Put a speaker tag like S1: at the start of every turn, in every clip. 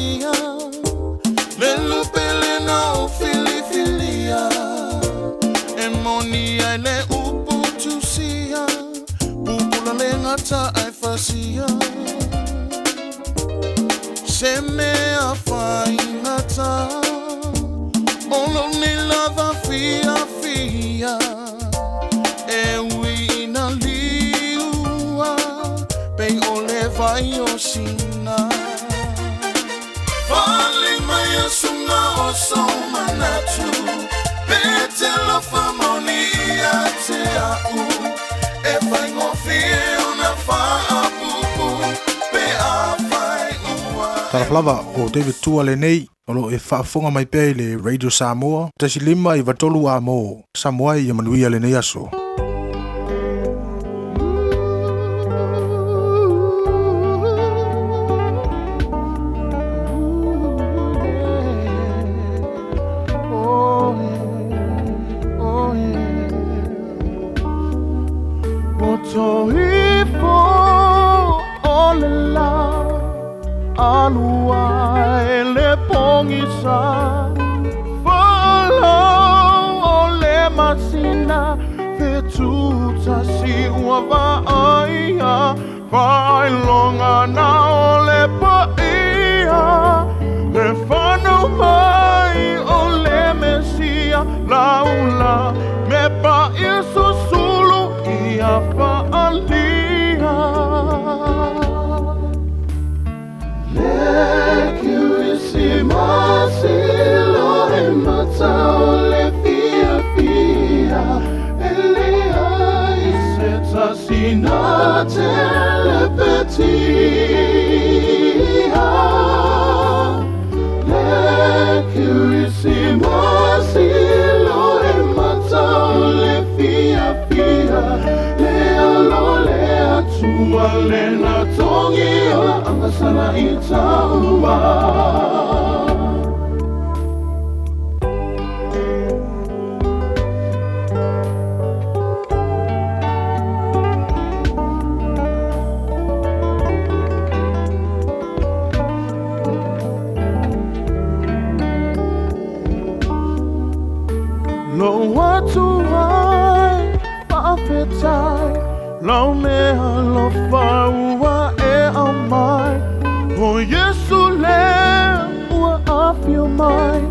S1: fasia Le lupe lena o filifilia E moni ai le upu tusia Pupula le gata ai fasia Se mea faigata O lou nei lava fiafia E ui ina liua Pei o le vai o Sina Fale mai a suga o sou manatu Pe e te alofa maoli ia te a'u E faigofie ona faapupu Pe afai ua e
S2: Talofa lava, o David Tua lenei, o lo o e faafofoga mai pea i le Radio Samoa, 1 5 93 a mo Samoa ia manuia lenei aso.
S1: Lo atu ai faafetai lau mea alofa ua e aumai O Iesu le ua afio mai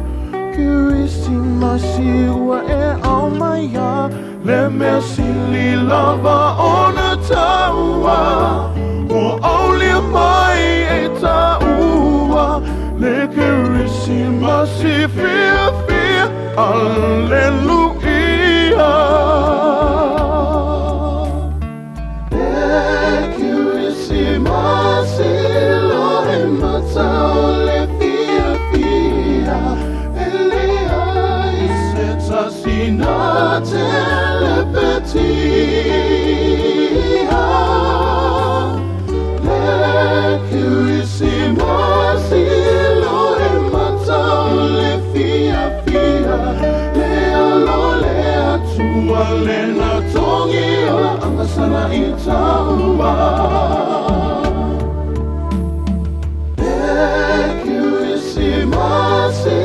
S1: Kerisimasi ua e aumaia Le mea sili lava ona taua Ua aulia mai e taua Le Kerisimasi fiafia Aleluia Le Kerisimasi lo e mata o le fiafia E leai se tasina telepetia Le Kerisimasi lo e mata o le fiafia Le alo le atua le na tongi o la angasala i taua Le Kerisimasi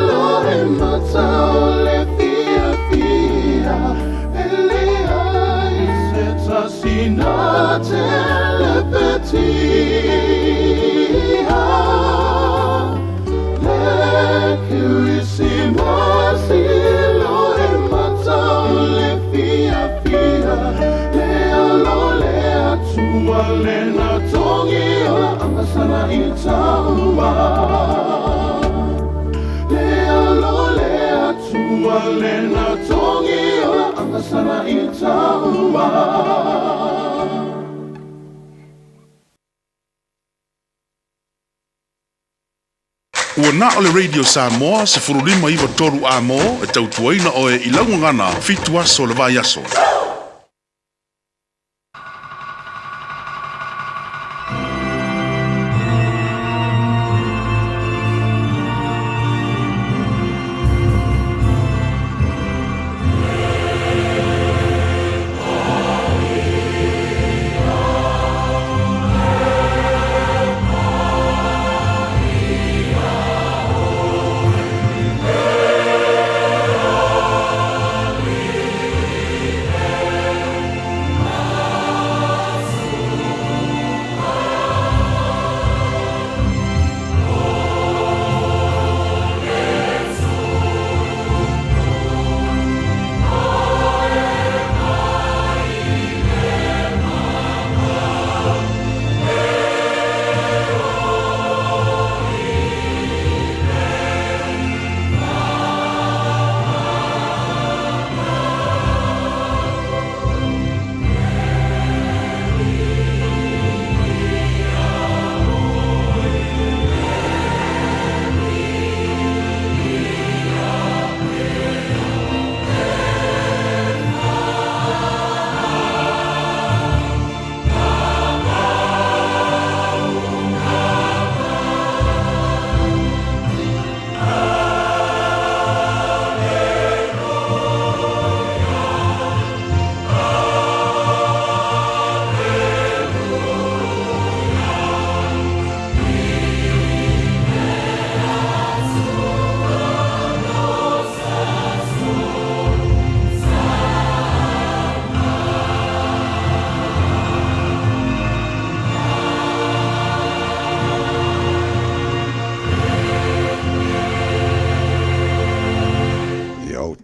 S1: lo e mata o le fiafia E leai se tasina telepetia Le Kerisimasi lo e mata o le fiafia Le alo le atua le na tongi o la angasala i taua Le alo le atua le na tongi o la angasala i taua
S3: Ua na o le Radio Samoa 15 93 a mo e tautuaina oe i laugagana 7 aso le vai aso.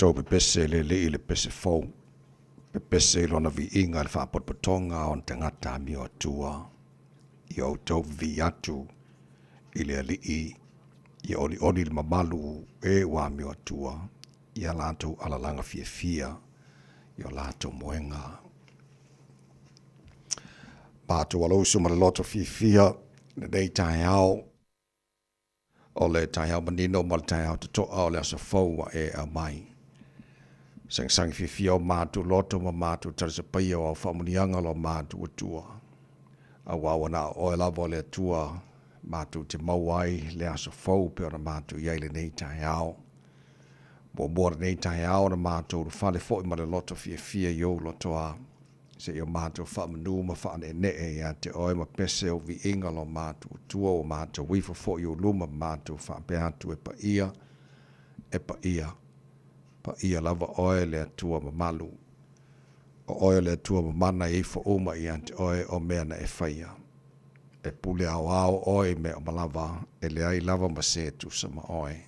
S4: outou pepese i le Alii i le pese fou, pepese i lona viiga i le faapotopotoga o ona tagata amio atua, ia outou vivii atu i le Alii, ia olioli le mamalu e ua amio atua i a latou alalaga fiafia i o latou moega. Matou alousu ma le loto fiafia lenei taeao. O le taeao manino ma le taeao totoa o le aso fou ua e aumai. Sagisagi fiafia o matou loto ma matou talisapaia o au faamuniaga lo matou Atua. Auā ua na o oe lava o le Atua matou te maua ai le aso fou pe ona matou i ai lenei taeao. Muamua lenei taeao ona matou ulufale foi ma le loto fiafia i ou lotoa. Seia matou faamanu ma faaneenee ia te oe ma pese ou viiga lo matou Atua ua matou ifo foi i ou luma ma matou faapea atu e paia, e paia, paia lava oe le Atua mamalu. O oe o le Atua mamana e ifo uma ia te oe o mea na e faia. E pule aoao oe i mea uma lava, e leai lava ma se e tusa ma oe.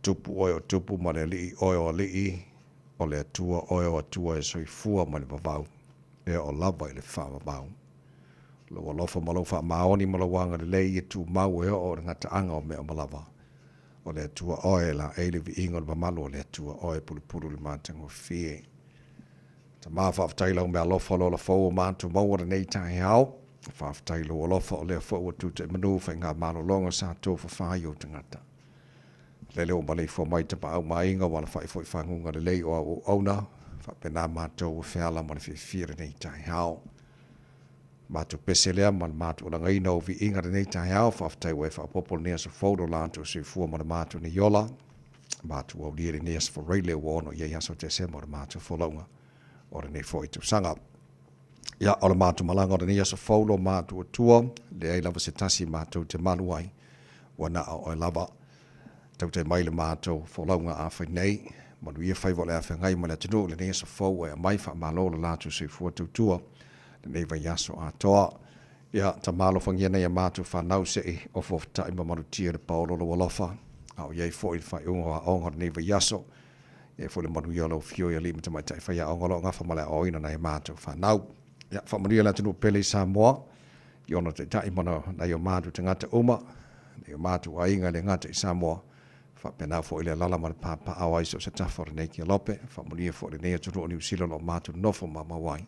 S4: Tupu oe o tupu ma le Alii oe o alii, O le Atua oe o Atua e soifua mai le vavau, e oo lava i le faavavau. Lou alofa ma lou faamaoni ma lou agalelei ia tumau e oo i le gataaga o mea uma lava. O le Atua oe e laei le viiga o le mamalu o le Atua oe e pulupulu i le matagofie. Tama, faafetai i lau meaalofa o le ola fou ua matou maua lenei taeao. Faafetai i lou alofa o lea foi ua tutaimanu faigamalologa sa tofafa ai ou tagata. Lele ua maleifua mai Tapaau ma Aiga ua alafai foi faguga lelei o au auauna, faapena matou ua feala ma le fiafia lenei taeao. Matou pese lea ma le matou alagaina o viiga lenei taeao, faafetai ua e faaopoopo lenei aso fou lo latou soifua ma le matou nei ola. Matou aulia lenei aso Faraile ua ono i ai aso Tesema o le matou folauga o lenei foi tausaga. Ia, o le matou malaga o lenei aso fou lo matou Atua, leai lava se tasi matou te malu ai, ua na o oe lava. Tautai mai le matou folauga afai nei, manuia faiva o le a feagai ma le atunuu i lenei aso fou e aumai faamalo lo latou soifua tautua lenei vaiaso atoa. Ia, Tama alofagia nei a matou fanau se i ofoofta'i ma malutia i le paolo o lou alofa, a o i ai foi le faaiuga o aoga o lenei vaiaso. Ia foi le manuia o lau afio i alii ma tamaitai faiaoga o lo o gafa ma le aoaoina nai a matou fanau. Ia, faamanuia le atunuu pele i Samoa, i ona taitai ma nai o matou tagata uma, nai o matou aiga e le gata i Samoa, faapena foi le alala ma le papaaao ai so o se tafa o lenei kelope. Faamanuia foi lenei atunuu o Niu Sila o lo o matou nofo mamau ai.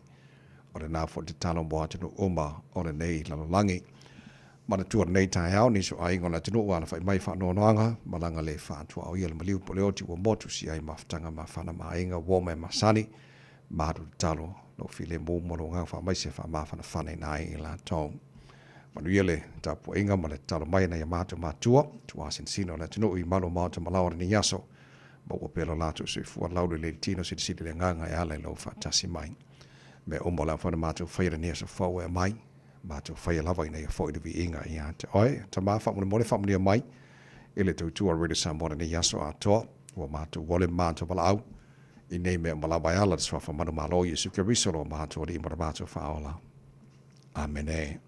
S4: O lena foi le tatalo mo atunuu uma o lenei lalolagi. Manatua lenei taeao nisi o aiga o le atunuu ua alafai mai faanoanoaga, malaga le faatuaoia le maliu po o le oti ua motu sia ai mafutaga mafana ma aiga uo ma e masani. Malu tatalo lou filemu ma lou agaga faamaise faamafanafana ina ai i latou. Manuia le tapuaiga ma le tatalo mai a nai a matou matua, tuasinasina o le atunuu i malu o maota ma laoa lenei aso. Maua pea lo latou soifua laulelei le tino silisili le agaga e ala i lou faatasi mai. Mea uma o le a mafai ona matou faia lenei aso fou e aumai, matou faia lava ina ia foi le viiga ia te oe. Tama, faamolemole faamanuia mai i le tautua a Radio Samoa lenei aso atoa. Ua matou ole ma matou valaau i nei mea uma lava e ala i le Suafa manumalo o Iesu Keriso lo matou Alii ma lo matou Faaola. Amene.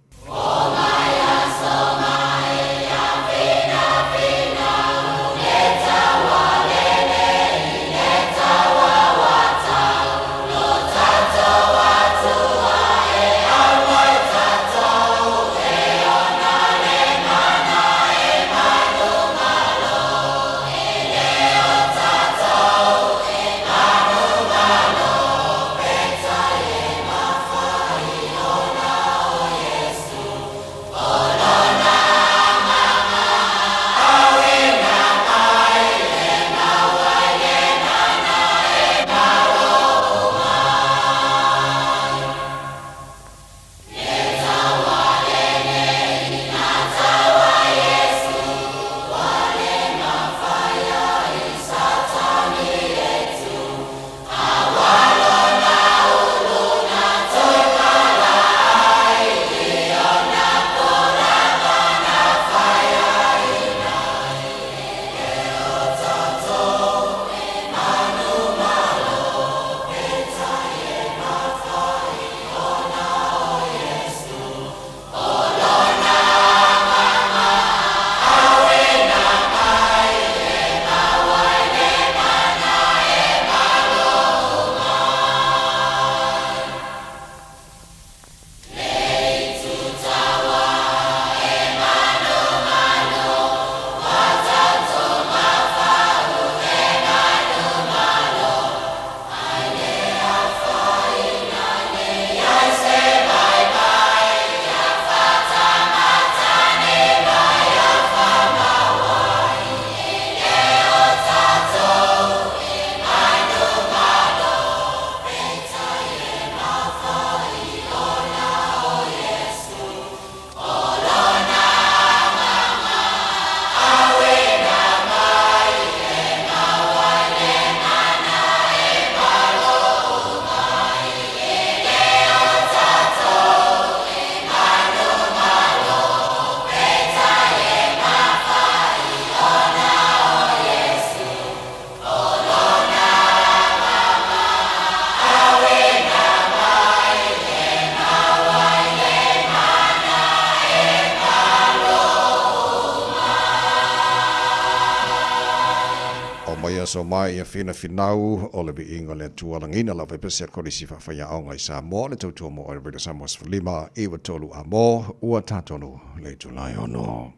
S4: mai aso mai ia finafinau o le viiga o le Atua lagiina lau faipese a Kolisi Faafaiaoga i Samoa le tautua mo oe Radio Samoa 15 93 a mo ua tatonu le itula e ono.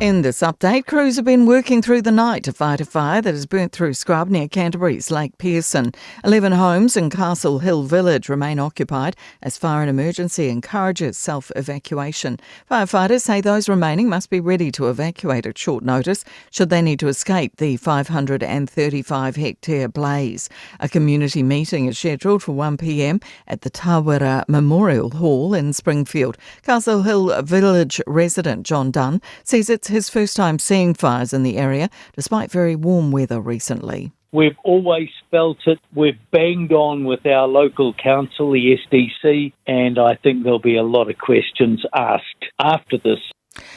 S5: In this update, crews have been working through the night to fight a fire that has burnt through scrub near Canterbury's Lake Pearson. 11 homes in Castle Hill Village remain occupied as fire and emergency encourages self evacuation. Firefighters say those remaining must be ready to evacuate at short notice should they need to escape the 535 hectare blaze. A community meeting is scheduled for 1 pm at the Tawera Memorial Hall in Springfield. Castle Hill Village resident John Dunn says it's his first time seeing fires in the area despite very warm weather recently.
S6: We've always felt it. We've banged on with our local council, the SDC, and I think there'll be a lot of questions asked after this.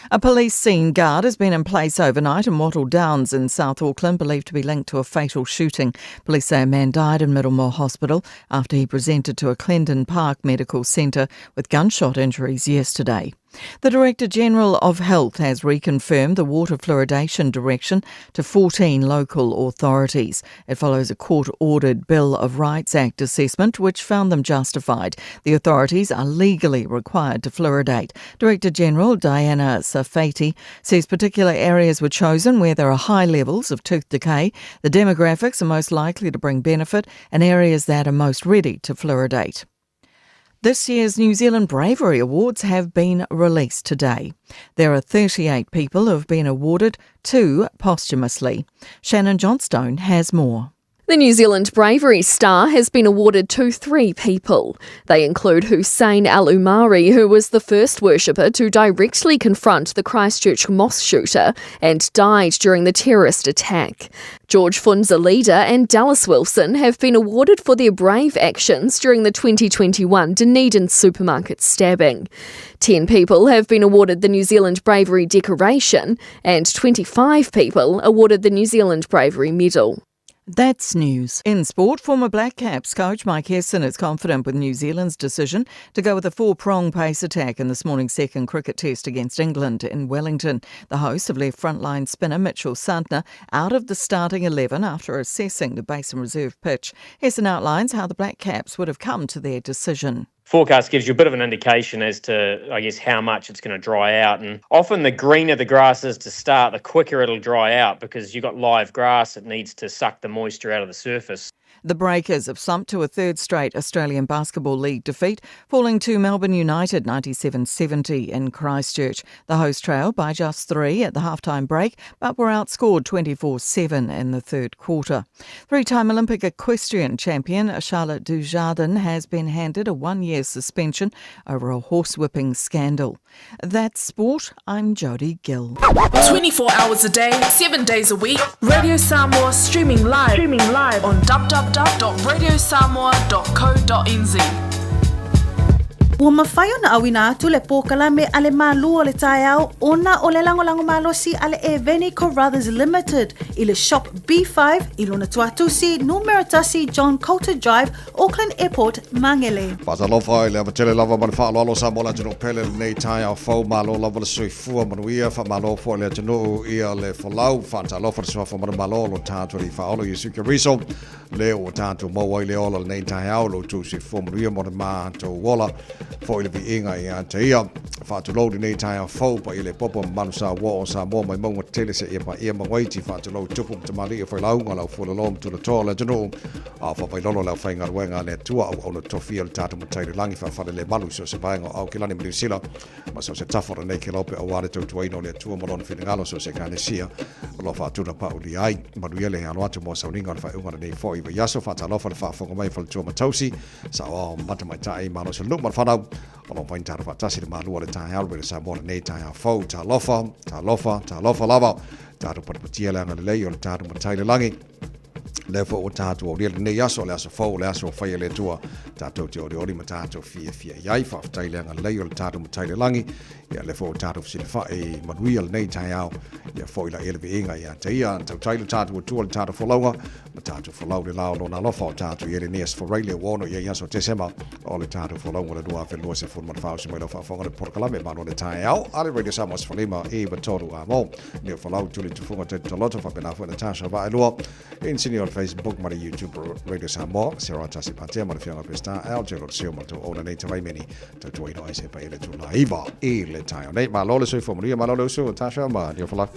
S5: A police scene guard has been in place overnight in Wattle Downs in South Auckland, believed to be linked to a fatal shooting. Police say a man died in Middlemore Hospital after he presented to a Clendon Park Medical Centre with gunshot injuries yesterday. The Director General of Health has reconfirmed the water fluoridation direction to 14 local authorities. It follows a court ordered Bill of Rights Act assessment which found them justified. The authorities are legally required to fluoridate. Director General Diana Safeti says particular areas were chosen where there are high levels of tooth decay, the demographics are most likely to bring benefit, and areas that are most ready to fluoridate. This year's New Zealand Bravery Awards have been released today. There are 38 people who have been awarded, two posthumously. Shannon Johnstone has more.
S7: The New Zealand Bravery Star has been awarded to three people. They include Hussein Al Umari, who was the first worshipper to directly confront the Christchurch mosque shooter and died during the terrorist attack. George Funzalida and Dallas Wilson have been awarded for their brave actions during the 2021 Dunedin supermarket stabbing. 10 people have been awarded the New Zealand Bravery Decoration and 25 people awarded the New Zealand Bravery Medal.
S5: That's news. In sport, former Black Caps coach Mike Hesson is confident with New Zealand's decision to go with a four-prong pace attack in this morning's second cricket test against England in Wellington. The hosts have left frontline spinner Mitchell Santner out of the starting 11 after assessing the Basin Reserve pitch. Hesson outlines how the Black Caps would have come to their decision
S8: forecast gives you a bit of an indication as to, I guess, how much it's going to dry out. And often the greener the grass is to start, the quicker it'll dry out because you've got live grass that needs to suck the moisture out of the surface.
S5: The Breakers have slumped to a third straight Australian Basketball League defeat, falling to Melbourne United 97 70 in Christchurch. The host trailed by just three at the halftime break, but were outscored 24 7 in the third quarter. Three time Olympic equestrian champion Charlotte Dujardin has been handed a one year suspension over a horsewhipping scandal. That's sport. I'm Jodie Gill.
S9: 24 hours a day, 7 days a week, Radio Samoa streaming live, streaming live on www.radiosamoa.co.nz.
S10: Ua mafai ona auina atu le pōkalame a le Mālū o le Taeao ona o le lagolago malosi a le Eveni Carruthers Limited i le Shop B5 i lona tuatusi numera 1 John Coulter Drive, Auckland Airport, Mangere.
S4: Faatalofa i le ava tele lava ma le faaaloalo Samoa le atunuu pele lenei taeao fou malo lava le soifua manuia faamalo foi le atunuu ia le folau faatalofa le suafa manumalo o lo tatou alii faaola Iesu Keriso le ua tatou maua ai le ola lenei taeao lo outou soifua manuia mo le matou ola foi le viiga ia te ia faatulou lenei taeao fou paia le popo mamalu sa ua o Samoa mai mauga tele seia paia Magoiti faatulou tupu ma tamalii o failauga lau fualalo ma tulatoa o le atunuu A o faavailolo le aufaigaluega a le Atua auauna tofia o le tatou Matai i le lagi faafalelemalu i so o se vaega o Aokelani ma Niu Sila ma so o se tafa o lenei kelope aua le tautuaina o le Atua ma Lona finagalo so o se Ekalesia o lo o faatulapaulia ai. Manuia le alo atu mo sauniga o le faaiuga o lenei foi vaiaso. Faatalofa le faafofoga mai faletua ma tausi, saoao ma tamaitai, malosi o le nuu ma le fanau o lo o mafai ona tatou faatasi i le malu o le taeao le Samoa lenei taeao fou. Talofa, talofa, talofa lava. Tatou patipatia le agalelei o le tatou Matai i le lagi. Lea foi ua tatou aulia lenei aso, o le aso fou, o le aso ua faia e le Atua, tatou te olioli ma tatou fiafia i ai. Faafetai i le agalelei o le tatou Matai i le lagi, ia lea foi ua tatou fesilafai i manuia lenei taeao, ia foi laia le viiga ia te ia, tautai le tatou Atua i le tatou folauga, ma tatou folau i le la o Lona alofa o tatou i ai lenei aso Faraile ua ono i ai aso Tesema o le tatou folauga le 2024. Usu mai lau faafofoga le polokalame Malo le Taeao a le Radio Samoa 15 i 3 amo. Neo Folau, Tuli Tufunga, Teddy Toloto, faapena foi Natasha Vaelua, Insigne o le Facebook ma le YouTube Radio Samoa, Sarah Tasi Patea ma le Afioga Pestar, Al Gerald Seo ma le tou ona nei Tavaimeni, tautuaina o aise paia le tula iva i le taeao nei. Malo le soifua manuia, malo le usu Natasha ma Neo Folau.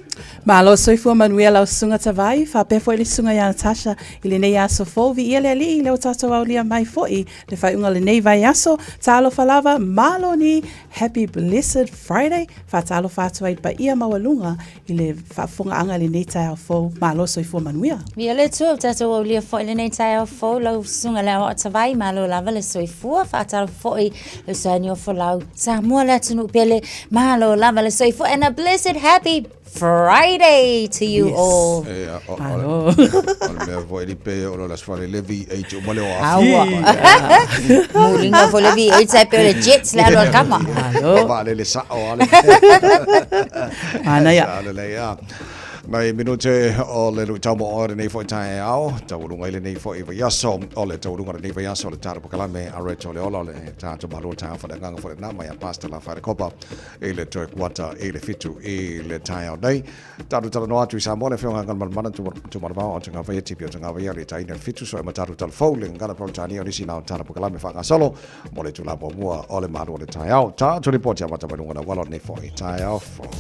S10: Malo soifua manuia lau susuga Tavai, faapea foi le susuga ia Natasha i lenei aso fou. Viia le Alii lea ua tatou aulia mai foi le faaiuga o lenei vaiaso. Talofa lava, malo ni, happy blessed Friday. Faatalofa atu ai i le paia maualuga i le faafofogaaga i lenei taeao fou. Malo soifua manuia.
S11: Viia le Atua ua tatou aulia foi lenei taeao fou, lau susuga le Aoao Tavai, malo lava le soifua. Faatalofa foi le usoani o Folau, Samoa le atunuu pele, malo lava le soifua and a blessed happy Friday to you all.
S4: Malo. O le mea foi li pe o le aso le V8 o male o afi.
S11: Aua. Mulinga foi le V8 sai pe o le Jets le alo al kama.
S4: Malo. Va le le sa o ale.
S10: Manaia.
S4: Sa le le ia. Nei minute o le lui tau mo o lenei foi taeao, taualuga i lenei foi vaiaso, o le taualuga o lenei vaiaso o le tatou pakalame a Reto le Ola o le tatou malo taeao faleagaga foi lena mai a Pastor La Wharekopa i le toe kuata i le 7 i le taeao nei. Tatou talanoa atu i Samoa le Afioga Galumalemana Tumalavao o Tagavaia Tipi o Tagavaia le taina le 7 so e ma tatou talafou le gagana Peretania o nisi na o tala pakalame faagasolo mo le itula muamua o le malu o le taeao. Tatou lipoti amata mai luga o le auala o lenei foi taeao fou.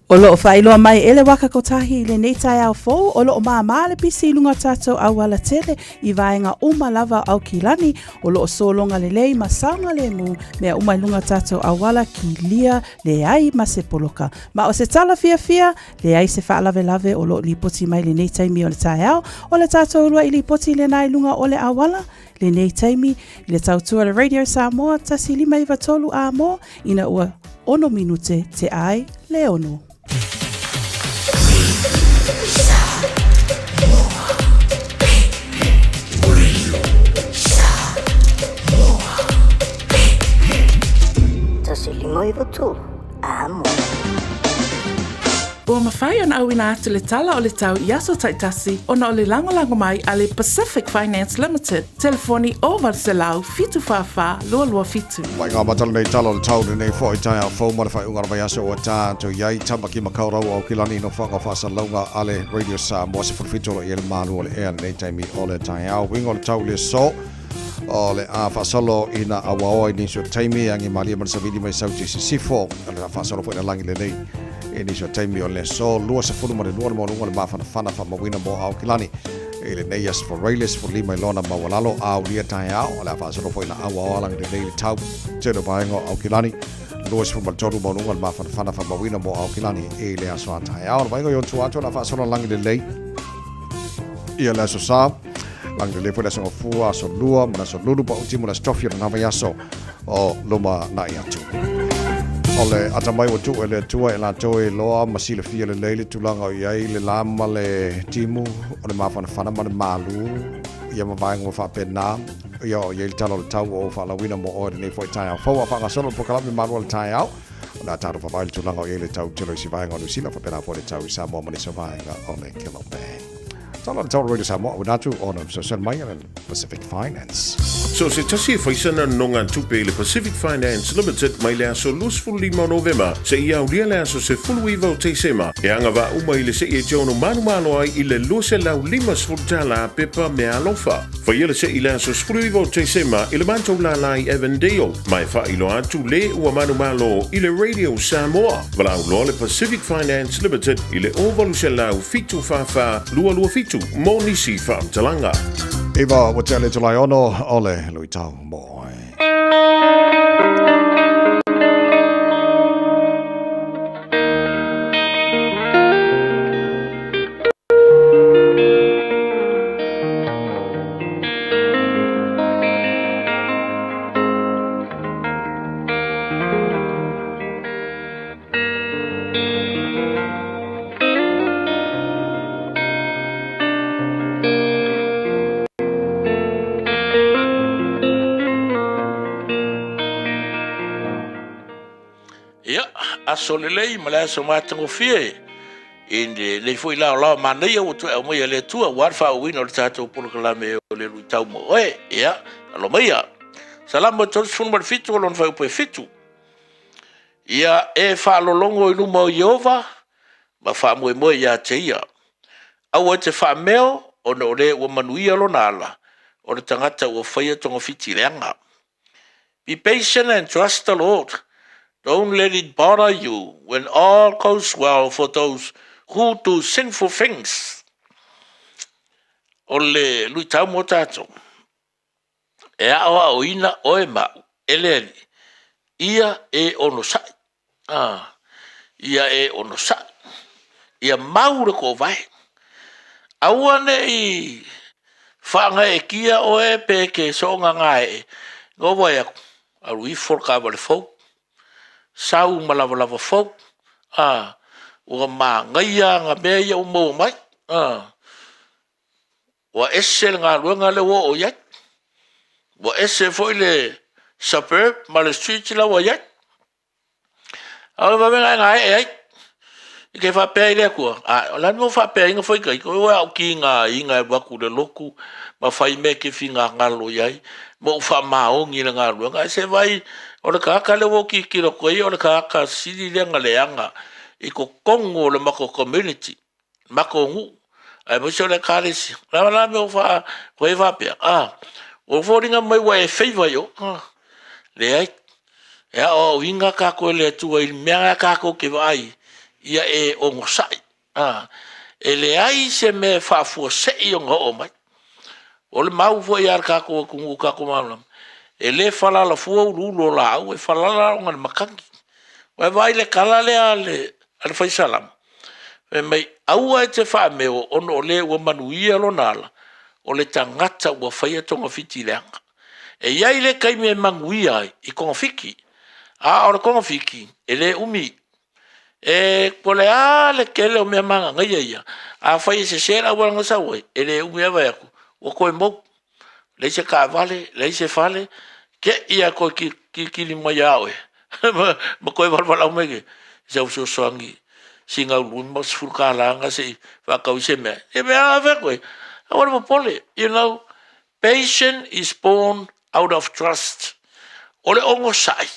S10: O lo o faailoa mai e le Waka Kotahi i lenei taeao fou, o lo o māmā le pisi i luga o tatou auala tele i vaega uma lava o Aukilani, o lo o sologa lelei ma saogalemu mea uma i luga o tatou auala kilia leai ma se poloka. Ma o se tala fiafia, leai se faalavelave o lo o lipoti mai lenei taimi o le taeao, o le tatou uluai lipoti lena i luga o le auala, lenei taimi i le tautua le Radio Samoa 1593 amo ina ua 6 minute te ai le ono.
S12: Tasi lima iwa tolu, amo.
S9: Ua mafai ona auina atu le tala o le tau i aso taitasi ona o le lagolago mai a le Pacific Finance Limited, telefoni 0800 744 227.
S4: Mai ngā matala nei tala o le tau lenei foi taeao fou ma le faaiuga o le vaiaso ua tatou i ai Tamaki Makaurau o Aukilani nofoaga o faasalalauga a le Radio Samoa 17 o lo o i ai le malu o le ea lenei taimi o le taeao. Uiga o le tau i le aso o le a faasolo ina auaoa i nisi o taimi agi malie ma le savili mai sauti i sisifo o le a faasolo foi na lagi lelei i nisi o taimi o le aso 22 le maualuga o le mafanafana faamauina mo Aukilani i lenei aso Faraile 15 i lona maualalo a ulia taeao o le a faasolo foi na auaoa lagi lelei le tau tele o vaega o Aukilani 23 maualuga o le mafanafana faamauina mo Aukilani i le aso a taeao. Le vaega i ona tua atu o le a faasolo lagi lelei ia le aso Sa. Lagi lelei foi le aso Gafua, aso Lua ma le aso Lulu paʻuti mo le aso Tofi o lena vaiaso o lumanai atu. O le atamai ua tuu e le Atua e latou e iloa ma silafia lelei le tulaga o i ai le la ma le timu o le mafanafana ma le malu ia ma vaega uma faapena ia o i ai le tala o le tau ua ou faalauina mo oe lenei foi taeao fou a faagasolo le polokalame malu o le taeao. O le a tatou vavae le tulaga o i ai le tau tele o isi vaega o Niu Sila faapena foi le tau i Samoa ma nisi o vaega o le Kelope. Tala le tau Radio Samoa, auina atu ona fesoasoani mai a le Pacific Finance.
S3: So se tasi e faisana nonogatupe i le Pacific Finance Limited mai le aso 25 o Novema seia aulia le aso 19 o Tesema, e agavaa uma i le se'i e te ono manumalo ai i le $250 pepa meaalofa. Faia le se'i i le aso 19 o Tesema i le matou lālā i Avondale, ma e faailoa atu le ua manumalo i le Radio Samoa. Valaau loa le Pacific Finance Limited i le 0800 744 227 mo nisi faamatalaga.
S4: Iva ua tea le Tulae ono o le luitau mo oe.
S13: Ia, aso lelei ma le aso matagofie i lenei foi laolao manaia ua toe aumaia e le Atua aua le faaauauina o le tatou polokalame o le luitau mo oe. Ia, alo maia. Salamo 37 o lona fuaiupu e 7. Ia e faalologo i luma o Ieova ma faamoemoe ia te ia. Aua e te faameo ona o le ua manuia lona ala, o le tagata ua faia togafiti leaga. Be patient and trust the Lord. Don't let it bother you when all goes well for those who do sinful things. O le luitau mo tatou, e aoaoina oe ma au e le Alii, ia e onosai. Ah, ia e onosai. Ia mau le toovae. Aua ne i faagaeetia oe pe e te soona gaee, na ou vaai atu, alu ifo le taavale fou, sau ma lavalava fou, a, ua manaia ana mea ia ua maua mai. A, ua ese le galuega lea ua oo i ai, ua ese foi le suburb ma le street la ua i ai. A o le vavega e gaee ai, e te faapea i le Atua, a, o le a le mea ua faapea ai ona fai ita, o au tigaina e alu atu i le lotu ma fai mea e te finagalo i ai, ma ou faamaoni i le galuega. Ae se i vaai, o le tagata lea ua ou tilotilo atu ai o le tagata sili lea ona leaga i totonu o le matou community, matou nuu, aemaise o le ekalesia. O le a la le mea ua fai ai faapea? A, ua foliga mai ua e favour i o. Leai, e aoaoina tatou e le Atua i mea lava tatou te vaai, ia e onosai. A, e leai se mea e faafuasei ona oo mai. O le mau foi a le tatou atunuu ua tatou malamalama, e le falala fua uluulu o laau, e falala ona o le matagi. Ua e vaai i le tala lea a le Fai Salamo, fai mai, aua e te faameo ona o le ua manuia lona ala, o le tagata ua faia togafiti leaga. E i ai le taimi e manuia ai i togafiti, a o le togafiti, e le umi. E po o le a le tele o mea mananaia ia, afai e sese le auala na sau ai, e le umi lava vaai atu ua toe mou, leai se taavale, leai se fale, te i lava e toe tilitili mai ia oe ma toe valavalau mai i sau fesoasoani sina au $50 lena se i faatau ai se mea. Ia pei ona fai atu ai, aua le popole, you know, patient is born out of trust. O le onosai,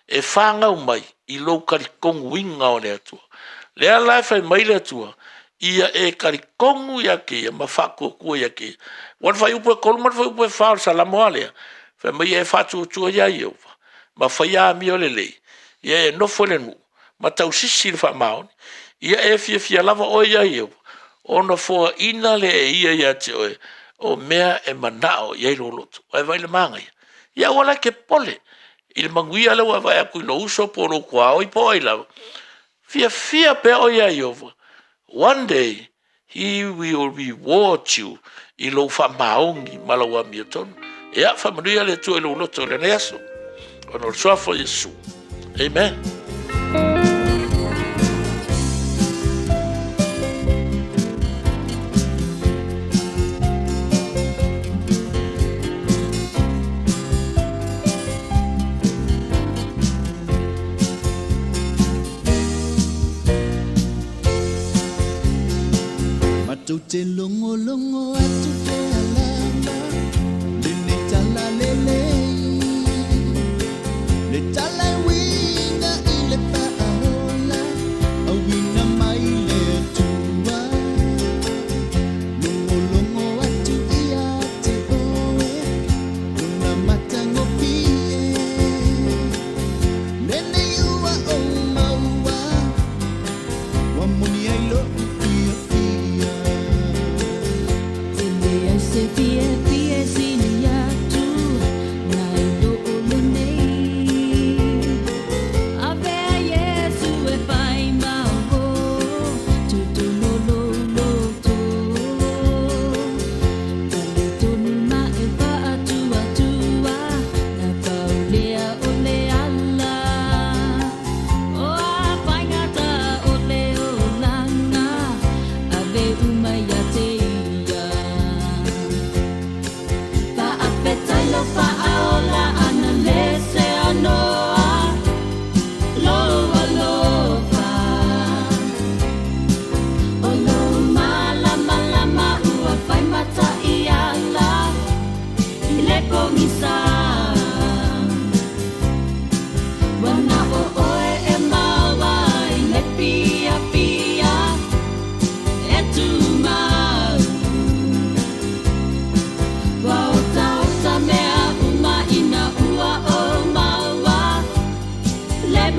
S13: e fanau mai i lou talitonuina o le Atua. Lea la e fai mai le Atua, ia e talitonu ia te Ia ma faatuatua ia te Ia. Ua le fuaiupu e 3 ma le fuaiupu e 4 o le Salamo lava lea, fai mai ia e faatuatua ia Ieova, ma faia amio lelei, ia e nofo i le nuu, ma tausisi i le faamaoni. Ia e fiafia lava oe ia Ieova, ona foaina lea e ia ia te oe o mea e manao i ai lou loto. Ua e vaai i le manaia? Ia aua la e te popole i le manuia lea ua e vaai atu i lou uso po o lou tuaoi po o ai lava. Fiafia pea oe ia Ieova. One day He will reward you i lou faamaoni ma lau amiotonu. Ia, faamanuia le Atua i lou loto i lenei aso. Ona o le suafa o Iesu. Amen.
S14: Matou te logologo atu pea lava lenei tala lelei Le tala e uiga i le paaola Auina mai le Atua Logologo atu ia te oe Lona matagofie Lenei ua ou maua Ua moni ai lo'u fiafia. E leai se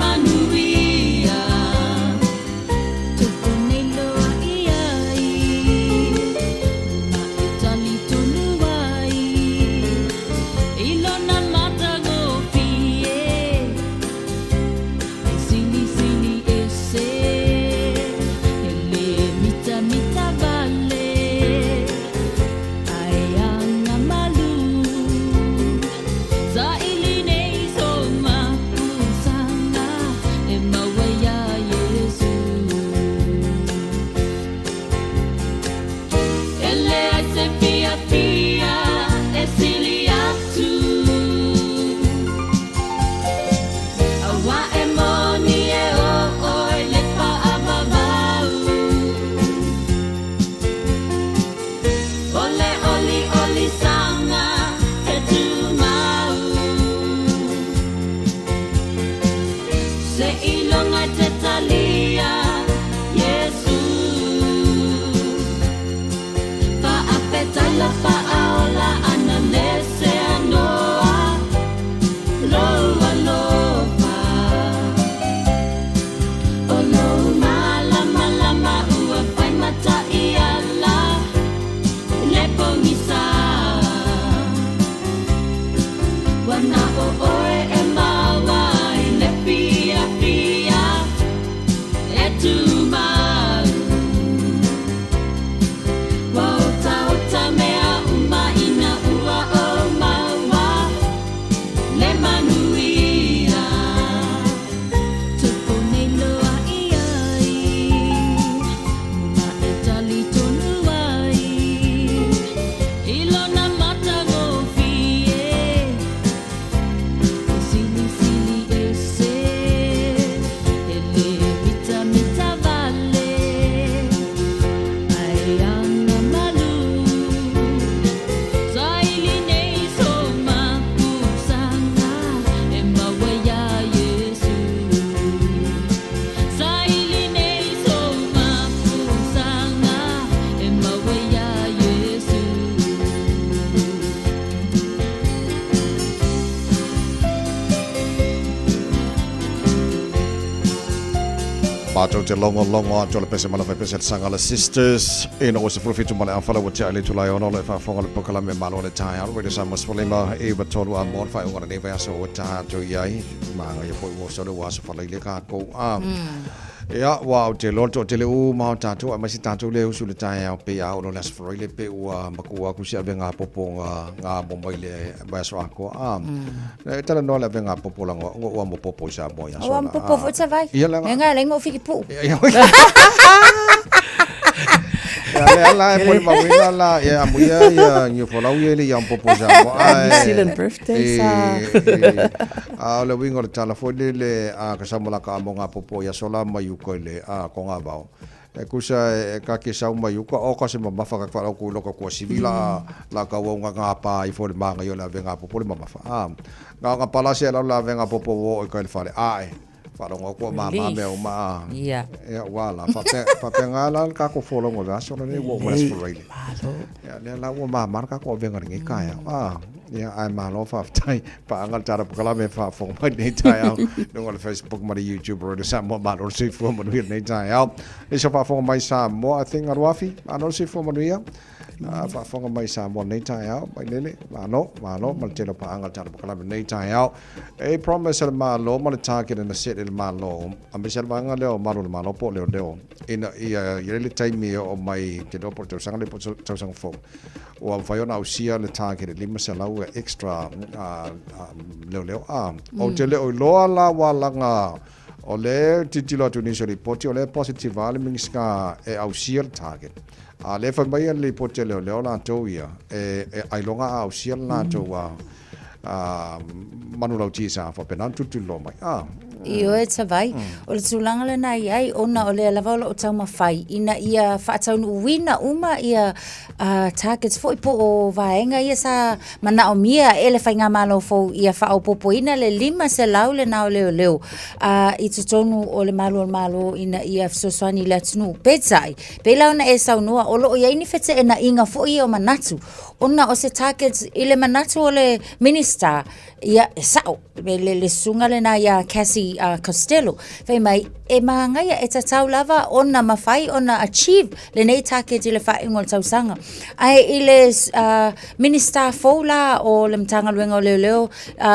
S15: manuia Tupu nei loa i ai Ma e talitonu ai I lona matagofie E silisili ese E le mitamita wale Ae anga malu Saili nei so mapusaga E maua iā Iesu E leai se fiafia e sili atu Auā e moni e ʻoe le paʻavavau O le ʻoliʻoli saga e tumau Seiloga e te talia Iesu Faafetai la faaola ana le seanoa Lou alofa O lou malamalama ua fai mataiala Le pogisa Ua na o oe e maua ai le fiafia E tumau Ua otaota mea uma ina ua ou maua Le manuia Tupu nei loa i ai Ma e talitonu ai I lona matagofie E silisili ese E le mitamita wale Ae anga malu Saili nei so mapusaga E maua iā Iesu Saili nei so mapusaga E maua iā Iesu.
S4: Matou te logologo atu o le pese ma le faipese le saga le Sisters e no se 17 ma le afala ua tea i le itula e ono le faafofoga le polokalame Malo le Taeao Radio Samoa 15 e 3 a mo le faaiuga o lenei vaiaso ua tatou i ai magaia foi ua sole ua aso falaile kākou a Ia, ua ou te loa le toatele uma o tatou, aemaise tatou lea e usu i le taeao pei a oo loa le Aso Faraile pei ua matua atu si avega popo nga nga amo mai le vaiaso atoa. A, e talanoa le avega popo leaga o au ua amo popo i Samoa i aso
S11: Ua
S4: la.
S11: amo popo foi Savai.
S4: Ia, leaga-
S11: Mea nga le ngo fiki puu.
S4: Ia, Ia, le ala e molimauina la, ia amuia ia Niufolau ia e le i amo popo i Samoa.
S9: New Zealand birthday sa.
S4: A o le uiga o le tala foi lele a ka sau ma la ka amo ngā popo i aso la mai uka i le a ko ngā vao. E kusa e ka ke sau mai uka o ka se mamafa ka whalau ku loka kua sivi la la ka wau ngā ngā pā i fo le mānga i o le ave ngā popo le mamafa. A ngā ngā palasi e lau la ave ngā popo o i ka le whare. A e whalonga kua mā mā mea o mā.
S11: Ia.
S4: Ia wā la whape whape ngā la ka ko fōlongo le aso le ua ua le. Ia lea la ua mā mā ka ko ave ngā ringi kai. A Ia, ae malo faafetai. Paaga le tala polokalame e faafofoga mai lenei taeao. Luga o le Facebook ma le YouTube Radio Samoa. Malo le soifua manuia lenei taeao. Nisi o faafofoga mai Samoa, I think Aruafi, malo le soifua manuia. Faafofoga mai Samoa lenei taeao, mai lele, malo, malo, ma le tele o paaga le tala polokalame lenei taeao. E promise a le Malo ma le target na set e le Malo, aemaise le vaega lea o malu o le Malo po o leoleo, ina ia i ai le taimi e oo mai te iloa po o le tausaga lea po o le tausaga fou. Ua mafai ona ausia le target e 500 e extra leoleo a. Ou te le o iloa la ua laga o le tilotilo atu i nisi o lipoti o lea e positive lava le Minisita e ausia le target. A o lea e fai mai le lipoti a leoleo latou ia e ailoga a ausia le latou manulauti sa faapena ona tulituliloa mai. A.
S11: Ioe Tavai, o le tulaga lena i ai ona o lea lava o lo o taumafai ina ia faataunuuina uma ia targets foi po o vaega ia sa manaomia e le Faigamalo fou ia faaopoopoina le 500 lena o leoleo i totonu o le malu o le Malo ina ia fesoasoani i le atunuu. Peitai, pei la ona e saunoa o lo o i ai ni feteenaiga foi ia o manatu ona o se target i le manatu o le Minista, ia e sao, le susuga lena ia Cassie alii Costello, fai mai e māgaia e tatau lava ona mafai ona achieve lenei target i le faaiuga o le tausaga. Ae i le Minista fou la o le Matagaluega o Leoleo,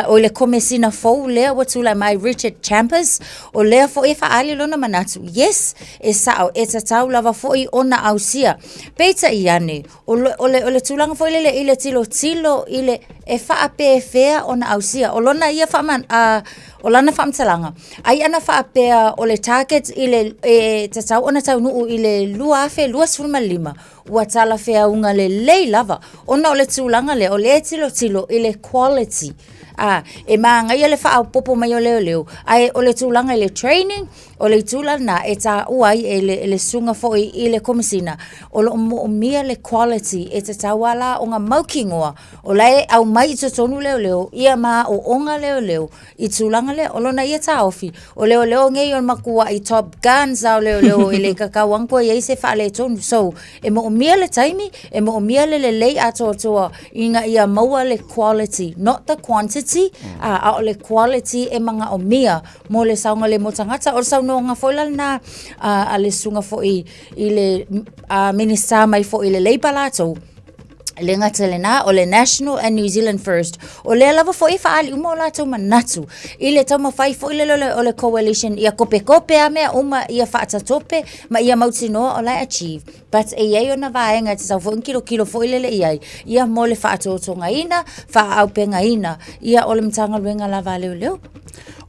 S11: o le Komesina fou lea ua tulai mai Richard Chambers, o lea foi e faaali lona manatu, yes, e sao, e tatau lava foi ona ausia. Peitai ane, o le, o le, o le tulaga foi lele i le tilotilo i le e faapefea ona ausia. O lona ia faama, o lana faamatalaga, ai ana faapea o le target i le, e tatau ona taunuu i le 2025, ua talafeauga lelei lava ona o le tulaga lea o lea e tilotilo i le quality. A, e māgaia le faaopoopo mai o leoleo, ae o le tulaga i le training, o le itu la lena e taua ai e le, e le susuga foi i le Komesina, o lo o moomia le quality e tatau lava la ona mautinoa o la e aumai i totonu leoleo ia ma aoaoga leoleo i tulaga lea. O lona ia taofi, o leoleo nei o le matuai top guns a o leoleo e le tatau lava ona toe i ai se faaletonu. So, e moomia le taimi, e moomia le lelei atoatoa ina ia maua le quality, not the quantity, a o le quality e manaomia mo le saogalemu o tagata. O le saunoaga foi la lena a le susuga foi i le Minisita mai foi i le Labour latou, E le gata i lena, o le National and New Zealand First. O lea lava foi e faaali uma o latou manatu i le taumafai foi lele o le coalition ia kopekope a mea uma ia faatatope ma ia mautinoa o la e achieve. But e i ai ona vaega e tatau foi ona kilokilo foi lele i ai, ia mo le faatotogaina, faaaupegaina, ia o le Matagaluega lava a Leoleo.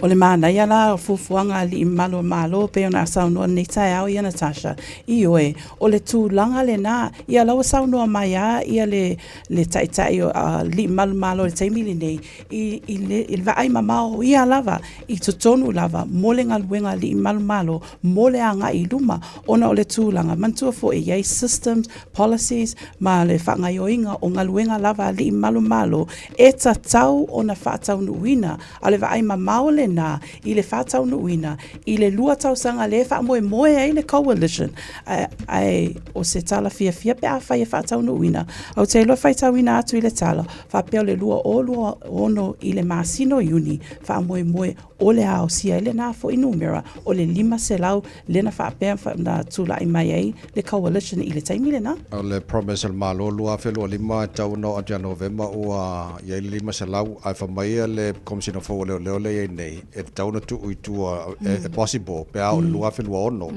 S9: O le manaia la o fuafuaga a alii mamalu o le Malo pei ona saunoa lenei taeao ia Natasha, ioe, o le tulaga lena, ia la ua saunoa mai lava ia le le taitai o alii mamalu o le Malo i le taimi lenei i i le i le vaai mamao o ia lava i totonu lava mo le galuega a alii mamalu o le Malo mo le agai i luma ona o le tulaga, manatua foi e i ai systems, policies ma le faagaoioiga o galuega lava a alii mamalu o le Malo e tatau ona faataunuuina. A o le vaai mamao lena i le faataunuuina i le 2 tausaga lea e faamoemoe ai le coalition, ae o se tala fiafia pe afai e faataunuuina. Ou te iloa e faitauina atu i le tala faapea o le 2026 i le masina o Iuni faamoemoe o le a ausia ai lena foi numera o le 500 lea na faapea na tulai mai ai le coalition i le taimi lena.
S4: O le promise a le Malo 2025 e tatau ona oo atu ia Novema ua i ai le 500 ae fai mai le Komesina fou o Leoleo lea e i ai nei e tatau ona tuu i tua e possible pe a oo i le 2026.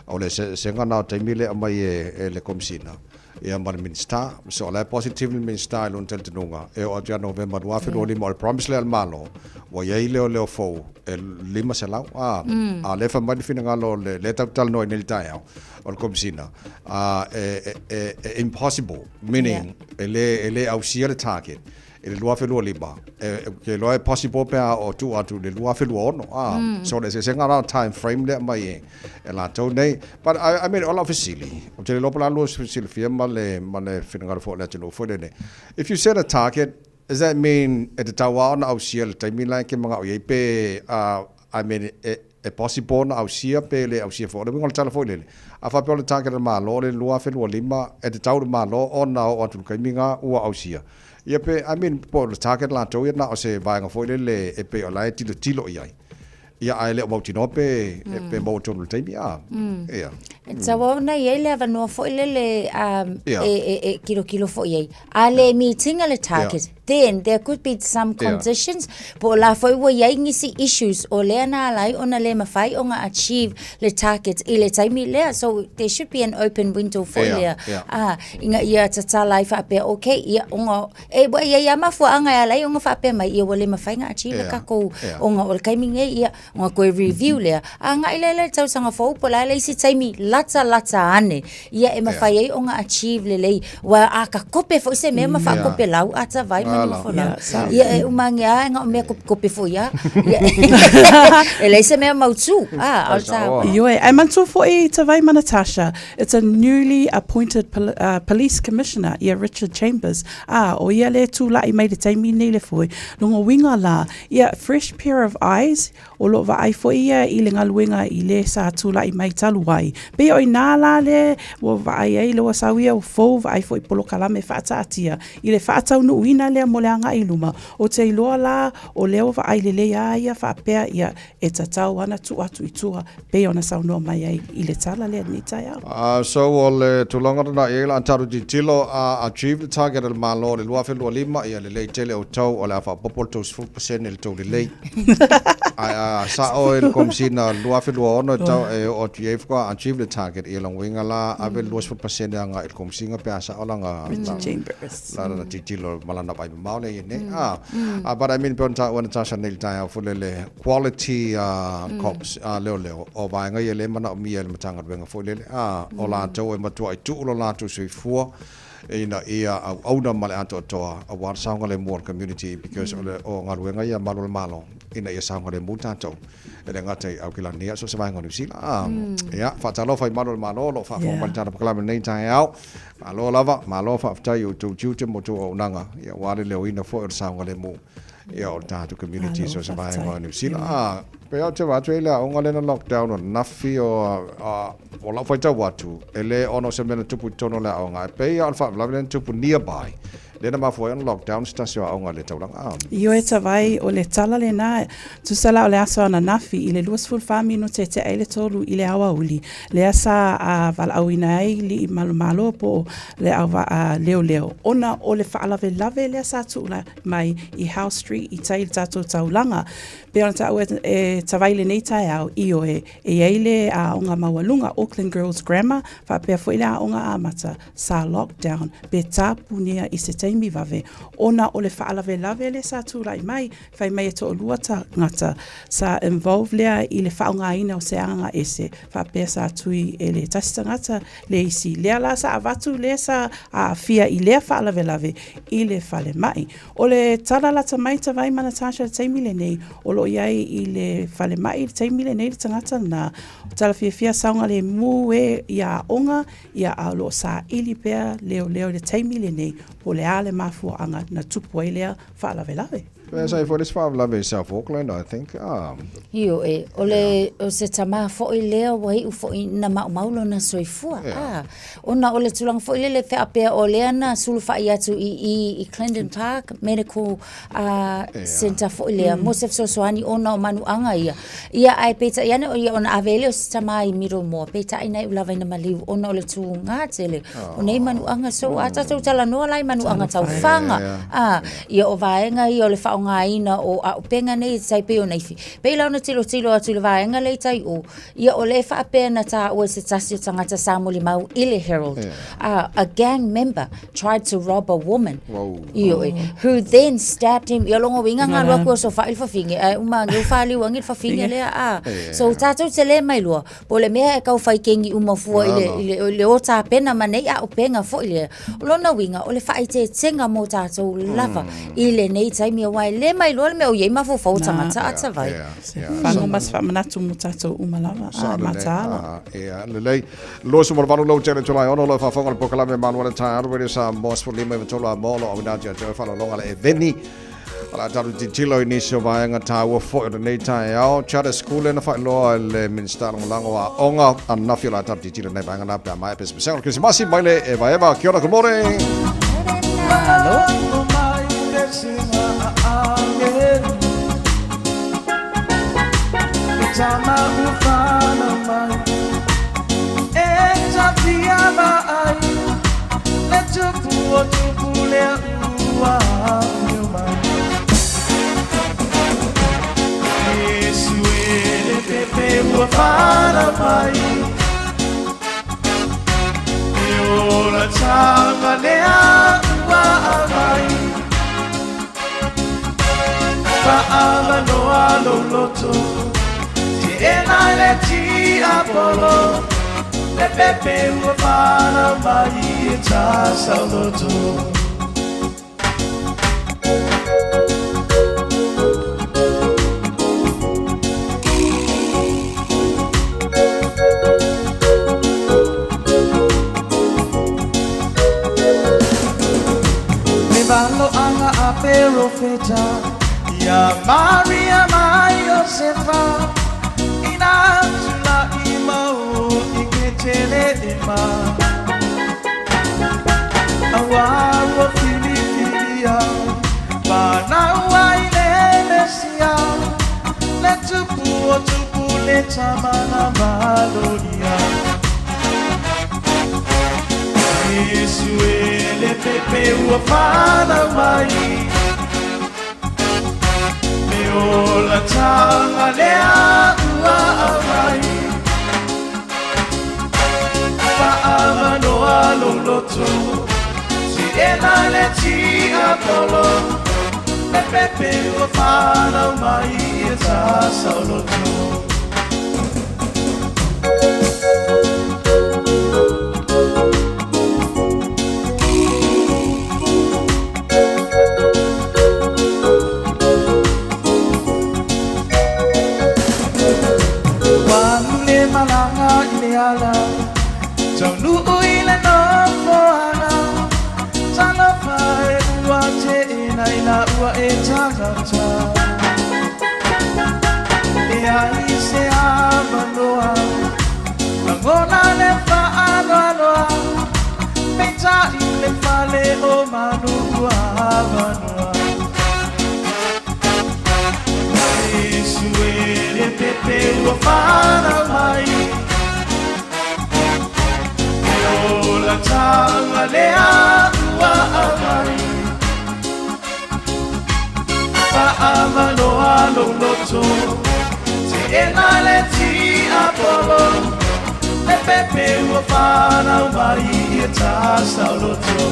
S4: O le eseesega lena o taimi lea e aumai e le Komesina ia ma le Minisita. So o la e positive le Minisita i lona talitonuga e oo atu ia Novema 2025 o le promise lea a le Malo ua i ai leoleo fou e 500 a, a o lea e fai mai le finagalo o le lea tatou te talanoa ai nei i le taeao o le Komesina a e, e, e impossible meaning e le e le ausia le target i le 2025 e, ke iloa e possible pe a oo tuu atu i le 2026 a so le eseesega la o time frame lea aumai e e latou nei but I, I mean o lau fesili ou te le iloa po o le a lua silafia ma le ma le finagalo foi o le atunuu foi lenei if you set a target Does that mean e tatau lava ona ausia i le taimi la e ke manao i ai pe I mean e e possible ona ausia pe le ausia foi? O le uiga o le tala foi lele, a faapea o le target a le Malo o le 2025 e tatau i le Malo ona oo atu i le taimi na ua ausia. Ia pe I mean po o le target latou ia na o se vaega foi lele e pei o la e tilotilo i ai. Ia ae le o mautinoa pe pe maua tonu i le taimi a. Ia.
S11: E tatau ona i ai le avanoa foi lele e, e, e kilokilo foi i ai. A le meeting a le target, then there could be some conditions po o la foi ua i ai nisi issues o lea na ala ai ona le mafai ona achieve le target i le taimi lea. So there should be an open window foi lea. A, ina ia tatala ai faapea, okay, ia, ona E, ua i ai lava mafuaaga e ala ai ona faapea mai, ia ua le mafai ona achieve le tatou, ona o le taimi nei, ia, ona toe review lea, agai lea i le tausaga fou po o le a le isi taimi latalata ane, ia e mafai ai ona achieve lelei. Aua a ta kope foi se mea ma faakopelau ata vai ma niufolau, ia e uma ane lava na o mea kopekope foi lava. Ia, e leai se mea mautū, a, o le taua.
S9: Ioe, ae manatua foi Tavai ma Natasha, It's a newly appointed police commissioner ia Richard Chambers, ā, ʻo ia le tulaʻi mai le taimi nei le foi, lona uiga la, ia fresh pair of eyes, O loo vaai foi ia i le galuega i le sa tula'i mai talu ai. Pei o inā la le ua vaai ai le ua sau ia ua fou vaai foi polokalame faataatia i le faataunuuina lea mo le agai i luma. Ou te iloa la o lea ua vaai lelei a ia faapea ia e tatau ana tuu atu i tua pei ona saunoa mai ai i le tala lea i lenei taeao.
S4: So o le tulaga lena i ai la tatou tilotilo a achieve le target a le Malo i le 2025 ia lelei tele outou o le a faaopoopo le 30% i le tou lelei. Ae a sao i le Komesina 2026 e tau e oo atu i ai faatoa achieve le target ia lona uiga la ave le 20% agai i le Komesina pe a sao lana
S9: Richard Chambers.
S4: Lana tilotilo ma lana vaai mamao lea e i ai nei. But I mean pei ona taua e Natasha nei i le taeao foi lele quality cops leoleo o vaega ia lea e manaomia e le Matagaluega foi lele o latou e matuai tuu lo latou soifua ina ia auauna ma le atoatoa aua le saogalemu o le community because o le o galuega ia a malu o le Malo ina ia saogalemu tatou e le gata i Aukilani a o so o se vaega o Niu Sila. Ia, faatalofa i malu o le Malo o lo o faafofoga mai i le tatou polokalame i lenei taeao. Malo lava, malo faafetai i outou tiute ma outou auaunaga aua le leoina foi o le saogalemu ia o le tatou community so se vaega o Niu Sila. Ah, pe ou te vaai atu i le aoga lea na lockdown ananafi o o lau faitau atu, e le ona o se mea na tupu i totonu o le aoga, e pei lava o le faalavelave lea na tupu nearby, lea na mafua ai ona lockdown se tasi o aoga i le taulaga. Ah.
S9: Ioe Tavai, o le tala lena, tusa la o le aso ananafi i le 24 minute e tea ai le tolu i le aoauli, lea sa valaauina ai lii malomalo po o le au leoleo ona o le faalavelave lea sa tuu mai i Howe Street i tai i le tatou taulaga. Pei ona taua e Tavai i lenei taeao, ioe, e i ai le aoga maualuga, Auckland Girls Grammar, faapea foi le aoga amata sa lockdown pe tapunia i se taimi vave ona o le faalavelave lea sa tulai mai, fai mai e toalua tagata sa involve lea i le faaaogaina o se agaga ese faapea sa tui e le tasi tagata le isi. Lea la sa avatu le sa aafia i lea faalavelave i le falemai. O le tala lata mai Tavai ma Natasha i le taimi lenei, o lo o i ai i le falemai i le taimi lenei le tagata lena. Tala fiafia saogalemu e i aoga, ia a o lo o saili pea leoleo i le taimi lenei po o le a le mafuaaga na tupu ai lea faalavelave.
S4: Pe sa i foi le isi faalavelave i South Auckland, I think.
S11: Ioe, o le, o se tamā foi lea ua iu foi ina maumau lona soifua. A, ona o le tulaga foi lele faapea o lea na sulufai atu i i i Clendon Park Medical Centre foi lea mo se fesoasoani ona o manuaga ia. Ia, ae peitai ane o ia ona ave ai lea o se tamā i Middlemore, peitai na iu lava ina maliu ona o le tugā tele o nei manuaga. So, a tatou talanoa la i manuaga taufaga, a, ia o vaega ia o le faaaogaina o auupega nei e tai pei o naifi. Pei la ona tilotilo atu i le vaega lea i tai o, ia o lea e faapea na taua e se tasi o tagata sa molimau i le Herald, a, a gang member tried to rob a woman. Ioe, who then stabbed him. Ia longa uiga nga lua kua sofa i le fafine, ae uma age u faliu age le fafine lea a. So tatou te le mailoa, po o le mea e tau fai kengi uma fua i le, i le, i le o tapena ma nei auupega foi lea. O lona uiga, o le faaeteetega mo tatou lava i lenei taimi, aua e le mailoa le mea o i ai mafaufau o tagata a tavai.
S9: Fagu ma se faamanatu mo tatou uma lava, a mataala.
S4: Ia, lelei. 28 lou tele Tulae 6 lo faafofoga le polokalame Malu Ale Taeao Radio Samoa 15 i 3 a mo lo auina atu ia te oe faaaloaloga le eveni. O le a tatou tilotilo i nisi o vaega taua foi o lenei taeao. Charter School lea na faailoa e le Minisita Lagolago o Aoga ananafi o le a tatou tilotilo i nei vaega na pe a maea pesepesega o le Kerisimasi mai le Evaeva. Kia ora, good morning.
S9: Malo.
S16: Iosefa Ina tula'i mau i Petelehema Auā ua filifilia Fanau ai le Mesia Le Tupu o tupu le Tama na malolia Iesu e le pepe ua fanau mai Le olataga lea ua aumai Fa'avanoa lou loto Si'ena le tiapolo Le pepe ua fanau mai e sasaoloto Ua alu le malaga i le ala Taunuu i le nofoaga Talofa e ua teena i la ua e tagata Leai se avanoa Lagona le faanoanoa Peitai le fale o manu ua avanoa Iesu e le pepe ua fanau mai Le olataga lea ua aumai Fa'avanoa lou loto Te'ena le tiapolo Le pepe ua fanau mai ia tasaoloto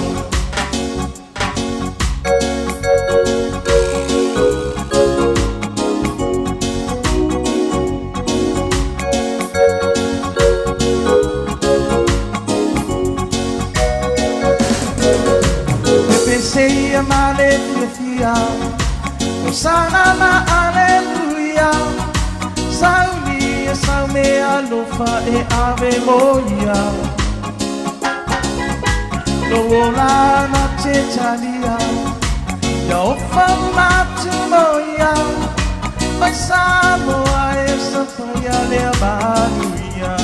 S16: Pepese ia ma le fiafia Hosana ma Aleluia Sauni e sau meaalofa e ave mo ia Lou ola na te talia Ia ofa uma atu mo ia Mai Samoa e sapaia lea manuia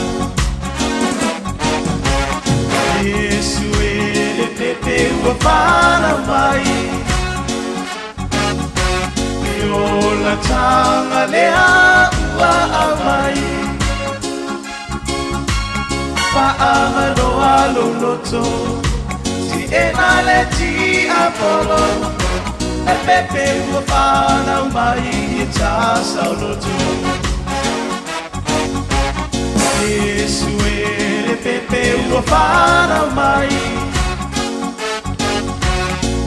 S16: Iesu e le pepe ua fanau mai Le olataga lea ua aumai Fa'avanoa lou loto Si'ena le tiapolo Le pepe ua fanau mai e tasaoloto Iesu e le pepe ua fanau mai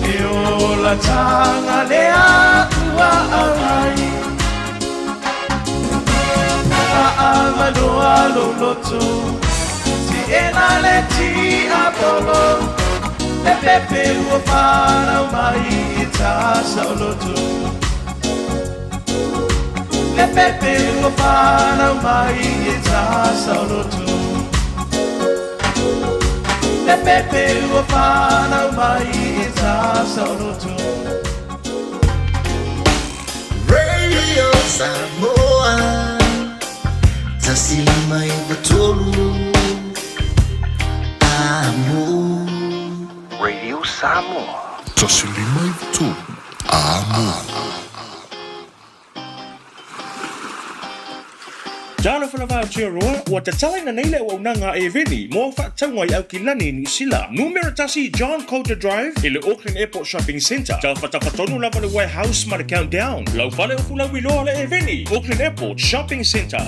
S16: Le olataga lea ua aumai Fa'avanoa lou loto Si'ena le tiapolo Le pepe ua fanau mai e tasaoloto Le pepe ua fanau mai e tasaoloto Le pepe ua fanau mai e tasaoloto
S17: Radio Samoa 105.3 Amo
S18: Radio Samoa.
S1: 105.3 Amo.
S3: Talofa lava Aotearoa, ua tatalaina nei le auaunaga a Eveni mo au faatauga i Aukilani, Niu Sila. Numera tasi John Coulter Drive i le Auckland Airport Shopping Centre. Taufatafatono lava le Warehouse ma le Countdown. Lau fale o Fulauiloa le Eveni, Auckland Airport Shopping Centre.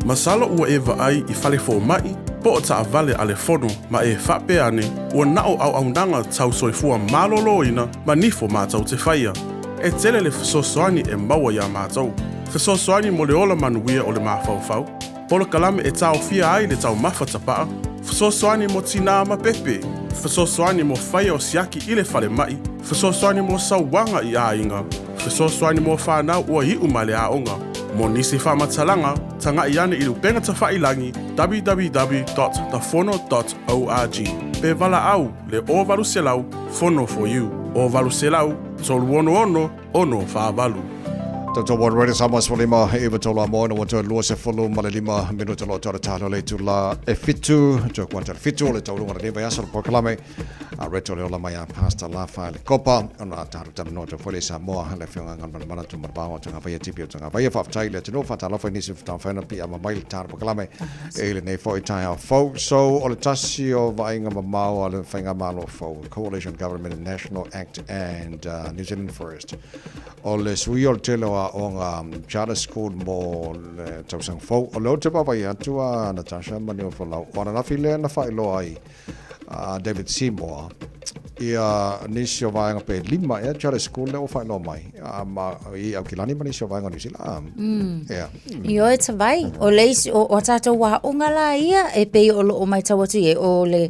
S2: Masalo ua e vaai i fale fomaʻi po o taʻawale a le fono ma e faapea ane ua na o auaunaga tau soifua malōlōina ma nifo matou te faia. E tele le fesoasoani e maua iā matou. Fesoasoani mo le ola manuia o le mafaufau, polokalame e taofia ai le taumafa tapaʻa, fesoasoani mo tinā ma pepe, fesoasoani mo faia o siaki i le falemaʻi, fesoasoani mo sauaga i aiga, fesoasoani mo fanau ua iʻu mai le aoga. Mo nisi faamatalaga, tagaʻi ane i le upega tafailagi www.thefono.org pe valaau le 0800 Fono for you 0800 366 648.
S4: Tautua World Radio Samoa 15 e iwa tolu a moe na ua toe 25 minuta loa tau le talo le itula e fitu, toe kuata le fitu o le taulunga le leva aso le polokalame a reto le ola mai a Pastor Lafa le Kopa ona talu talanoa tau foi le Samoa le afioga Galumalemana Tuimalevaoa o Tagavaia Tipi o Tagavaia faafetai le atunuu faatalofa i nisi o fitafaina pia ma mai le talo polokalame e i lenei foi taeao fou. So o le tasi o vaaiga mamao a le faigamalo fou Coalition Government and National Act and New Zealand First O le sui o le tele o aoga charter school mo le tausaga fou. O lea ou te vaavaai atu a Natasha ma Niofolau, o ananafi lea na faailoa ai a David Seymour ia nisi o vaega pe lima ea charter school lea ua faailoa mai ma i Aukilani ma nisi o vaega o Niu Sila. Ia.
S11: Ioe Tavai, o le isi, o, o tātou aoga la ia, e pei o loo maitau atu i e, o le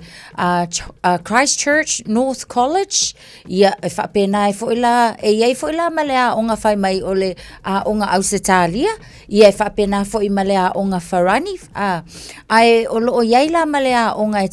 S11: Christchurch North College, Ia, e faapena ai foi la, e i ai foi la ma le aoga fai mai o le aoga Ausetalia, ia e faapena foi ma le aoga Farani, a, ae o loo i ai la ma le aoga,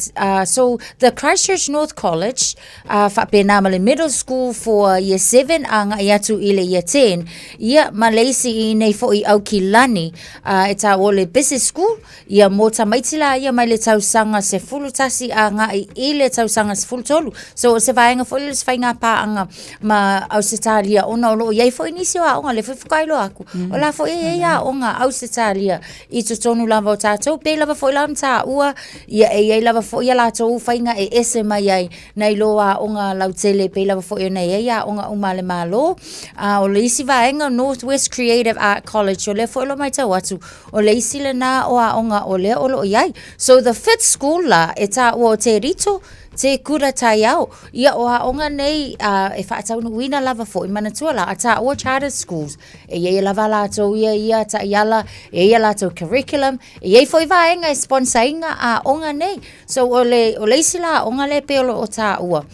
S11: so the Christchurch North College, a, faapena ma le middle school for year 7 agai atu i le year 10, ia ma le isi i inei foi i Aukilani, a, e taua o le Business School, Ia mō tamaiti la ia mai le tausaga 11 agai i le tausaga 13. So o se vaega foi lea o se faiga pāaga ma Ausetalia ona o lo o i ai foi nisi o aoga lea foi faatoa iloa atu. O la foi e i ai aoga Ausetalia i totonu lava o tatou pei lava foi la ona taua ia e i ai lava foi a latou faiga e ese mai ai nai lo aoga lautele pei lava foi ona e i ai aoga uma a le Malo. A o le isi vaega North West Creative Art College o lea foi o lo o matau atu O le isi lena o aoga o lea o lo o i ai. So the fifth school la e taua o Te Rito, Te Kura Taiao. Ia o aoga nei uh, e faataunuuina lava foi, manatua la, a taua charter schools. E i ai lava latou ia ia taiala, e i ai latou curriculum, e i ai foi vaega e sponsor ina aoga nei. So o le, o le isi la aoga lea e pei o lo o taua.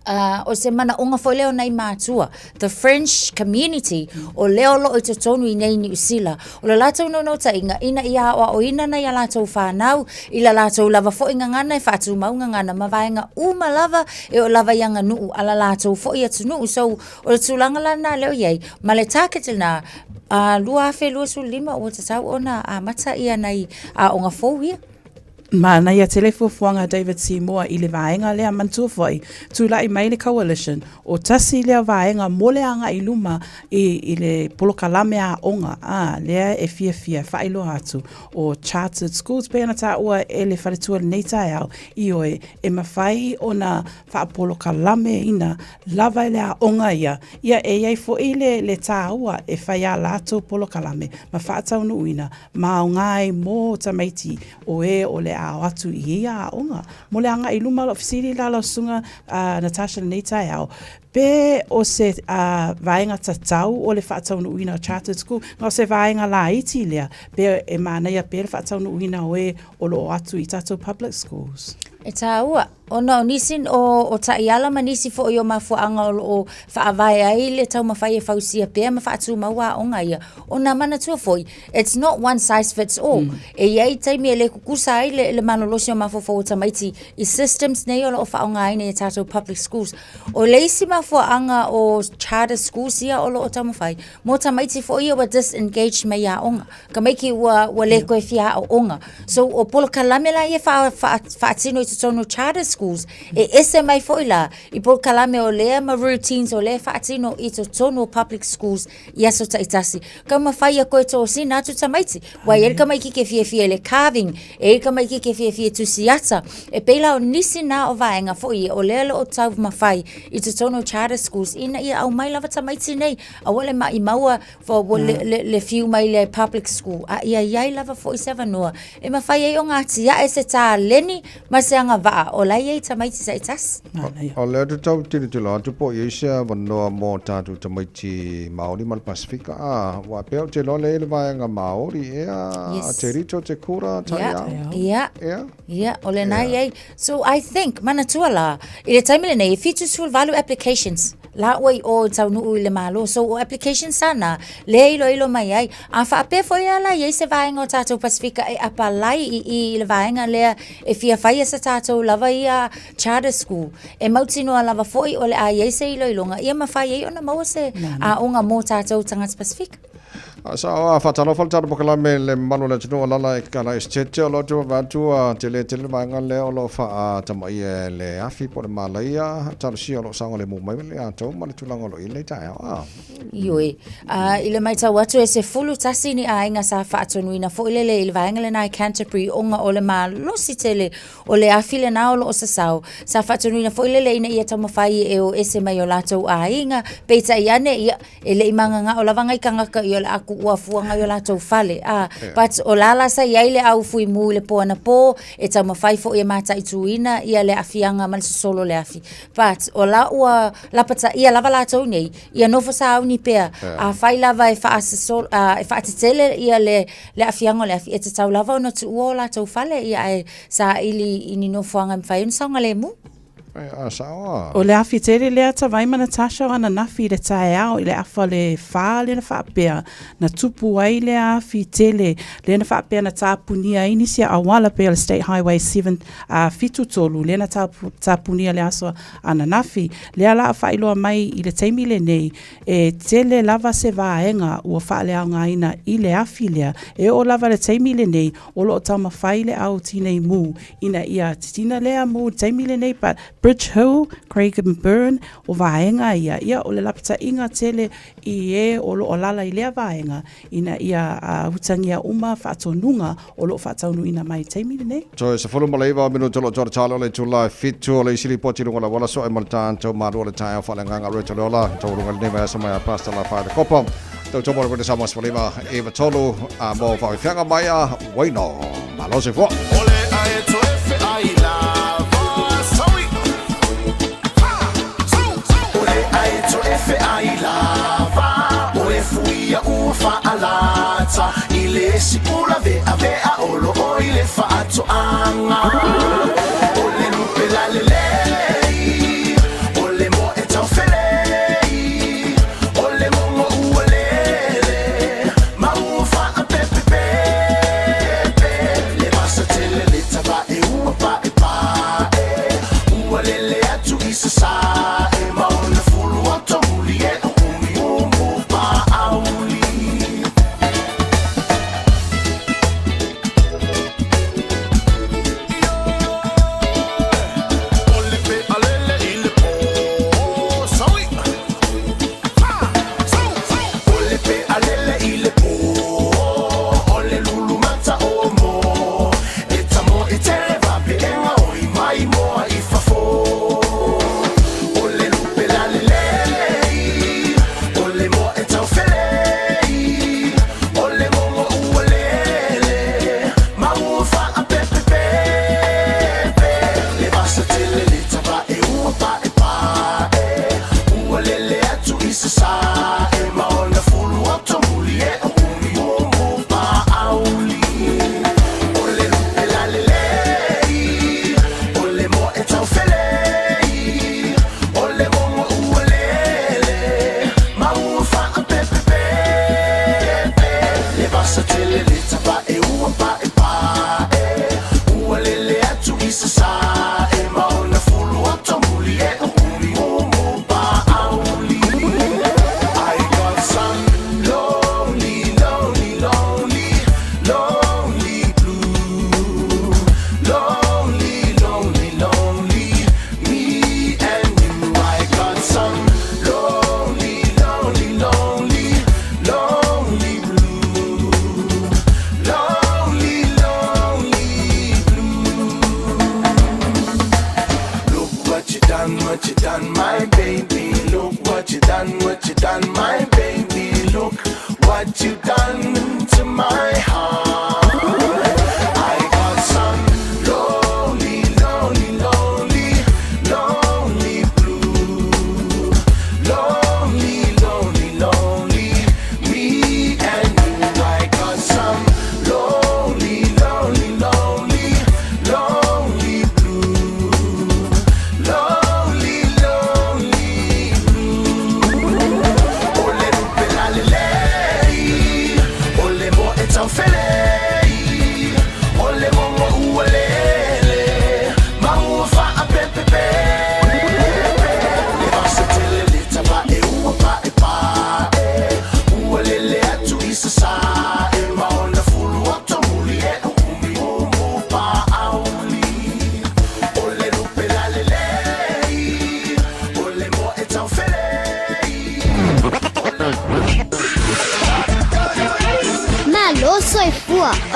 S11: Uh, o se manaʻoga foi lea o nai mātua, the French community, o lea o loo i totonu i nei Niu Sila. O le latou naunautaiga, ina ia aoaoina nai a latou whanau, i la latou lava foi gagana e faatumau gagana ma vaega uma lava e oo lava i aganuu a la latou foi atunuu. So, o le tulaga la lena lea o i ai, ma le target lena, uh, 2025 ua tatau ona amata ia nai aoga fou ia.
S9: Manaia tele fuafuaga a David Seymour i le vaega lea manatua foi, tulai mai le Coalition, o tasi lea vaega mo le agai i luma i, i le polokalame aoga, ā, lea e fiafia e faailoa atu, o Chartered Schools, pei ona taua e le faletua i lenei taeao, ioe, e mafai ona faapolokalameina lava e le aoga ia, ia e i ai foi le, le tāua e fai ā latou polokalame ma faataunuuina ma aoga ai mō tamaiti o e o le a o atu i ia aoga. Mo le agai i luma o lau fesili la lau susuga a Natasha lenei taeao, pe o se vaega tatau o le faataunuuina o Chartered School, na o se vaega laiti lea, pe e manaia pea le faataunuuina o e o lo o atu i tatou public schools?
S11: E tāua, ona o nisi o, o taiala ma nisi foi o mafuaaga o lo o faavae ai le taumafai e fausia pea ma faatumau aoga ia, ona manatua foi, it's not one size fits all. E i ai taimi e le kukusa ai le, le malolosi o mafaufau o tamaiti i systems nei o lo o faaaogaina i a tatou public schools. O le isi mafuaaga o charter schools ia o lo o taumafai, mo tamaiti foi ia ua disengage mai aoga. Tamaiti ua, ua le toe fia aooga. So o polokalame la ia faa, faa, faatino i totonu o charter schools, e ese mai foi la i polokalame o lea ma routines o lea faatino i totonu o public schools i aso taitasi. Taumafai ia koe tosina atu tamaiti. Ua i ai le tamaiti ke fiafia i le carving, e i ai le tamaiti ke fiafia i tusi ata. E pei la o nisi na o vaega foi ia, o lea o lo o taumafai i totonu o charter schools ina ia aumai lava tamaiti nei, aua le maimau for le, le, le fiu mai le public school, a ia i ai lava foi se avanoa e mafai ai ona atiae se taleni ma se agavaa o la e i ai tamaiti taitasi.
S4: O lea te tau tilotilo atu po o i ai se avanoa mo tatou tamaiti Māori ma le Pasifika, ā, aua pea ou te iloa lea e i le vaega Māori ea,
S11: Yes.
S4: Te Rito, Te Kura,
S11: Ia,
S4: Taiao.
S11: ia,
S4: Ea?
S11: ia, o lena
S4: Ea.
S11: i ai. So I think, manatua la, i le taimi lenei, e 78 applications. La ua i o i taunuu i le Malo. So o applications sana, lea e iloilo mai ai. A faapea foi lava la e i ai se vaega o tatou Pasefika e apalai i i i le vaega lea e fia faia se tatou lava ia charter school, e mautinoa lava foi o le a i ai se iloiloga ia mafai ai ona maua se aoga mo tatou tagata Pasefika.
S4: Sa faatalofa le tatou polokalame i le mamalu o le atunuu o alaala i Kala Esetete o lo o atu atu tele tele le vaega lea o lo o faatamaia e le afi po o le malaia talosia o lo o saogalemu mai le atou ma le tulaga o lo o i ai lenei taeao. Ah.
S11: Ioe. I le matau atu e 11 ni aiga sa faatonuina foi lele i le vaega lena i Canterbury ona o le malosi tele o le afi lena o lo o sasao. Sa faatonuina foi lele ina ia taumafai e o ese mai o latou aiga, peitai ane, ia, e le i magagao lava nai tagata ia o le a tuua fua nai o latou fale. A, but o la la sa i ai le au fui mu i le po anapo, e taumafai foi e mataituina ia le aafiaga ma le sosolo o le afi. But o la ua lapataia lava latou nei, ia nofo sauni pea, afai lava e faasosolo, e faatetele ia le le aafiaga o le afi, e tatau lava ona tuua o latou fale, ia ae saili i ni nofoaga e mafai ai ona saogalemu.
S4: A sao a.
S9: O le afi tele lea Tavai ma Natasha o ananafi i le taeao i le afa o le whā lea na faapea na tupu ai lea afi tele lea na faapea na tapunia ai nisi auala pei o le State Highway 7 a 73 lea na tapunia le aso ananafi. Lea la a faailoa mai i le taimi lenei e tele lava se vaega ua faaleaogaina i le afi lea. E oo lava i le taimi lenei o lo o taumafai le au tinei mu ina ia titina lea mu i le taimi lenei but Bridge Hill, Craigieburn, o vaega ia, ia o le lapataiga tele i e o lo o alaala i lea vaega ina ia utagia uma faatonuga o lo o faataunuuina mai i le taimi lenei.
S4: Toe 19 minute o lo o toa le tala o le itula e 7 o le isi lipoti i luga o le auala soe ma le tatou malu o le taeao faaleagaga Roberto Leola taualuga i lenei vaiaso mai a Pastor Lafai le Kopa tautomo o le Witness Amos Falima i Matolu a mo whawhiwhianga mai a Waino. Malo se fua. Ole a e toe wheai lava
S1: Sorry Ole a e toe wheai lava O e fuia ua whaalata I le sipula vea vea o lo o i le whaatoanga O le lupe la le lei O le mo e tau felei O le mongo ua lele Ma ua whaapepepepe Le vasa tele le tava e ua pa e pa e Ua lele atu i sa sa e Ma ona fulu o muli e o umi umu pa auli.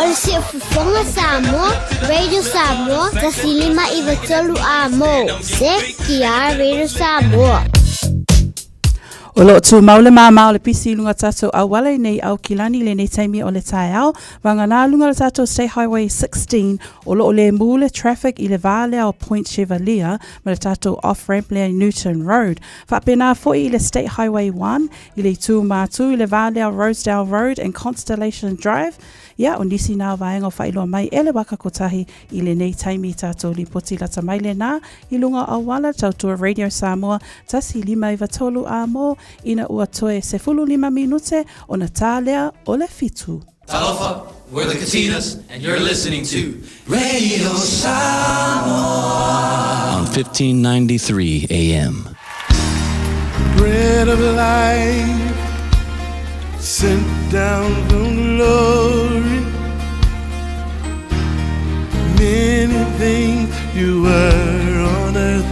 S12: O le Siufofoga Samoa, Radio Samoa, 1593 A mo, CKR Radio Samoa.
S9: O lo o tumau le māmā o le pisi i luga tatou auala i nei Aukilani i lenei taimi o le taeao, vagana luga o le tatou State Highway 16, o lo o lemu le traffic i le va lea o Point Chevalier ma le tatou off-ramp lea i Newton Road. Faapena foi i le State Highway 1 i le itu mātū i le va lea o Rosedale Road and Constellation Drive, ia, o nisi nā o vaega o faailoa mai e le waka kotahi i lenei taimi tatou lipoti lata mai lenā i luga o auala tautua Radio Samoa 1593 a mō ina ua toe 15 minute ona tā lea o le fitu.
S19: Talofa, we're the Katinas and you're listening to Radio Samoa
S20: on 1593 AM.
S1: Bread of life sent down from glory. Many things you were on earth,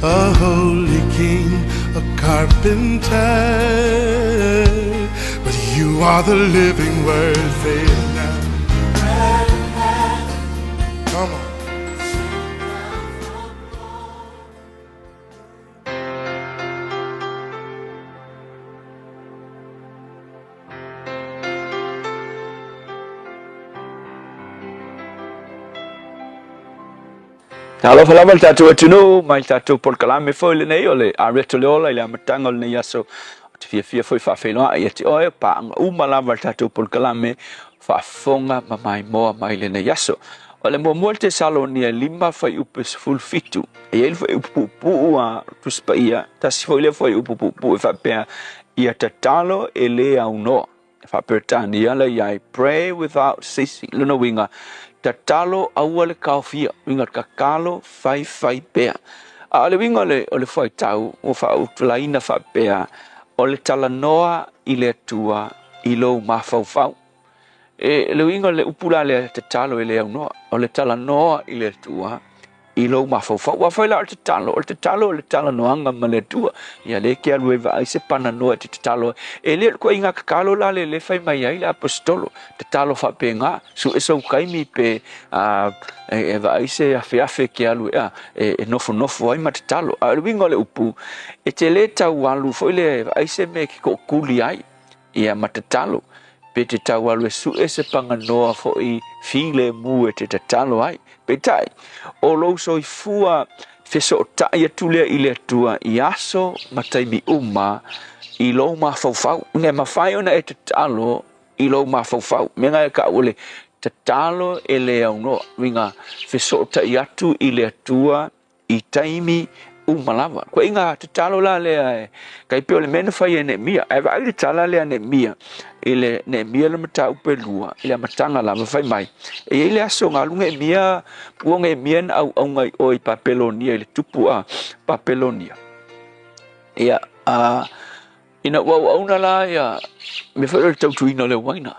S1: a holy king, a carpenter. But you are the living word, say it now. Come on.
S21: Talofa lava le tatou atunuu mai le tatou polokalame foi lenei o le Areto le Ola i le amataga o lenei aso. Ou te fiafia foi faafeiloai ia te oe, paaga uma lava le tatou polokalame faafofoga ma maimoa mai lenei aso. O le muamua le Tesalonia 5 fuaiupu 17. E i ai le fuaiupu puupuu a Tusi Paia, tasi foi lea fuaiupu puupuu e faapea, Ia tatalo e lē aunoa. E faa-Peretania la i ai, Pray without ceasing. Lona uiga, tatalo aua le taofia, uiga tatalo faifai pea. A o le uiga o le, o le fuaitau ua faautulaina faapea, o le talanoa i le Atua i lou mafaufau. E, le uiga o le upu la lea tatalo e le aunoa, o le talanoa i le Atua i lou mafaufau. Ua fai la o le tatalo, o le tatalo o le talanoaga ma le Atua. Ia le ke alu e vaai se pananoa e te tatalo ai. E le o le koaiga tatalo la le le fai mai ai le aposetolo, tatalo faapena, sue sou taimi pe a, e, e vaai se afeafe ke alu e, a, e, e nofonofo ai ma tatalo. A o le uiga o le upu, e te le tau alu foi lea e vaai se mea e ke tookuli ai. Ia ma tatalo, pe te tau alu e sue se paganoa foi filemu e te tatalo ai. Peitai, o lou soifua fesootai atu lea i le Atua i aso ma taimi uma i lou mafaufau. Ina e mafai ona e tatalo i lou mafaufau. Mea na e taua o le tatalo e le aunoa, uiga fesootai atu i le Atua i taimi uma lava. Koe inga tatalo la lea e kai pei o le mea na fai e Neemia. Ae vaai le tala lea a Neemia i le Neemia le mataupu e lua i le amataga lava fai mai. E i ai le aso na alu Neemia, ua Neemia na auauna i o i Papelonia i le tupu a Papelonia. Ia, a Ina ua auauna la ia mea foi o le tautuina o le uaina.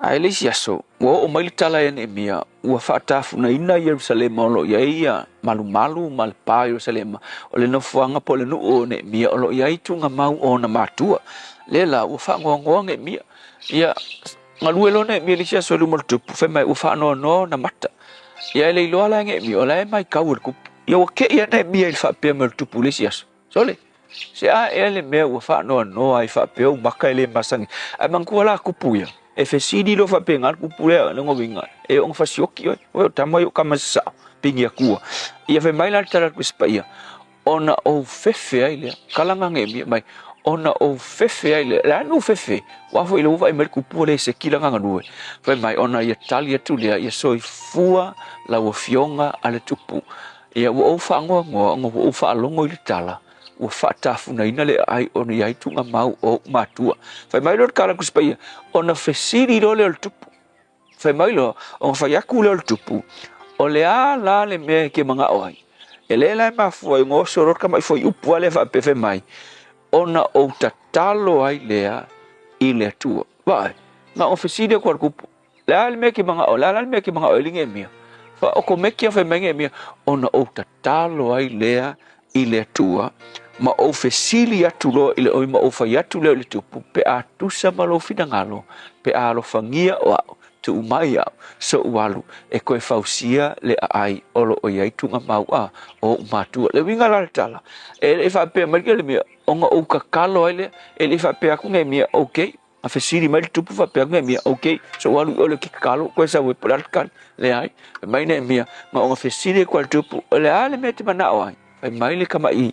S21: Ae le isi aso, ua oo mai le tala ia Neemia, ua faatafunaina Ierusalema o lo o i ai ia malumalu ma le pa o Ierusalema, o le nofoaga po o le nuu o Neemia o lo o i ai tuugamau o ona matua. Lea la, ua faanoanoa Neemia. Ia, galue loa Neemia i le isi aso i luma o le tupu, fai mai ua faanoanoa ona mata. Ia e le iloa la e Neemia, o la e maitau e le tupu. Ia ua kei lava Neemia i le faapea mai o le tupu i le isi aso. Sole, se a ea le mea ua faanoanoa ai faapea ou maka e le masani. Ae manatua la kupu ia, e fesili loa faapena le kupu lea, lona uiga, e oo ina fasioki oe, oe o tama ia o kama sasao, pigi atua. Ia fai mai la le tala a le Tusi Paia, ona ou fefe ai lea, kalaga Neemia mai, ona ou fefe ai lea. O le a le mea ua fefe? Aua foi o lea ua vaai mai le kupu ua le seki lana galue. Fai mai, ona ia tali atu lea, ia soifua lau afioga a le tupu. Ia, ua ou faanoanoa ona ua ou faalogo i le tala ua faatafunaina le aai ona i ai tuugamau o ou matua. Fai mai loa le tala Tusi Paia, ona fesili loa lea o le tupu. Fai mai loa, ona fai atu lea o le tupu, o le a la le mea e te manao ai? E le la e mafua ai ona oso loa le tamai fuaiupu lava lea faapea fai mai, ona ou tatalo ai lea i le Atua. Vaai, na ona fesili atu lava le tupu, Le a le mea ke manao, le a la le mea ke manao ai Neemia? Fa o ko mekia fai mai Neemia, ona ou tatalo ai lea i le Atua, ma ou fesili atu loa i le oi ma ou fai atu lea i le tupu, pe a tusa ma lou finagalo, pe a alofagia o au, Tuu mai au soʻu alu e toe fausia le aai o loo i ai tuugamau a o oʻu matua. Le uiga la le tala, e le i faapea mai le Nehemia, ona ou tatalo ai lea, e le i faapea atu Nehemia, okay, a fesili mai le tupu faapea atu Nehemia, okay, soʻu alu i o le ke tatalo, koe sau e po o le a le tali. Leai, fai mai Nehemia, na ona fesili atu a le tupu, o le a le mea e te manao ai? Fai mai le tamaʻi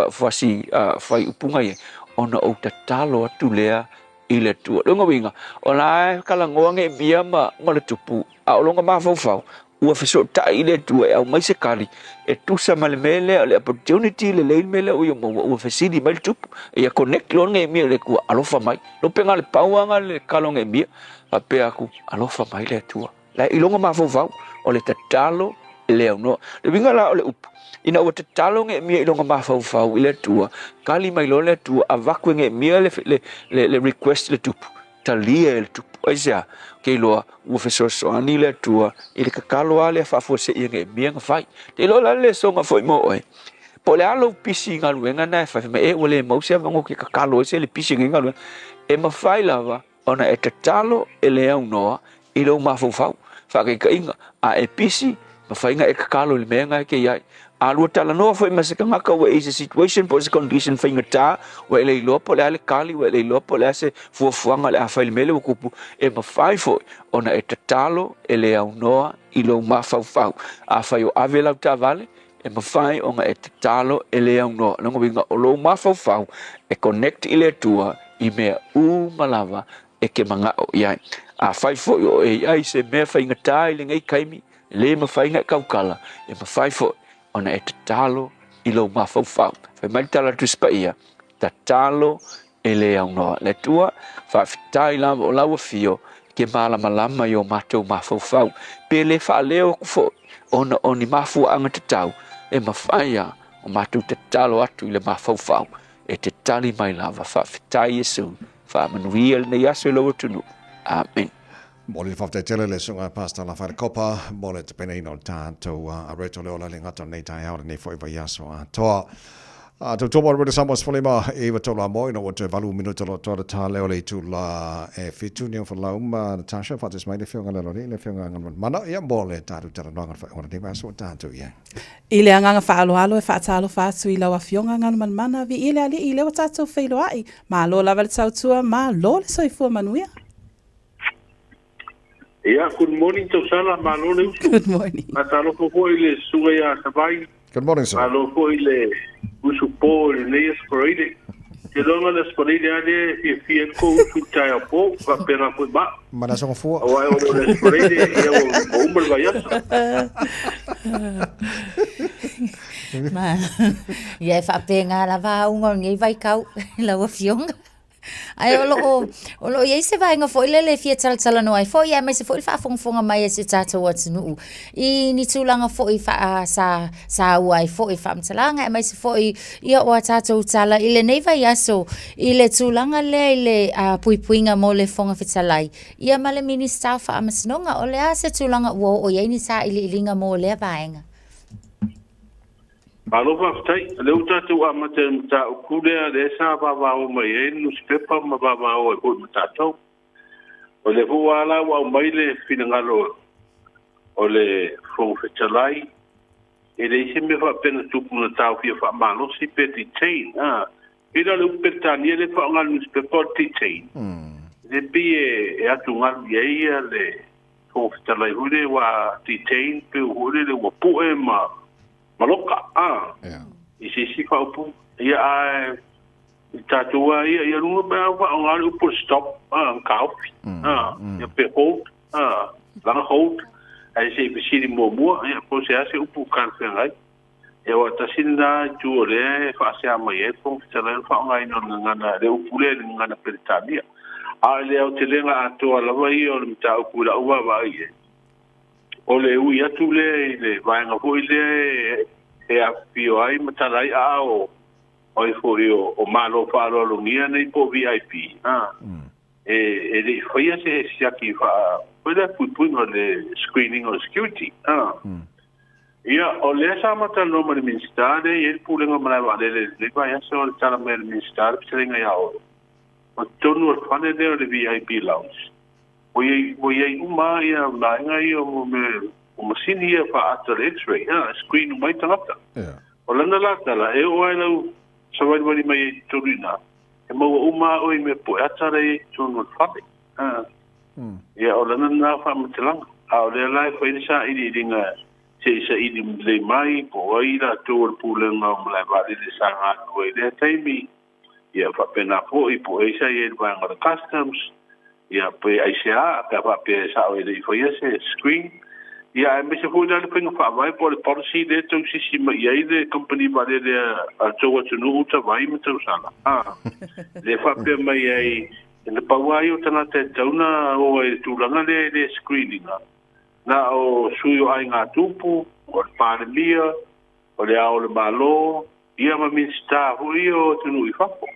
S21: fuasi faiupuga ia, ona ou tatalo atu lea i le Atua. Lona uiga, o la e talanoa Neemia ma, ma le tupu, a o lona mafaufau, ua fesootai i le Atua e aumai se tali e tusa ma le mea lea, o le opportunity lelei le mea lea ua ia maua, ua fesili mai le tupu. Ia connect loa Neemia i le Atua, alofa mai. Lopega le pau lava le tatalo a Neemia, faapea atu, alofa mai le Atua. La i lona mafaufau, o le tatalo le aunoa. Le uiga la o le upu, ina ua tatalo Neemia i lona mafaufau i le Atua, tali mai loa le Atua, avatu e Neemia le, le, le, le request i le tupu, talia e le tupu. Aisea? Ke iloa ua fesoasoani le Atua i le tatalo lava lea faafuasei e Neemia na fai. Te iloa la le lesoga foi mo oe, po o le a lou pisi i galuega na e fai, fai mai, e ua le maua se avanoa ou te tatalo ai se le pisi i lenei galuega. E mafai lava ona e tatalo e le aunoa i lou mafaufau. Faataitaiga, a e pisi, mafai ona e tatalo i le mea lena e te i ai. A lua talanoa foi ma se tagata ua e i se situation po o se condition faigata, ua e le iloa po o le a le tali, ua e le iloa po o le a se fuafuaga o le a fai i le mea lea ua tupu, e mafai foi ona e tatalo e le aunoa i lou mafaufau. Afai o ave lau taavale, e mafai ona e tatalo e le aunoa. O lona uiga, o lou mafaufau e connect i le Atua i mea uma lava e te manao i ai. Afai foi o e i ai se mea faigata i lenei taimi, e le mafai ona e tautala, e mafai foi ona e tatalo i lou mafaufau. Fai mai le tala a le Tusi Paia, tatalo e le aunoa. Le Atua, faafetai lava o lau afio ke malamalama i o matou mafaufau. Pe le faaleo atu foi ona o ni mafuaaga tatau, e mafai a o matou tatalo atu i le mafaufau e te tali mai lava. Faafetai Iesu, faamanuia lenei aso i lou atunuu. Amen.
S4: Momoli le faafetai tele le susuga Pastor Lafaele Kopa mo le tapenaina o le tatou Areto le ola le gata o lenei taeao lenei foi vaiaso atoa. Tautua mo le Radio Samoa 15 i tolu a mo ina ua toe 8 minuta lo toa le tā leo le itu la e fitu ni o whalau ma Natasha whaates mai le whionga le lori le whionga ngana mana ia mo le tātou talanoaga le whaionga lenei vaiaso o tātou ia.
S9: I le agaga faaaloalo e faatalofa atu i lau Afioga Galumalemana, viia le Alii i lea ua tatou feiloai. Malo lava le tautua, malo le soifua manuia.
S6: Ia, good morning Tausala, malo le usu.
S9: Good morning.
S6: Faatalofa foi i le susuga ia Savai.
S4: Good morning, sir.
S6: Malo foi le usu po i lenei Aso Faraile. Te iloa le Aso Faraile lava lea e fiafia ai le kou usu i le taeao po, faapena foi ma au.
S4: Ma le Aso Gafua.
S6: Aua e ono o le Aso Faraile, ia ua uma le vaiaso.
S11: Ma, ia e faapena lava auga o lenei vaitau lau Afioga. Ae o lo o, o lo o i ai se vaega foi lele e fia talatalanoa ai foi, aemaise foi le faafogafoga mai a si o tatou atunuu i ni tulaga foi faa, sa, saua ai foi faamatalaga, aemaise foi ia o a tatou tala i lenei vaiaso i le tulaga lea i le puipuiga mo le Fofoga Fetalai, ia ma le Minisita o Faamasinoga. O le a se tulaga ua oo i ai ni sailiiliga mo lea vaega?
S6: Malo faafetai. O lea ua tatou amata i le mataupu lea, lea sa vavao mai ai le nusipepa ma vavao ai foi ma tatou. O lea foi ua ala ua aumai le finagalo o le Fofoga Fetalai, e leai se mea faapea na tupu na taofia faamalosi pe detain. A, pei la o le upu Peretania lea e faaaoga e le nusipepa o le detain. E pei e atugalu i ai le Fofoga Fetalai foi lea ua detain, pei foi lele ua pue ma maloka a i se isi faaupuga. Ia ae i tatou lava ia, ia luga pe a faaaoga le upu stop a taofi a ia pe hold a laga hold ae se i fesili muamua ia po o se a se upu talafeagai. Ia aua tasi lena itu o lea e faasea mai ai le Fofoga Fetalai o le faaaogaina o le gagana le upu lea i le gagana Peretania. A o le aotelega atoa lava ia o le mataupu i lau vaavaai i ai, O le ui atu lea i le vaega foi lea e afifio ai ma tala ai aao o ai foi o Malo faaaloalogia nei po o VIP, a, e le i faia se siaki faa, foi lea puipuiga o le screening o le security, a. Ia, o lea sa ma talanoa ma le Minisita lea e i ai le Pulega o Malae Vaalele i lenei vaiaso, o le tala mai a le Minisita le fetalaiga ia Olo, o totonu o le fale lea o le VIP Lounge. Ua i ua i ai uma lava ia vaega ia o mea o masini ia faaata le x-ray, a, e screen uma ai tagata. O lana la tala, e oo lava i lau savalivali mai ai i totonu i ina, e maua uma lava oe i mea poeata la e i ai i totonu o le fale. A. Ia, o lana lena faamatalaga. A o lea la e fai le sailiiliga se i saili lelei mai po o ai i latou o le pulega o malae vaalele sa galulue i lea taimi, ia faapena foi po o ai sa i ai i le vaega o le Customs, ia pe aisea pe a faapea e sao e le i faia se screen. Ia aemaise foi la le faiga faavae po o le policy lea e tausisi mai i ai le kamupani vaalele a le tou atunuu Tavai ma Tausala, a, lea e faapea mai ai na pau lava ia o tagata e tatau ona o ai i le tulaga lea i le screen ina, na o sui o aiga tupu, o le Palemia, o le Ao o le Malo, ia ma Minisita foi ia o atunuu i fafo.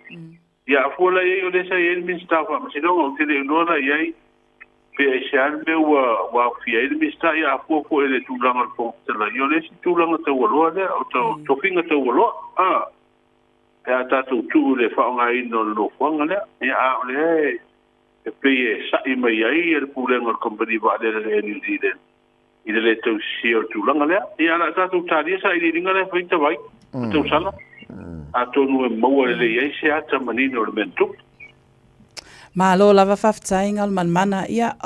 S6: Ia a fua la i ai o lea sa i ai le Minisita o Faamasinoga, ou te le iloa la i ai pe aisea le mea ua ua aofia ai le Minisita, ia a fua foi i le tulaga o le Fofoga Fetalai, ia o le isi tulaga taualoa lea, o tofiga taualoa, a, pe a tatou tuu i le faaaogaina o le nofoaga lea. Ia a o lea e e pei e sa'i mai ai le pulega o le kamupani vaalele a le Air New Zealand i le lē tausisia o le tulaga lea. Ia, o le a tatou talia sailiiliga lea e fai tavai ma tausala, atonu e maua lelei ai se ata manino o le mea na tupu.
S9: Malo lava faafetai Galumalemana. Ia,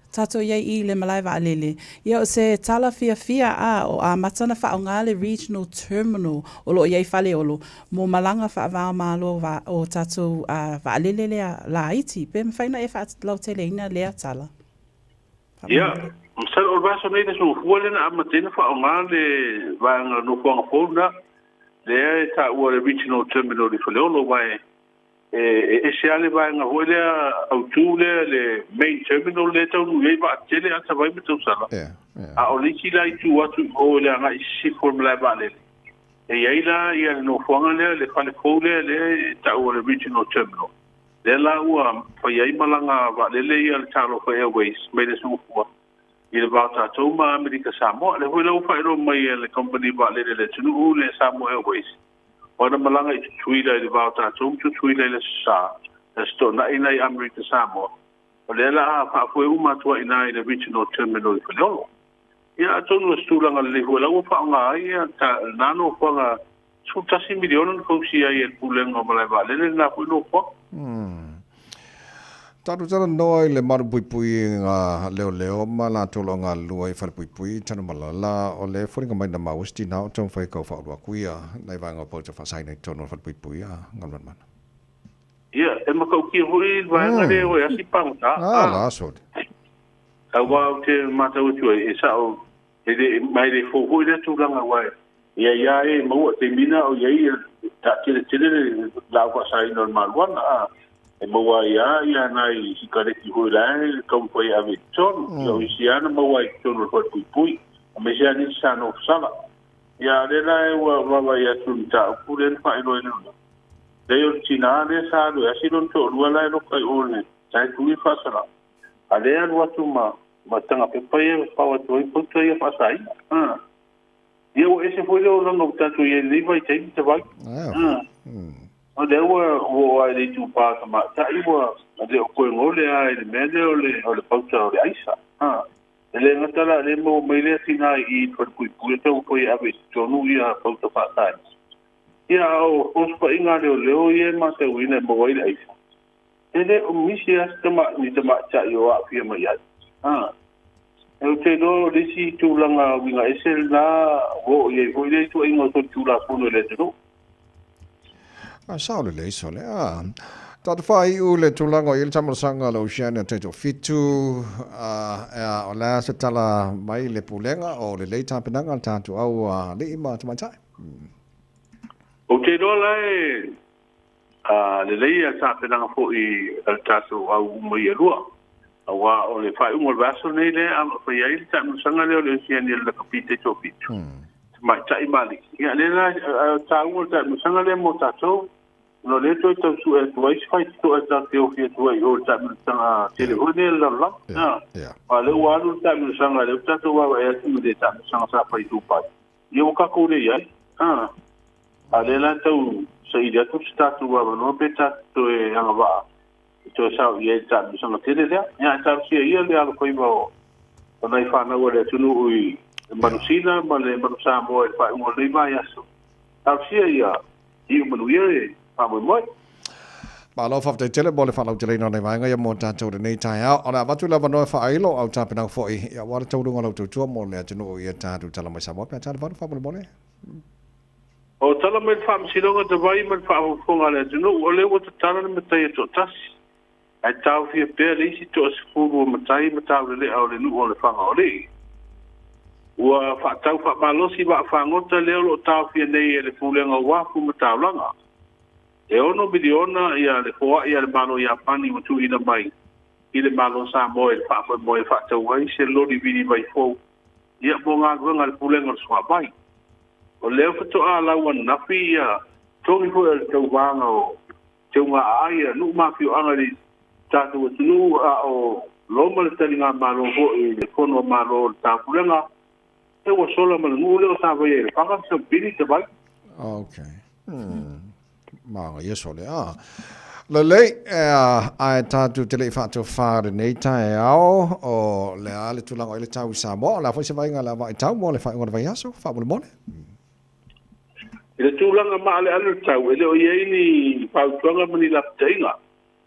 S9: Tatou i ai i le malae vaalele. Ia o se tala fiafia a o amata ona faaaoga le Regional Terminal o lo o i ai i Faleolo mo malaga faava-o-Malo o tatou vaalele lea laiti. Pe mafai ona e faalauteleina lea tala?
S6: Ia, masalo o le vaiaso nei le aso Gafua lea na amata ai ona faaaoga le vaega nofoaga fou lena lea e taua le Regional Terminal i Faleolo aua e E ese lava le vaega foi lea autu lea le main terminal lea e taunuu i ai vaa tetele a Savaii ma Tausala, a o le isi la i tua atu i o i le agai i sisifo o le malae vaalele, e i ai la ia le nofoaga lea, le fale fou lea lea e tau o le regional terminal, lea la ua fai ai malaga vaalele ia a le Talofa Airways mai le Aso Gafua i le va o tatou ma Amerika Samoa. O lea foi la ua faailoa mai e le kamupani vaalele a le atunuu le Samoa Airways, O ana malaga i Tutuila i le va o tatou ma Tutuila i le Aso Sa, le Aso Toonai la i Amerika Samoa, o lea la a faafoe uma atu ai i ina i le Regional Terminal i Faleolo. Ia atonu o se tulaga lelei foi la ua faaaoga ai ia lena nofoaga 11 miliona na fausia ai e le Pulega o Malae Vaalele lena foi nofoaga.
S4: Tatou talanoa i le malupuipui i ngā leoleo ma latou o lo o galulue i falepuipui i Tanumalala, o le foliga mai na maua se tinā o taumafai e kauwhaulu aku ia nai vaega o pauta faasaina i totonu o le falepuipui a Galumalemana.
S6: Ia, e matautia foi le vaega lea o e asi pagota.
S4: Ah, la sole.
S6: Aua ou te matau atu ai, e sao, e le, ma e le fou foi lea tulaga, aua e i ai lava e maua taimi na o i ai taateletele le laau faasaina o le maluana, a, e maua ai lava ia nai sikareti foi la e taumafai e ave i totonu. Ia o isi lava na maua ai i totonu o le falepuipui, aemaise lava nisi sa nofosala. Ia a o lea la e ua vaavaai atu i le mataupu lea na faailoa i lona, leai o le tina lea sa alu e asi lona toalua la e loka i o i le tae tui faasala, a lea e alu atu ma ma taga pepa ia e pao atu ai pauta ia faasaina. Ia ua ese foi le olaga ua tatou i ai i lenei vaitaimi tavai. O lea ua oo lava i le itupa tamaitai ua le o toe gole lava i le mea lea o le o le pauta o le aisa. E le gata la lea e maua mai lea tina i i le falepuipui e taumafai e ave i totonu ia pauta faasaina. Ia a o osofaiga a leoleo ia e matauina e maua ai le aisa, E le o misi lava se tama, ni tamaitai o aafia mai ai. A, ou te iloa o le isi tulaga uiga ese lena ua oo i ai foi lea ituaiga o solitulafono i le atunuu.
S4: A sao lelei sole. A, tatou faaiu le tulaga o i ai le tamalosanga a le Oceania 37, a, ea, o le a se tala mai le pulega o lelei tapenaga a le tatou au alii ma tamaitai?
S6: Ou te iloa la e A lelei a tapenaga foi a le tatou au uma ia lua, aua o le faaiuga o le vaiaso lenei lea a fai ai le taamilosaga lea o le Oceania i le lakapi taitoafitu, tamaitai ma alii. Ia lea la taua le taamilosaga lea mo tatou, ona o lea e toe tau sue atu ai se faitotoa e tatou te ofi atu ai i o i le taamilosaga tele foi lea i le lalolagi. Aua o lea ua alu le taamilosaga, lea ua tatou vaavaai atu i le taamilosaga sa fai i Dubai, Ia ua tatou le i ai. A lea la e tau saili atu se tatou avanoa pe tatou toe agavaa E toe sao i ai le taamilosaga tele lea. Ia ae talosia ia le alofaiva o o nai fanau a le atunuu i le manusina ma le manusamoa i le faaiuga o lenei vaiaso. Talosia ia iu manuia le faamoemoe.
S4: Malo faafetai tele mo le faalauteleina o nei vaega ia mo tatou i lenei taeao. O le a avatu le avanoa e faailo au tapenaga foi aua le taualuga o lau tautua mo le atunuu ia tatou tala mai Samoa pe a tala valu faamolemole.
S6: O tala mai le Faamasinoga Tavai ma le faafofoga a le atunuu, o lea ua tatala le matai e toatasi, ae taofia pea le isi toasefulu o matai ma taulelea o le nuu o Lefaga-o-Alii. Ua faatau faamalosi vaafagota lea o lo o taofia nei e le Pulega o Uafu ma Taulaga. E ono miliona ia le foai a le Malo Iapani ua tuuina mai i le Malo Samoa i le faamoemoe e faatau ai se loli vilivai fou ia mo galuega a le Pulega o le Suavai. O lea faatoa lau ananafi ia togi foi o le tauvaga o teuga-aai a nuu ma afioaga i le tatou atunuu a o loma le taligamalo foi i le Fono a Malo o le Taupulega, e ua sola ma le nuu lea o Savaia i Lefaga, Saupili, Tavai.
S4: Ok. Manaia sole a. Lelei, ae tatou te le i faatofā lenei taeao, o le a le tulaga o i ai le tau i Samoa, o le a foi se vaaiga a le avaitau mo le faaiuga o le vaiaso, faamolemole.
S6: I le tulaga maaleale o le tau, e le o i ai ni fautuaga ma ni lapataiga,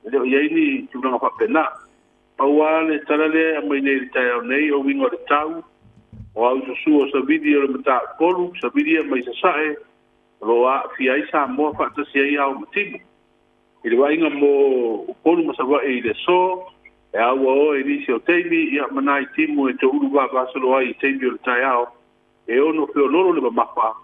S6: e le o i ai ni tulaga faapena. Pau lava le tala lea e aumai nei i le taeao nei, o uiga o le tau, o aususu o savili o le Mataupu, savili ia mai Sasae, o lo o aafia ai Samoa faatasi ai ao ma timu. I le vaaiga mo Upolu ma Savaii i le aso, e aua oe i nisi o taimi, ia ma nai timu e toulu vavasolo ai i taimi o le taeao, e ono feololo le mamafa,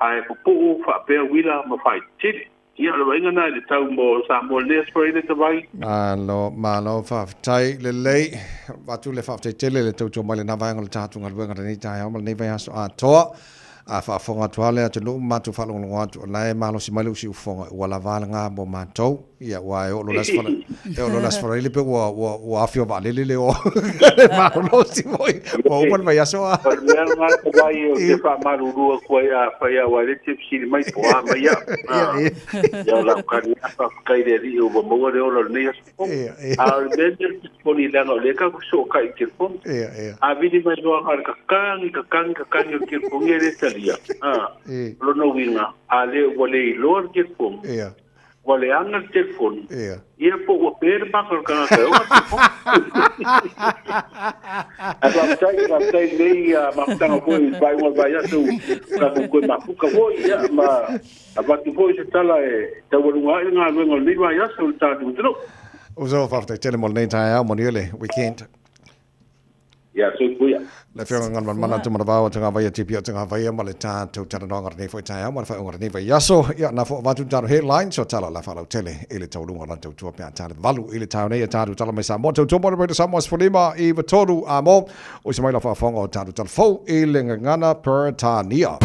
S6: ae pupuu faapea uila ma faitili. Ia, o le vaaiga na i le tau mo Samoa i lenei aso Faraile Tavai.
S4: Malo, malo, faafetai lelei. Avatu le faafetai tele i le tautua mai i lena vaega o le tatou galuega i lenei taeao ma lenei vaiaso atoa. A faafofoga atu lava le atunuu ma matou faalogologo atu, o la e malosi mai le usiufofoga, ua lava lena mo matou. Ia, aua e oo loa le Aso Faraile, e oo loa le Aso Faraile pei ua, ua, ua afio vaalele le o le malolosi foi. Ua uma le vaiaso a.
S6: O le mea lena Tavai ou te faamalulu atu ai afai aua e le te fesili mai po o a mai au. Ia o lau tali lava faafetai i le Alii ua maua le ola o lenei aso. A o le mea lea ou te telefoni leaga o lea tatou te fesootai i le telefoni. A vili mai loa na o le tatagi, tatagi, tatagi o le telefoni e le talia. O lona uiga, a le ua le iloa le telefoni, ua leaga le telefoni, ia po ua pe le maka o le tagata e ona le telefoni. Ae faafetai, faafetai i lenei mafutaga foi i le faaiuga o le vaiaso ua tatou toe mafuta foi, ia ma Avatu foi se tala e taualuga ai le galuega o lenei vaiaso i le tatou atunuu.
S4: Uso, faafetai tele mo lenei taeao, manuia le weekend.
S6: Ia, soifua ia.
S4: Le Afioga Galumalemana Tumanavao o Tagavaia TPO Tagavaia ma le tatou talanoaga o lenei foi taeao ma le faaiuga o lenei vaiaso. Ia, na fo avatu le tatou headlines o tala o le a faalautele i le taualuga o lana tautua pe a ta le 8 i le taeao nei e tatou tala mai Samoa. Tautua mo le Radio Samoa 15 i 3 a mo. Usi mai lau faafofoga o tatou tala fou i le gagana Peretania.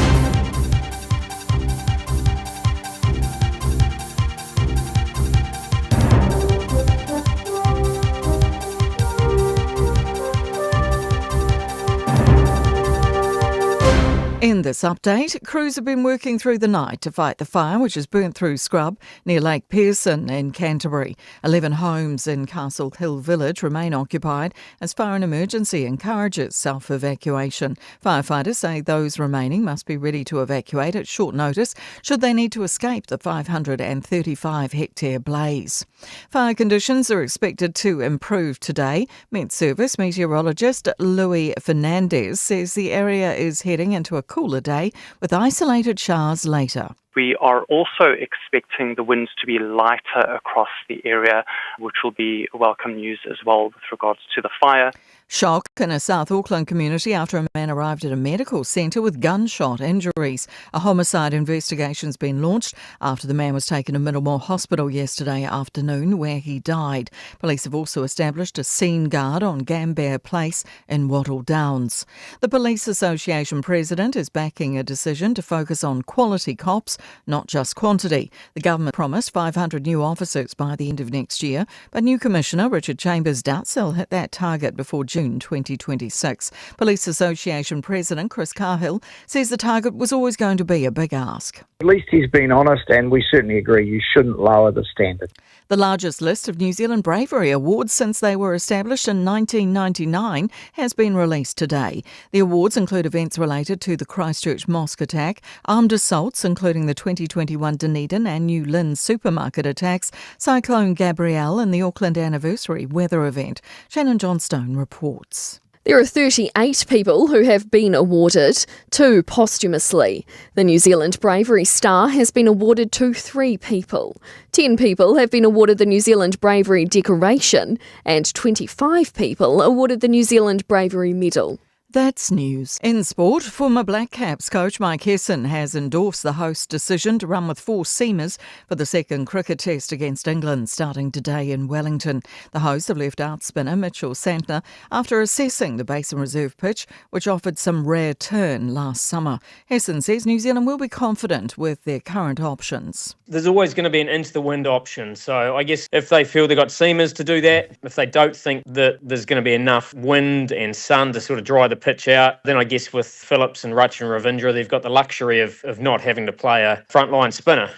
S5: In this update, crews have been working through the night to fight the fire which has burnt through scrub near Lake Pearson in Canterbury. 11 homes in Castle Hill Village remain occupied as fire and emergency encourages self evacuation. Firefighters say those remaining must be ready to evacuate at short notice should they need to escape the 535 hectare blaze. Fire conditions are expected to improve today. Met Service meteorologist Louis Fernandez says the area is heading into a cooler day with isolated showers later.
S7: We are also expecting the winds to be lighter across the area, which will be welcome news as well with regards to the fire.
S5: Shock in a South Auckland community after a man arrived at a medical centre with gunshot injuries. A homicide investigation's been launched after the man was taken to Middlemore Hospital yesterday afternoon where he died. Police have also established a scene guard on Gambier Place in Wattle Downs. The Police Association president is backing a decision to focus on quality cops, not just quantity. The government promised 500 new officers by the end of next year, but new Commissioner Richard Chambers doubts they'll hit that target before June. June 2026. Police Association President Chris Cahill says the target was always going to be a big ask.
S8: At least he's been honest, and we certainly agree you shouldn't lower the standard.
S5: The largest list of New Zealand Bravery Awards since they were established in 1999 has been released today. The awards include events related to the Christchurch mosque attack, armed assaults including the 2021 Dunedin and New Lynn supermarket attacks, Cyclone Gabrielle and the Auckland anniversary weather event. Shannon Johnstone reports.
S22: There are 38 people who have been awarded, two posthumously. The New Zealand Bravery Star has been awarded to three people. 10 people have been awarded the New Zealand Bravery Decoration, and 25 people awarded the New Zealand Bravery Medal.
S5: That's news. In sport, former Black Caps coach Mike Hesson has endorsed the host's decision to run with four seamers for the second cricket test against England starting today in Wellington. The hosts have left out spinner Mitchell Santner after assessing the Basin Reserve pitch, which offered some rare turn last summer. Hesson says New Zealand will be confident with their current options.
S23: There's always going to be an into the wind option. So I guess if they feel they've got seamers to do that, if they don't think that there's going to be enough wind and sun to sort of dry the pitch out, then I guess with Phillips and Rachin Ravindra, they've got the luxury of, of not having to play a frontline spinner.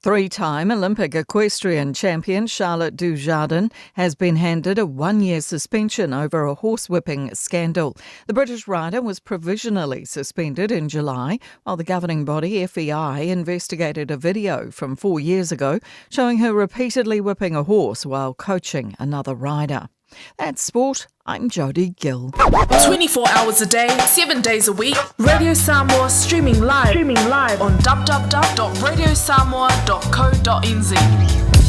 S5: Three time Olympic equestrian champion Charlotte Dujardin has been handed a one year suspension over a horsewhipping scandal. The British rider was provisionally suspended in July while the governing body, FEI, investigated a video from four years ago showing her repeatedly whipping a horse while coaching another rider. That's sport. I'm Jodie Gill.
S24: 24 hours a day, 7 days a week. Radio Samoa streaming live, streaming live on www.radiosamoa.co.nz.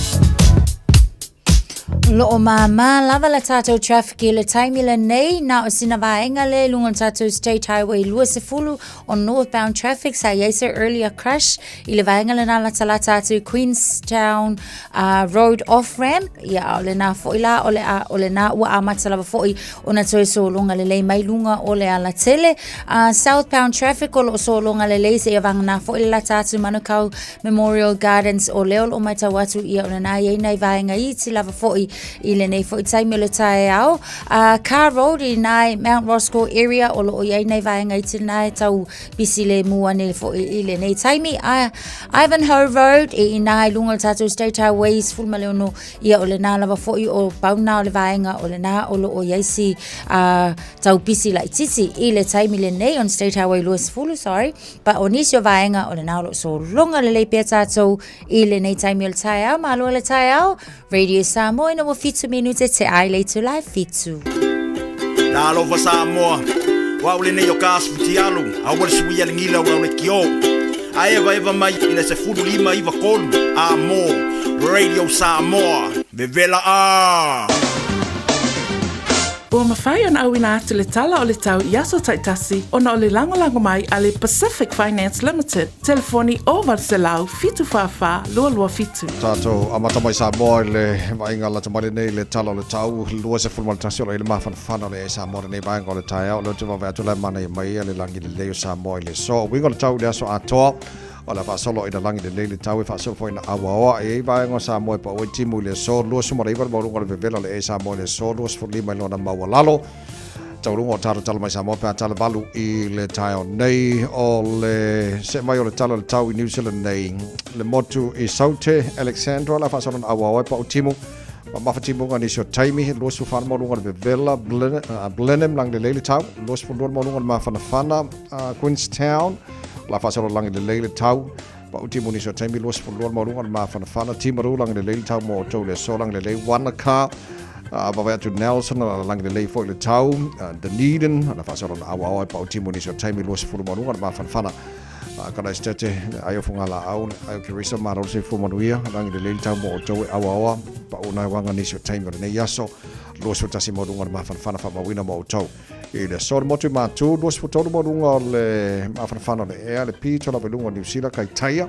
S11: Lo'o māmā lava la tātou traffic i le taimi lenei, na o sina vaenga le lunga o tātou State Highway 20 on northbound traffic sa i ai se earlier crash i le vaenga lena latalata atu i Queenstown uh, Road off ramp ia o lena fo'i la o le a o lena ua amata lava fo'i ona toe sologa lelei mai luga o le alatele uh, southbound traffic o loo sologa lelei seia vagana fo'i le lata atu Manukau Memorial Gardens o lea o loo matau atu ia o lena i ai nai vaega iti lava fo'i i lenei fo'i taimi o le taeao uh, Car Road i nai Mount Roscoe area o loo i ai nai vaega iti lena e tau pisi le mu ane fo'i i lenei taimi uh, Ivanhoe Road i ina i luga o le tātou State Highway 16 ia o lena lava fo'i o pauna o le vaega o lena o loo i ai si uh, tau pisi laititi i le taimi lenei on State Highway 20 sorry but o nisi o vaega o lena o loo sologa lelei pea tātou i lenei taimi o le taeao malo le taeao Radio Samoa ina ua fitu minute te ai le itula e fitu.
S25: Talofa Samoa, o au lenei o ka Asfutialu, aua le suia le gila o au le kio. A evaeva mai i le 15 93 a mo Radio Samoa, vevela a!
S9: Ua mafai ona auina atu le tala o le tau i aso taitasi ona o le lagolago mai a le Pacific Finance Limited, telefoni 0800 744 227.
S4: Tatou amata mai Samoa i le vaaiga lata mai lenei le tala o le tau 21 o lo i le mafanafana o le Samoa lenei vaega o le taeao o lea ou te vaavaai atu la e manaia mai ia le lagi lelei o Samoa i le aso. O uiga o le tau i le aso atoa o le a faasolo ina lagi lelei le tau e faasolo foi ina auaoa e i ai vaega o Samoa e pau ai timu i le aso 29 le maualuga o le vevela o le ea Samoa i le aso 25 i lona maualalo. Taualuga o talatala mai Samoa pe a talavalu i le taeao nei o le see mai o le tala o le tau i New Zealand nei le motu i Saute Alexandra la faasolo na auaoa e pau timu ma mafatimuga nisi o taimi 24 maualuga o le vevela Blenheim lagi lelei le tau 22 maualuga o le mafanafana Queenstown la faasolo lagi lelei le tau pau timu nisi o taimi 22 maualuga o le mafanafana Timaru lagi lelei le tau mo outou le aso lagi lelei Wanaka vaavaai atu Nelson la lagi lelei foi le tau Dunedin la faasolo na auaoa e pau timu nisi o taimi 20 maualuga o le mafanafana Karaisitete le ai o Fogalaau le ai o Kerisa malo le soifua manuia lagi lelei le tau mo outou e auaoa pau nai waga nisi o taimi o lenei aso 21 maualuga o le mafanafana faamauina mo outou i le aso le motu i Matu 23 maualuga o le mafanafana o le ea le pito lava i luga o Niu Sila Kaitaia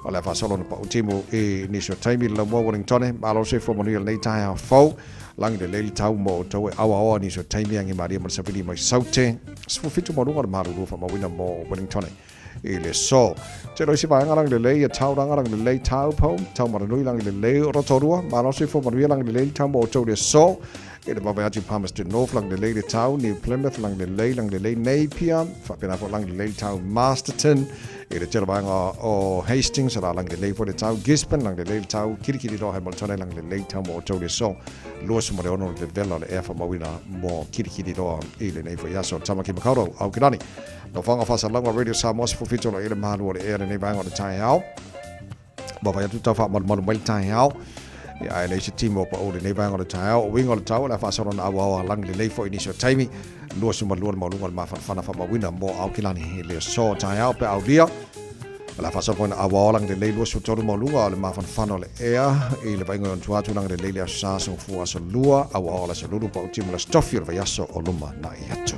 S4: o le a faasolo na pau timu i nisi o taimi le laumua Wellingtone malo le soifua manuia lenei taeao fou lagi lelei le tau mo outou e auaoa nisi o taimi agi malia ma le savili mai Saute 17 maualuga o le malulu faamauina mo Wellingtone i le aso. Tele o isi vaega lagi lelei ia Tauranga lagi lelei Taupo, Taumaranui lagi lelei Rotorua, malo le soifua manuia lagi lelei le tau mo outou i le aso. I le vaavaai atu i Palmerston North, lagilelei le tau, New Plymouth, lagilelei, lagilelei Napier, faapena foi lagilelei le tau Masterton, i le tele vaega o Hastings, o la lagilelei foi le tau Gisborne, lagilelei le tau Kirikiriroa, Hamilton, lagilelei le tau mo outou le aso 26 le vevela o le ea faamauina mo Kirikiriroa i lenei foi aso. Tamaki Makaurau, Aukilani. Nofoaga Faasalauga Radio Samoa 17 o lo o i ai le malu o le ea lenei vaega o le taeao. Vaavaai atu tau faamalumalu mai le taeao. Ia, ae leai se timu o pau lenei vaega o le taeao. O uiga o le tau, o le a faasolo na auao a lagi lelei foi i nisi o taimi. 22 le maualuga o le mafanafana faamauina mo Aukilani i le aso taeao pe aulia. O le a faasolo foi na auao a lagi lelei 23 maualuga o le mafanafana o le ea i le vaaiga i ona tua atu lagi lelei le aso Sa, aso Gafua, aso Lua, auao le aso Lulu pau timu le aso Tofi o le vaiaso o luma na'i atu.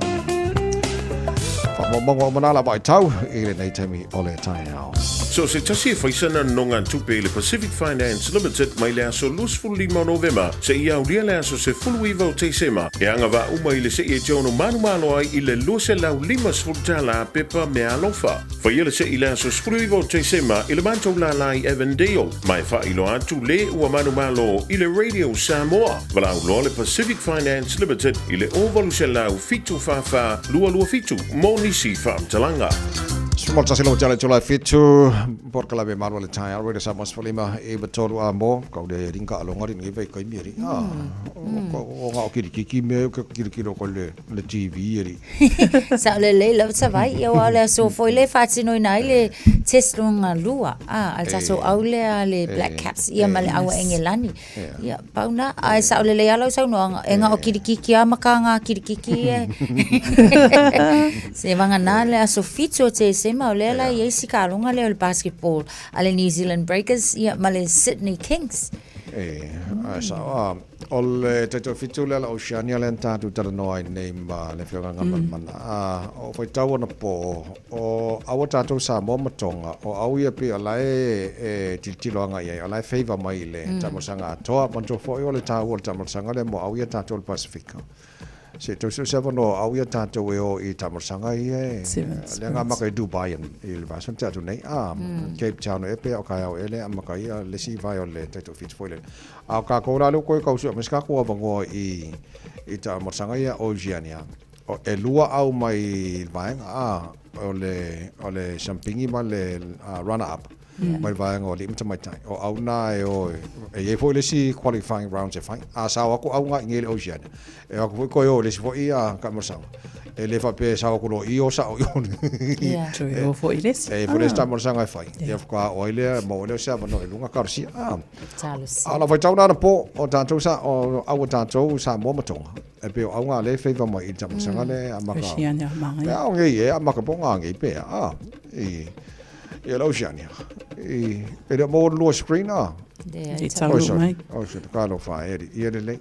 S4: Faamaumauga uma nā la vaitau i lenei taimi o le taeao.
S3: So se tasi e faisana nonogatupe i le Pacific Finance Limited mai le aso 25 o Novema seia aulia le aso 19 o Tesema, e agavaa uma i le se'i e te ono manumalo ai i le $250 pepa meaalofa. Faia le se'i i le aso 19 o Tesema i le matou lālā i Avondale, ma e faailoa atu le ua manumalo i le Radio Samoa. Valaau loa le Pacific Finance Limited i le 0800 744 227 mo nisi faamatalaga.
S4: 11 lau tala tula fitu porkalame malu le taeao Radio Samoa 15 e tolu a mo kau le ringa alonga ri ngi vai kai mi ri a o nga o kiri kiki me o kiri kiri ko le le TV ri
S11: Sao lelei lava Savaii aua o le aso foi lea e faatinoina ai le test lona lua a a le tatou au lea a le Black Caps ia ma le au a Engelani. Ia, pau na, ae sao lelei lava lau saunoaga, e na o kirikiki lava ma kāgā kirikiki e. Se vagana le aso 7 o Tesema, o lea la e i ai si kaloga lea o le basketball a le New Zealand Breakers ia ma le Sydney Kings.
S4: E, ae sao a, o le taitoafitu lea la Oceania lea na tatou talanoa ai nei ma le Afioga Gamalamana, a, o faitau ona po, O aua tatou Samoa ma Tonga, o au ia pei o la e e tilotilo agai i ai, o la e favour mai i le taamolosaga atoa. Manatua foi o le taua o le taamolosaga lea mo au ia tatou o le Pasifika. Se i tau sue se avanoa o au ia tatou e o i taamolosaga ia e lea na amata i Dubai i le vaiaso na tea atu nei, a, Cape Town ea pe o Kaiao ea lea e amata ai le isi vae o le taitoafitu foi lele. A o tatou la lea ua toe tau sue mai se tatou avanoa i i taamolosaga ia Oceania. E lua au mai le vaega a o le o le siampigi ma le runner up mai le vaega o alii ma tamaitai. O au na e o e i ai foi le isi qualifying rounds e fai. A sao atu au na i nei le Oceania, e o atu foi toe o i le isi foi taamolosaga. E le faapea e sao atu loa i o sao i o.
S9: Toe o foi i le isi.
S4: E i ai foi le isi taamolosaga e fai. Ia faatoa oo ai lea maua ai lea o se avanoa i luga talosia. A o lau faitau la anapo o tatou sa o au a tatou Samoa ma Tonga. E pei o auga le favour mai i le taamolosaga le amata.
S9: Oceania
S4: manaia. Pe ao ngei e amata po ngā ngei pea a i i le Oceania. I e le maua lua screen a.
S9: I taunuu mai.
S4: Oh sorry, ka alofa e ri ia lelei.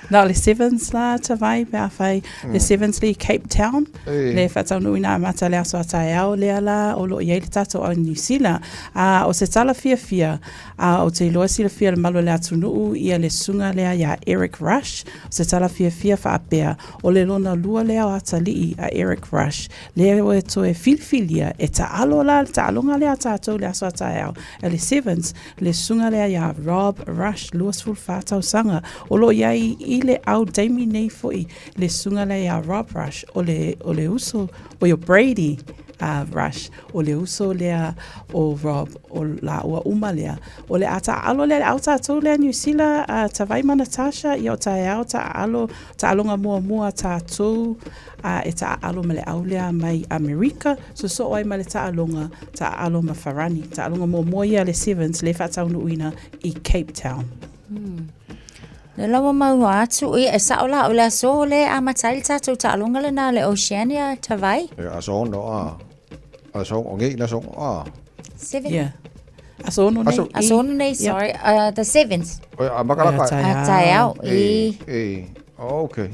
S9: Na o le Sevens la Tavai pe a fai le Sevens le Cape Town le faataunuuina amata le aso a taeao lea la o lo o i ai le tatou au New Zealand. A o se tala fiafia A ou te iloa silafia le malu o le atunuu ia le susuga lea iā Eric Rush, o se tala fiafia faapea, o le lona lua lea o atalii a Eric Rush, lea ua toe filifilia e taalo la le taaloga lea a tatou le aso a taeao, a le Sevens, le susuga lea iā Rob Rush, 24 tausaga, o lo o i ai i le au taimi nei foi le susuga lea iā Rob Rush, o le, o le uso, oi o Brady Rush, o le uso lea o Rob, o lāua uma lea. O le a taaalo lea, le au tatou lea Niu Sila, a Tavai ma Natasha, ia o taeao taaalo, taaloga muamua a tatou, a e taaalo ma le au lea mai Amerika, sosoo ai ma le taaloga, taaalo ma Farani. Taaloga muamua ia a le Sevens le faataunuuina i Cape Town.
S11: Lea la ua maua atu, ia e sao la, o le aso lea e amata ai le tatou taaloga lena le Oceania Tavai.
S4: E aso ono a. Aso o ngei aso a.
S11: Seven.
S9: Yeah. Aso ono nei.
S11: Aso ono nei, sorry. The seventh.
S4: O a makalaka.
S11: A taeao.
S4: E. E. Oh, okay.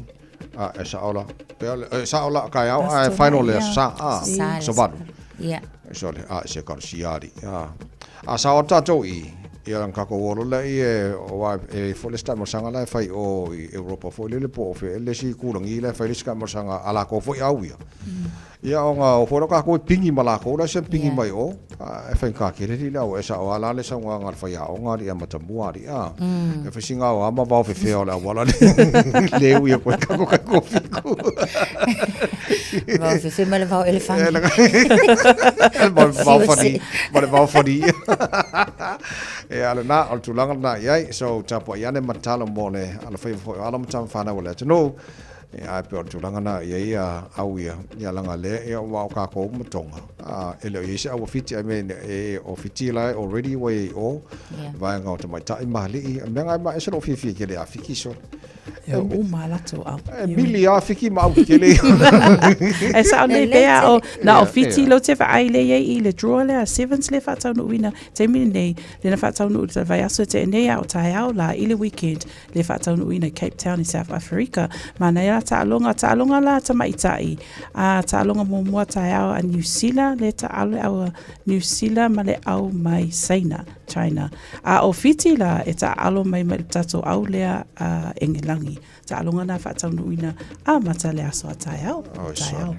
S4: A e sao la. E sao la kai au a final le sa a. Sa valu.
S11: Yeah.
S4: So le a se ka siari. A. A sao tatou i. Ia na tatou o loa lea aua e i ai foi le isi taamilosaga la e fai i o i Europa foi lele po o fea ea le isi itulagi la e fai le isi taamilosaga a latou foi au ia. Ia ona o foi lea o tatou e pigi ma latou la e pigi mai o, e faigata tele alii le au e sao lava la le saunoaga a le faiaoga alii a Matamua alii a. E fai sina ao lava ma vao fefea o le auala le ui atu ai tatou tatou fiku.
S11: Vao fefe ma le vao elefani.
S4: Ma le vao fani, ma le vao fani. E a lena, o le tulaga lena i ai. So, tapuai ane ma tatalo mo le alofaiva foi o alo ma tama fanau a le atunuu. E ae pei o le tulaga na i ai a au ia, ia leaga lea ia ua o kākou uma Tonga. A, e le o i ai se au a Fiti, I mean, e, o Fiti la e already ua i ai i o, vaega o tamaitai ma alii. O le mea lena e ma ese lou fiafia tele ia Fiti sole.
S9: E o uma a latou au.
S4: E mili a Fiti ma au tetele ia.
S9: E sao nei pea o na o Fiti lou te vaai lea i ai i le draw lea Sevens lea faataunuuina taimi lenei lea na faataunuu i le vaiaso tea nei a o taeao la i le weekend lea faataunuuina i Cape Town i South Africa. Manaia la taaloga, taaloga la tamaitai a taaloga muamua taeao a Niu Sila lea taalo le au a Niu Sila ma le au mai Saina. China. A o Fiti la e taaalo mai ma le tatou au lea a Engelangi. Taaloga na faataunuuina amata le aso a taeao.
S4: Oh, taeao.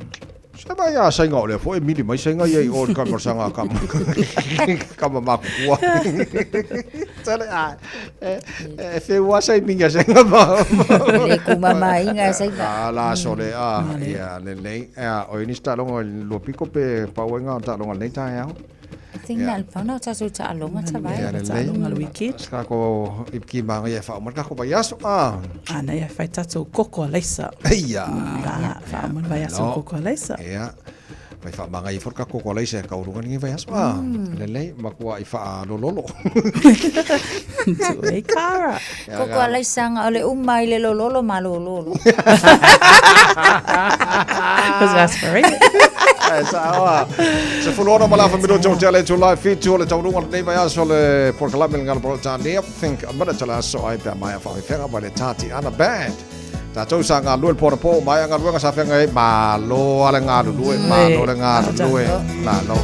S4: Se mai a sainga o lea foi e mili mai sainga ia i o le kamerasaga a kama kama makukua. Tale a e e feua sai minga sainga ma.
S11: Le kumama inga sainga.
S4: A la sole a ia lelei. A o ini taaloga lua piko pe pau ai ngā taaloga lenei taeao.
S11: I think na le pau na o tatou taaloga tavai.
S4: Ia lelei.
S9: Taaloga le weekend.
S4: Se kako i ki manga ia wha umar kako vai aso. Ah.
S9: Ana ia whai tatou koko a leisa.
S4: Ia.
S9: La, wha umar vai aso koko a leisa.
S4: Ia. Vai wha manga i foro kako a leisa ka urunga ni vai aso. Ah. Lelei, makua i wha lololo.
S9: Tu e kara.
S11: Koko a leisa nga ole uma i le lololo ma lololo.
S9: Because that's for it.
S4: E sa Se fulono ma lafa minuto o te ale tu lai fitu o le taununga le nei vai aso le polokalame le ngala polo Think a minute le aso ai pea mai a whawhewhenga mai le Tati Ana Band. Tātou sa ngā lue le pōna pō, mai a ngā luenga sa whenga e, malo ale ngā lulue, malo le ngā lulue, malo.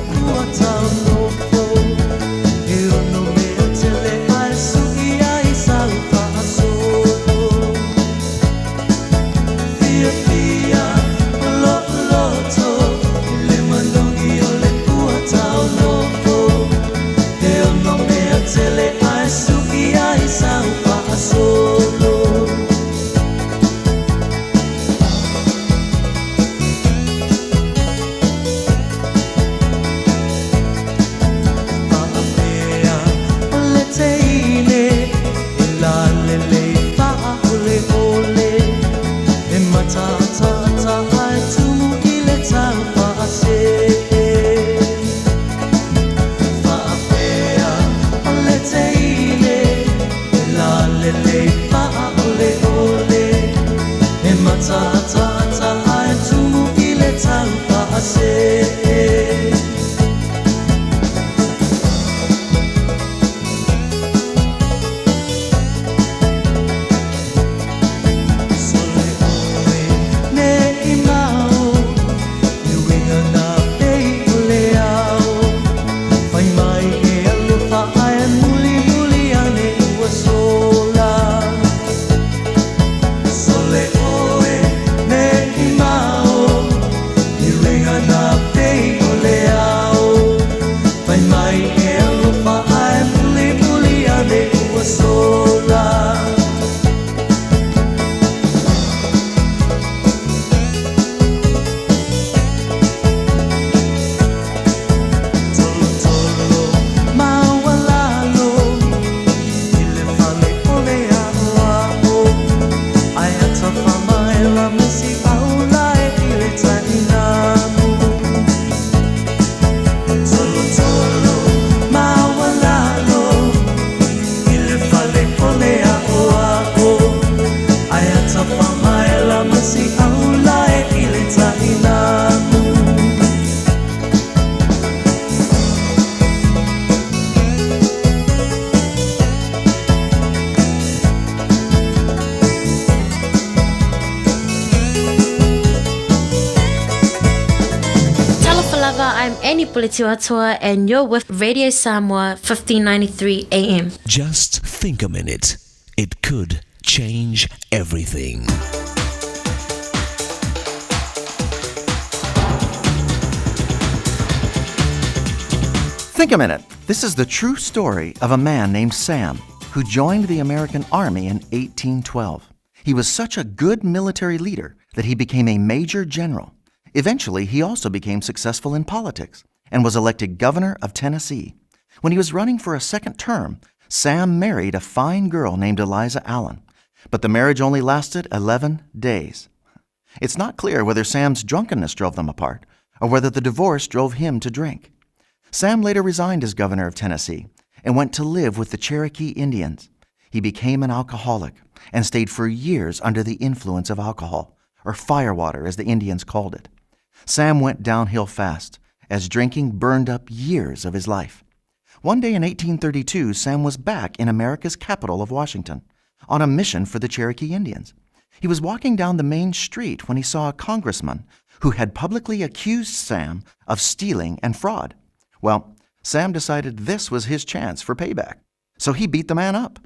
S11: I'm Annie Puletiwatoa and you're with Radio Samoa 1593 AM.
S18: Just think a minute. It could change everything.
S10: Think a minute. This is the true story of a man named Sam who joined the American Army in 1812. He was such a good military leader that he became a major general. Eventually, he also became successful in politics and was elected governor of Tennessee. When he was running for a second term, Sam married a fine girl named Eliza Allen, but the marriage only lasted 11 days. It's not clear whether Sam's drunkenness drove them apart or whether the divorce drove him to drink. Sam later resigned as governor of Tennessee and went to live with the Cherokee Indians. He became an alcoholic and stayed for years under the influence of alcohol, or firewater as the Indians called it. Sam went downhill fast as drinking burned up years of his life. One day in 1832, Sam was back in America's capital of Washington on a mission for the Cherokee Indians. He was walking down the main street when he saw a congressman who had publicly accused Sam of stealing and fraud. Well, Sam decided this was his chance for payback, so he beat the man up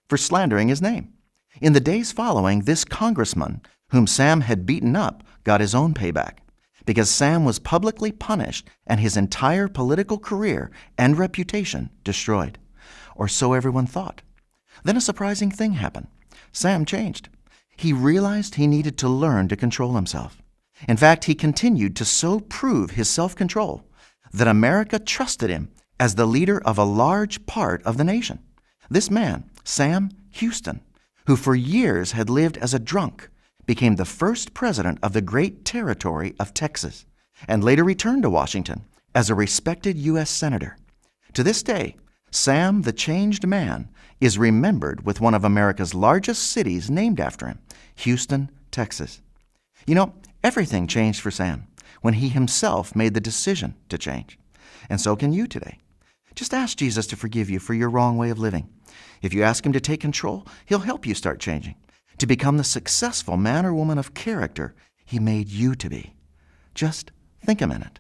S10: for slandering his name. In the days following, this congressman, whom Sam had beaten up, got his own payback because Sam was publicly punished and his entire political career and reputation destroyed. Or so everyone thought. Then a surprising thing happened. Sam changed. He realized he needed to learn to control himself. In fact, he continued to so prove his self control that America trusted him as the leader of a large part of the nation. This man, Sam Houston, who for years had lived as a drunk, became the first president of the great territory of Texas and later returned to Washington as a respected U.S. Senator. To this day, Sam the Changed Man is remembered with one of America's largest cities named after him, Houston, Texas. You know, everything changed for Sam when he himself made the decision to change. And so can you today. Just ask Jesus to forgive you for your wrong way of living. If you ask him to take control, he'll help you start changing to become the successful man or woman of character he made you to be. Just think a minute.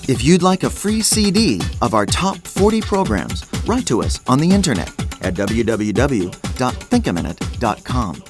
S10: If you'd like a free CD of our top 40 programs, write to us on the internet at www.thinkaminute.com.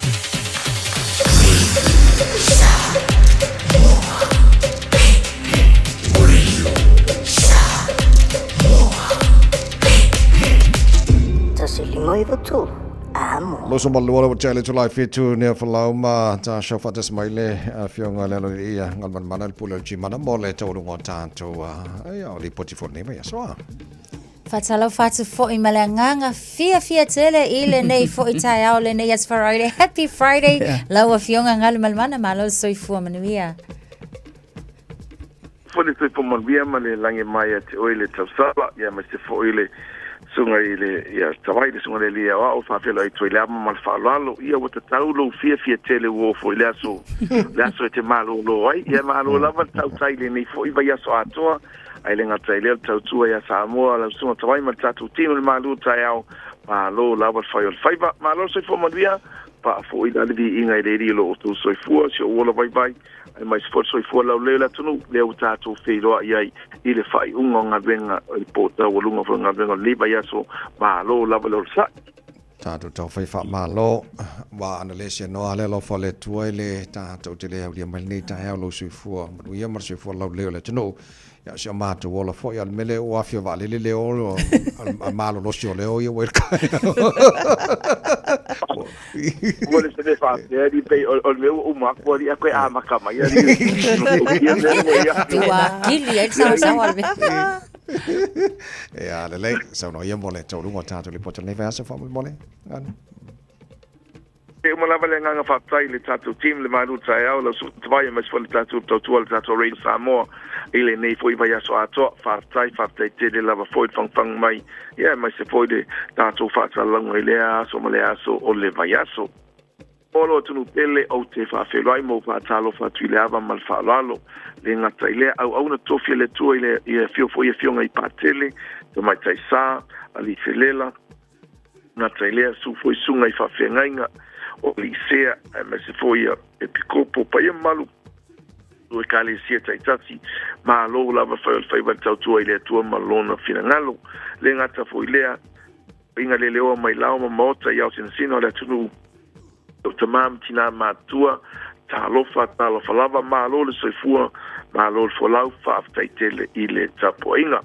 S4: Loso ma lua ua tele July 7 nea falau ma ta shau faatasi mai le afioga le alo ia Galumalemana le pule o le Gimana mo le taualuga o tatou ia o lipoti foi lenei vaiaso a.
S11: Faatalofa atu foi ma le agaga fiafia tele i lenei foi taeao lenei aso Friday. Happy Friday yeah. Lau afioga Galumalemana, malo le soifua manuia.
S6: Foi le soifua manuia ma le lagi mai ia te oe le tausala, ia ma se foi le suga i le ia tawai le suga le lia o ao whawhelo ai toi le ama ma le whaaloalo ia ua tatau lou fiafia tele ua ofo i le aso le aso e te malōlō ai ia malo lava le tautai lenei foi vaiaso atoa ai le gata i lea o le tautua ia Samoa lau susuga Tawai ma le tatou team o le malu taeao malo lava le fai o le faiva malo le soifua manuia paa foi la le viiga i le alii o lo outou soifua si ou ola vaivai aemaise foi le soifua laulelei o le atunuu lea ua tatou feiloai ai i le faaiuga o galuega i le po taualuga foi o galuega o lenei vaiaso malo lava le olasai.
S4: Tatou taufai faamalo ua ana le se noa le alofa o le Atua i le tatou te le aulia mai lenei taeao lou soifua manuia ma le soifua laulelei o le atunuu. Ia o si o matou ola foi a o le mea lea ua afio vaalele le o a malolosi o leo ia ua i le
S6: Ua le se faapea ni pei o le mea ua uma atu alii a koe amata mai alii.
S11: Ua kili ai le sawasawa o le mea.
S4: Ia, lelei, saunoa ia mo le taualuga o tatou lipoti o lenei vaiaso faamolemole. Anu.
S6: E uma lava le agaga faafetai i le tatou team le malu taeao lau susuga Tavai aemaise foi le tatou tautua le tatou Radio Samoa i lenei foi vaiaso atoa. Faafetai, faafetai tele lava foi le fagufagu mai ia aemaise foi le tatou faasalalauga i lea aso ma lea aso o le vaiaso. O lo atunuu pele ou te faafeiloai ma ou faatalofa atu i le ava ma le faaaloalo. Le gata i lea, auauna tofi a le Atua i le i afio foi afioga i Patele, Tamaitai Sa, Alii Felela, gata i lea, su foi susuga i faafeagaiga o Lisea, aemaise foi ia Epikopo, paia mamalu. tatou Ekalesia taitasi, malo lava fai o le faiva i le tautua i le Atua ma Lona finagalo. Le gata foi lea, paia leleoa mai lao ma maota i aosinasina o le atunuu, o tamā ma tinā matutua, talofa, talofa lava, malo le soifua, malo le folau, faafetai tele i le tapuaiga.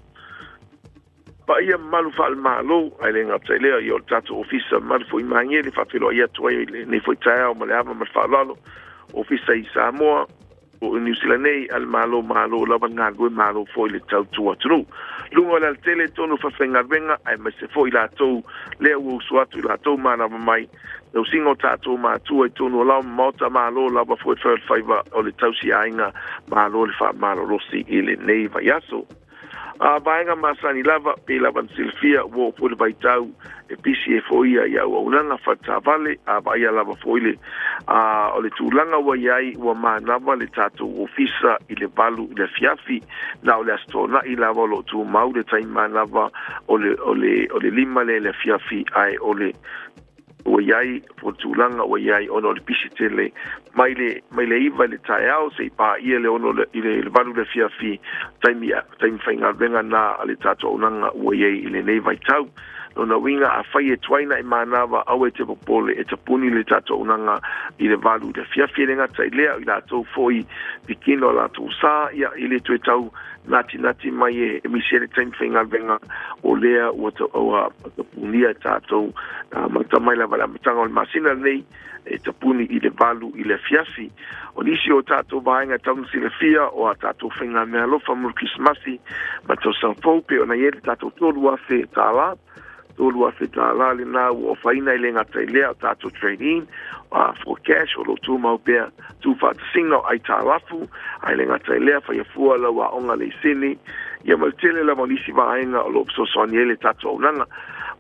S6: Paia mamalu faale-Malo, ae le gata i lea, ia o le tatou Ofisa mamalu foi i Magele, faafeiloai atu ai i lenei foi taeao ma le ava ma le faaaloalo, Ofisa i Samoa, o Niu Sila nei, a le Malo, malo lava le galulue, malo foi le tautua atunuu. Luga o le alatele tonu faafaigaluega, aemaise foi i latou lea ua usu atu i latou manava mai, tausiga o tatou matua i totonu o lao ma maota, malo lava foi le fai o le faiva o le tausi aiga, malo le faamalolosi i lenei vaiaso. A vaega masani lava, pei lava na silafia, ua oo foi le vaitau e pisi ai foi ia i auaunaga faletaavale, a vaaia lava foi le a o le tulaga ua i ai, ua manava le tatou ofisa i le 8 i le afiafi. Na o le Aso Toonai lava o lo o tumau le taimi manava o le o le o le 5 lea i le afiafi, ae o le ua i ai po o le tulaga ua i ai ona o le pisi tele mai le mai le 9 i le taeao seia paia le 6 i le 8 i le afiafi, taimi taimi faigaluega na a le tatou auaunaga ua i ai i lenei vaitau. Lona uiga, afai e tuai na e manava, aua e te popole, e tapuni le tatou auaunaga i le 8 i le afiafi. E le gata i lea, o i latou foi pikina o latou sa, ia, e le toe tau natinati mai e misi ai le taimi faigaluega, o lea ua ua tapunia e tatou amata mai lava i le amataga o le masina lenei, e tapuni i le 8 i le afiafi. O nisi o tatou vaega e tatau ona silafia, o a tatou faiga meaalofa mo le Kerisimasi ma le tausaga fou, pei ona i ai le tatou $3,000, $3,000 lena ua ofaina. E le gata i lea, o tatou trade-in for cash o lo o tumau pea, tuufaatasiga o aitalafu, ae le gata i lea, faia fua lau aoga laisene, ia ma le tele lava o nisi vaega o lo o fesoasoani ai le tatou auaunaga.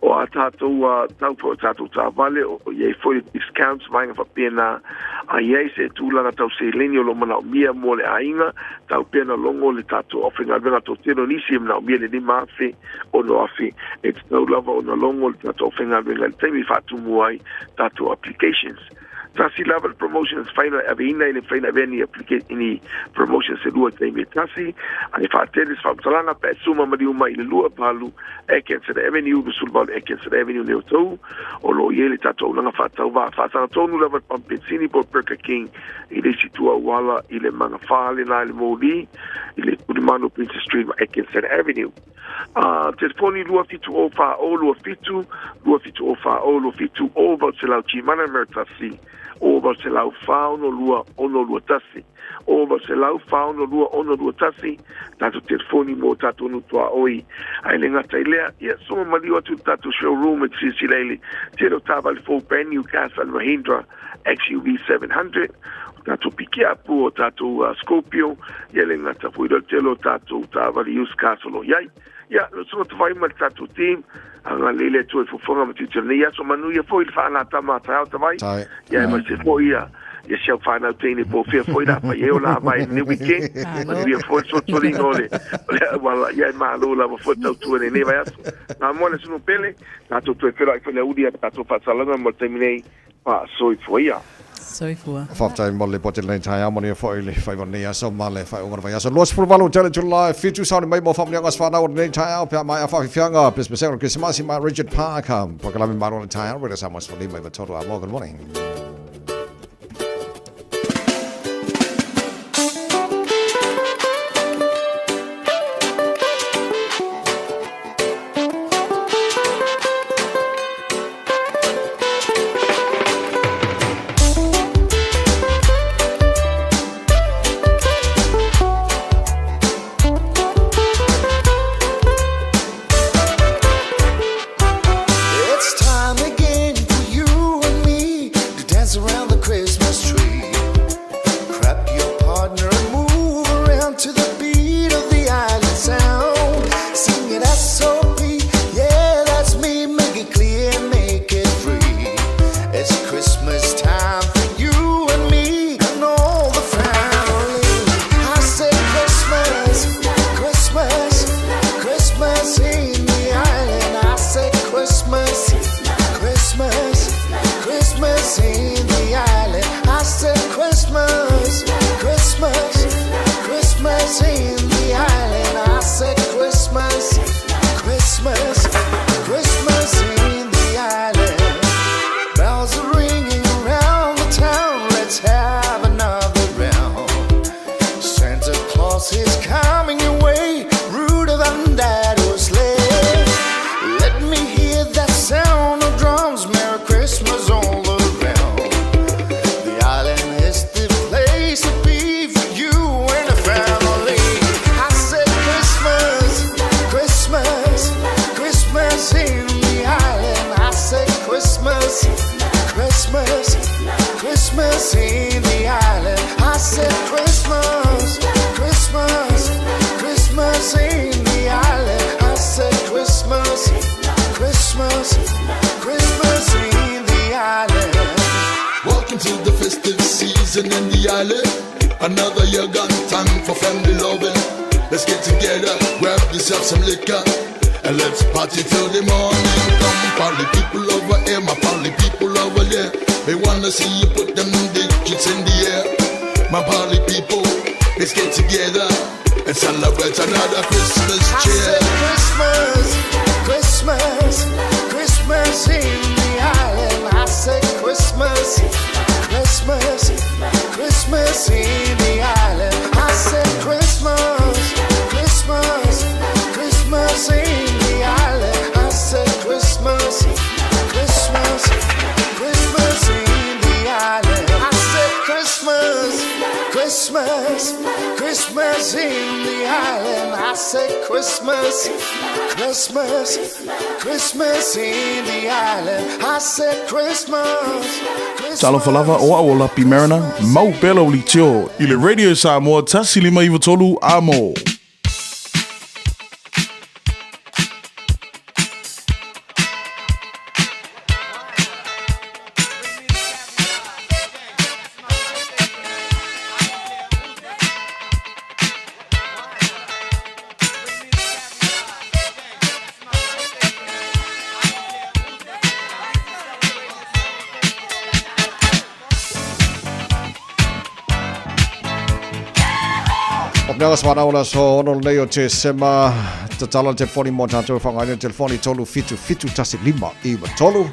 S6: O a tatou tau foi o tatou taavale, o i ai foi le discounts, vaega faapena. A i ai se tulaga tau seleni o lo o manaomia mo le aiga, tau pea na logo le tatou aufaigaluega. Toatele o nisi e manaomia le 5,000, 6,000, e tatau lava ona logo le tatou aufaigaluega i le taimi e faatumu ai tatou applications. Tasi lava le promotion e mafai ona aveina, e le mafai ona avea ni applica ni promotions e lua i taimi e tasi. Ae faatele se faamatalaga pe a suma maliu mai i le 28 Atkinson Avenue, 28 Atkinson Avenue nei o tou, o lo o i ai le tatou auaunaga faatauvaa. Faasagatonu lava le pamu penisini po o le Burger King i le isi tua auala i le magafa lena i le moli i le tulimanu o Princess Street ma Atkinson Avenue. Telefoni 270 40 27, 270 40 27, o 800 Gmana numera 1, o 800 462 621, o 800 462 621, tatou telefoni mo tatou nuu tuaoi. Ae le gata i lea, ia soma maliu atu i le tatou showroom e te silasila i le tele o taavale fou, brand new cars a le Mahindra XUV 700, o tatou pikiapu, o tatou Scorpio, ia le gata foi lea o le tele o tatou taavale used cars o lo o i ai. Ia, lo susuga tawhai ma le tatou team, agalelei le Atua i fofoga ma tiute o lenei aso, manuia foi le faagatama a taeao tawhai, ia e maise foi ia ia si au whānau teine po fea foi la whai e o la vai nei weekend, manuia foi le sotoriga o le o le auala, ia e malo lava foi tautua nei vai aso. Ngā moa le sunu pele, tātou toe wheroai foi le auli a tātou whaasalanga mo le taimi nei, Faasoifua ia.
S9: Soifua.
S4: Faafetai mo le lipoti lenei taeao, manuia foi le faiva o lenei aso ma le faaiuga o le vaiaso. 28 tele July, 7 sauni mai mo faamanuiaga o se whanau o lenei taeao, pe a maea faafiafiaga, pesepesega o le Kerisimasi ma Richard Parker. Polokalame malo o le taeao, Radio Samoa 15 i 3 Amoa. Good morning.
S1: It's time again for you and me to dance. Christmas in the island. I said Christmas, Christmas, Christmas in the island. Bells are ringing around the town. Let's have another round. Santa Claus is coming your way, ruder than that sleigh. Let me hear that sound of drums. Merry Christmas all around. The island is the place to be for you and the family. I said Christmas, Christmas, Christmas in the island. I said Christmas, Christmas, Christmas in the island. I said Christmas, Christmas, Christmas in the island. I said Christmas, Christmas, Christmas in the island.
S13: Welcome to the festive season in the island. Another year gone, time for family loving. Let's get together, grab yourself some liquor, and let's party till the morning. Come, party people over here, my party people over there. They wanna see you put them digits in the air. My party people, let's get together and celebrate another Christmas
S1: I
S13: cheer.
S1: said Christmas, Christmas, Christmas in the island. I said Christmas, Christmas, Christmas in the island. I said Christmas, Christmas, Christmas in the island. I said Christmas, Christmas, Christmas in the island. I said Christmas, Christmas, Christmas in the island. I said Christmas, Christmas, Christmas in the island. I said Christmas.
S2: Talofa lava o au o Lapi Mariner, mau pea lau litio i le Radio Samoa 105.3 amo.
S4: O mea se whanau la so ono lenei o Tesema tatala le telefoni mo tātou e whangaina telefoni 3 7 7 1 5 9 3 o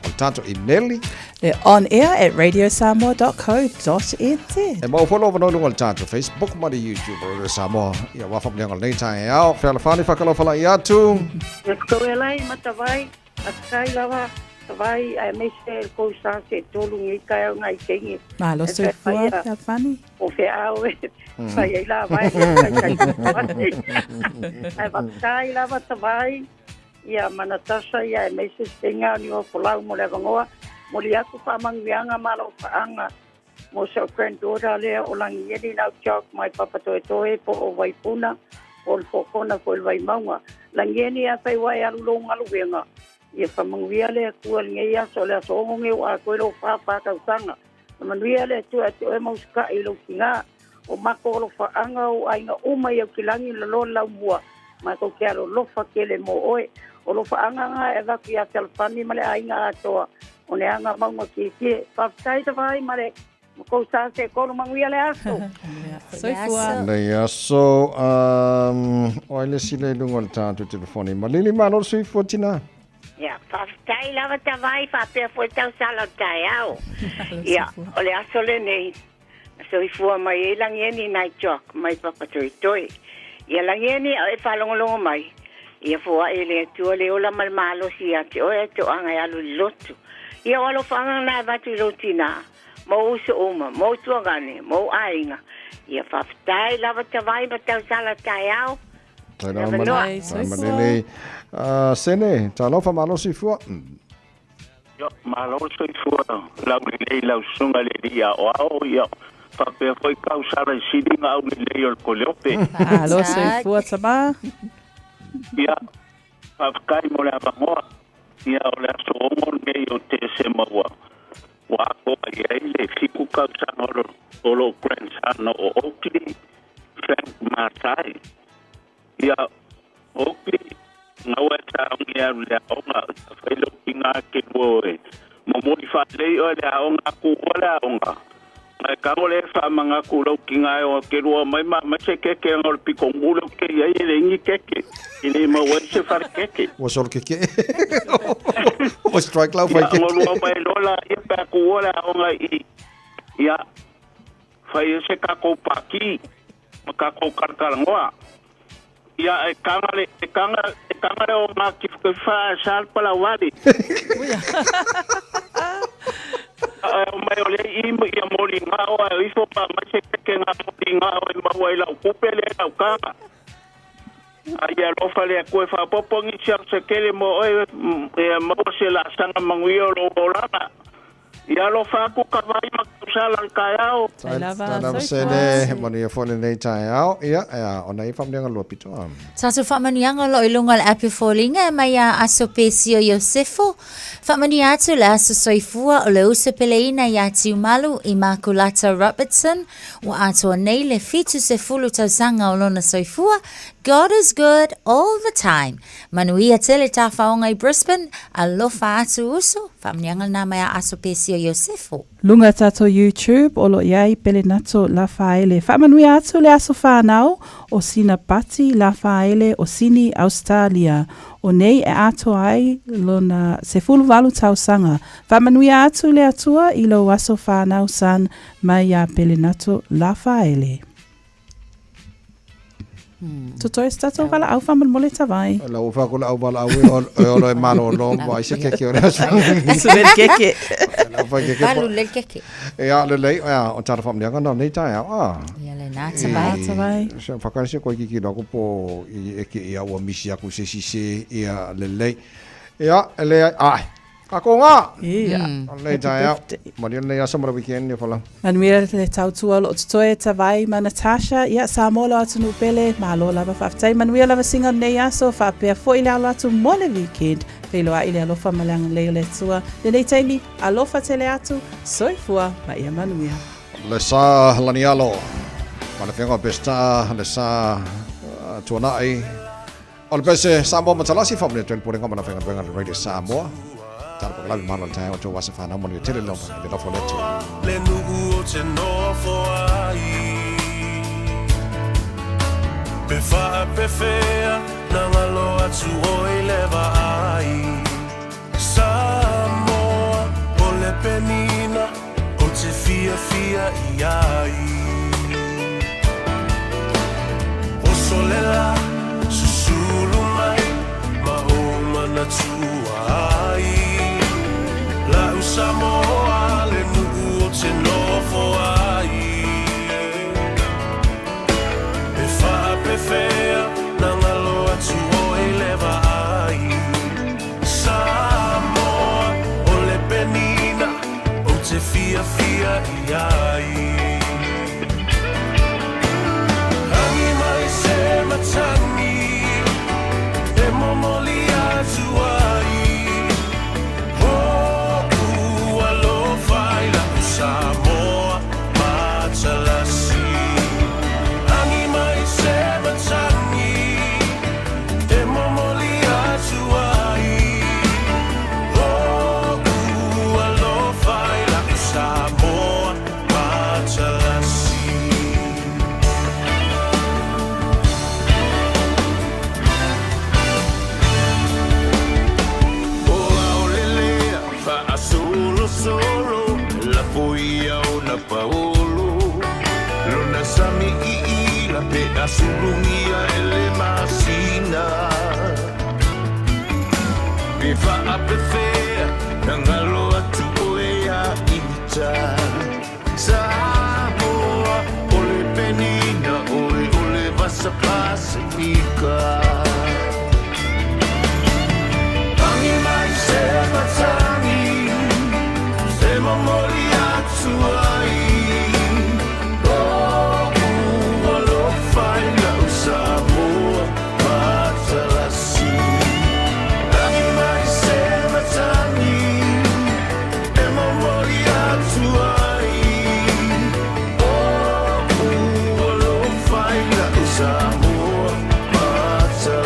S4: le tātou ineli
S9: Le on air at radiosamoa.co.nz.
S4: E mau foi lova no lunga o le tātou Facebook ma le YouTube o Radio Samoa. Ia wā whakamanianga o lenei taeao. Fealofani whakalofala i atu.
S14: Ia kou e lai matawai, akai lava, tawai, ae meise le kou sa se tolu ngi kai au ngai kenge.
S9: Malo soifua, Fealofani.
S14: O feau e fai ai la vai, kai kai Ae whakai lava tawai, ia ma Natasha ia e meise singa o ni o folau mo le avangoa, mo li atu whamanguianga ma lau whaanga mo sa granddaughter lea o Langieni nau tiok mai Papatoetoe po o Waipuna po o le Fokona po o le Vaimauga. Langieni a fai wai alu lou galuega ia whamanguia le Atua lenei aso o le aso ogo nei ua atoa i lou whāwhā tausaga. Manuia le Atua ia te oe ma usukaʻi i lou tigā. O mako o lofaaga o aiga uma i Aukilagi laloa le laumua matou te alolofa tele mo oe. O lofaaga ga e avatu iā Fealofani ma le aiga atoa o le aga mauga tietie. Faafetai tavaai ma le ma kou sa se tolu manuia le aso.
S9: Soifua.
S4: Nei aso, um, o ai le isi lea i luga o le tātou telefoni. Malili malo le soifua tina.
S15: Ia, faafetai lava tavai faapea foi tausala o le taeao. Ia, o le aso lenei, na soifua mai ai Lagieni nai Jock mai Papatoetoe. Ia Lagieni a e faalogologo mai, ia foai e le Atua le ola ma le malosi ia te oe ae toaga e alu i le lotu. Ia o alofaaga na e avatu i lou tinā, ma ou uso uma, ma ou tuagane, ma ou aiga. Ia faafetai lava tavai ma tausala taeao.
S4: Tai lava ma Malele. Sene, talofa malo soifua.
S16: Ia, malo soifua lau lelei lau susuga le alii aoao, ia faapea foi tausala i siliga au lelei o le Koleope.
S9: Malo soifua tama.
S16: Ia, faafetai mo le avanoa. Ia, o le aso 6 lenei o Tesema ua ua atoa i ai le 7 tausaga o lou grandson o Oakley Frank Matai. Ia, Oakley, naua e taongi alu i le aoga, sa fai lou tiga ke lua oe. Momoli faalelei oe le aoga, kua le aoga. Ae kago le faamanatu lau tiga e o ke lua mai ma mai se keke anga o le pitogu lea ou te i ai e leai ni keke. E le maua ai se fale keke.
S4: Ua solo keke. Ua strike lau fai
S16: Ia,
S4: keke.
S16: ona lua mai loa laia pe a tuua le aoga i i, ia, fai ai se tatou pati ma tatou talatalanoa. Ia, e taga le, e taga, e taga le ogatifatifa ae sa le palauvale. Ae omai o lea i i ia moligao ae o ifo pa aumai se keke na moligao e maua ai lau tupe lea i lau taga. A ia alofa le Atua e faaopoopo nisi au sekele mo oe ia maua se laasaga manuia o lou olaga. Ia alofa atu ka vai ma tausala i le taeao.
S4: Tai lava sene, manuia foi lenei taeao. Ia, ea, ona i whamnianga lua pito.
S11: Tatou faamanuiaga o lo o i luga o le api o foliga e mai a Aso Pesio Iosefo. Faamanuia atu le aso soifua o le uso peleina iā Tiumalu i Makulata Robertson ua atoa nei le 70 tausaga o lona soifua. God is good all the time. Manuia tele tafaoga i Brisbane, alofa atu uso, faamanuiaga lena mai a Aso Pesio Iosefo.
S9: Luga tatou YouTube o lo iai Pelenato Lafaele. Faamanuia atu le aso whanau o Sina Pati Lafaele o Sini Australia. O nei e atoa ai lona 18 tausaga. Faamanuia atu le Atua i lou aso whanau son mai iā Pelenato Lafaele. Totoe se tatou valaau faamolemole tavai.
S4: La ua whako la au valaau e e olo e malolo mo ai se keke o le aso.
S9: Se le keke.
S4: La whai keke.
S11: Palu le keke.
S4: E a le lei, a o tara whamnianga nā nei tae au, a.
S11: Ia le nā tavai.
S9: Tavai.
S4: Se whakare se koe kiki nā po i e ke ia ua misi aku se si se ia le lei. Ia, e le ai, ai. Ka ko ngā!
S9: Ia.
S4: Lei tae au. Maria nei asa mara weekend ne whala.
S9: Manuia le tautua o loo totoe Tavai ma Natasha, ia Samoa lo atunuu pele, malo lava faafetai manuia lava singa o lenei aso, faapea foi le alo atu mo le weekend, feiloai le alofa ma le agalelei o le Atua, lenei taimi, alofa tele atu, soifua ma ia manuia.
S4: Le sa lanialo, ma le fenga o Pestaa, le sa tuanai, O le pese Samoa Matalasi whamne tuen purenga mana whenga wenga le Radio Samoa. Tara pakalawi malo le tae o tō wasa whanau manu tele loma le lofo le atua.
S1: Le nuu o te nofo ai Pe whaapewhea na ngalo atu oi le vaai Samoa o le penina o te fiafia i ai Oso le la susulu mai ma o manatua ai Lau Samoa le nuu o te nofo ai E whaapewhea na ngalo atu oi le vaai Samoa o le penina Ou te fiafia i ai Rangi mai se matangi E momoli atu ai Hoku alofa i lau Samoa Matalasi Rangi mai se matangi E momoli atu ai Hoku alofa i lau Samoa Matalasi. O Aolelea faasolosolo lafo ia ona paolo lona sami iila pe asulugia e le masina pe faapefea na galo atu oe ia ita Samoa o le penina oe o le vasa Pasifika Tangi mai se matangi Se momoli atu ai Lo'u alofa i lau Samoa Matalasi Tangi mai se matangi E momoli atu ai Lo'u alofa i lau Samoa Matalasi.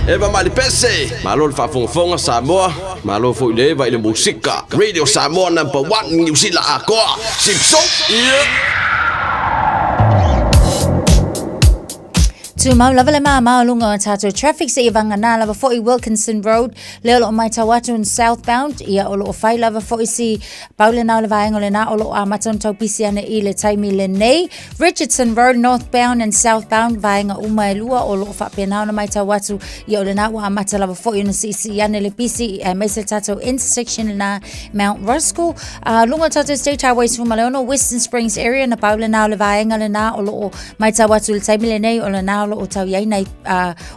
S12: Eva mai le pese. Malo le faafogafoga Samoa. Malo foi le Eva i le musika. Radio Samoa number one Niu Sila atoa. Simpson. Yeah.
S11: Tumau lava le māmā o lunga o tātou traffic se i vangana lava foi Wilkinson Road le o loo maitau atu in southbound ia o loo whai lava foi si pau le nao le vaenga le nā o loo amata ona tau pisi ane i le taimi lenei Richardson Road northbound and southbound vaenga uma e lua o loo faapena ona maitau atu ia o lenā ua amata lava foi ona siisii ane le pisi aemaise le tātou intersection lenā Mount Roskill lunga o tātou State Highway 16 Western Springs area na pau lenā o le vaenga lenā o loo Maitau atu i le taimi lenei o lenā o loo tau i ai nai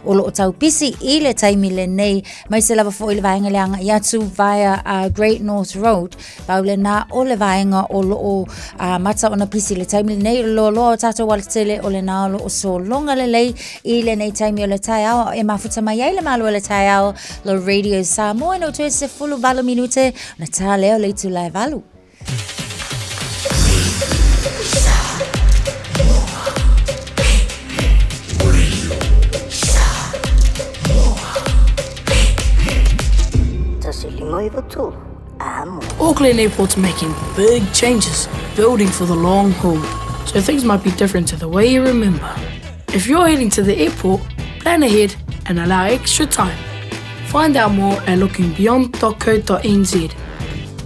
S11: o loo tau pisi i le taimi lenei aemaise lava foi le vaega le agai atu via Great North Road pau lenā o le vaega o loo amata ona pisi i le taimi lenei o le loaloa o tatou alatele o lenā o loo sologa lelei i lenei taimi o le taeao e mafuta mai ai le malo o le taeao lo Radio Samoa no toe 18 minute ona tā lea o le itula e 8.
S24: Auckland Airport's making big changes, building for the long haul, so things might be different to the way you remember. If you're heading to the airport, plan ahead and allow extra time. Find out more at lookingbeyond.co.nz.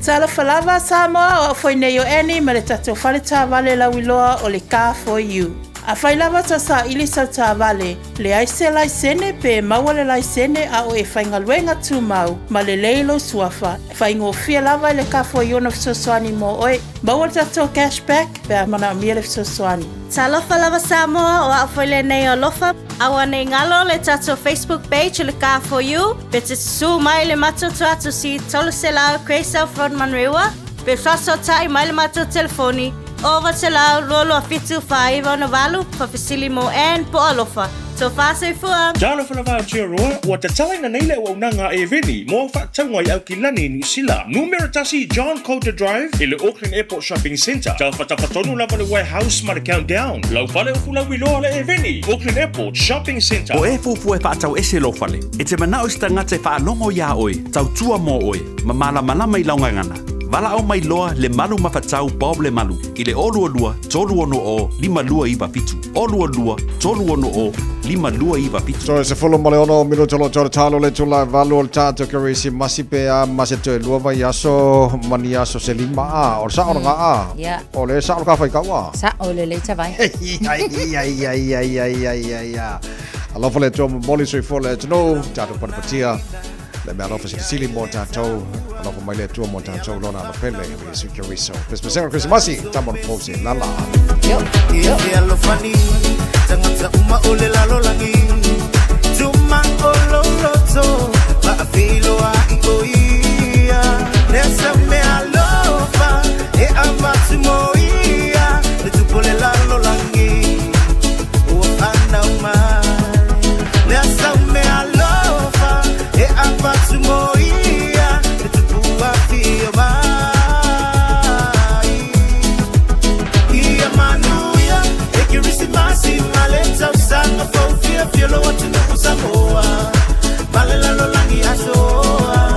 S9: Talofa lava Samoa, o au foi nei o Annie ma le tatou fale taavale lauiloa o le Car For You. Afai lava tau saili sau taavale, leai se laisene pe maua le laisene a o e faigaluega tumau ma lelei lou suafa, faigofie lava i le Car For You ona fesoasoani mo oe. Maua le tatou cash back pe a manaomia le fesoasoani.
S17: Talofa lava Samoa, o au foi lenei o Alofa. Aua nei galo le tatou Facebook page o le Car For You, pe te susū mai i le matou tuatosi 300 Grey South Road Manurewa, pe faasootai mai le matou telefoni 0900 227 498 faafesili mo Ann po o Alofa. Tofa soifua!
S19: Talofa lava Aotearoa, ua tatalaina nei le auaunaga a Airveni mo au faatauga i Aukilani, Niu Sila. Numera tasi John Coulter Drive i le Auckland Airport Shopping Centre. Taufatapa tonu lava le warehouse ma le Countdown. Lau fale o Fulauiloa le Airveni, Auckland Airport Shopping Centre.
S20: O e fuafua e faatau ese lou fale, e te manao i se tagata e faalogo iā oe, tautua mō oe, ma malamalama i lau gagana. Valaau mai loa Lemalu Mafatau Bob Lemalu i le 022 360 5297, 022 360 5297.
S4: Toe 16 minute o lo toe talo le tula e valu o le tatou Kerisimasi pe a ma se toe lua vaiaso ma ni aso se lima a. O le sao lena a.
S11: Yeah.
S4: O le sao le ka whai kau a.
S11: Sao lelei tavai.
S4: Ai, ai, ai, ai, ai, ai, ai, ai. Alofa le Atua momoli soifua le atunuu, tatou patapatia le mea alofa silisili mo tatou, alofa mai le Atua mo tatou lona alo pele, o Iesu Keriso. Pesepesega o Krisimasi, tama o le pose, lala.
S11: Yo, yo.
S1: E alofani, tagata uma o le lalolagi. Tuma o loloto, vaafeiloai o ia. Lea mea alofa, e avatu mo ia. Le tupu le lalolagi, ua whanau mai. Lea mea alofa, e avatu mo ia. Le tupu afio mai. Ia manuia, e Kerisimasi, ma le tausaga fou fiafia lo atunuu Samoa. Ma le lalolagi atoa.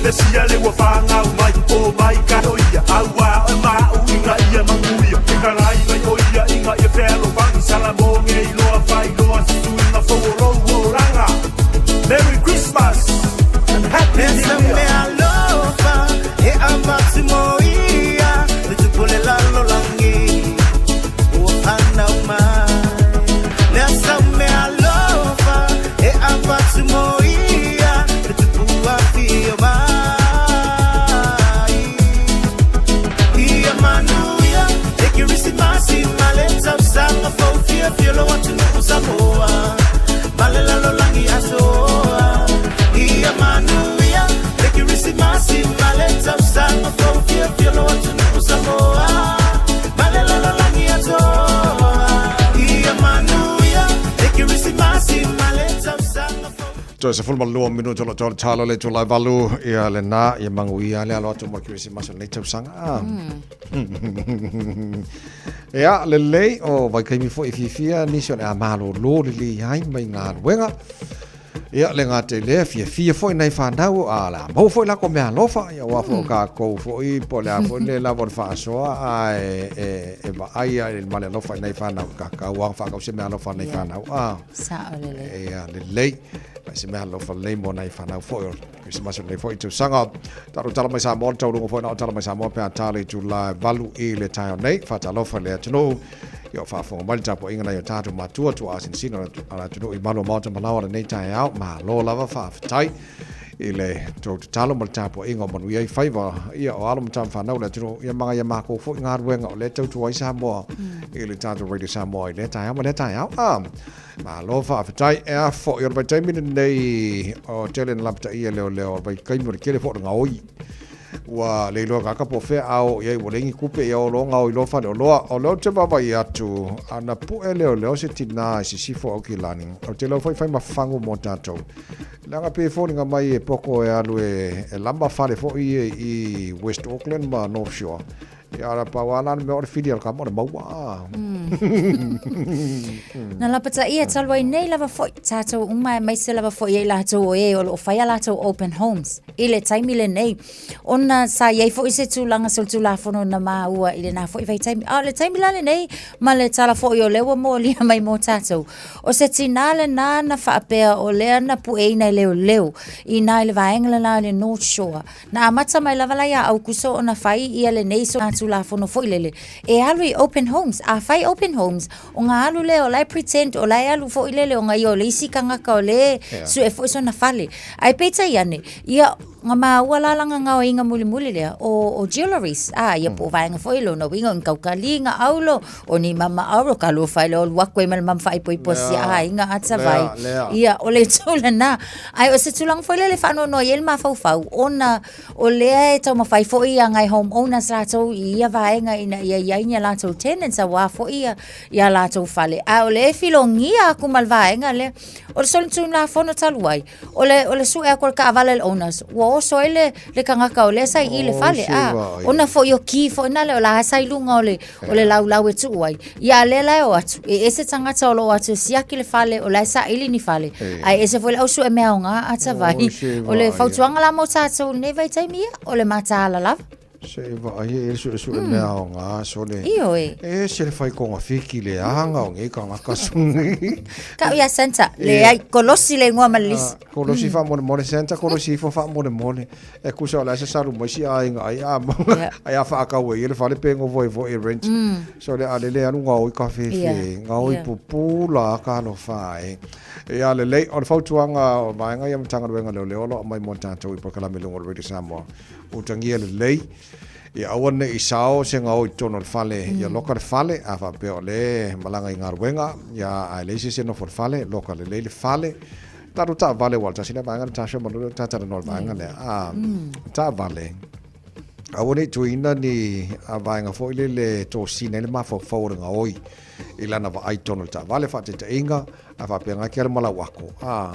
S7: Mesia le ua whāngau mai O mai ka o ia Aua o mau inga ia manguia Ke kalai mai o ia inga ia whelo Wangi salamonge i loa whai loa Susuinga fau o lou o ranga Merry Christmas and Happy New Year.
S8: Alofa, e avatu mo ia, le tupu le lalolagi, ua fanau mai. Lea sau mea alofa, e avatu mo ia, le tupu afio mai. Ia manuia, le Kerisimasi ma le tausaga fou fiafia lou atunuu Samoa, ma le lalolagi atoa. Ia manuia, le Kerisimasi ma le tausaga fou fiafia lou atunuu Samoa, ma le lalolagi atoa. Ia manuia, le Kerisimasi ma le tausaga fou.
S4: Toe 12 minuta o lo o talo le itula e 8, ia lena, ia manuia le alo atu mo le Kerisimasi o lenei tausaga. Ia, lelei, o vaitaimi foi e fiafia nisi o le a malōlō lelei ai mai galuega. Ia, le gata i lea, fiafia foi nai fanau, a o le a maua foi lako meaalofa, ia aua foi o kākou foi, po o le a foi le lava o le faasoa, ae e, e vaai lava ma le alofa i nai fanau, kakau lava faakau se meaalofa a nai fanau, a.
S11: Sao lelei.
S4: Ia, lelei. Fai se meaalofa lelei mo nai fanau foi o Kerisimasi o lenei foi tausaga. Tatou tala mai Samoa, le taualuga foi na o tala mai Samoa pe a ta le itula e 8 i le taeao nei. Faatalofa i le atunuu. Ia o faafofoga mai le tapuaiga nai o tatou matua, tuaa sinosino a le atunuu i malu o maota ma laoa lenei taeao. Malo lava faafetai i le tou tatalo ma le tapuaiga o manuia ai faiva ia o alo ma tama fanau le atunuu ia ma ia makou foi galuega o lea e tautua ai Samoa i le tatou Radio Samoa i lea taeao ma lea taeao. Ah, Malo faafetai. E a foi o le vaitaimi lenei o tele na lapataia leoleo o le vaitaimi o le tele foi o le gaoi. Ua le iloa kaka po o fea a oo i ai ua leai ni tupe ia o lo gaoi loa faleoloa. O lea ou te vaavaai atu ana pue leoleo se tinā i sisifo o Aukilani. Ou te iloa foi fai ma fagu mo tatou. Leaga pei e foliga mai e poko e alu e lama fale foi ia i West Auckland ma North Shore. Ia ara pau ala le mea o le whiri al ka mo le maua.
S11: Na lapataia talu ai nei lava foi tātou uma aemaise lava foi ia i latou o e o lo o fai a latou open homes i le taimi lenei. Ona sa i ai foi se tulaga solitulafono na maua i lena foi vaitaimi. A o le taimi la lenei ma le tala foi o lea ua molia mai mo tātou. O se tinā lena na faapea o lea na pueina e leoleo i nā i le vaega lena o le North Shore. Na amata mai lava la ia Aukuso ona fai ia lenei solitulafono foi lele e alu i open homes. A fai open homes, o nga alu lea o la e pretend o la e alu foi lele o nga ia o le isi kangaka o le yeah. sue foi sona fale. Ae peitai ane, ia nga maua la langa ngaoiga mulimuli lea o, o jewelries. Ah, ia po vaega foi lona uiga o ni kaukali nga aulo, o ni mama aulo, ka lua fai lea o alu aku ai ma le mama faaipoipo si aiga ata vai. Ia, o le itu lena. Ae o se tulaga foi lele e faanoanoa i ai le mafaufau, ona o lea e taumafai foi ia ngai home owners latou i ia vaega ina ia i ai ni a latou tenants auā foi ia, ia latou fale. Ae o lea e filogia atu ma le vaega lea. O le solitulafono talu ai, o le, o le sue atu o le taavale a le owners, ua oso ai le, le tagata o lea sa i i le fale. A, ona foi o key foi na lea o la sa i luga o le, o le laulau e tuu ai. Ia a lea la e o atu, e ese tagata o lo o atu e siaki le fale, o la e saili ni fale, ae ese foi le au sue mea aoga ata vai. O le fautuaga la mo tatou i lenei vaitaimi ia, o le mataala lava.
S4: Se i vaai e suesue mea aoga sole.
S11: Ioe.
S4: E ese le whai kongafiki le anga o ngei kangaka suni.
S11: Kau ia Santa, le ai kolosi le ingoa ma le lisi.
S4: Kolosi faamolemole, Santa kolosi ifo faamolemole. E kusa o le a se salu mai si aiga ai a ai a whaakau e ia le fale pe ngovo e vo e rent. So le a lele alu ngaoi ka whewhe, ngaoi pupu la ka alofa e. Ia lelei, o le fautuaga o vaega ia Matagaluega Leoleo o lo o aumai mo tatou i polokalame i luga o le Radio Samoa. Utagia lelei, ia aua ne i sao se gao i totonu o le fale, ia loka le fale, a faapea o lea e malaga i galuega, ia ae leai se isi e nofo i le fale, loka lelei le fale. Tatou taavale aua o le tasi lea vaega Natasha ma Lulu ta talanoa i le vaega lea. A, taavale, aua ne i tuuina ni vaega foi lele e tosina ai le mafaufau o le gaoi i lana vaai i totonu o le taavale, faataitaiga, A faapea gake alu ma lau ako, a,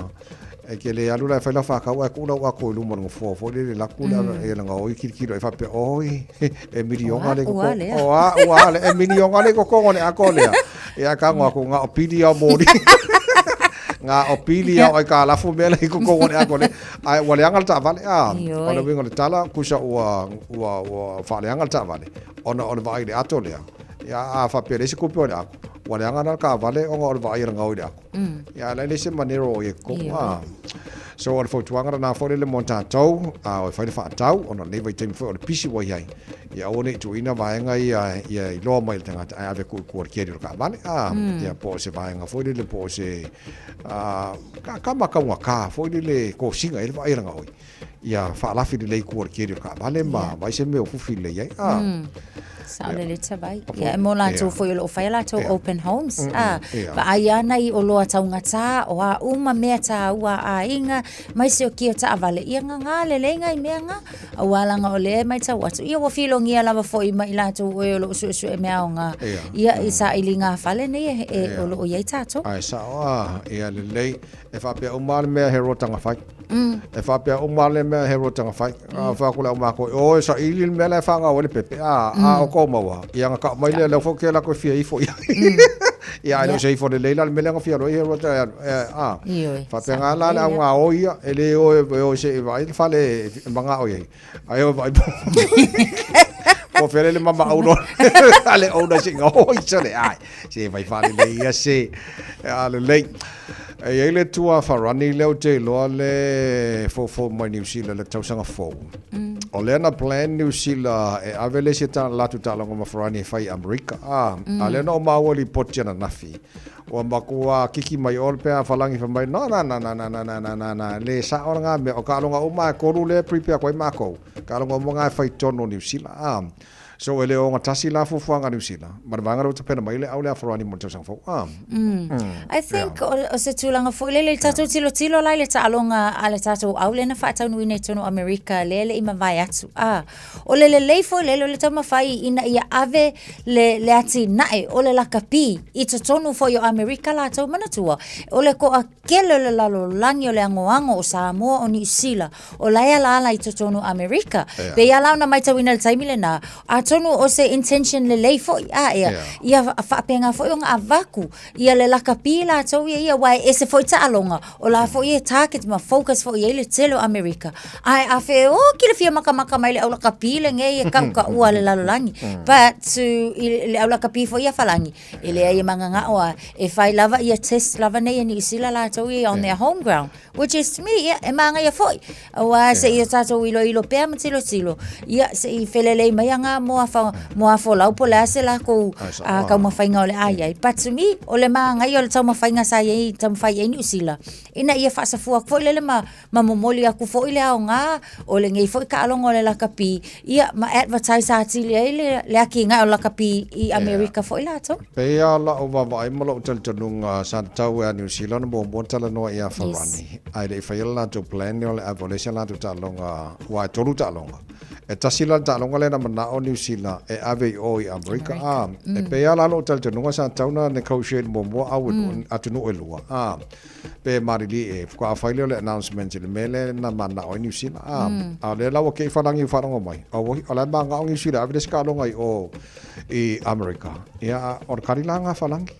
S4: e ke le alu la e fai lau whakau, ae kuu lau ako i luma o le nofoa foi lele laku le mm. e langa oi kilikilo e faapea, oi, e milionga le koko, o a, ua le, e milionga le koko le ako lea. Ia ka ngā ko ngā o pili au mōri. Ngā o pili au ai ka lafu mea le ko ko le ako le. Ai ua leaga le taavale a.
S11: Ioe.
S4: O le uiga o le tala kusa ua ua ua faaleaga le taavale ona o le vaai i le ato lea. Ia a faapea leai se tupe o le ako, ua leaga la le taavale ona o le vaai a le gao i le ako. Ia a leai se manera o i ai totonu a. So o le fautuaga lena foi lele mo tatou, a o e fai le faatau ona o lenei vaitaimi foi o le pisi ua i ai, ia aua ne i tuuina vaega ia ia iloa mai i le tagata ae ave atu i tua i le keri o le taavale a. Ia po o se vaega foi lele po o se a ka ka mataugata foi lele kosiga ai le vaai a le gaoi. Ia faalafi lelei i tua o le keri o le taavale ma vaai se mea o fufi lelei ai a.
S11: Sao lelei Tavai. Ia e mo latou foi o lo o fai a latou open homes. A, vaai lava nai oloa taugata, o a uma mea taua a aiga, aemaise o kia o taavale, ia gagā lelei nai mea na. Aua leaga o lea e matau atu, ia ua filogia lava foi ma i latou o e o lo o suesue mea aoga, ia i sailiga fale nei e o lo o i ai tatou.
S4: Ae sao a, ia lelei. E faapea uma lava le mea he rotaga fai. E faapea uma lava le mea he rotaga fai. A fai atu le au matou, o e saili le mea la e fanau ai le pepe, a, a o kou maua, ia ona tau mai lea, lea foi ke latou e fia ifo i ai. Ia ae le o se ifo lelei la le mea lea na fia alu ai he rota e alu, a.
S11: Ioe.
S4: Faapena la le au gaoi ia, e le o e o se i vaai le fale e manao i ai, ae o e vaai po o fea le mama auno a le owner se i gaoi sole, ai, se vai faalelei ia se, a lelei. E i ai le tua farani lea ou te iloa le foufou mai Niu Sila i le tausaga fou. O lea na plan Niu Sila e ave le isi latou taaloga ma Farani e fai i Amerika. A, a lea na ou maua i lipoti ananafi, ua matua kiki mai o le pea Falagi fai mai, no, na, na, na, na, na, na, na, na, na, le sao lena mea, o taaloga uma e tolu lea e prepare atu ai makou, taaloga uma na e fai i totonu o Niu Sila. A, So e le o gatasi la fuafuaga a Niu Sila ma le vaega lea ua tapena mai le au lea Farani mo le tausaga fou. Ah.
S11: I think o se tulaga foi lele i le tatou tilotilo la i le taaloga a le tatou au lea na faataunuuina i totonu o Amerika lea e le i mavae atu. Ah, o le lelei foi lele o le taumafai ina ia ave le, le atinae o le lakapi i totonu foi o Amerika latou. Manatua, o le toatele o le lalolagi o le agoago o Samoa o Niu Sila, o la e alaala i totonu o Amerika. Yeah. Pei lava la ona maitauina i le taimi lena, atonu o se intention lelei foi, a ea, yeah. Ia faapena foi ona avatu ia le lakapi latou ia ia, aua e ese foi taaloga, o la foi e target ma focus foi i ai le tele o Amerika. Ae a fe o ki le fia makamaka mai le au lakapi lenei e kaʻukaʻua le lalolagi. But to, i le au lakapi foi ia Falagi, e leai e magagao a, e fai lava ia test lava nei e Niu Sila latou ia on their home ground. Which is to me, ia, e māngaia foi. Auā se i o tātou iloilo pea ma tilotilo, ia, se i felelei mai a ngā moa, wha, moa folau po le a se lākou a, taumafaiga o le a iai. But to me, o le māngaia o le taumafaiga sa iai, taumafai i ai Niu Sila, ina ia faasafua atu foi lele ma, ma momoli atu foi le aoga o lenei foi taaloga o le lakapi, ia, ma advertise atili ai le, le atinae o le lakapi i Amerika foi lātou.
S4: Pei lava la'u vaavaai ma lo'u talitonuga sa tatau e a Niu Sila ona muamua ona talanoa ia Farani, ae le i faia le latou plan o le ave o le isi a latou taaloga, aua e tolu taaloga. E tasi la le taaloga lea na mana'o Niu Sila e ave i o i Amerika, a, e pei lava la lo'u talitonuga sa tatau ona negotiate muamua au atunuu e lua, a, pe malilie e faatoa fai lea o le announcement i le mea lea na mana'o ai Niu Sila, a, a o lea la ua kei Farani ua faalogo mai, auoi, o la e mana'o Niu Sila e ave le isi taaloga i o i Amerika. Ia, o le kali la ngā whalangi.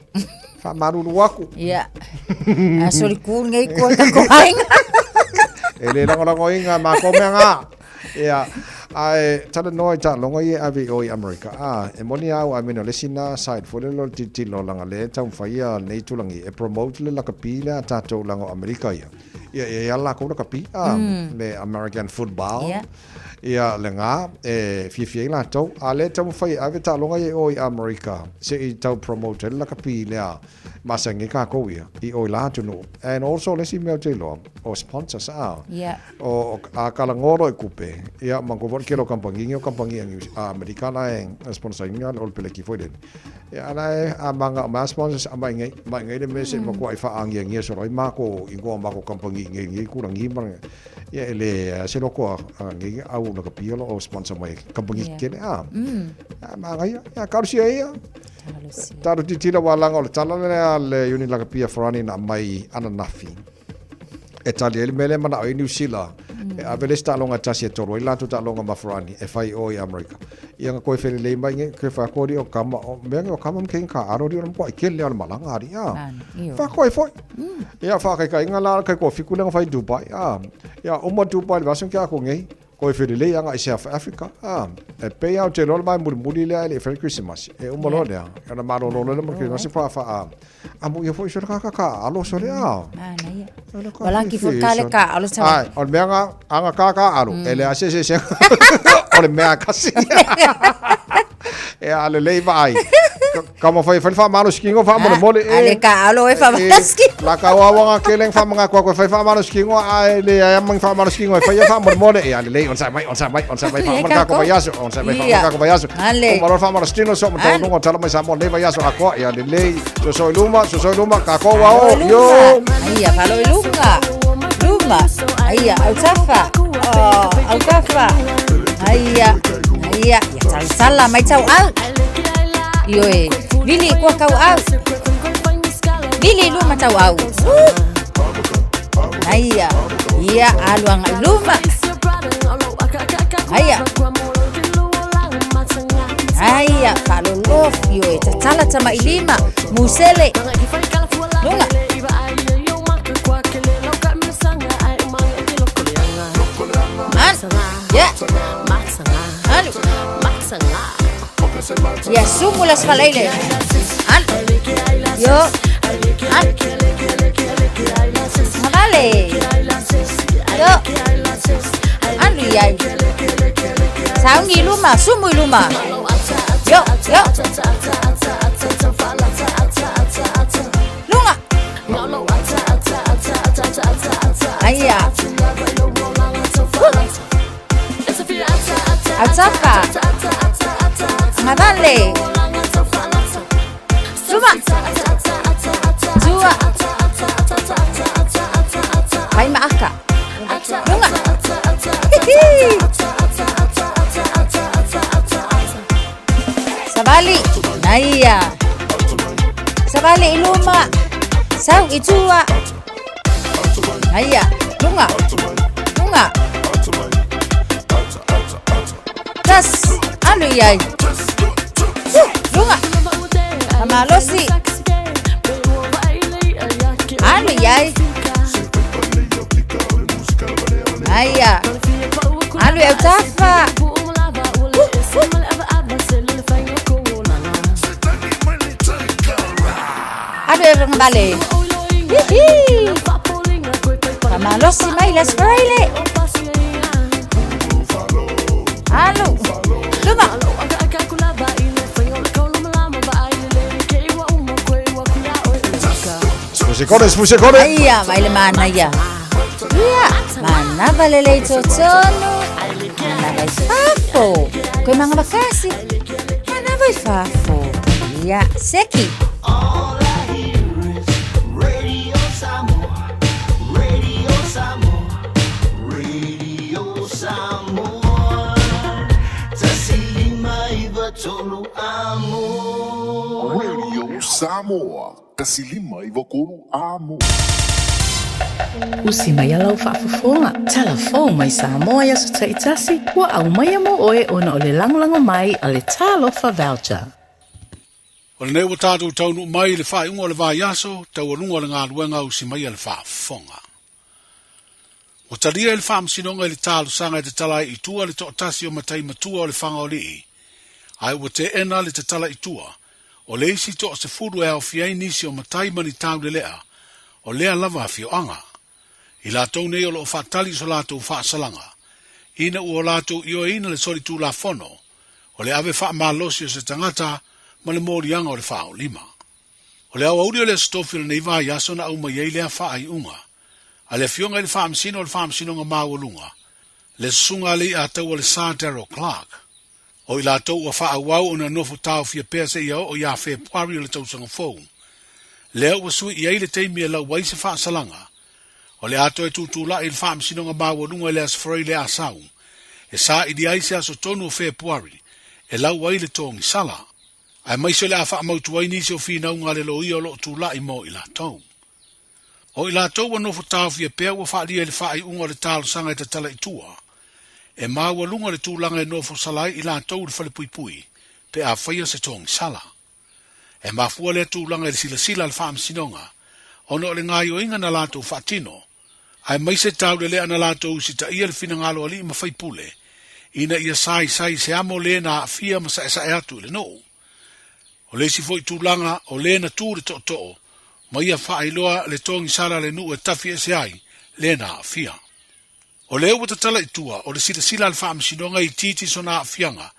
S4: Whaamaruru aku.
S11: Ia. A sori kū nei koe ka kohainga.
S4: E le langolango i ngā mā mea ngā. Ia, ae tala noa i tā longo i e ave i o i Amerika. A, e moni au, I mean, o le isi nā side foi le lo tilotilo langa le tau whaia nei tulangi e promote le lakapi le a tātou langa o Amerika ia. Ia, ia, ia lākou lakapi, a, le American football.
S11: Yeah.
S4: Ia, le gā, e fiafia ai latou, a lea e taumafai e ave taaloga ia i o i Amerika, se i tau promote ai le lakapi lea masani ai kākou ia, i o i la atunuu. And also, o le isi mea ou te iloa, o sponsors, a,
S11: Yeah.
S4: o, a kalagoa loa i kupe, ia, manatua foi le tele o kamupani, o kamupani a New, a Amerika la e sponsor ina le All Peleki foi lele. Ia, a la e, a magao mai a sponsors, aumai i inei, aumai i inei le mea se i matuai faagiagia solo ai makou igoa o makou kamupani i inei i nei tulaga ma le, Ia e le se loko a nei au la ka pia lo o sponsor mai company
S11: Yeah.
S4: kele a. A magaia ia karusia ia. Talo titila wa langa o le tala le a le uni la ka pia farani na mai ananafi. E tali ai le mele mana o i New Zealand. E ave le isi taaloga e tasi e tolu ai le latou taaloga ma Farani e fai i o i Amerika. Ia nga koe felelei mai nge ke wha koa o kama o mea nge o kama mke ka aro ri o mkwa i kele o le malanga ari a. Wha koe foi. Ia wha kai kai nga la kai ko fiku lenga fai Dubai a. Ia uma Dubai le vaso kia ko nge koe felelei anga i South Africa a. E pei au te lola mai muri muri lea le whai Christmas. E uma loa lea. Ona malo lolo le mo Christmas pa wha a. A mo ia foi sole ka ka ka alo sole a.
S11: Manaia. Wala ki fo ka le ka alo sa.
S4: Ai, o le mea nga anga ka ka alo. E le ase se se. O le mea kasi. E a le lei vai. Ka mo fai fai fa malo skingo fa mo mole
S11: e. Ale ka alo e fa malo skingo.
S4: La ka wa wa ke leng fa mga kwa kwa fai fa malo skingo a le a mang fa malo skingo e fai fa mo mole e a le lei on sa mai on sa mai on sa mai fa mo ka ko vai aso on sa mai fa mo ka ko vai aso. O malo fa malo stino so mo tau nungo tala mai sa mo le vai aso a ko e a le lei so so luma so so luma ka ko wa o yo.
S11: Aia falo i lunga. Luma. Aia au tafa. Oh, au tafa. Aia. Aia. Ia talasala mai tau au. Ioe. Vili kua kau au. Vili luma tau au. Aia. Ia aluanga i luma. Aia. Aia, faalolof, ioe, tatala tamailima, musele. Lunga. An. Ya. Alu. Ya sumu las faleile. An. Yo. An. Vale. Yo. Alu iai. Sauni luma, sumu luma. Yo, yo. Lunga. Aia. Autafa. Ngavale. Luma. Tua. Pai maaka. Lunga. Hihi. Savali. Naia. Savali iluma. Sau itua. Naia. Lunga. Lunga. Tas. Alu iai. Lunga. Amalosi. Alu iai. Aia. Alu e autafa. Alu e rangabale. Hihi. Amalosi mai las fraile. Alu. Luma.
S4: Fusekone, fusekone.
S11: Aia, mai le mana ia. Ia, mana valele i totonu. Mana vai fafo. Koe manga makasi. Mana vai fafo. Ia, seki.
S8: Radio Samoa, Radio Samoa, Radio Samoa. Tasilima iwa tolu amo.
S1: Radio Samoa, tasilima iwa kolu amo.
S5: Usi mai a lau faafofoga. Talafou mai Samoa i aso taitasi, ua aumaia mo oe ona o le lagolago mai a le Talofa Voucher.
S21: O lenei ua tatou taunuu mai i le faaiuga o le vaiaso, taualuga o le galuega usi mai a le faafofoga. Ua talia e le Faamasinoga i le talosaga e tatala ai i tua le toatasi o matai matua o le Fagaolii, ae ua teena le tatala i tua o le isi toasefulu e aofia ai nisi o matai ma ni taulelea o lea lava afioaga. I latou nei o lo o faatali i so latou faasalaga, ina ua o latou ioeina le solitulafono o le ave faamalosi o se tagata ma le moliaga o le faaolima. O le aoauli o le Aso Tofi o lenei vaiaso na aumai ai lea faaiuga a le Afioga i le Faamasino o le Faamasinoga Maualuga, le Susuga a Leiataua le Sir Darrell Clarke. O i latou ua faaauau ona nofo taofia pea seia oo ia Fepuari o le tausaga fou. Lea ua sui i ai le taimi e lau ai se faasalaga. O le a toe tutulai i le Faamasinoga Maualuga i le Aso Faraile Asau, e saili ai se aso tonu o Fepuari e lau ai le togisala. Aemaise o le a faamautu ai nisi o finauga a le loia o lo o tulai mo i latou. O i latou ua nofo taofia pea ua faaalia i le faaiuga o le talosaga e tatala i tua, e maualuga le tulaga e nofo sala ai i latou i le falepuipui pe a faia se togisala. E mafua lea tulaga i le silasila a le Faamasinoga ona o le gaoioiga na latou faatino, aemaise taulelea na latou usitaia le finagalo o alii ma faipule ina ia saisai se amo le na aafia ma saesae atu i le nuu. O le isi foi tulaga o le na tu le tootoo ma ia faailoa le togisala a le nuu e tafi ese ai le na aafia. O lea ua tatala i tua o le silasila a le Faamasinoga i itiiti sona aafiaga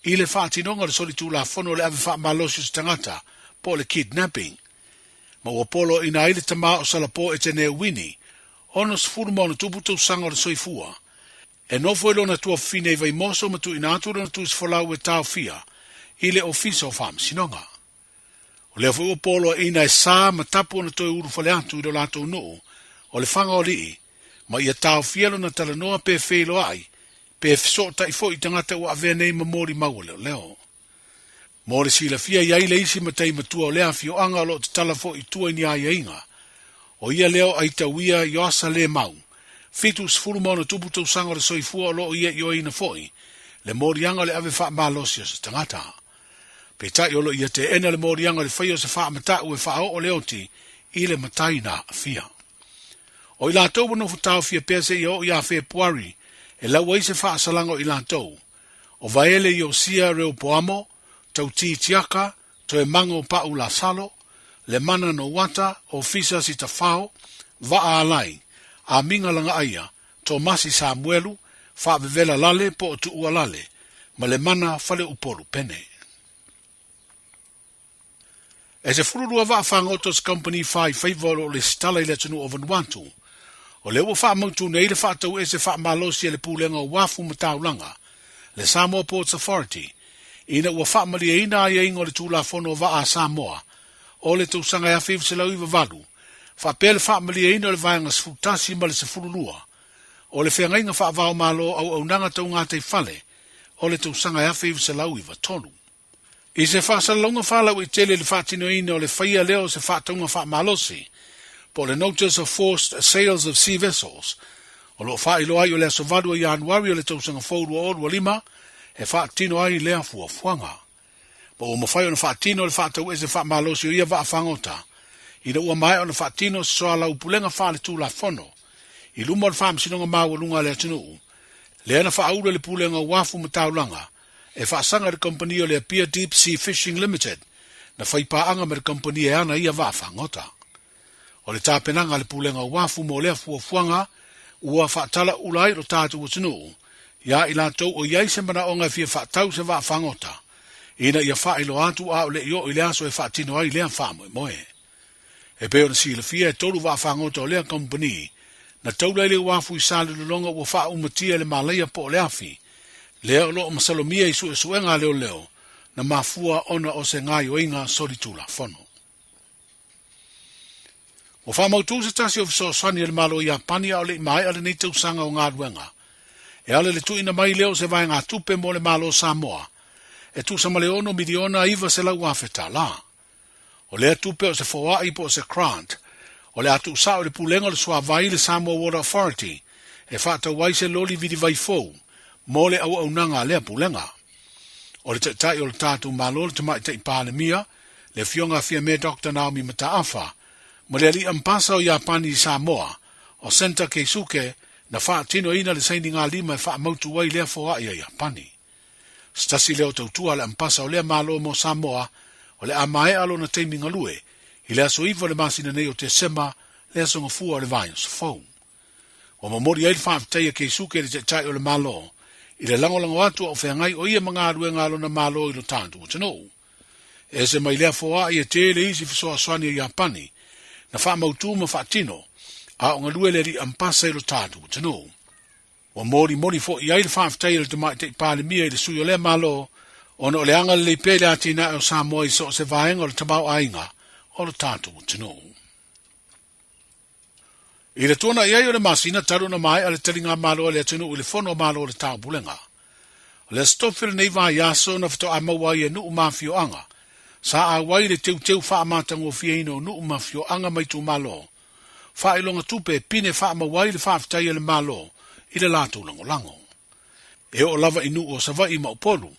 S21: i le faatinoga o le solitulafono o le ave faamalosi o se tagata po o le kidnapping, ma ua poloaiina ai le tama o Salapo Etene Wini, 60 ma ono tupu tausaga o le soifua, e nofo i lona tuafafine i Vaimoso ma tuuina atu lona tusifolau e taofia i le Ofisa o Faamasinoga. O lea foi ua poloaiina e sa ma tapu ona toe ulufale atu i lo latou nuu o Lefaga-o-Alii ma ia taofia lona talanoa pe feiloai pe fesootai foi i tagata ua avea nei ma molimau a leoleo. Mo le silafia i ai le isi matai matua o lea afioaga o lo o tatala foi i tua i ni aiaiga, o ia lea o Aitauia Ioasa Lemau, 76 tausaga o le soifua o lo o ia ioeina foi le moliaga o le ave faamalosi o se tagata. Peitai o lo o ia teena le moliaga o le faia o se faamatau e faaoo le oti i le matai na aafia. O i latou ua nofo taofia pea seia oo ia Fepuari e lau ai se faasalaga o i latou, o Vaele Iosia Reopoamo, Tautī Tiaka, Toemago Pa'u Lasalo, Lemana Nouata, Ofisa Sitafao, Vaa Alai, Amiga Lagaaia, Tomasi Samuelu, Faavevela Lale po o Tuua Lale, ma Lemana Faleupolu Pene. E 12 vaa fagota o se kamupani fai faiva o lo o lesitala i le atunuu o Vanuatu. O lea ua faamautu nei le faatauese faamalosi a le Pulega o Uafu ma Taulaga, le Samoa Ports Authority, ina ua faamalieina aiaiga o le Tulafono o Vaa a Samoa o le tausaga 1998, faapea le faamalieina o le Vaega 11 ma le 12 o le Feagaiga Faava-o-Malo o Auaunaga Tau Gataifale o le tausaga 1993. I se faasalalauga faalauaitele i le faatinoina o le faia lea o se faatauga faamalosi, po o le Notice of Forced Sales of Sea Vessels, o lo o faailoa ai o le aso 8 o Ianuari o le tausaga fou 2025 e faatino ai lea fuafuaga. Ma ua mafai ona faatino le faatauese faamalosi o ia vaa fagota ina ua maea ona faatino se soalaupulega faaletulafono i luma o le Faamasinoga Maualuga a le atunuu, lea na faaula i le Pulega o Uafu ma Taulaga e faasaga i le kamupani o le Apia Deep Sea Fishing Limited na fai paaga ma le kamupani e ana ia vaa fagota. O le tapenaga a le Pulega o Uafu mo lea fuafuaga ua faatalaula ai lo tatou atunuu iā i latou o i ai se manaoga e fia faatau se vaa fagota ina ia faailoa atu a o le i oo i le aso e faatino ai lea faamoemoe. E pei ona silafia e tolu vaa fagota o lea kamupani na taula i le uafu i Salelologa ua faaumatia e le malaia po o le afi, lea o lo o masalomia i suesuega a leoleo na mafua ona o se gaoioiga solitulafono. Ua faamautu se tasi o fesoasoani a le Malo o Iapani a o le i maea lenei tausaga o galuega e ala i le tuuina mai lea o se vaegatupe mo le Malo o Samoa e tusa ma le $6,900,000. O lea tupe o se foai po o se grant o le a tuusao i le Pulega o le Suavai le Samoa Water Authority e faatau ai se loli vilivai fou mo le auaunaga a lea Pulega. O le Taitai o le tatou Malo le Tamaitai Palemia, le Afioga a Fiame Doctor Naomi Mataafa, ma le Alii Ambasa o Iapani i Samoa, o Senta Keisuke, na faatinoina le sainigalima e faamautu ai lea foai a Iapani. Se tasi lea o tautua a le Ambasa o lea Malo mo Samoa, o le a maea lona taimi galue i le aso 9 o le masina nei o Tesema, le aso gafua o le vaiaso fou. Ua momoli ai le faafetai a Keisuke i le Taitai o le Malo i le lagolago atu a o feagai o ia ma galuega a lona Malo i lo tatou atunuu. E ese mai lea foai e tele isi fesoasoani a Iapani na faamautu ma faatino a o galue le alii Ambasa i lo tatou atunuu. Ua molimoli foi i ai le faafetai a le Tamaitai Palemia i le sui o lea Malo ona o le agalelei pea i le atinae o Samoa i so o se vaega o le tamaoaiga o lo tatou atunuu. I le tuanai ai o le masina talu ona maea le taligamalo a le atunuu i le Fono a Malo o le Taupulega. O le Aso Tofi o lenei vaiaso na faatoa maua ai e nuu ma afioaga sa auai le teuteu faamatagofieina o nuu ma afioaga ma itumalo. faailoga tupe e pine faamau ai le faafetai a le Malo i le latou lagolago. E oo lava i nuu o Savaii ma Upolu,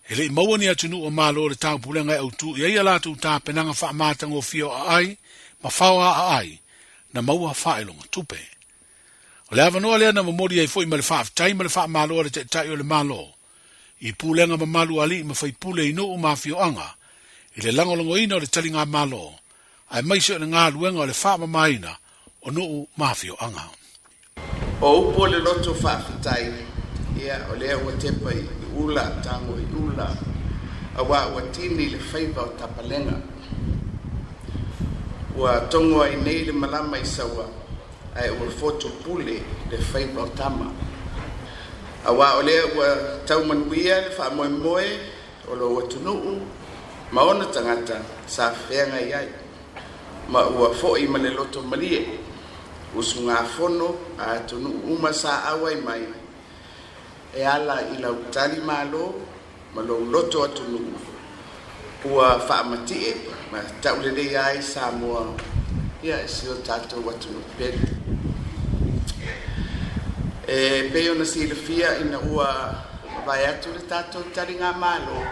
S21: e le i maua ni atunuu o Malo o le Taupulega e autū i ai a latou tapenaga faamatagofie o aai ma fao a aai na maua faailoga tupe. O le avanoa lea na momoli ai foi ma le faafetai ma le faamalo a le Taitai o le Malo i pulega mamalu a alii ma faipule i nuu ma afioaga i le lagolagoina o le taligamalo aemaise o le galuega o le faamamaina o nuu ma afioaga.
S3: O upu o le loto faafetai, ia, o lea ua tepa i ula, tago i ula, auā ua tini le faiva o Tapalega. Ua togo ai nei le malama i Saua, ae ua fotu pule le faiva o Tama. Auā o lea ua tau manuia le faamoemoe o lou atunuu ma ona tagata sa feagai ai, ma ua foi ma le loto malie, usugafono a atunuu uma sa auai mai e ala i lau tali malo ma lou loto atunuu ua faamati'e ma tauleleia ai Samoa ia e si o tatou atunuu pele. E pei ona silafia ina ua mavae atu le tatou taligamalo,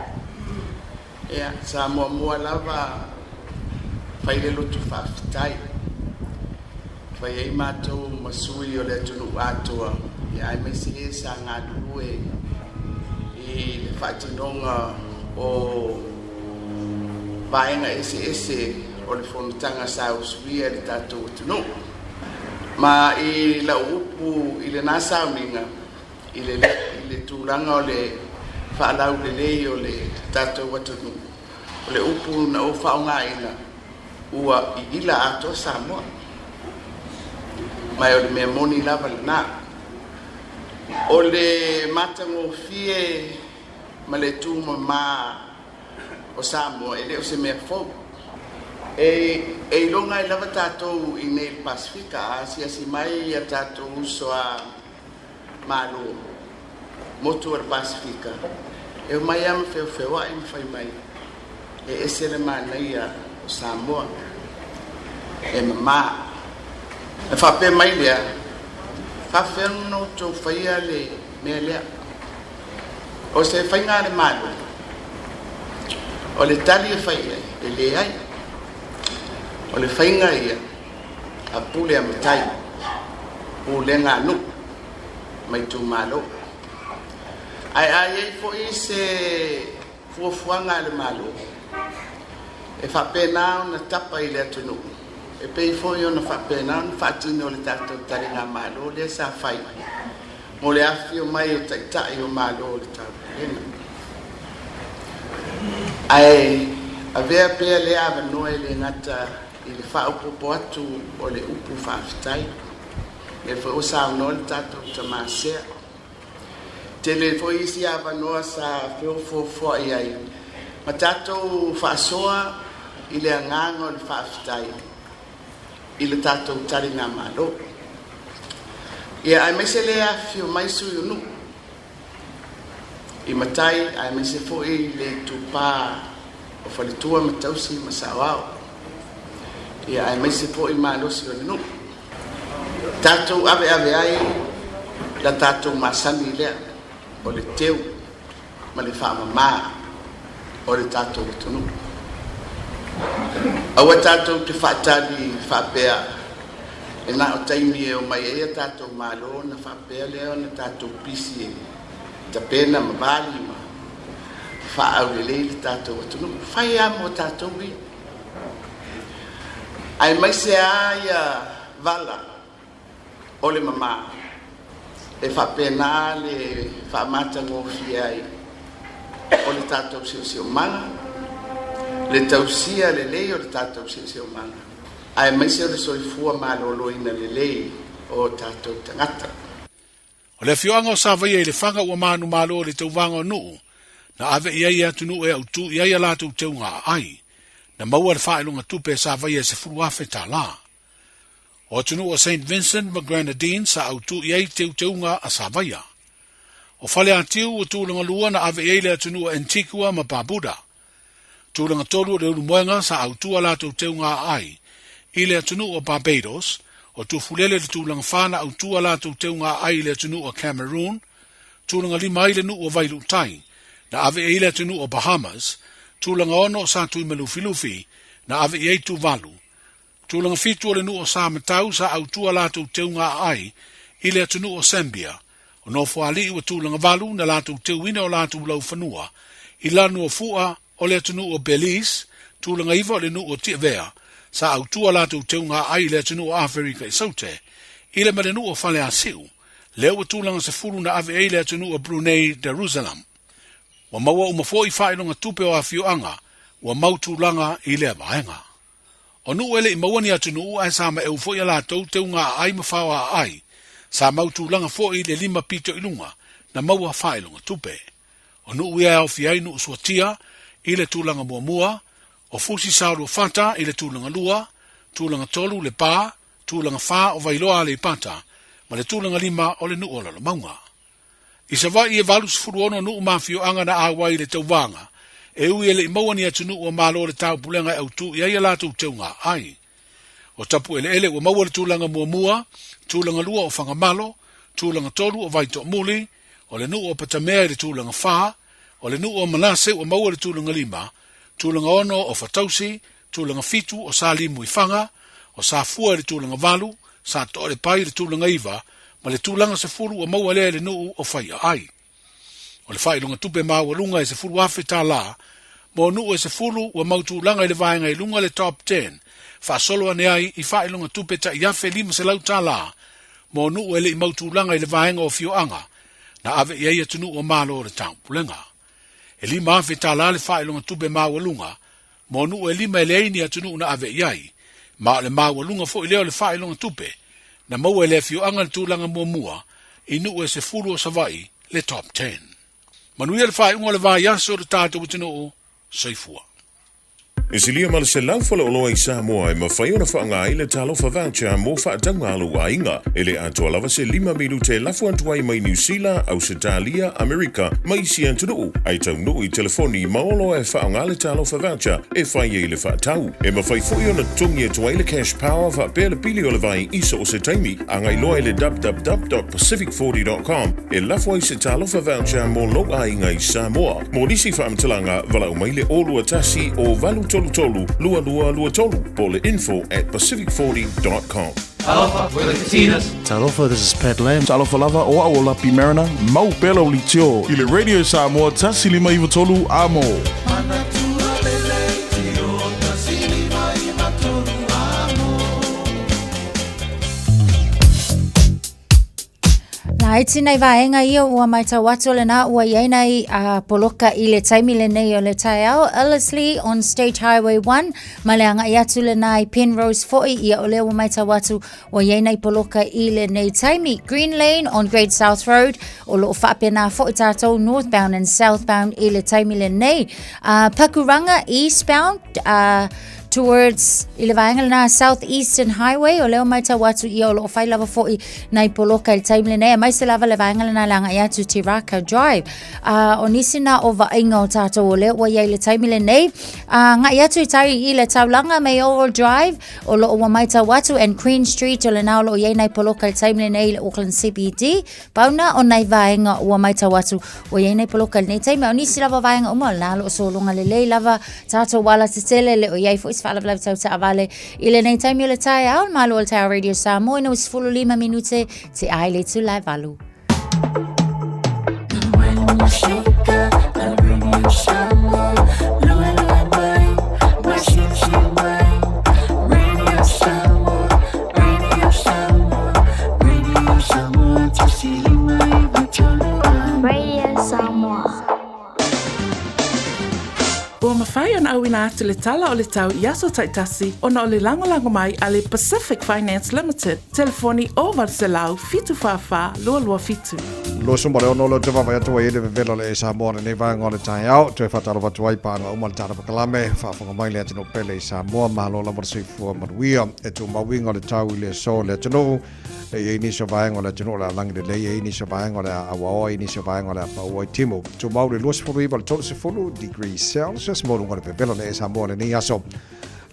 S3: ia, sa muamua lava fai le loto faafetai. Fai ai matou ma sui o le atunuu atoa, ia aemaise e sa galulue i le faatinoga o vaega eseese o le fonotaga sa usuia e le tatou atunuu. Ma i lau upu i lena sauniga, i le, i le tulaga o le faalaulelei o le tatou atunuu, o le upu na ou faaaogaina, ua iila atoa Samoa. Ma o le mea moni lava lena. O le matagofie ma le tumama o Samoa e le o se mea fou. E, e iloga ai lava tatou i nei i le Pasefika, a asiasi mai a tatou uso a Malo, motu o le Pasefika, e omai lava ma feofeoai ma fai mai, e ese le manaia o Samoa, e mamā. Na faapea mai lea, faafefea ona outou faia le mea lea? O se faiga a le Malo? O le tali e fai i ai, e leai. O le faiga ia a pule a matai, pulega a nuu ma itumalo. Ae a i ai foi se fuafuaga a le Malo e faapena ona tapa i le atunuu, e pei foi ona faapena ona faatino le tatou taligamalo lea sa fai mo le afifio mai o Taitai o Malo o le Taupulega. Ae avea pea lea avanoa e le gata i le faaopoopo atu o le upu faafetai, lea foi ua saunoa le tatou tama Sea. Tele foi isi avanoa sa feofoofoai ai ma tatou faasoa i le agaga o le faafetai i le tatou taligamalo. Ia aemaise le afifio mai sui o nuu i matai aemaise foi le itupa o faletua ma tausi ma saoao. Ia aemaise foi malosi o le nuu. Tatou aveave ai la tatou masani lea o le teu ma le faamama o le tatou atunuu. Aua tatou te faatali faapea e na o taimi e omai ai a tatou Malo ona faapea lea ona tatou pisi e tapena ma vali ma faaaulelei le tatou atunuu. Fai lava mo tatou ia. Aemaise lava ia vala o le mamā e faapena le faamatagofie ai o le tatou siosiomaga, le tausia lelei o le tatou siosiomaga, aemaise o le soifua maloloina lelei o tatou tagata.
S21: O le afioaga o Savaia i Lefaga ua manumalo i le tauvaga o Nuu, na ave i ai e atunuu e autū i ai a latou teuga aai. Na maua le faailoga tupe e Savaia e $10,000. O atunuu o Saint Vincent ma Grenadines sa autū i ai teuteuga a Savaia. O Faleatiu ua tulaga lua na ave i ai le atunuu o Antigua ma Barbuda. Tulaga tolu o le Ulumoega sa autū a latou teuga aai i le atunuu o Barbados, O Tufulele le tulaga 4 na autu a latou teuga aai i le atunuu o Cameroon, tulaga 5 ai le nuu o Vailuutai, na ave i ai le atunuu o Bahamas, tulaga 6 o Satuimalufilufi, na ave i ai Tuvalu, tulaga 7 o le nuu o Samatau sa autu a latou teuga aai i le atunuu o Zambia, o Nofoalii ua tulaga 8 na latou teuina o latou laufanua i lanu o Fua o le atunuu o Belize, tulaga 9 o le nuu o Tiavea, sa autu a latou teuga aai i le atunuu o Aferika i Saute, i le ma le nuu o Faleasiu, lea ua tulaga 10 na ave ai le atunuu o Brunei Darussalam. Ua maua uma foi faailoga tupe o afioaga ua mau tulaga i lea vaega. O nuu e le i maua ni atunuu ae sa maeu foi a latou teuga aai ma fao aai, sa mau tulaga foi le 5 pito i luga na maua faailoga tupe. O nuu ia e aofia ai nuu suatia i le tulaga muamua, o Fusi Saoluafata i le tulaga lua, tulaga tolu Lepa, tulaga fa o Vailoa Aleipata, ma le tulaga lima o le nuu o Lalomauga. I Savaii e 86 nuu ma afioaga na auai i le tauvaga, e ui e le i maua ni atunuu o Malo o le Taupulega e autū i ai a latou teuga ai. O Tapueleele ua maua le tulaga muamua, tulaga lua o Fagamalo, tulaga tolu o Vaitoamuli, o le nuu o Patamea i le tulaga 4, o le nuu o Manase ua maua le tulaga 5, tulaga 6 o Fatausi, tulaga 7 o Salimu i Faga, o Safua i le tulaga 8, Sa Toalepai i le tulaga 9, ma le tulaga 10 ua maua lea i le nuu o Faiaai. O le faailoga tupe maualuga e $10,000 mo nuu e 10 ua mau tulaga i le vaega i luga le top 10, faasolo ane ai i faailoga tupe tai $1,500 mo nuu e le i mau tulaga i le vaega o afioaga na ave i ai atunuu o Malo o le Taupulega. E $5,000 le faailoga tupe maualuga mo nuu e 5 e leai ni atunuu na ave i ai, ma o le maualuga foi lea o le faailoga tupe na maua e le afioaga le tulaga muamua i nuu e 10 o Savaii le top 10. Manuia le faaiuga o le vaiaso o le tatou atunuu. Soifua.
S10: E silia ma le 100 faleoloa i Samoa e mafai ona faaaoga ai le Talofa Voucher mo faatauga a lou aiga. E le atoa lava se 5 minute e lafo atu ai mai Niu Sila, Ausetalia, Amerika ma isi atunuu, ae taunuu i telefoni ma oloa e faaaoga le Talofa Voucher e fai ai le faatau. E mafai foi ona totogi atu ai le Cash Power faapea le pili o le vai i so o se taimi. Agai loa i le www.pacific40.com e lafo ai se Talofa Voucher mo lou aiga i Samoa. Mo nisi faamatalaga, valaau mai le 021 o 833 2223 po o le info@pacific40.com.
S18: Talofa, we're the Katinas.
S2: Talofa, this is Pat Lam. Talofa lava, o au o Lapi Mariner. Mau pea lau litio i le Radio Samoa 153 Amo.
S11: Laiti nei vaega ia ua matau atu lena ua i ai nei a poloka i le taimi lenei o le taeao Ellerslie on State Highway 1 ma le agai atu lena i Penrose foi ia o lea ua matau atu ua i ai nei poloka i lenei taimi Green Lane on Great South Road o loo faapena foi tātou northbound and southbound i le taimi lenei Pakuranga eastbound towards i le vaega lena South Eastern Highway o lea ua matau atu ia o loo fai lava foi nai poloka i le taimi lenei aemaise lava le vaega lena le agai atu Te Raka Drive o nisi na o vaaiga o tātou o lea ua i ai le taimi lenei agai atu i tai i le taulaga Mayoral Drive o loo ua matau atu and Queen Street o lena o loo i ai nai poloka i le taimi lenei i le Auckland CBD Pauna o nai vaega ua matau atu ua i ai nei poloka i lenei taimi. A o nisi lava vaega uma, o lena o lo o sologa lelei lava tātou alatetele, le o i ai foi se faalavelave tau taavale i lenei taimi o le taeao. Malo o le taeao Radio Samoa ina ua 15 minute te ai le itula e 8.
S24: Radio Samoa.
S9: Ua mafai ona auina atu le tala o le tau i aso taitasi ona o le lagolago mai a le Pacific Finance Limited, telefoni 0800 744 227.
S4: 26 leo te vaavaai atu ai i le vevela o le Air Samoa lenei vaega o le taeao. Toe faatalofa atu ai paanga uma le tala pakalame, faafofoga mai le atunuu pele i Samoa, malo lava le soifua manuia. E tumau uiga o le tau i le aso o le atunuu, e i ai nisi o vaega o le atunuu o le a lagi lelei, e i ai nisi o vaega o le a auaoa, e i ai nisi o vaega o le a paua i timu. Tumau le 29 i le 30 degrees Celsius mo luga o le vevela o le Air Samoa lenei aso.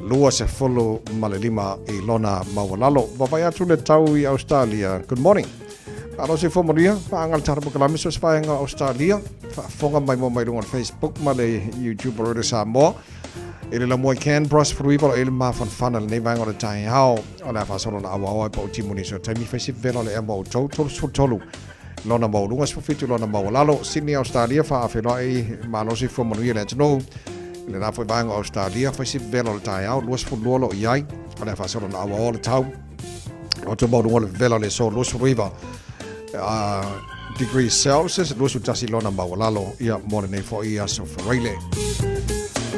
S4: 25 i lona maualalo. Vaavaai atu le tau i Australia. Good morning. Malo soifua manuia, paaga le tala polokalame so se vaega o Australia. Faafofoga mai mo mai luga o le Facebook ma le YouTube o Radio Samoa. I le lamua i Canberra, 19 o le mafanafana lenei vaega o le taeao. O le a faasolo na auaoa e pau timu nisi o taimi fai si vela o le ea mo outou, 33 lona maualuga, 17 lona maualalo. Sydney, Australia, faafeiloai malo soifua manuia le atunuu. I lena foi vaega o Australia, fai si vela o le taeao, 22 lo i ai. O le a faasolo na auaoa le tau. O te maualuga o le vela o le aso 29 degrees Celsius, 21 lona maualalo ia mo lenei foi aso Faraile.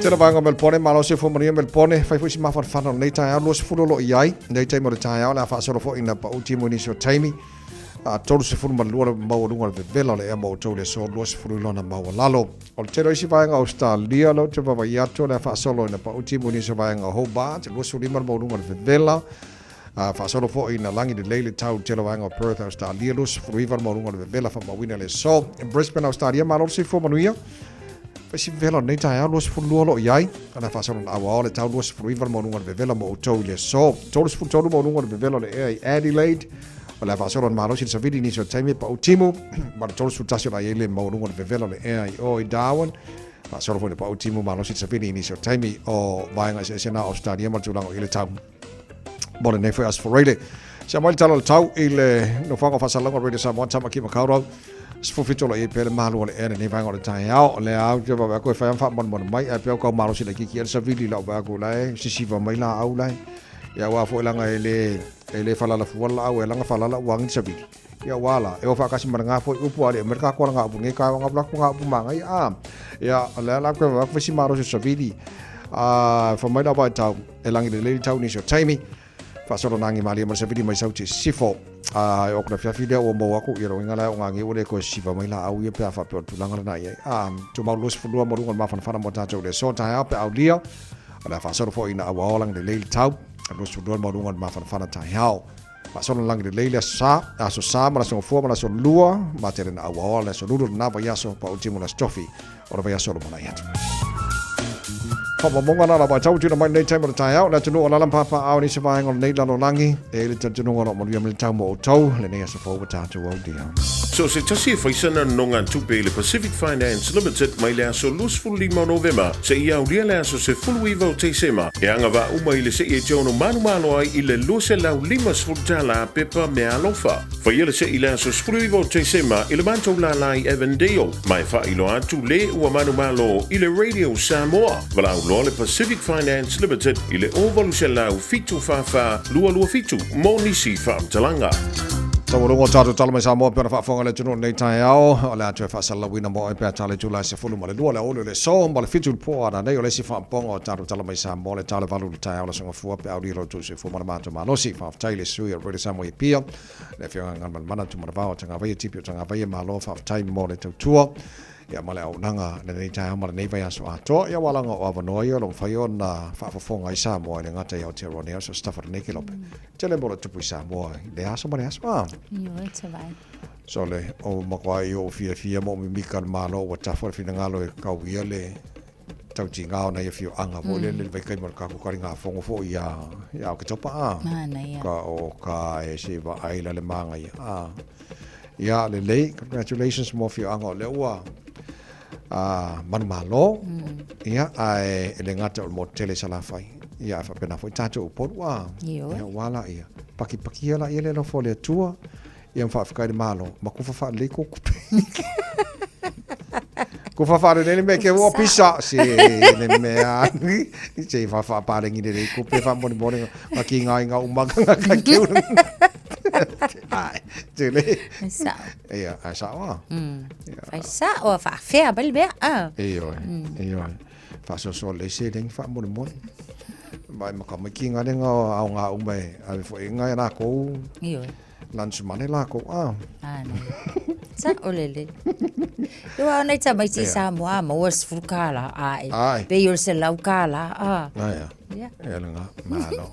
S4: Tena vaega o Melbourne, malo soifua manuia Melbourne, fai foi si mafanafana o lenei taeao, 20 o lo o i ai, lenei taimi o le taeao, o le a faasolo foi ina pau timu i nisi o taimi, 32 le maualuga o le vevela o le ea mo outou i le aso 20 i lona maualalo. O le tele o isi vaega o Australia, lea ou te vaavaai atu, o le a faasolo ina pau timu i nisi o vaega o Hobart, 25 le maualuga o le vevela, A faasolo foi ina lagi lelei le tau i le tele o vaega o Perth, Australia, 29 le maualuga o le vevela faamauina i le aso. Brisbane, Australia, malo le soifua manuia. Fai si vevela o lenei taeao, 22 o lo o i ai. Ana faasolo na auao le tau 29 le maualuga o le vevela mo outou i le aso. 33 maualuga o le vevela o le ea i Adelaide. O le a faasolo na malosi le savili nisi o taimi e pau timu. Ma le 31 o la i ai le maualuga o le vevela o le ea i o i Darwin. Faasolo foi na pau timu malosi le savili nisi o taimi o vaega eseese na Australia ma le tulaga o i le tau. Mo lenei foi aso Faraile. Sia mai le tala o le tau i le nofoaga o faasalalauga o Radio Samoa, Tamaki Makaurau. 17 o lo o i ai pea le malu o le ea lenei vaega o le taeao. O lea au te vaavaai atu e fai lava ma faamolemole mai, ae pei o kau malosi laitiiti ea le savili i lau vaai atu la e sisiva mai laau la e. Ia aua foi leaga e le, e le falala fua le laau e ala ona falala ua agi le savili. Ia ua ala, e o faatasi ma lena foi upu a le aumai le tatou ala upu nei taeao nga atu nga upu manaia a. Ia o lea la koe vaai atu fai si malosi o savili. A fai mai lau vaitau e lagi lelei le tau nisi o taimi. Faasolo na agi malie ma le savili mai sauti i sisifo. A e o ku le afiafi lea ua maua atu ia lona uiga la e o nga agi ua le toe sisiva mai laau ia pe a faapea o le tulaga lena i ai. A tumau 22 ma luga o le mafanafana mo tatou i le aso taeao pe aulia. O le a faasolo foi ina auaoa lagi lelei le tau. 22 ma luga o le mafanafana taeao. Faasolo lagi lelei le aso sa, aso sa ma le aso gafua ma le aso lua, ma tele na auaoa le aso lulu lena vaiaso pa ultimo le aso tofi o le vaiaso o lumanai atu. Whamamonga nā rawa tau tuna mai nei taimi o le taeao, le atunuu o lala pāpāao ni se vaega o lenei lalolagi, e le talitonuga o lo o manuia mai le tau mo outou, lenei aso fou ua tātou au dia.
S10: So se tasi e faisana nonogatupe i le Pacific Finance Limited mai le aso 25 o Novema seia aulia le aso 19 o Tesema, e agavaa uma i le se'i e te ono manumalo ai i le $250 pepa meaalofa. Faia le se'i i le aso 19 o Tesema i le matou lālā i Avondale, ma e faailoa atu le ua manumalo i le Radio Samoa. Valaau loa le Pacific Finance Limited i le 0800 744 227 mo nisi faamatalaga.
S4: Taualuga o tatou tala mai Samoa pe ona faafofoga le atunuu i lenei taeao. O le a toe faasalalauina mo oe pe a tala i tula e 12 le aoauli o le aso ma le 7 le po a nanei o le isi faaopoopoga o tatou tala mai Samoa le tala valu i le taeao le aso Gafua pe aulia lo outou soifua ma le matou malosi. Faafetai i le sui o Radio Samoa i Apia, le Afioga ia Galumalemana Tumanavao o Tagavaia Tipi o Tagavaia malo faafetai mo le tautua. Ia ma le auaunaga i lenei taeao ma lenei vaiaso atoa, ia ua laga o avanoa ia o lo o mafai ona faafofoga ai Samoa i le gata i Aotearoa nei a o se aso tafa lenei kelope. Tele mo le tupu i Samoa i lea aso ma lea aso. Ah.
S11: Ioe, te vai.
S4: So le, o matua i o fiafia mo mimika le malo ua tafa le finagalo e kauia le tautiga o nai afioaga foi lele le vaitaimi o le tatou taligafono foi ia ia Oketopa a.
S11: Manaia.
S4: Ka o ka e se vaai la le manaia a. Ia lelei, congratulations mo afioaga o lea ua a manumalo. Ia ae e le gata o le motu tele i Salafai. Ia ae faapena foi tatou Upolu a.
S11: Ioe.
S4: Ia ua la ia. Pakipakia la ia le alofa o le Atua. Ia ma faafetai i le Malo, ma kufa faalelei kou kupe. Kufa faalelei le mea ke ua pisa. Se le mea se fa faapalegi lelei kupe faamolemole ma ki ngā inga umanga ngā kai keu. Ai, tele.
S11: Fai sao.
S4: Ia, ai sao a.
S11: Fai sao a faafea mai le mea. Ah.
S4: Ioe, ioe. Faasoasoa lelei seleni faamolemole. Mai maka mai ki ngā lenga o ngā uma e ave foi ngai a lākou.
S11: Ioe.
S4: Lunch money lākou, ah.
S11: Ah, no. Sa o lele. Ua o nei tamaiti i Samoa, maua le $10, ae.
S4: Ai.
S11: Pe i o le $100, ah.
S4: Ai, ah.
S11: Ia.
S4: Ia le ngā, malo.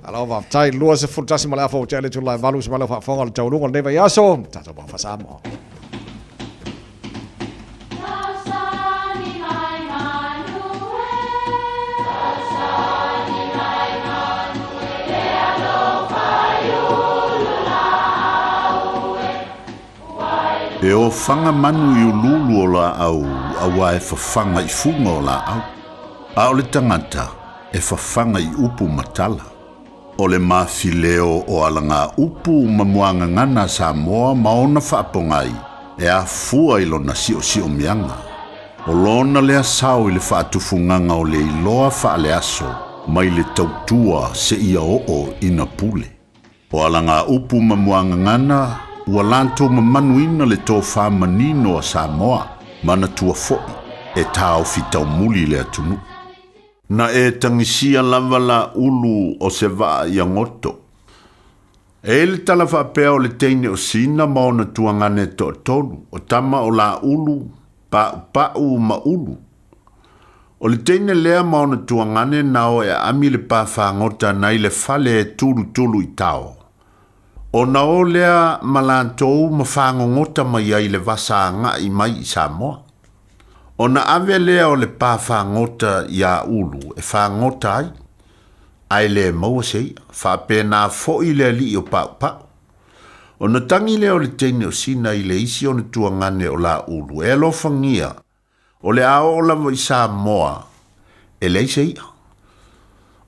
S4: Alo, faafetai, 21 ma le afa o tea le tula e valu se malo faafofoga o le taualuga o lenei vaiaso. Tatou mafa Samoa.
S6: E ofaga manu i uluulu o laau auā e fafaga i fuga o laau, a o le tagata e fafaga i upu ma tala. O le mafileo o alagaupu ma muagagana a Samoa ma ona faapogai e afua i lona siosiomiaga. O lona lea sao i le faatufugaga o le iloa faaleaso mai le tautua seia oo ina pule. O alagaupu ma muagagana ua latou mamanuina le tofa manino a Samoa, manatua foi e taofi taumuli le atunuu. Na e tagisia lava la ulu o se vaa ia goto. E i ai le tala faapea o le teine o Sina ma ona tuagane e toatolu, o tama o Laulu, Paupau ma Ulu. O le teine lea ma ona tuagane na o e aami le pā fagota nai le fale e tulutulu i tao. Ona o lea ma latou ma fagogota mai ai le vasa agai mai i Samoa. Ona ave lea o le pā fagota iā Ulu e fagota ai, ae le maua se i'a, faapena foi le alii o Paupau. Ona tagi lea o le teine o Sina i le isi ona tuagane o Laulu, e alofagia, o le a oo lava i Samoa, e leai se i'a.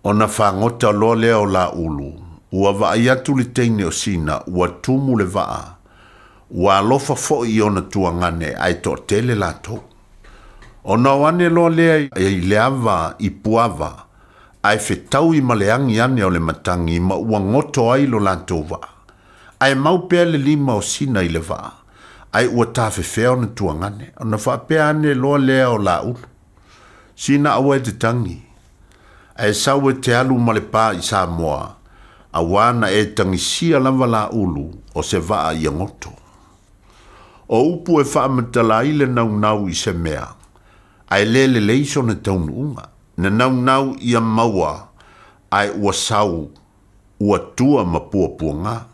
S6: Ona fagota loa lea o Laulu, ua vaai atu le teine o Sina ua tumu le vaa, ua alofa foi i ona tuagane ae toatele latou. Ona o ane loa lea i le ava i Puava, ae fetaui ma le agi ane o le matagi ma ua goto ai lo latou vaa. Ae mau pea le lima o Sina i le vaa, ae ua tafefea ona tuagane, ona faapea ane loa lea o Laulu, Sina aua e te tagi, ae sau e te alu ma le pā i Samoa, auā na e tagisia lava Laulu o se vaa ia goto. O upu e faamatala ai le naunau i se mea, ae le lelei sona taunuuga. Na naunau ia maua, ae ua sau, ua tua ma puapuaga.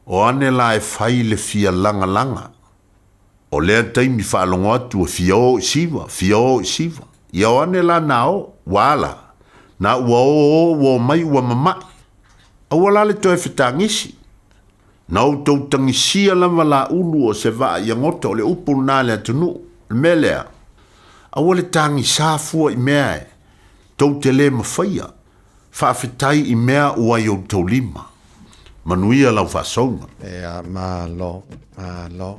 S6: O ane la e fai le fia lagalaga. O lea taimi faalogo atu e fia o i siva, fia o i siva. Ia o ane la na o, ua ala. Na ua o o ua omai ua mama'i. Aua la le toe fetagisi. Na outou tagisia lava la ulu o se vaa ia gota o le upu lena a le atunuu. O le mea lea, aua le tagisa fua i mea e tou te le mafaia. Faafetai i mea ua i outou lima. Manuia lau faasouga.
S4: Ea, malo, malo.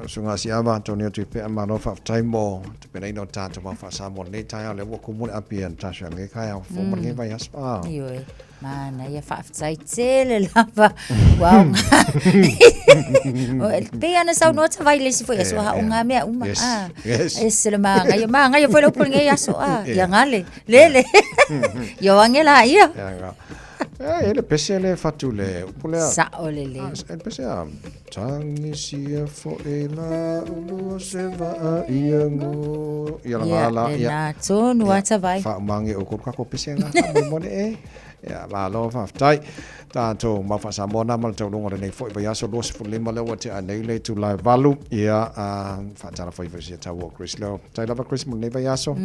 S4: Susuga Asiava, Antonio Tuipea, malo faafetai mo te penaina o tatou mau faa-Samoa lenei taeao, lea ua kumu le api a Natasha lenei taeao, fou ma lenei vaiaso. Ah.
S11: Ioe. Manaia faafetai tele lava. Ua aoga. Pei ana saunoa Tavai le isi foi aso ha o ngā mea uma.
S4: Yes.
S11: Ah.
S4: Yes.
S11: Ese le māngaia. Māngaia foi le upu lenei aso. Ah. Ia ngale. Lele. Ia oange la ia.
S4: Ia nga. E le pese le fatu le upu lea.
S11: Sa'o lelei.
S4: Ah, e le pese a tagisia fo'i la ulu o se vaa ia ngo. Ia la
S11: Ia,
S4: la ia.
S11: lena tonu a Tavai.
S4: Faumaga o ko kako pese nga faamolemole e. Ia, malo faafetai. Tatou mau faa-Samoa na ma le taunuuga o lenei foi vaiaso 25 lea ua tea nei le itula e valu. Ia, faatala foi foi sia tau o Chris leo. Tai lava Chris mo lenei vaiaso.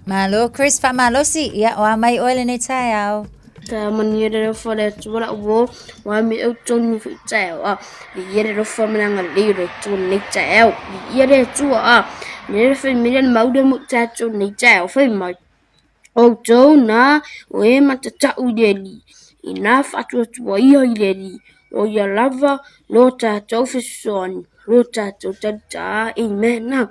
S11: Malo Chris, faamalosi. Ia, o a mai oe lenei taeao.
S13: Ta manuia le alofa o le Atua lau uo, ua ami au tonu foi taeao a viia le alofa ma le agalelei o le Atua lenei taeao. Viia le Atua a lea le fai mai le mau lea mo tatou lenei taeao fai mai. Outou na o e matatau i le Alii, inā faatuatua ia i le Alii, o ia lava lo tatou fesoasoani, lo tatou talitā. Amen. A,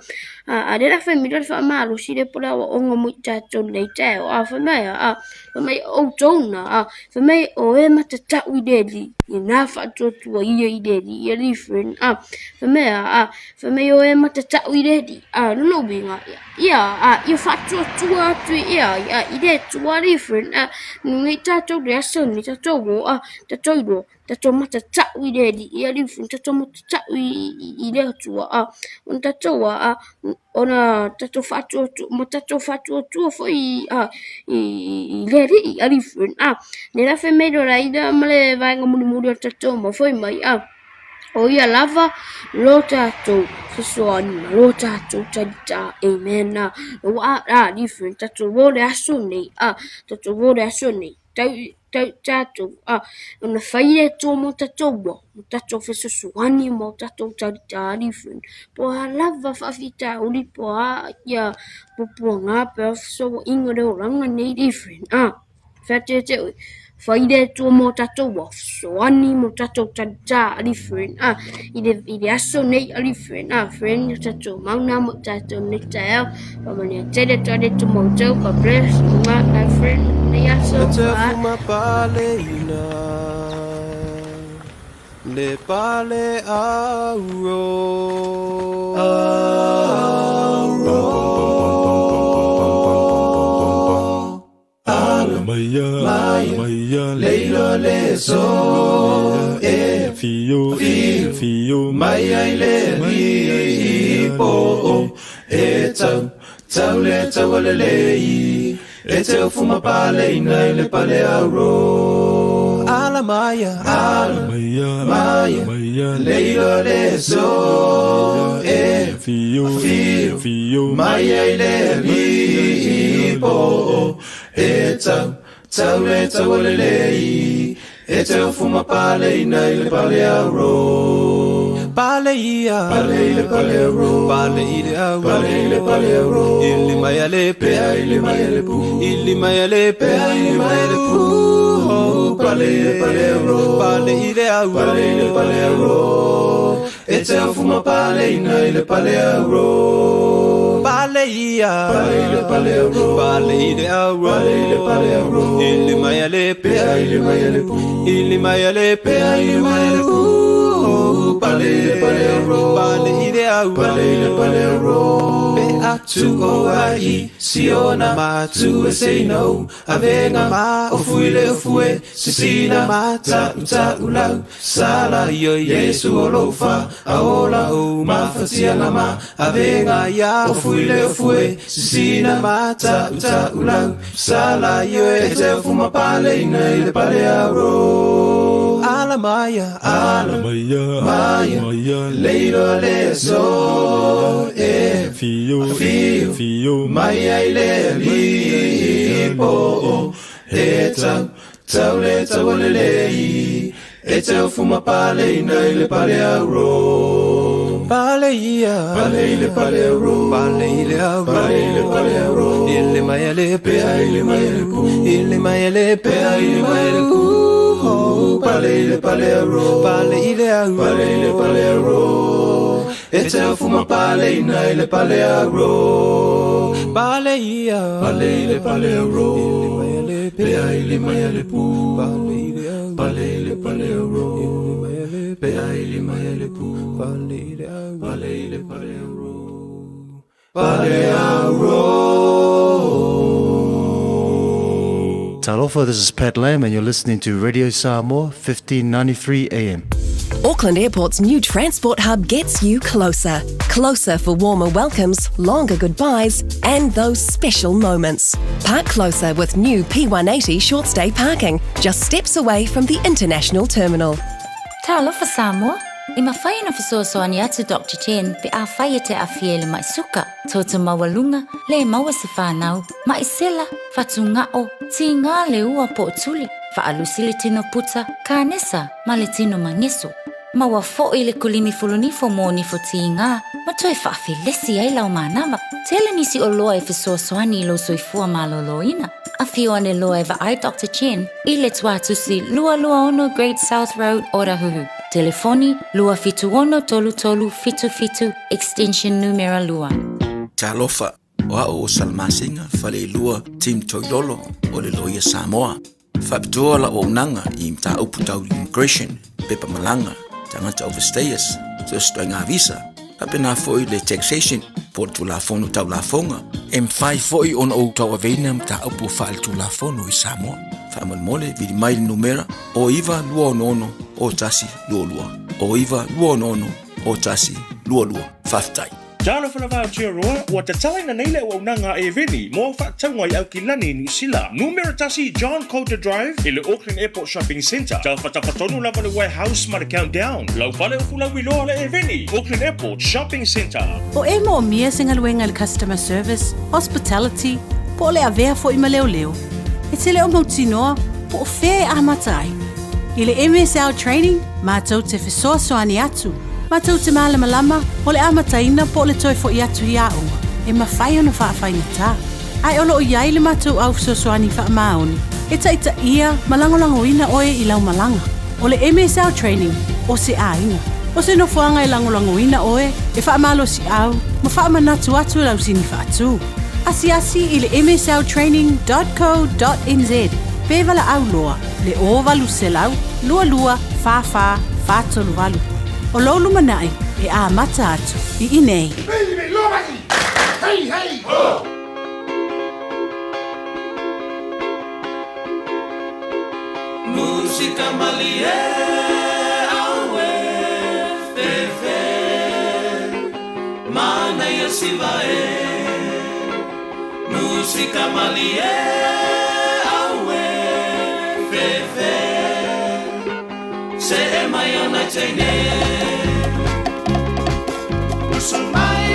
S13: a lea la fai mai le faamalosi lea po o le aoaoga mo i tatou nei taeao. A fai mai a, fai mai outou na, a fai mai o e matatau i le Alii, inā faatuatua ia i le Alii, ia different. A fai mai a, fai mai o e matatau i le Alii. A lona uiga, ia. Ia, a, ia faatuatua atu ia, ia, i le Atua alii friend, a, nui tatou le aso nei, tatou o, a, tatou iloa, tatou matatau i le Alii, ia alii friend, tatou matatau i, i, i le Atua, a, ona tatou a, a, ona tatou faatuatua, ma tatou faatuatua foi i, a, i, i le Alii, alii friend, a, lea la fai mai loa laina ma le vaega mulimuli o le tatou mau fai mai, a. O ia lava lo tatou fesoasoani ma lo tatou talitā. Amen. A, a, different. Tatou o le aso nei. A, tatou o le aso nei. tau tau tatou a ona fai le Atua mo tatou ua mo tatou fesoasoani mo tatou talitali friend po o a lava faafitauli po o a ia puapuaga pe a fesoaoaiga o le olaga nei friend a. Fea te oe, fai le Atua mo tatou ua fesoasoani mo tatou talita alii friend a i le i le aso nei alii friend a friend o tatou mauna mo tatou nei taeao faamanuia tele atu le Atua ma outou God bless my my friend nei aso
S14: E te
S13: bye.
S14: fuma paleina Le pale auro Auro Ala
S7: Maia,
S14: Maia,
S7: maia,
S14: Leila le so e
S7: fio,
S14: fio,
S7: fio,
S14: mai ai le lipo e tau, tau le tau le lei e te ufuma pale ina i le pale auro. Ala maia, ala
S7: maia,
S14: maia,
S7: maia,
S14: leila le so e
S7: fio,
S14: fio,
S7: fio,
S14: mai ai le lipo e tau, tau le tau le lei e te ufuma pale ina i le pale auro. Pale ia, pale i le pale auro, pale i le auro, pale i le pale auro. Ili mai ale pea, ili mai ale pu, ili mai ale pea, ili mai ale pu. Pale i le pale auro, pale i le auro, pale i le pale auro. E te ufuma pale ina i le pale auro. Pale ia, pale i le pale auro, pale i le auro, pale i le pale auro. Ili mai ale pea, ili mai ale pu, ili mai ale pea, ili mai ale pu. Pale i le pale auro, pale i le auro, pale i le pale auro. Pe atu o ai, siona ma tu e say no. Avenga ma o fui le o fue, sisina ma ta uta ulau. Sala io Yesu o lofa, aola o ma fatianga ma avenga ya o fui le o fue, sisina ma ta uta ulau. Sala io e te fuma pale ina i le pale auro. Ala maya, ala
S7: maia,
S14: maya,
S7: maia,
S14: leila le so e
S7: fio,
S14: fio,
S7: fio,
S14: mai ai le lipo e tau, tau le tau le lei e te ufuma pale ina i le pale auro. Pale ia, pale i le pale auro, pale i le auro, pale i le pale auro. Ili mai ale pea, ili mai ale pu, ili mai ale pea, ili mai ale pu. Pale i le pale auro, pale i le auro, pale i le pale auro. E te ufuma pale ina i le pale auro. Pale ia, pale i le pale auro, ili mai ale pea, ili mai ale pu, pale i le auro, pale i le pale auro, ili mai ale pea, ili mai ale pu, pale i le auro, pale i le pale auro, pale auro.
S15: Talofa, this is Pat Lamb, and you're listening to Radio Samoa, 1593 AM.
S22: Auckland Airport's new transport hub gets you closer. Closer for warmer welcomes, longer goodbyes, and those special moments. Park closer with new P180 short stay parking, just steps away from the international terminal.
S11: Talofa Samoa. E mafai ona fesoasoani atu Dr Chen pe afai e te aafia i le ma'i suka, toto maualuga, le maua se fanau, ma'i sela, fatuga'o, tigā le ua po o tuli, fa'alusi le tino puta, kanesa ma le tino mageso. Maua fo'i le kolimi folonifo mo nifo tigā ma toe fa'afelesi ai lau manava. Tele nisi oloa e fesoasoani i lou soifua malōlōina. Afio ane loa e vaai Dr Chen i le Tuatusi 226 Great South Road, Otahuhu. Telefoni 276 33 77 extension numera 2.
S23: Talofa, o a'u o Salamasina Faleilua Tim Toilolo o le Loia Samoa. Faapitoa la'u auaunaga i mataupu tau immigration, pepa malaga, tagata overstayers, so o se ituaiga visa, faapena fo'i le taxation po o le tulafono tau lafoga. E mafai fo'i ona ou tauaveina mataupu faaletulafono i Samoa. Faamolemole vili mai le numera o 9266 0122 o 9266 0122. Faafetai.
S19: Talofa lava Aotearoa, ua tatalaina nei le auaunaga a Eveni mo au faatauga i Aukilani, Niu Sila. Numera 1 John Coulter Drive i le Auckland Airport Shopping Centre. Tafatafatonu lava le Warehouse ma le Countdown. Lau fale o fulauiloa le Eveni, Auckland Airport Shopping Centre.
S24: O e moomia se galuega i le customer service, hospitality, po o le avea fo'i ma leoleo. E te le o mautinoa
S12: po o fea e amata ai. I le MSL Training, matou te fesoasoani atu, matou te malamalama o le amataina po o le toe foi atu i aoga e mafai ona faafaigata. Ae o lo o i ai le matou au fesoasoani faamaoni e taitaia ma lagolagoina oe i lau malaga. O le MSL Training, o se aiga. O se nofoaga e lagolagoina oe, e faamalosiau ma faamanatu atu lau sini faatu. Asiasi i le msltraining.co.nz pe valaau loa le 0800 22 44 438. O lou lumanai e amata atu i inei.
S1: Hey, hey, ho!
S14: Musika malie aue fefe Manaia siva e Musika malie aue fefe Se e mai ona teine
S1: Usu mai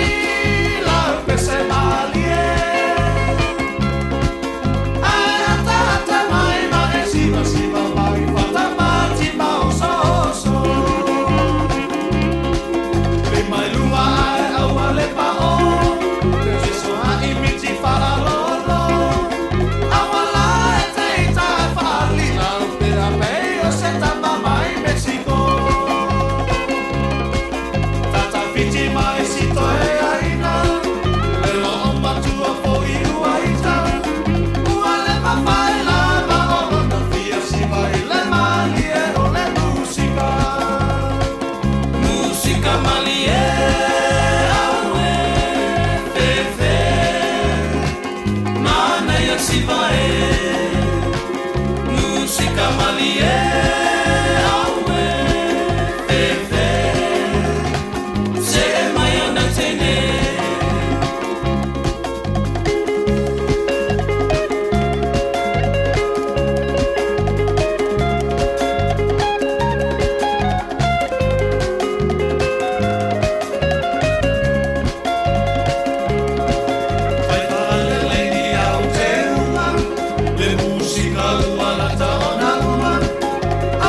S1: la pese malie Ai ata ata mai ma e siva siva mai Fata mati ma oso oso Le mai lunga ai aua le pa o Le fiso a imiti fala lolo Aua la e te ita e fali Lau pe a pei o se tapa mai Mexico Tata fiti mai si toe aina Le loo matua foi ua ita Ua le mawhai la ma o lona fia siva i le malie o le musika
S14: Musika malie aue fefe Manaia siva e Musika malie aue fefe Se e mai ona teine
S1: Fai whaalelei ni au te uma Le musika ua lata ona uma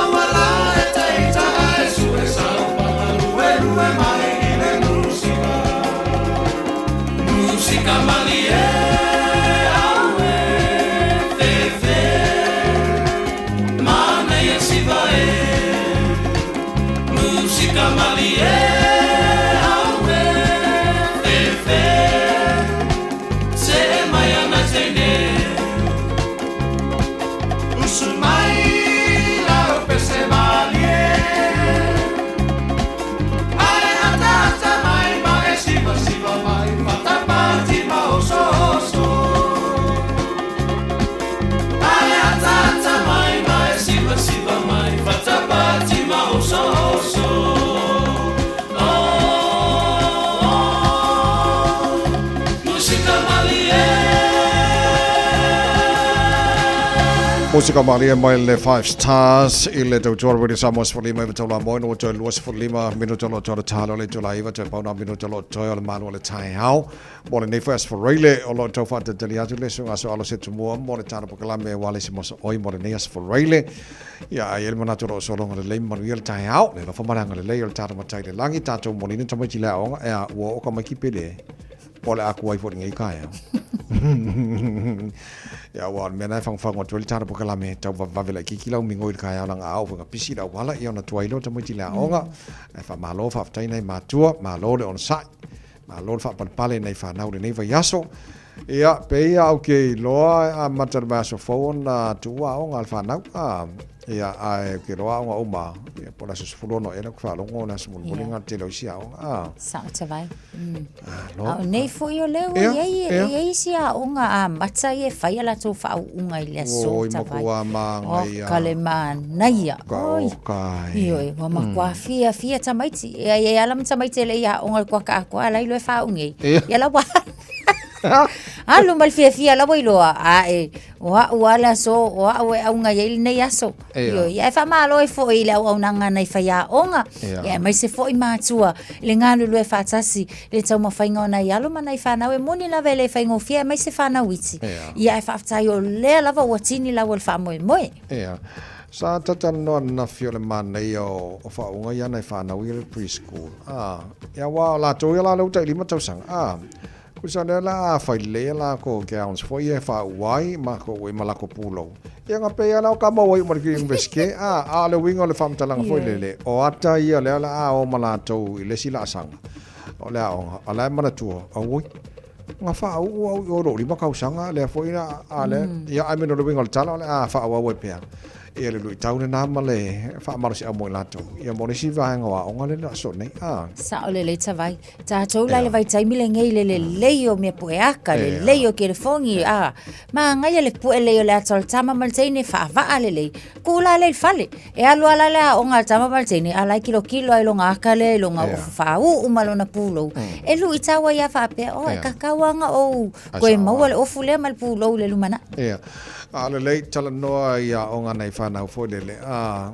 S1: Aua la e teita e sue sau Pakalue lue mai i le musika
S14: Musika malie aue fefe Manaia siva e Musika malie aue fefe Se e mai ana teine
S1: Usu mai lau pese malie Ai ata ata mai ma e siva siva mai Fata pati ma oso oso
S14: Ai ata ata mai ma e siva siva mai Fata pati ma oso oso Oh, oh, Musika malie
S4: Musika malie mai le Five Stars i le tautua Radio Samoa 15 i taula moi no toe 25 minuta lo toe talo le tula iva toe pauna minuta lo toe o le malu o le taeao mo lenei foi aso Faraile o lo tau faatatali atu le suga aso alo se tumua mo le tala pokalame wa le se moso oi mo lenei aso Faraile ia ai ele manatu o lo sologa lelei ma manuia le taeao le alofa ma le agalelei o le tala matai le lagi tatou molina tamaiti le aoga ea ua oo ka mai pele po o le a ku ai foi lenei taeao. Ia aua o le mea lena e fagofago atu ai le tala pokalame tau vavevave laitiiti lau migoi i le taeao leaga a oo foi ina pisi le auala ia ona tuai loa tamaiti i le aoga. Ae faamalo faafetai nai matua, malo le onosai, malo le faapalepale i nai fanau i lenei vaiaso. Ia pei lava ou te iloa e amata i le vaiaso fou ona tuua aoga a le fanau. Ia, ae ou te iloa aoga uma, ia, po o le aso 16 ea lea ou te faalogo o le aso mulimuli lena o le tele o isi aoga. A.
S11: Sao Tavai.
S4: Alo.
S11: A o nei foi o lea ua
S4: Ia,
S11: i ai,
S4: ia.
S11: e i ai isi aoga amata ia e fai a latou faauuga i le aso
S4: Oi,
S11: Tavai.
S4: matua māngaia.
S11: O ka le manaia.
S4: Ka
S11: Oi.
S4: oka e.
S11: Ioe, ua matua fiafia tamaiti. E ai e ala ma tamaiti e le i aoga i le kuakakoa, a la iloa e faauu nei.
S4: Ia.
S11: Ia la ua Alu ma le fiafia la ua iloa, ae, o a'u a le aso, o a'u e auga i ai lenei aso. Ioe, ia e faamalo ai foi i le auaunaga a nai faiaoga, ia aemaise foi matua i le galulue faatasi i le taumafaiga o nai alo ma nai fanau. E moni lava e le faigofie aemaise fanau iti, ia ae faafetai o lea lava ua tini lau o le faamoemoe.
S4: Ia. Sa talatalanoa ananafi o le manaia o faauuga ia nai fanau ia i le preschool. A, ia aua o latou ia la lea ua tai 5 tausaga. A, tusa lea la a fai lelei a lakou gowns foi ia e faauu ai ma kou ma lakou pulou. Ia na pei lava la o ka maua ai uma i le Universite. A, a o le uiga o le faamatalaga foi lele, o ata ia lea la a o ma latou i le isi laasaga o le aoga, o la e manatua, auoi, na faauu au i o i lou 5 tausaga, lea foi na, a lea, ia, I mean o le uiga o le tala o le a faaauau ai pea. Ia le luitau lena ma le faamalosiau mo i latou, ia mo le isi vaega o aoga lea i le aso nei. A.
S11: Sao lelei Tavai. Tatou la i le vaitaimi lenei i le lelei o mea pueaka, lelei o telefoni, a manaia le pue lelei o le ata o le tama ma le teine, faavaa lelei, tuu la lea i le fale. E alu lava la le aoga a le tama ma le teine, a o la e kilokilo lava i lona ata lea i lona ofu faauu ma lona pulou. E luitau ai lava faapea, oh, e tatau lava ona ou toe maua le ofu lea ma le pulou i le lumanai.
S4: Ia. A lelei talanoa i aoga nai fanau foi lele, a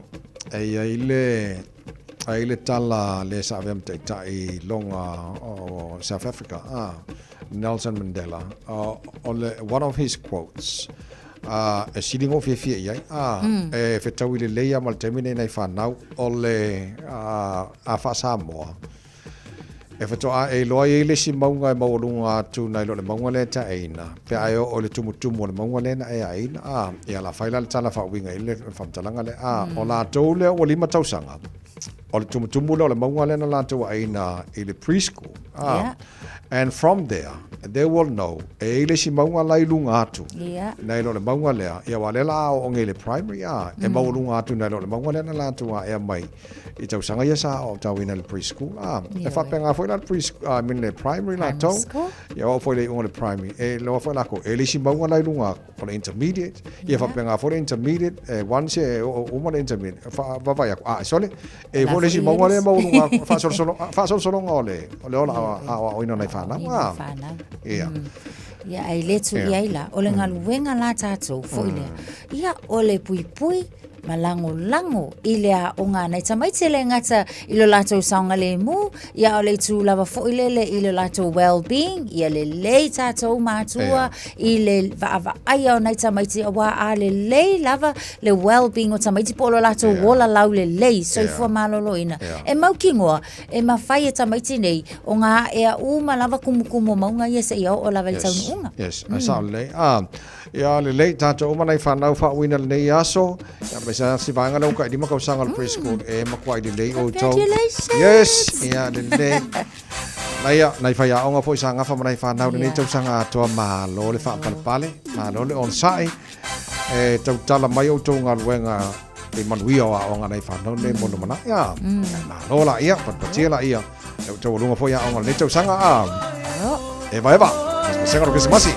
S4: e i ai le ai le tala le sa avea ma taitai i loga o South Africa, a Nelson Mandela, o le one of his quotes, a e sili ona ou fiafia i ai, a e fetaui lelei lava ma le taimi lenei nai fanau, o le a faa-Samoa, E faatoa e iloa ai le isi mauga e maualuga atu nai lo le mauga lea e taeina, pe a e oo i le tumutumu o le mauga lea na e aeina. A, ia la fai la le tala faauiga i le faamatalaga lea. A, o latou lea ua 5 tausaga, o le tumutumu lea o le mauga lea na latou aeina i le preschool. A, yeah. And from there, they will know, e i ai le isi mauga la i luga atu, yeah. nai lo le mauga lea, ia aua lea la a oo nei i le primary, a, e maualuga atu nai lo le mauga lea na latou aea mai i tausaga ia sa aotauina i le preschool a e faapena foi la le preschool I mean le primary latou ia oo foi le iuga o le primary e iloa foi lakou e le isi mauga la i luga atu o le intermediate ia faapena foi le intermediate e once e oo uma le intermediate vaavaai atu a sole e foi le isi mauga lea e maualuga atu faasolosolo faasolosologa o le o le ola aoaoina o nai fanau a ia
S11: Ia, ae le tuu i ai la, o le galuega la tatou foi lea. Ia, o le puipui ma lagolago i le aoga a nai tamaiti e le gata i lo latou saogalemu, ia a o le itu lava foi lele i lo latou well-being, ia lelei tatou matua i le vaavaaia o nai tamaiti, aua a lelei lava le well-being o tamaiti po o lo latou ola laulelei, soifua maloloina, e mautinoa e mafai e tamaiti nei ona aea uma lava kumukumu o mauga ia seia oo lava i le taunuuga.
S4: Yes, yes. Sao lelei. Ah, Ia lelei tatou uma nai fanau faauuina lenei aso. Ia mai sa si vaega lea ua tai 5 tausaga o le preschool e matua lelei outou.
S11: Congratulations!
S4: Yes, ia lelei. Nai ia, nai faiaoga foi sa gafa ma nai fanau lenei tausaga atoa malo le faapalepale, malo le onosai. E tautala mai outou galuega i manuia o aoga nai fanau nei mo lumanai. Ia, malo la ia, patipatia la ia. E outou aluga foi aoga lenei tausaga a. Eva eva, masega o Krisimasi.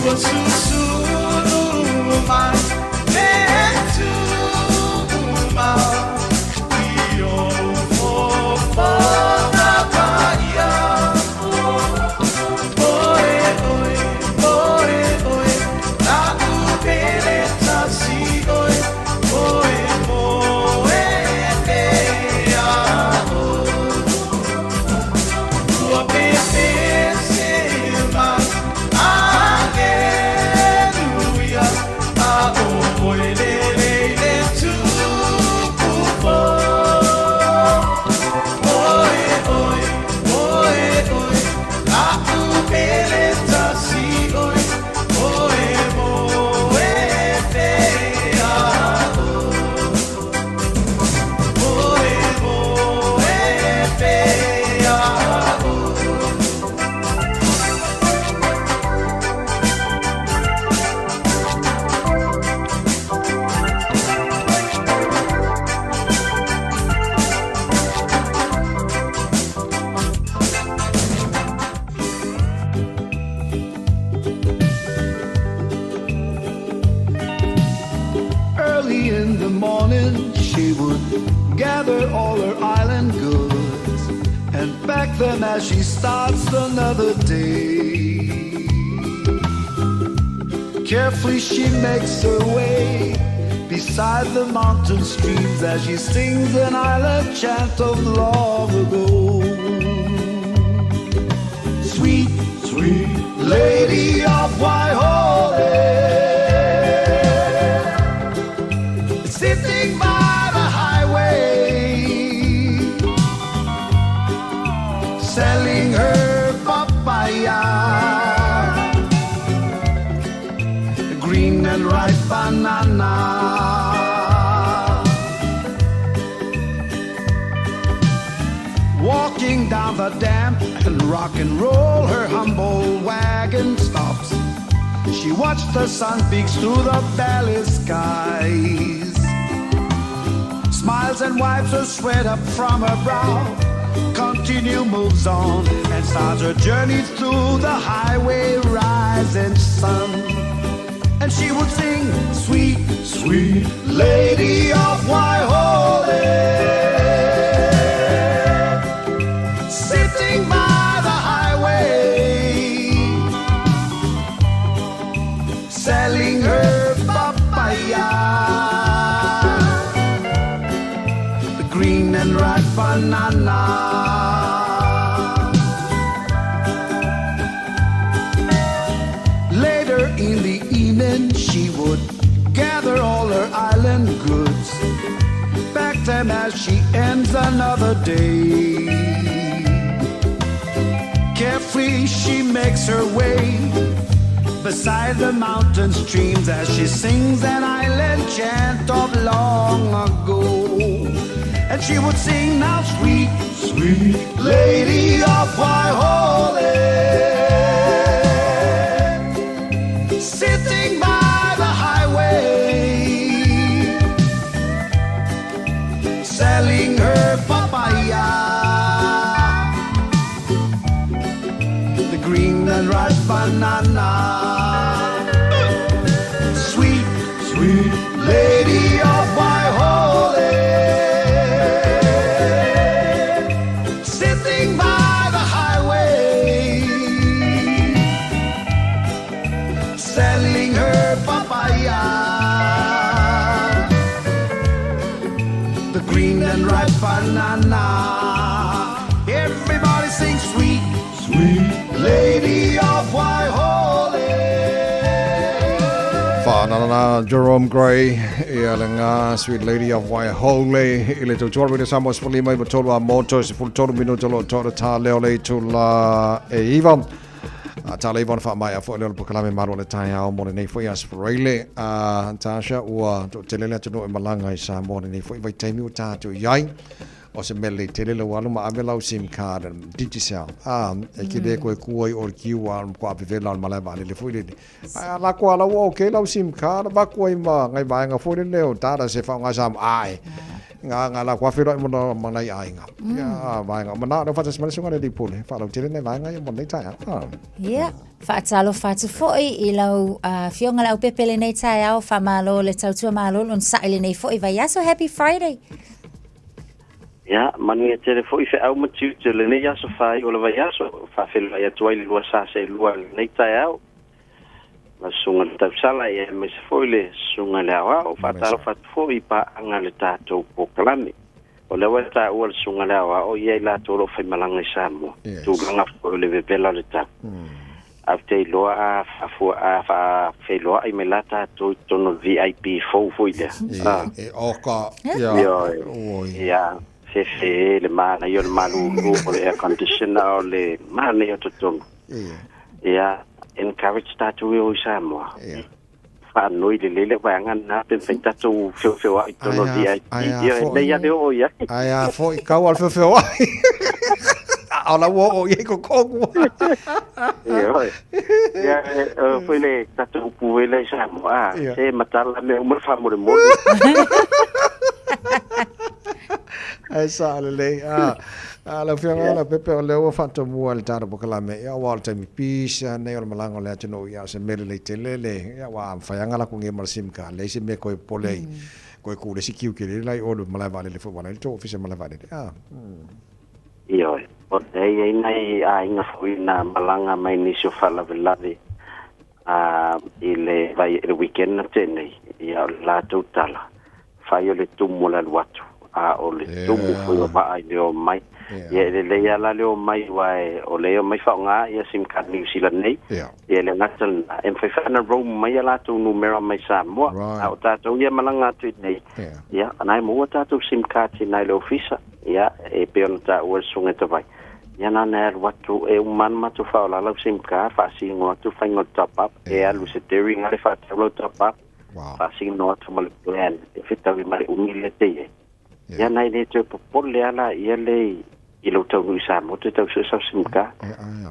S1: Ua susulu mai le tumau i ou fofoga paia. Oe, oe, oe, oe, la'u pele tasi oe, oe moe pea oe. Ua pepese mai, aleluia, a o oe lele i le tupu fou. Oe, oe, oe, oe, la'u pele tasi oe, oe moe pea oe. Oe moe pea oe.
S8: Early in the morning, she would gather all her island goods and pack them as she starts another day. Carefully, she makes her way beside the mountain streams as she sings an island chant of long ago. Sweet, sweet lady of Waihole, sitting by the highway, selling her papaya, green and ripe banana. Walking down the damp and rock and roll, her humble wagon stops. She watched the sun peeks through the valley skies. Smiles and wipes her sweat up from her brow. Continue moves on and starts her journey through the highway rising sun. And she would sing, sweet, sweet lady of Waihole, sitting by the highway, selling her papaya, the green and ripe banana. Later in the evening, she would gather all her island goods, pack them as she ends another day. Carefree, she makes her way beside the mountain streams as she sings an island chant of long ago. And she would sing now, sweet, sweet lady of Waihole, sitting by the highway, selling her papaya, the green and ripe banana. Sweet, sweet lady of Waihole, sitting by the highway, selling her papaya, the green and ripe banana. Everybody sings sweet, sweet lady of Waihole.
S4: Whananana Jerome Gray ia le ngā Sweet Lady of Waihole i le tautua Radio Samoa sefulu lima iva tolu a moto 13 minuta o lo o toa le tā leo le itula e iva. A tā le iva ona whaamai a fo leo le pokalame malo o le taeao mo lenei foi aso Faraile. A Tasha ua toʻatele le atunuu e malaga i Samoa lenei foi vaitaimi ua tatou i ai. O se mea lelei tele lou alu ma ave lau sim card Digicel a e ke le koe kua i o le kiu a ko ave vela o le malae vaalele foi lele. Ae a lako a lau ua okay lau sim card avatu ai ma ngai vaega foi lele o data se faaaoga sa ae nga nga la ko afelo mo na ma nai aiga. Ia vaega ma na o faatasi mai le susuga i le alii pule faalautele nai vaega ia mo lenei taeao.
S11: Ia, faatalofa atu foi i lau Afioga Leaupepe i lenei taeao, faamalo le tautua malo le onosai i lenei foi vaiaso. Happy Friday!
S5: Ia, manuia tele foi feau ma tiute o lenei aso faaiu o le vaiaso, faafeiloai atu ai le lua sa seelua i lenei taeao. Ma le Susuga i le Tausala, ia aemaise foi le Susuga i le Aoao, faatalofa atu foi i paaga i le tatou polokalame. O lea ua e taua le Susuga i le Aoao, ia i latou o lo o faimalaga i Samoa, tulaga foi o le vevela o le tau. Ae ou te iloa a faafua a faafeiloai mai la tatou i totonu o le VIP fou foi lea.
S4: E oka ia
S5: oi. Ia fefe le manaia o le malulu o le air conditioner o le manaia o totonu. Ia encourage tatou e o i Samoa. Faanoi lelei le vaega lena pe mafai ona tatou feofeoai i totonu o le VIP. Ia e lelei lava le oo i ai.
S4: Ae a foi kau a le feofeoai. A o la ua oo i ai totonu.
S5: Ioe. Ia, foi le tatou upu foi lea i Samoa, a, se matala mea uma le faamolemole.
S4: Ae sao lelei. A, a lau Afioga Leaupepe, o lea ua faatomua i le tatou polokalame, ia aua o le taimi pisa nei o le malaga o le atunuu, ia o se mea lelei tele le, ia aua a mafai lava ona alu atu nei ma le sim card, leai se mea e toe popole ai, toe ku le isi kiu tele la i o i le malae vaalele foi aua o la e i le tou ofisa malae vaalele. A.
S5: Ioe, o lea e i ai nai aiga foi na malaga mai nisi o faalavelave a i le vai i le weekend na tea nei, ia o le latou tala, fai o le tumu o le alu atu, a o le tumu foi o vaa i le omai. Ia e lelei lava la le omai aua o lea e omai faaaoga ia sim card New Zealand nei, ia e le gata lena, e mafai foi ona roam mai a latou numera mai Samoa, a o tatou ia e malaga atu i inei, ia o na e maua tatou sim cards i ina i le ofisa, ia e pei ona taua e le Susuga Tavai, ia na ona e alu atu, e uma lava ona matou faaola lau sim card, faasino atu faiga o le top up, e alu i se daring lava le faatau lau top up, faasino atu ma le plan e fetaui ma le umi lea te i ai. Ia na e le toe popole lava la ia le i lou taunuu i Samoa toe tau sue sau sim card.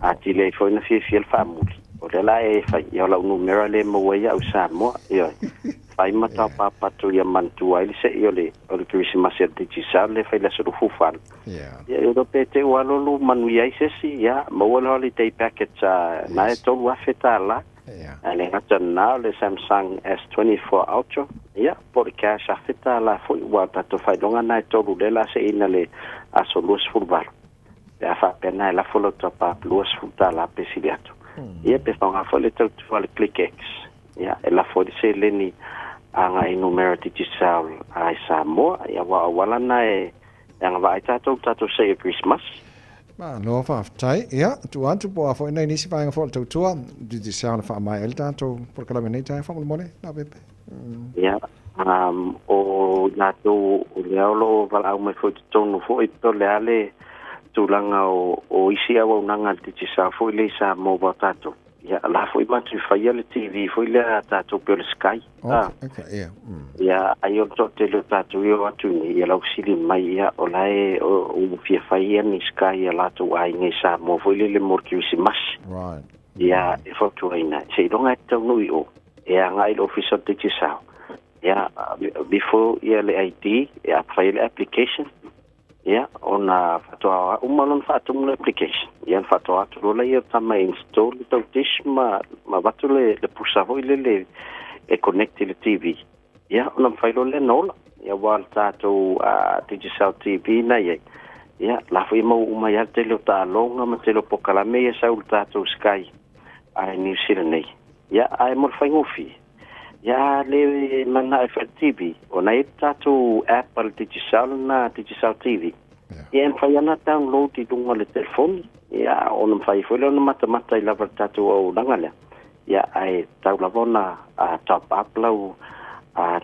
S5: Atili ai foi ona fiafia le faamuli. O lea la e fai, ia o lau numera lea e maua ai au i Samoa, ioe. Fai ma taopapa atu ia manatua ai le sei o le o le Kerisimasi a le Digicel lea e fai i le aso 24. Ia e iloa pe te i ua alualu manuia ai se isi, ia maua le holiday package a na e $3,000. Ae le gata lena o le Samsung S24 Ultra, ia po o le cash $1,000 foi aua o tatou faailoga na e tolu lea o le a seiina le aso 28. Pe a faapea na e lafo lau top up $20 pe sili atu. Ia pe faaaoga foi le tautua a le ClickX, ia e lafo ai le seleni agai i numera Digicel i Samoa, ia aua o auala na e agavaa ai tatou i le tatou sei o Kerisimasi.
S4: Malo faafetai. Ia, tuu atu po o a foi nai nisi vaega foi o le tautua Digicel e faamaea ai le tatou polokalame nei taeao faamolemole, Leaupepe.
S5: Ia, o i latou o lea o lo o valaau mai foi i totonu foi po o le a le tulaga o isi auaunaga a le Digicel foi lea i Samoa aua o tatou, ia, o la foi matou e faia le TV foi lea a tatou pei o le Sky.
S4: Okay, okay, yeah.
S5: Ia, ai o le toatele o tatou i o atu nei, ia lausili mai, ia, o la e ua fia fai ia ni Sky a latou aiga i Samoa foi lele mo le Kerisimasi.
S4: Right.
S5: Ia, e fautuaina, seiloga e taunuu i o, e agai i le Ofisa o le Digicel, ia, before ia le ID, e fai le application, ia, ona faatoa uma lona faatumu le application, ia, ona faatoa atu loa lea o tama e install le tau dish ma avatu le pusa foi lele e connect i le TV, ia, ona mafai loa lea ona ola. Ia, aua o le tatou Digicel TV na i ai, ia, la foi e maua uma ai lava le tele o taaloga ma le tele o polokalame ia e sau i le tatou Sky a i New Zealand nei. Ia, ae mo le faigofie, ia, le manao e fai le TV, ona e i ai le tatou app a le Digicel lena, Digicel TV. Ia, e mafai lava ona download i luga o le telefoni, ia, ona mafai ai foi lea ona matamata ai lava i le tatou auaunaga lea. Ia, ae tatau lava ona top up lau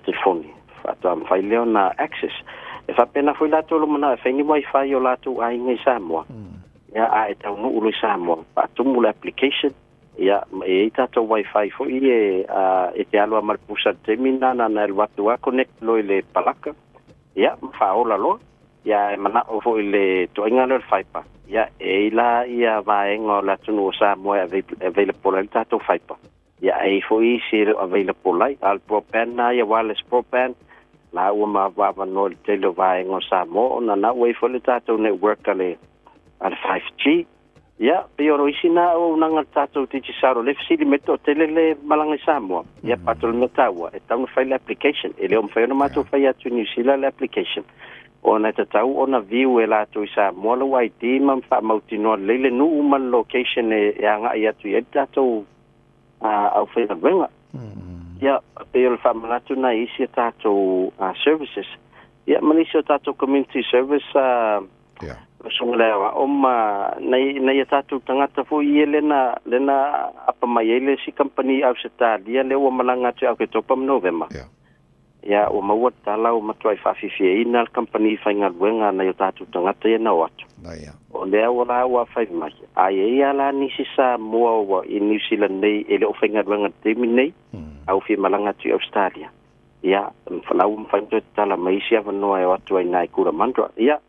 S5: telefoni, faatoa mafai lea ona access. E faapena foi latou o lo o manao e fai ni wifi i o latou aiga i Samoa, ia, a e taunuu loa i Samoa, faatumu le application, ia, e i ai tatou wifi foi e, e te alu lava ma le pusa i le taimi lena, na ona e alu atu lava connect loa i le palaka, ia, ma faaola loa. Ia e mana'o fo'i le toaiga lea o le fiber. Ia e i la ia vaega o le atunuu o Samoa e available ai le tatou fiber. Ia e i fo'i isi e le o available ai. A o le broadband na ia wireless broadband la ua maavavanoa i le tele o vaega o Samoa ona na ua i foi le tatou network a le a le 5G. Ia, pei o isi na auaunaga a le tatou Digicel o lea e fesili mai toatele le malaga i Samoa. Ia, but o le mea taua, e tatau ona fai le application. E le o mafai ona matou fai atu i Niu Sila le application ona e tatau ona view e latou i Samoa lou ID ma faamautinoa lelei le nuu ma le location e agai atu i ai le tatou aufaigaluega. Ia, pei o le faamanatu na i isi a tatou services. Ia, ma nisi o tatou community service susuga le aoao ma nai nai a tatou tagata foi ia lena lena apa mai ai le isi kamupani i Ausetalia lea ua malaga atu i Auketopa ma Novema. Ia, ua maua le tala ua matuai faafiafiaina le kamupani faigaluega a nai o tatou tagata ia na o atu. O lea ua la ua fai mai, a i ai lava la nisi Samoa ua i Niu Sila nei e le o faigaluega i le taimi nei, a ua fia malaga atu i Ausetalia, ia, la ua mafai ona toe tatala mai isi avanoa e o atu ai i ina i Cootamundra. Ia,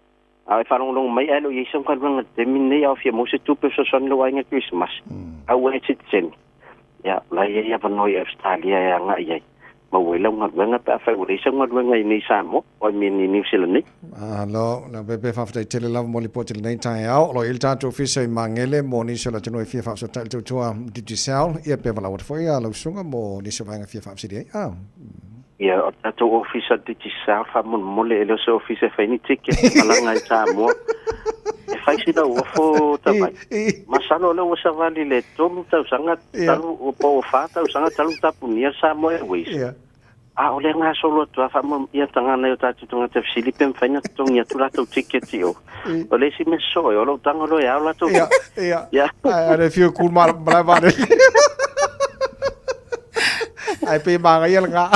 S5: a e faalogologo mai ae le o i ai sau galuega i le taimi lenei, a ua fia maua se tupe e fesoasoani i lou aiga i le Kerisimasi, aua e sitiseni. Ia, o la e i ai avanoa i Ausetalia e agai i ai, maua ai lau galuega pe afai ua leai sau galuega i inei i Samoa, I mean i Niu Sila nei.
S4: Malo, Leaupepe, faafetai tele lava mo lipoti i lenei taeao. O lo o i ai le tatou ofisa i Magele mo nisi o le atunuu e fia faafesootai i le tautua Digicel, ia pe valaau atu foi a lau susuga mo nisi o vaega e fia faafesili ai. Ah.
S5: Ia, o le tatou ofisa Digicel faamolemole, e le o se ofisa e fai ni ticket e malaga i Samoa. E fai sina uafo tavai. Masalo o lea ua savali i le 3 tausaga talu, po ua 4 tausaga talu tapunia le Samoa Airways. A o lea gasolo atu lava faamolemole, ia taga nai o tatou tagata fesili pe mafai ona totogi atu latou ticket i o. O le isi mea sosoo, o lou tago loa e ao latou ticket.
S4: Ia, ia. Ae le fiu ku ma malae vaalele. Ae pei e magaia lena.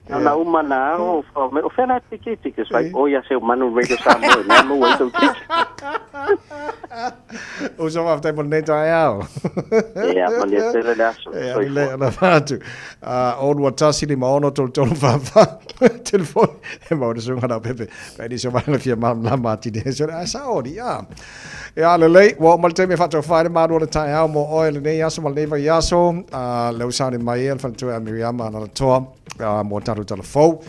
S5: Na uma na ao, o fea la te ticket? Fai, o ia Seumanu Radio Samoa, na maua ai tau ticket.
S4: Uso, faafetai mo lenei taeao.
S5: Ia, manuia tele le aso.
S4: Ia, lelei ona faa atu. 0 21 5 6 3 3 4 4 telefoni e maua le susuga Leaupepe. Pe ai nisi o vaega fia malamalama atili ai. So, ae sao alii, a. Ia, lelei, ua oo mai le taimi e faatofā ai le malu o le taeao mo oe lenei aso ma lenei vaiaso. Lea ua sauni mai le faletua ia Miriama Alaalatoa mo tatou tala fou.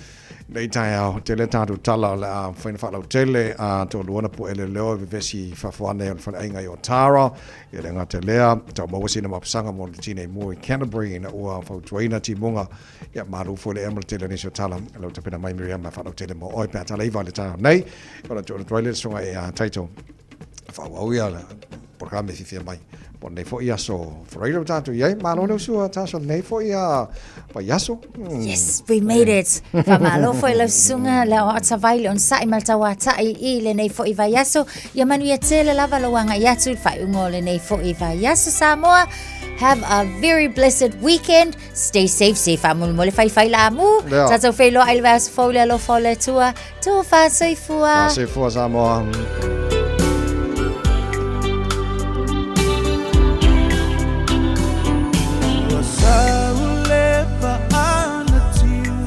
S4: Nei taeao, tele tatou tala o le a mafai ona faalautele a toalua na pue leoleo e vevesi i fafo ane o le faleaiga i Otara. Ia le gata i lea, tau maua sina mapusaga mo le tinei mu i Canterbury ina ua fautuaina timuga. Ia malu foi le ea ma le tele o nisi o tala lea ua tapena mai Miriama e faalautele mo oe pe a tala iva i le taeao nei. Ona tuuina atu ai lea i le susuga ia Taito faaauau ia polokalame fiafia mai mo lenei foi aso Friday ua tatou i ai. Malo le usu a Tasha lenei foi a vaiaso.
S11: Yes, we made it. Faamalo foi lau susuga le aoaoatavai le onosai ma le tauatai i lenei foi vaiaso. Ia manuia tele lava lou agai atu i le faaiuga o lenei foi vaiaso Samoa. Have a very blessed weekend. Stay safe, se faamolemole faifai laamu.
S4: Lea.
S11: Tatou feiloai i le vaiaso fou i le alofa o le Atua. Tofa soifua.
S4: Faasoifua Samoa.
S1: Ua saule vaana tiu,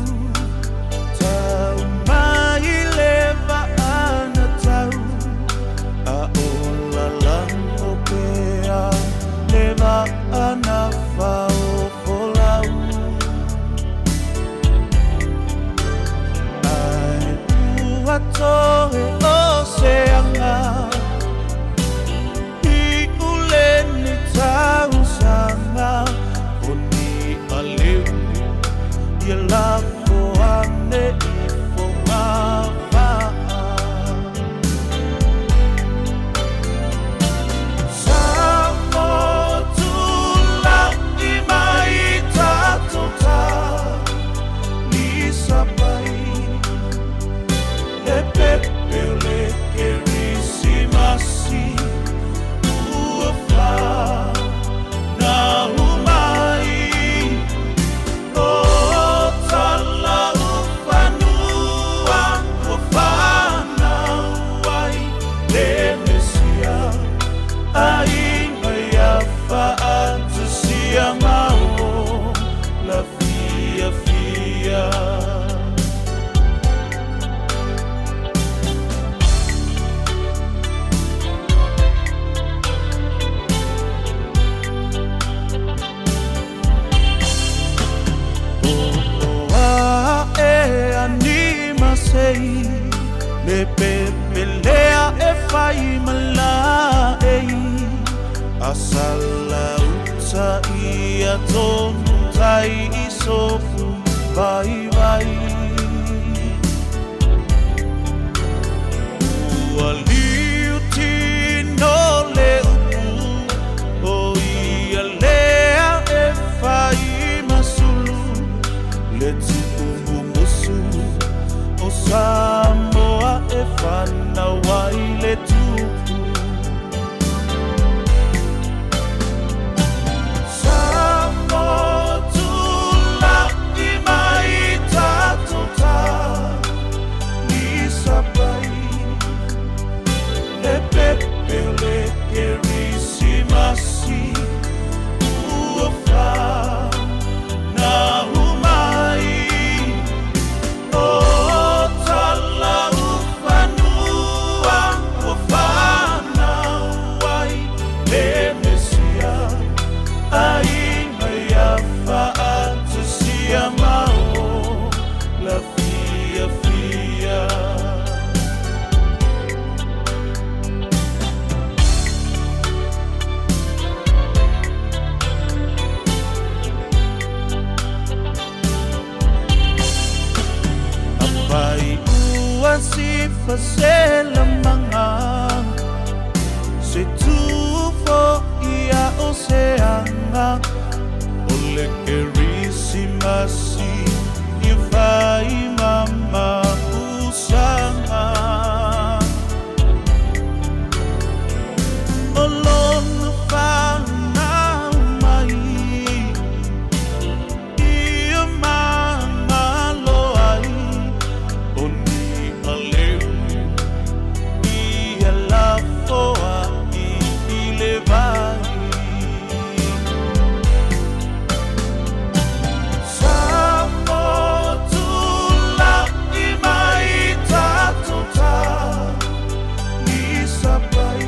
S1: tau mai le vaana tau, a o lalango pea le vaana faofolau. Ae ua toe o se aga i uleni tausaga o ni aleu ia lafo ane i Fogavaa. Samoa tula'i mai tatou ta ni sapai e pepe o
S7: Le pepelea e fai malae Asala uta ia tonu tai i sofu vai vai Ua liu tino le upu O ia lea e fai masulu Le tupu musu o Samoa e whanau ai le tupu Samoa tula'i mai tatou ta ni sapai Le pepe o le Kerisimasi ua whanau mai O Talaufanua ua whanau ai le Mesia Aiga ia faatasia ma ola fiafia. Afai ua sifa se lamaga Se tufo ia o se aga O le Kerisimasi ia fai ma mapusaga O lona fanau mai Ia magalo ai O ni aleu Ia lafoai i le vai Samoa tula'i mai tatou ta ni sapai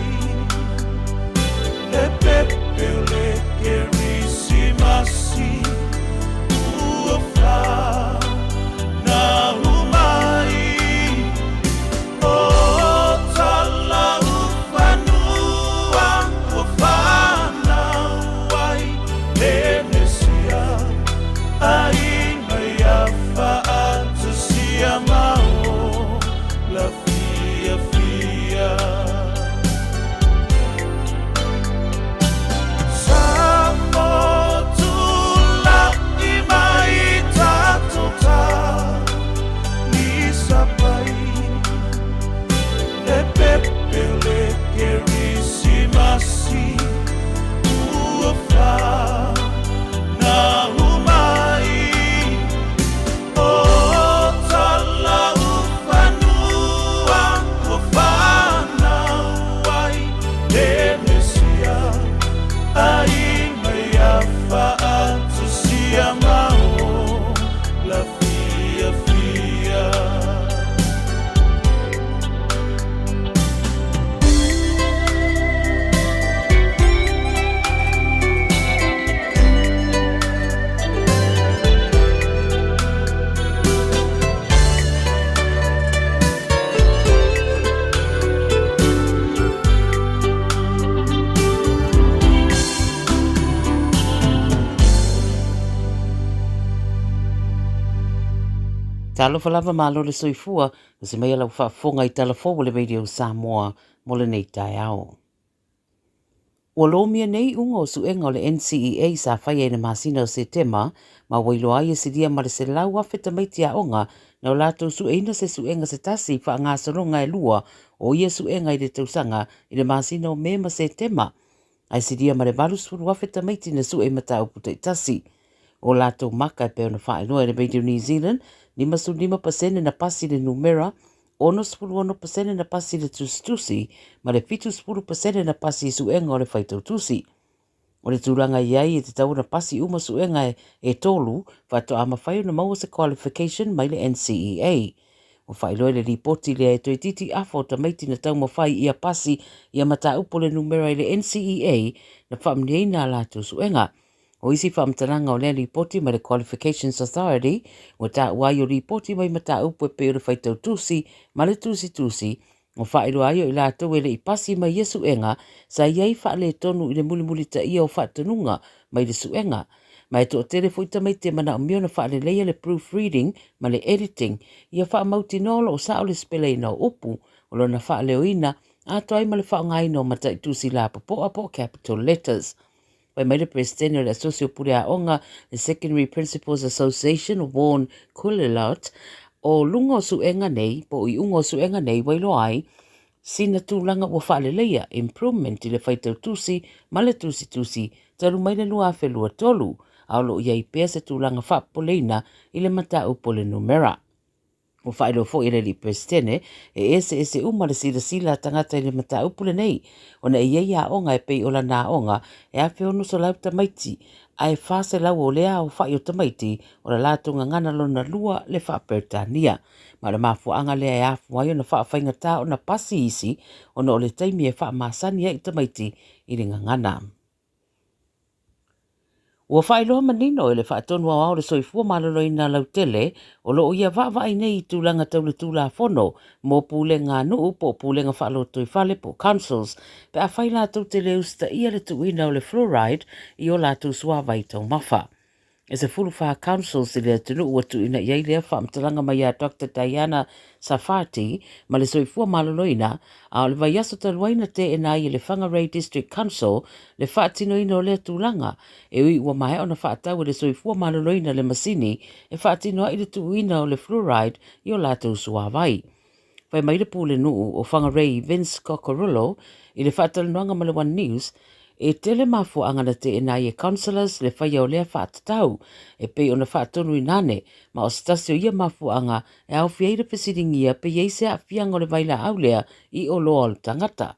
S7: Le pepe o le Kerisimasi ua whanau mai O Talaufanua ua whanau ai le Mesia Aiga ia faatasia ma ola fiafia Samoa tula'i mai tatou ta ni sapai Le pepe o le Kerisimasi ua whanau mai O Talaufanua ua whanau ai le Mesia Aiga ia faatasia ma ola fiafia.
S3: Talofa lava malo le soifua, o se mai lau faafofoga i tala fou o le Radio Samoa mo lenei taeao. Ua lomia nei iuga o suega o le NCEA sa faia i le masina o Setema ma ua iloa ai e silia ma le 100,000 tamaiti aoga na o latou sueina se suega se tasi i faagasologa e lua o ia suega i le tausaga i le masina o Me ma Setema, ae silia ma le 80,000 tamaiti na sue i mataupu taitasi. O latou maka e pei ona faailoa e le Radio New Zealand, 55% na pasi le numera, 66% na pasi le tusitusi ma le 70% na pasi i suega o le faitautusi. O le tulaga i ai e tatau ona pasi uma suega e tolu faatoa mafai ona maua se qualification mai le NCEA. Ua faailoa i le lipoti lea e toeitiiti afa o tamaiti na taumafai ia pasi ia mataupu o le numera i le NCEA na faamanuiaina a latou suega. O isi faamatalaga o lea lipoti mai le Qualifications Authority ua taua ai o lipoti mai mataupu e pei o le faitau tusi ma le tusitusi, ua faailoa ai o i latou e le i pasi mai ia suega sa i ai faaletonu i le mulimulitaia o faatonuga mai le suega. Ma e toatele foi tamaiti e manaomia ona faaleleia le proofreading ma le editing ia faamautinoa o lo o sao le sipelaina o upu, o lona faaleoina atoa ai ma le faaaogaina o mataitusi lapopoa po o capital letters. Fai mai le Peresetene o le Asosi o Pule Aoga, le Secondary Principals Association, Vaughan Quillelot, o luga o suega nei, po o iuga o suega nei ua iloa ai, sina tulaga ua faaleleia, improvement, i le faitau tusi ma le tusitusi talu mai le 2023, a o lo o i ai pea se tulaga faapopoleina i le mataupu o le numera. Ua faailoa foi e le Alii Peresetene, e eseese uma le silasila a tagata i le mataupu lenei, ona e i ai aoga e pei o lana aoga e 1,600 tamaiti, ae 400 o lea aofai o tamaiti o la latou gagana lona lua le faa-Peretania. Ma o le mafuaaga lea e afua ai ona faafaigata ona pasi isi ona o le taimi e faamasani ai tamaiti i le gagana. Ua faailoa manino e le Faatonu Aoao o le Soifua Maloloina lautele o lo o ia vaavaai nei i tulaga tau le Tulafono mo Pulega a Nuu po o Pulega Faalotoifale po o Councils pe afai latou te le usitaia le tuuina o le fluoride i o latou suavai taumafa. E 14 councils i le atunuu ua tuuina i ai lea faamatalaga mai ia Doctor Diana Safati ma le Soifua Maloloina, a o le vaiaso talu ai na teena ai e le Whangarei District Council le faatinoina o lea tulaga, e ui ua maea ona faatau e le Soifua Maloloina le masini e faatino ai le tuuina o le fluoride i o latou suavai. Fai mai le Pulenuu o Whangarei Vince Cocurullo i le faatalanoaga ma le One News, e tele mafuaaga na teena ai e councillors le faia o lea faatatau e pei ona faatonuina ane, ma o se tasi o ia mafuaaga e aofia ai le fesiligia pe i ai se aafiaga o le vailaau lea i oloa o le tagata.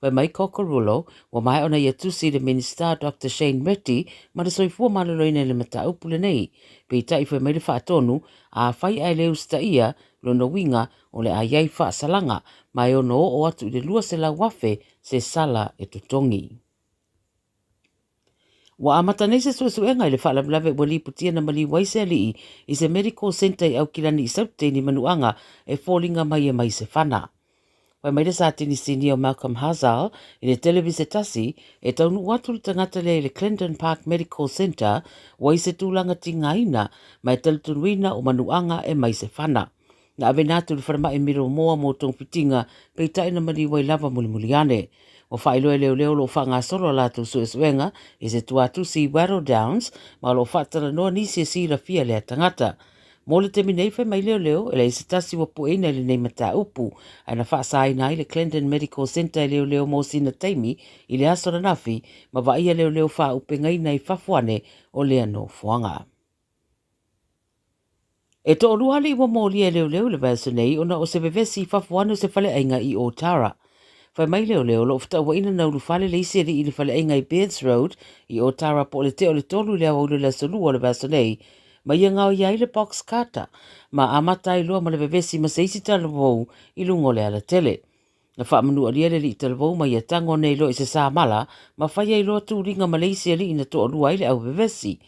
S3: Fai mai Cocurullo, ua maea ona ia tusi i le Minisita Doctor Shane Reti ma le Soifua Maloloina i le mataupu lenei. Peitai fai mai le faatonu, afai ae le usitaia, lona uiga o le a i ai faasalaga, ma e ono oo atu i le 200,000 se sala e totogi. Ua amata nei se suesuega i le faalavelave ua lipotia na maliu ai se alii i se medical centre i Aukilani i Saute i ni manuaga e foliga mai e mai se fana. Fai mai le Satini Sinia o Malcolm Hazal i le televise tasi, e taunuu atu le tagata lea i le Clendon Park Medical Centre ua i se tulaga tigaina ma e talitonuina o manuaga e mai se fana. Na aveina atu i le falemai Middlemore mo togafitiga, peitai na maliu ai lava mulimuli ane. Ua faailoa e leoleo o lo o faagasolo a latou suesuega i se tuatusi i Wattle Downs ma o lo o faatalanoa nisi e silafia lea tagata. Mo le taimi nei, fai mai leoleo, e leai se tasi ua pueina i lenei mataupu, ae na faasaina ai le Clendon Medical Centre e leoleo mo sina taimi i le aso ananafi ma vaaia leoleo faaupegaina i fafo ane o lea nofoaga. E toalua alii ua molia e leoleo i le vaiaso nei ona o se vevesi i fafo ane o se faleaiga i Otara. Fai mai leoleo o lo o fetauaiina na ulufale le isi alii i le faleaiga i Bairds Road i Otara po o le tea o le 3 i le aoauli o le aso Lua o le vaiaso nei ma ia gaoia ai le box cutter ma amata ai loa ma le vevesi ma se isi talavou i luga o le alatele. Na faamanualia le alii talavou ma ia tago nei loa i se samala ma fai ai loa tuliga ma le isi alii na toalua ai le auvevesi.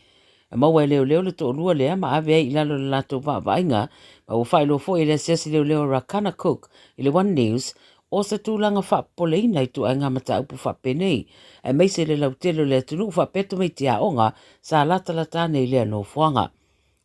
S3: Na maua e leoleo le toalua lea ma ave ai i lalo o le latou vaavaaiga, ma ua faailoa foi e le asiasi leoleo Rakana Cook i le One News o se tulaga faapopoleina i ituaiga mataupu faapenei, aemaise le lautele o le atunuu faapea tamaiti aoga sa latalata ane i lea nofoaga.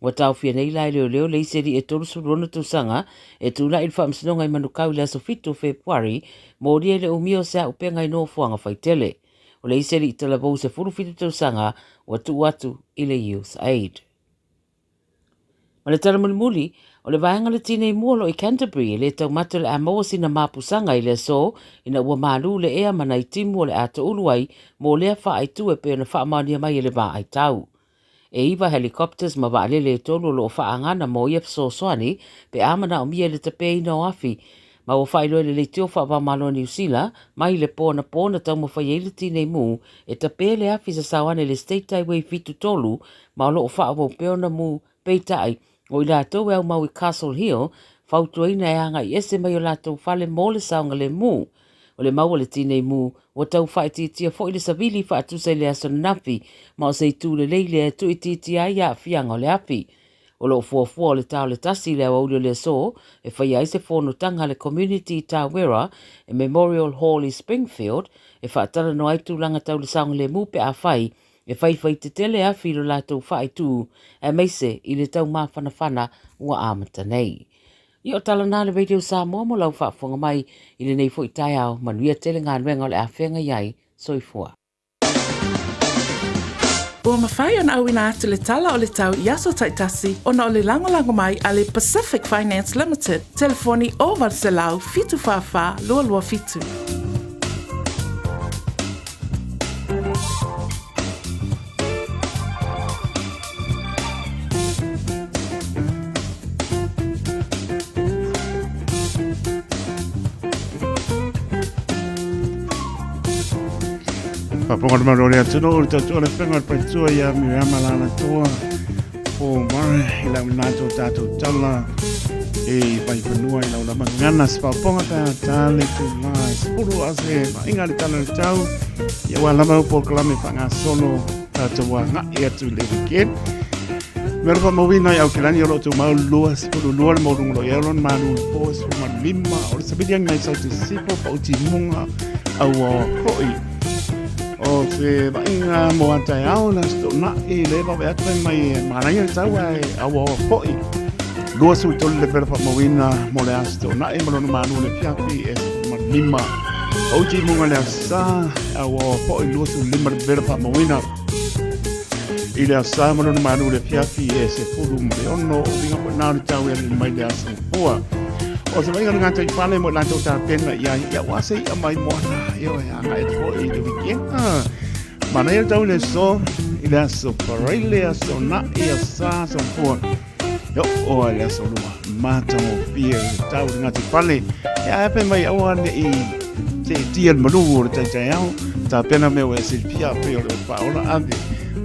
S3: Ua taofia nei la e leoleo le isi alii e 36 tausaga e tulai i le faamasinoga i Manukau i le aso 7 o Fepuari, molia i le umia o se auupega i nofoaga faitele. O le isi alii talavou 17 tausaga ua tuu atu i le Youth Aid. Ma le tala mulimuli, o le vaega o le Tinei Mu o lo o i Canterbury e le taumate o le a maua sina mapusaga i le aso ina ua malu le ea ma nai timu o le a toulu ai mo lea faaaitu e pei ona faamaonia mai e le vaaitau. E iva helicopters ma vaalele e tolu o lo o faaagana mo ia fesoasoani pe a manaomia i le tapeina o afi, ma ua faailoa e le Leitio Faava-o-Malo a Niu Sila mai le po anapo na taumafai ai le tinei mu e tape le afi sasao ane i le State Highway 73 ma o lo o faaauau pea ona mu. Peitai, o i latou e aumau i Castle Hill, fautuaina e agai ese mai o latou fale mo le saogalemu. O le mau a le Tinei Mu, ua tau faaitiitia foi le savili faatusa i le aso ananafi, ma o se itu lelei lea e tuuitiitia ai aafiaga o le afi. O lo o fuafua o le ta o le tasi i le aoauli o le aso e faia ai se fonotaga a le Community i Tawera e Memorial Hall i Springfield e faatalanoa ai tulaga tau le saogalemu pe afai e faifai tetele afi i lo latou faaitu aemaise i le tau mafanafana ua amata nei. Ia o tala na a le Radio Samoa mo lau faafofoga mai i lenei foi taeao, manuia tele galuega o le a feagai ai. Soifua.
S9: Ua mafai ona auina atu le tala o le tau i aso taitasi ona o le lagolago mai a le Pacific Finance Limited, telefoni 0800 744 227.
S16: Faafofoga le Malo o le atunuu, le tautua le fega o le paletua ia Miriama Lalatoa o Mare i lau nato tātou tala e vai whanua i lau lama ngana se whaponga pē a tāle tū lā e sepuru a se whainga le tala le tau ia wā lama upo kalame wha ngā sono tātou wā ngai atu le weekend. Me alofa mauina i Aukilani o lo o mau 22 le maulunga lo ia lona malu le po 15 o le sabili anga i sau te sipo pa uti munga au o hoi o se vainga mo a tai ao na sto na i le va atu mai mai manaia le tau ai au o hoi 23 le pera mauina mo le aso na e mo lona malu le fiafi e ma lima o ti munga le asa au o hoi 25 le pera mauina I le asa ma lona malu le fiafi e se fulu ma le ono o vinga po nā le tau e le mai le aso pua. O se vainga ngā tai pale mo lantou tā pena ia ia wa se ia mai moana e o e anga e tō i le weekend. Mana ia tau le so i le aso parai le aso na i asa so pua. Yo o le aso lua mata mo pia le tau le ngā tai pale. Ia e pe mai aua ne i te tia le malu o le taitai au. Tā pena mea o e silfia pe o le paola ave.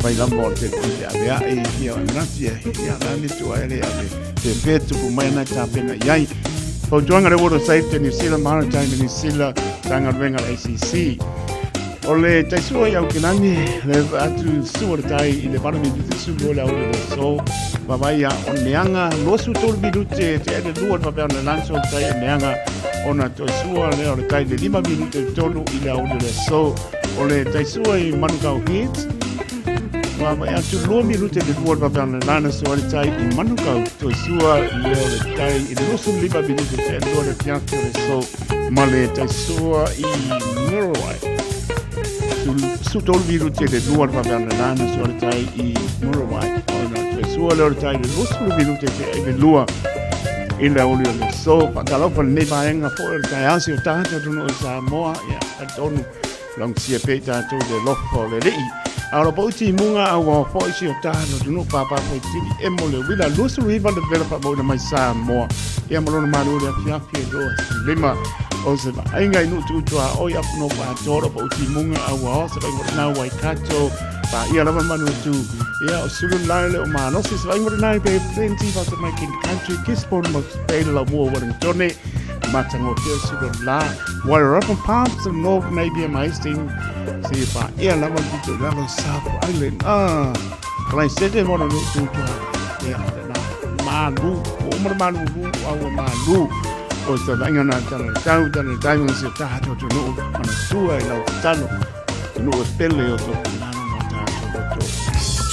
S16: Mai lama o te te ave a e ia o manatu ia ia la ni tu ai le ave. Te pe tupu mai ana tā pena i ai. Fautuanga le Water Safety New Zealand Maritime New Zealand Tanga Renga ACC. O le taisua i Aukilani, le atu sua le tai i le valo minute sulu o le aole le so. Vavai a o neanga, 23 minute te ene lua le vavea na lanso le tai e neanga ona toe sua le o le tai le 5 minute tolu i le aole le so. O le taisua i Manukau Heads, Vavai atu 2 minute le lua le vavea na lana so le tai i Manukau toe sua le o le tai i le 25 minute te ene lua le fiafi o le so. Ma le taisua i Murwai. Su tolu viru te le lua le vave lana sua le tai i Murwai. Ona taisua le o le tai le 20 viru te te le lua i le oli o le so. Whakalofa le nei vaenga fo o le tai asi o tātou tunu o Samoa. Ia, a tonu long sia pe tātou le lofa o le lei. A ora pauti munga a ua fo isi o tātou tunu pāpā fo tiri e mo le wila 29 le vela wha mai Samoa. Ia ma lona malu le afiafi e loa lima o se vaaiga i nuu tuutua oi apu no paatoro pa uti munga a ua o se vainga nau Waikato pa ia lava manu tu ia o sulu lai le o malosi se vainga nai pe plenty fa se mai king country Gisborne mo pe la mua Wellington matango te o sulu la Wairarapa Palmerston North Napier Hastings se pa ia lava ki te lalo South Island ah kalai sete mo no tuutua ia na malu o mo malu lu au malu o se vainga na tala tau tala tau mo se taha to to no ana tua i lau talo no e pele o to nano no ta to to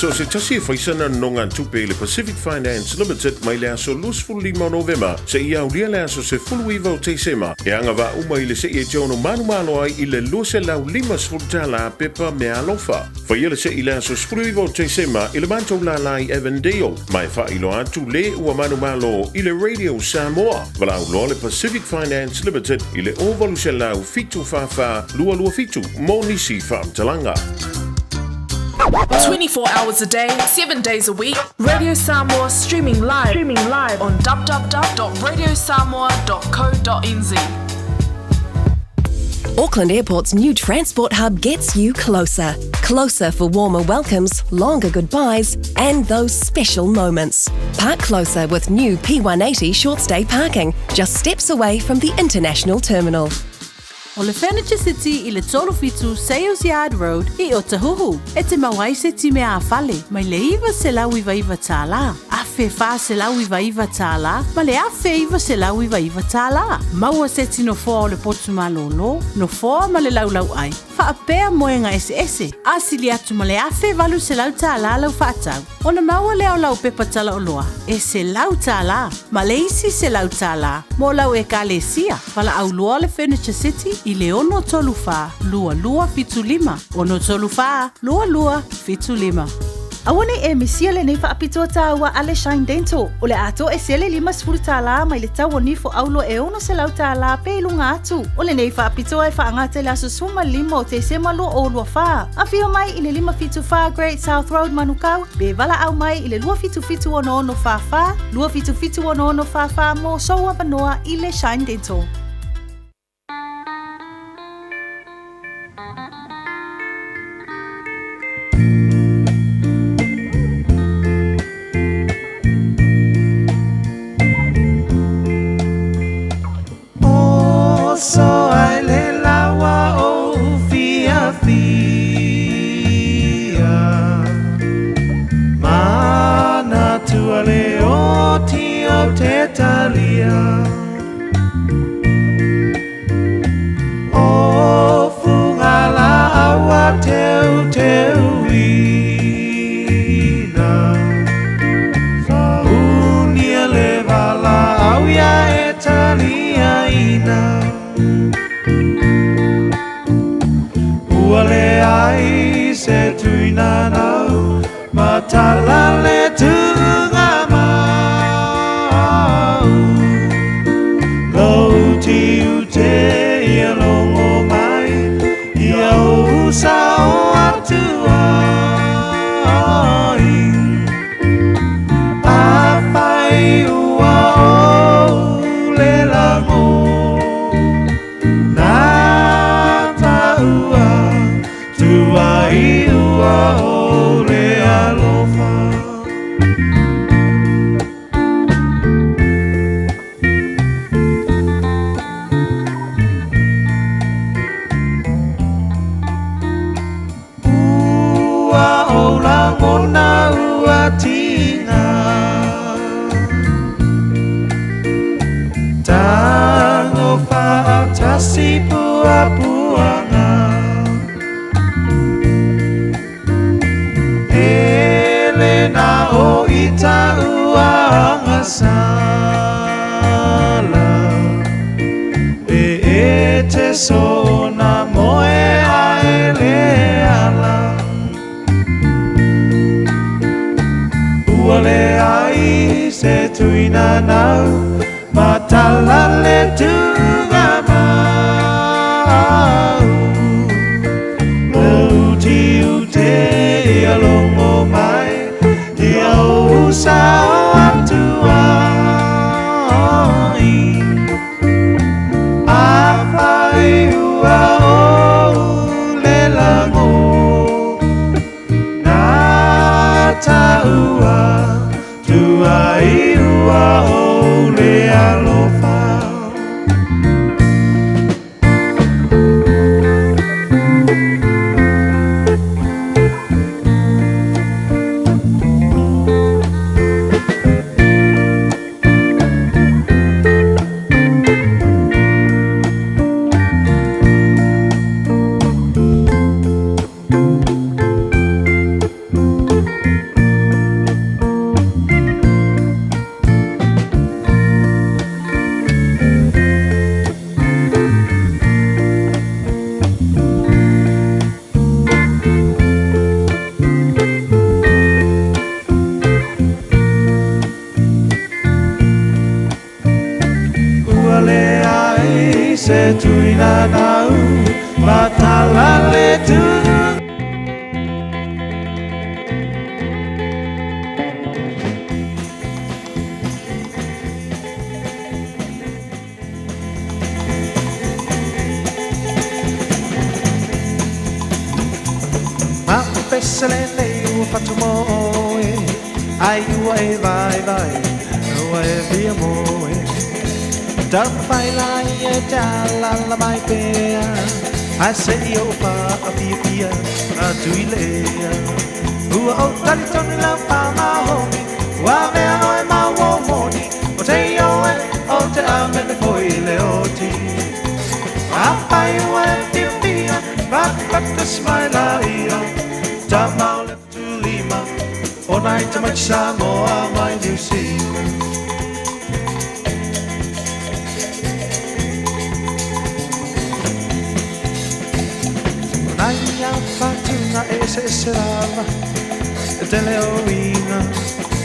S10: So se tasi e faisana nonga tupe i le Pacific Finance Limited mai le aso 25 o Novema se ia aulia le aso 19 o Tesema e agavaa uma i le se'i e te ono manumalo ai i le $250 pepa meaalofa. Faia le se'i i le aso 19 o Tesema i le matou lālā i Avondale ma e faailoa atu le ua manumalo i le Radio Samoa. Valaau loa le Pacific Finance Limited i le 0800 744 227 mo nisi faamatalaga.
S17: 24 hours a day, 7 days a week, Radio Samoa streaming live, streaming live on www.radiosamoa.co.nz.
S22: Auckland Airport's new transport hub gets you closer. Closer for warmer welcomes, longer goodbyes, and those special moments. Park closer with new P180 short stay parking, just steps away from the international terminal.
S12: O le Furniture City i le 37 Sales Yard Road i Otahuhu, e te mau ai se time ā-fale mai le $999, $1,499 ma le $1,999. Maua seti nofoa o le potu malōlō, nofoa ma le laulauʻai, faapea moega eseese, a sili atu ma le $1,800 lau faatau. Ona maua lea o lau pepa talaoloa e $100 ma le isi $100 mo lau Ekalesia. Valaau loa le Furniture City i le 634 2275, 634 2275.
S2: Aua ne i e misia lenei faapitoa taua a le Shine Dental. O le atoa e sele $50 mai le tau o nifo aulo e $600 pe i luga atu. O lenei faapitoa e faagata i le aso 15 o Tesema 2024. Afio mai i le 574 Great South Road Manukau pe valaau mai i le 277 6644, 277 6644 mo sou avanoa i le Shine Dental.
S14: Oso ai le lawa o fiafia Manatua le oti o te talia O funga la aua teu teuina Faunia le valaau ia e taliaina Ua leai se tuina nau ma tala le tuuga mau Lou tiute ia logo mai ia ou sao atu ai Afai ua ou le lago Na taua tuai ua ou le alofa. Ua ou lagona ua tiga Tago faatasi puapuaga E le na o i taua agasala E e te sona moe ae le ala Ua leai se tuina nau ma tala le tuuga mau Lou tiute ia logo mai ia ou sao atu ai Afai ua ou le lago Na taua tuai ua ou le alofa. Ua leai se tuina nau ma tala le tuuga. Ma o pese lenei ua fatu mo oe, ai ua e vaivai, ua e fia moe. Taumafai laia e te alaala mai pea, Ae se i ou faafiafia atu i le ea. Ua ou talitonu lau faamaoni, Ua avea oe ma uo moni, O te ioe, o te amene foi i le oti. Afai ua e fiafia, Patapata mai laia, Tama o le Fetulima, O nai tamaiti Samoa mai Niu Sila. O nai whatunga e eseese lava, E tele o uiga,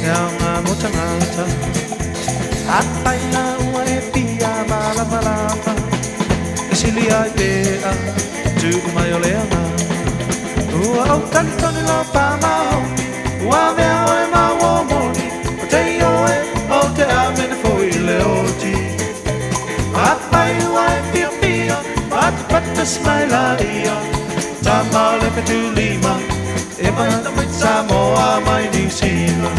S14: e aoga mo tagata. Afai la ua e fia malamalama, E sili ai pea, tuu mai o le agaga. Ua ou talitonu lau faamaoni, Ua avea oe ma uo moni, O te ioe, o te amene foi i le oti. Afai ua e fiafia, Patapata mai laia, Tama o le Fetulima, E mai Samoa mai Niu Sila.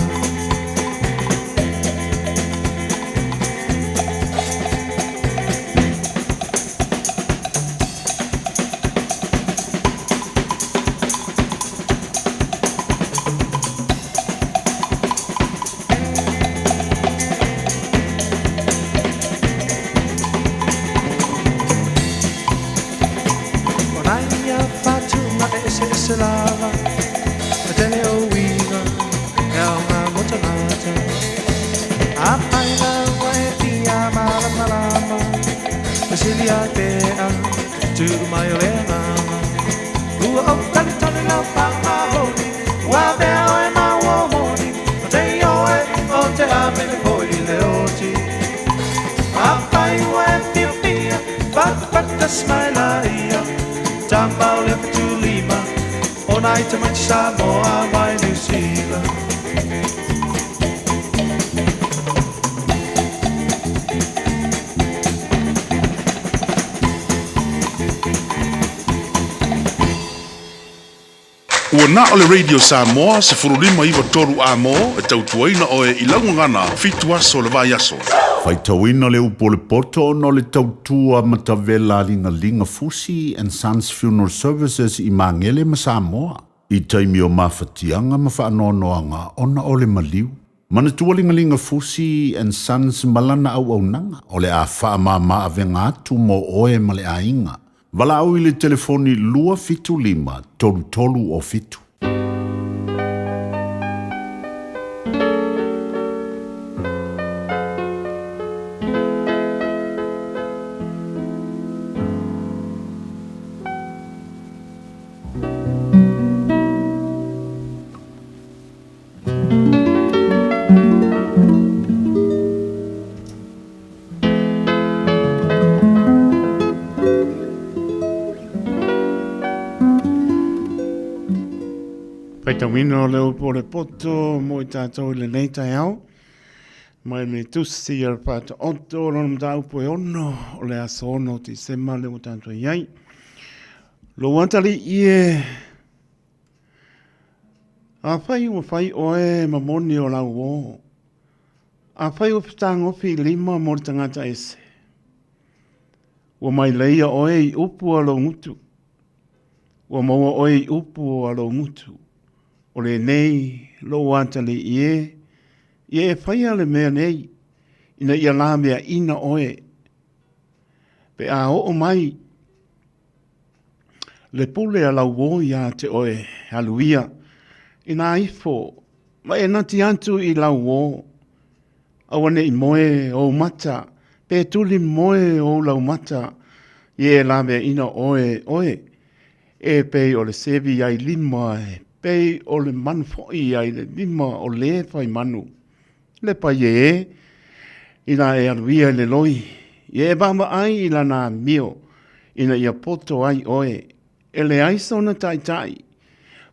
S14: O nai whatunga e eseese lava, E tele o uiga, e aoga mo tagata. Afai la ua e fia malamalama, E sili ai pea, tuu mai o le agaga. Ua ou talitonu lau faamaoni, Ua avea oe ma uo moni, O te ioe, o te amene foi i le oti. Afai ua e fiafia, Patapata mai laia, Tama o le Fetulima, O nai tamaiti Samoa mai Niu Sila.
S10: Ua na o le Radio Samoa 1593 amo e tautuaina oe i lau gagana fitu aso o le vaiaso.
S6: Faitauina le upu o le poto ona o le tautua matavela a Ligalinga Fusi and Sons Funeral Services i Magele ma Samoa i taimi o mafatiaga ma faanoanoaga ona o le maliu. Manatua Ligalinga Fusi and Sons ma lana auaunaga o le a faamama avega atu mo oe ma le aiga. Valaau i le telefoni 275 33 o 7.
S16: Faitauina o le upu o le poto mo i tātou i lenei taeao. Mai le tusi a le Faataoto, lona mataupu e ono, o le aso ono o Tisema le ua tātou i ai. Lou atalii e Afai ua fai oe ma moni o lau uō, afai ua fetagofi i lima mo le tagata ese, ua maileia oe i upu a lou gutu, ua maua oe i upu a lou gutu, o lenei lou atalii e, ia e faia le mea nei, ina ia laveaina oe, pe a oo mai Le pule a lau uō iā te oe, alu ia, inā ifo, ma e nati atu i lau uō. Aua ne i moe ou mata, pe tuli moe ou lau mata, i e laveaina oe oe, e pei o le sevi ai lima, e pei o le manu foʻi ai le lima o lē fai manu. Le paia ē, inā e alu ia i le loi, ia e vaavaai i lana amio, ina ia poto ai ʻoe, e leai sona taʻitaʻi,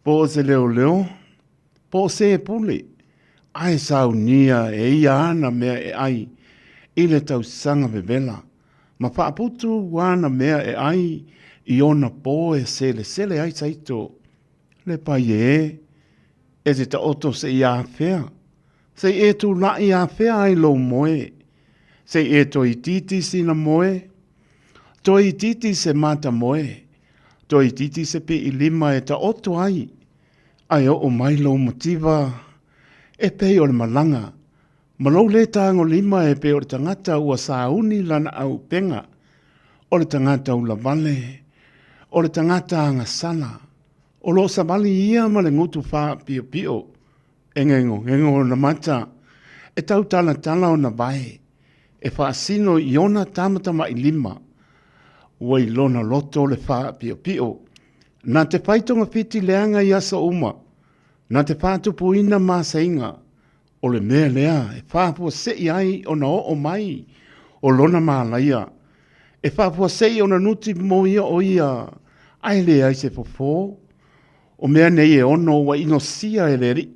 S16: po o se leoleo, po o se pule, a e saunia e ia ana mea e ʻai i le tausaga vevela, ma faaputu ana mea e ʻai i ona pō e selesele ai saito. Le paia ē, e te taoto seia afea, Sei e tulaʻi afea ai lou moe. Se i e toe itiiti sina moe, toe itiiti se mata moe, toe itiiti se piilima e taoto ai, ae oo mai lou mativa e pei o le malaga, ma lou lē tagolima e pei o le tagata ua sauni lana auupega, o le tagata ulavale, o le tagata agasala, o lo o savali ia ma le gutu faapiopio, e gegogego ona mata, e tautalatala ona vae, e faasino i ona tamatamailima, ua i lona loto le faapiopio. Na te fai togafiti leaga i aso uma, na te faatupuina maseiga, o le mea lea e faafuasei ai ona oo mai o lona malaia, e faafuasei ona nuti moia o ia, ae leai se fofo. O mea nei e ono ua inosia e le Alii.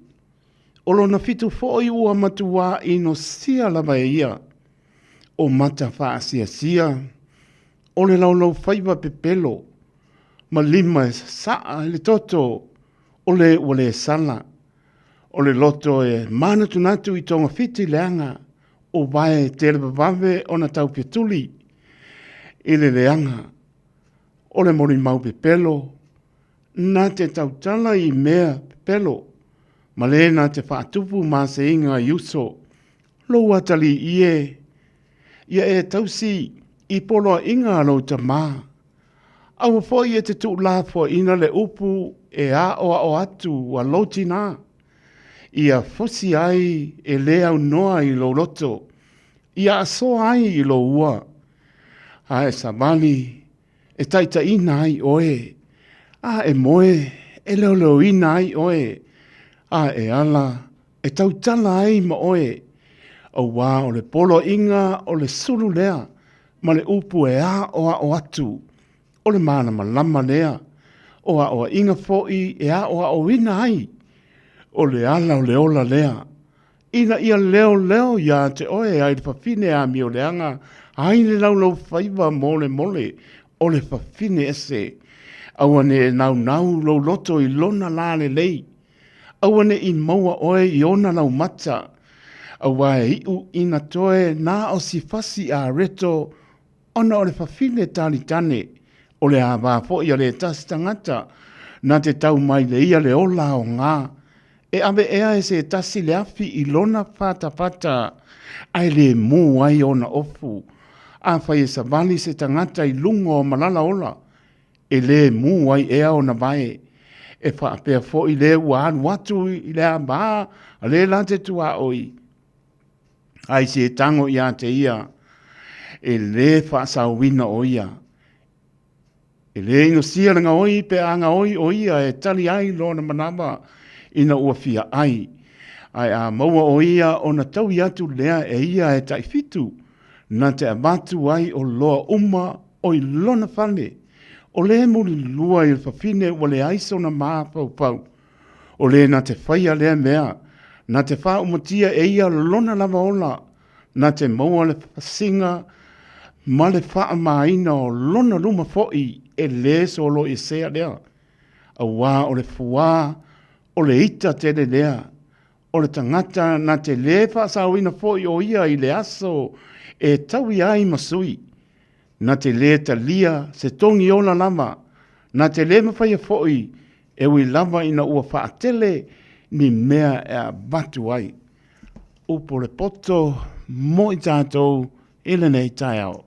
S16: O lona fitu foi ua matuā inosia lava e ia. O mata faasiasia, o le laulaufaiva pepelo, ma lima e sasaa i le toto o le ua le sala. O le loto e manatunatu i togafiti leaga, o vae televavave ona taufetuli i le leaga. O le molimau pepelo, na te tautala i mea pepelo, ma le na te faatupu maseiga i uso. Lou atalii e, ia e tausi i poloaiga a lou tamā. Aua foi e te tuulafoaiina le upu e aoao atu a lou tinā, ia fusi ai e lē aunoa i lou loto, ia asoa ai i lou ua, a e savali e taitaiina ai oe, a e moe e leoleoina ai oe, a e ala e tautala ai ma oe, auā o le poloaiga o le sulu lea ma le upu e aoao atu, o le malamalama lea, o aoaiga foi e aoaoina ai, o le ala o le ola lea, ina ia leoleo iā te oe ai le fafine amioleaga ai le laulaufaiva molemole o le fafine ese. Aua ne i naunau lou loto i lona lalelei, aua ne i maua oe i ona laumata, auā e iu ina toe na o si fasi a reto ona o le fafine talitane, o le avā foi a le tasi tagata na te tau mai le ia le ola aoga, e ave ea e se tasi le afi i lona fatafata ae le mū ai ona ofu. Afai e savali se tagata i luga o malala ola, e le mū ai ea ona vae. E faapea foi le ua alu atu i le avā a le la te tuaoi, ai se tago iā te ia, e lē faasaoina o ia. E lē inosia le gaoi pe a gaoi o ia e tali ai lona manawa ina ua fia ai. Ae a maua o ia ona taui atu lea e ia e taifitu, na te avatu ai o loa uma o i lona fale, o lē mulilua i le fafine ua leai sona mafaufau. O lē na te faia lea mea, na te faaumatia e ia lona lava ola, na te maua le fasiga ma le faamāina o lona luma foi e lē soloiesea lea, auā o le fuā o le ita tele lea, o le tagata na te lē faasaoina foi o ia i le aso e taui ai ma sui, na te lē talia se togi ola lava, na te lē mafaia foi e ui lava ina ua faatele ni mea e avatu ai. Upu o le poto mo i tatou i lenei taeao.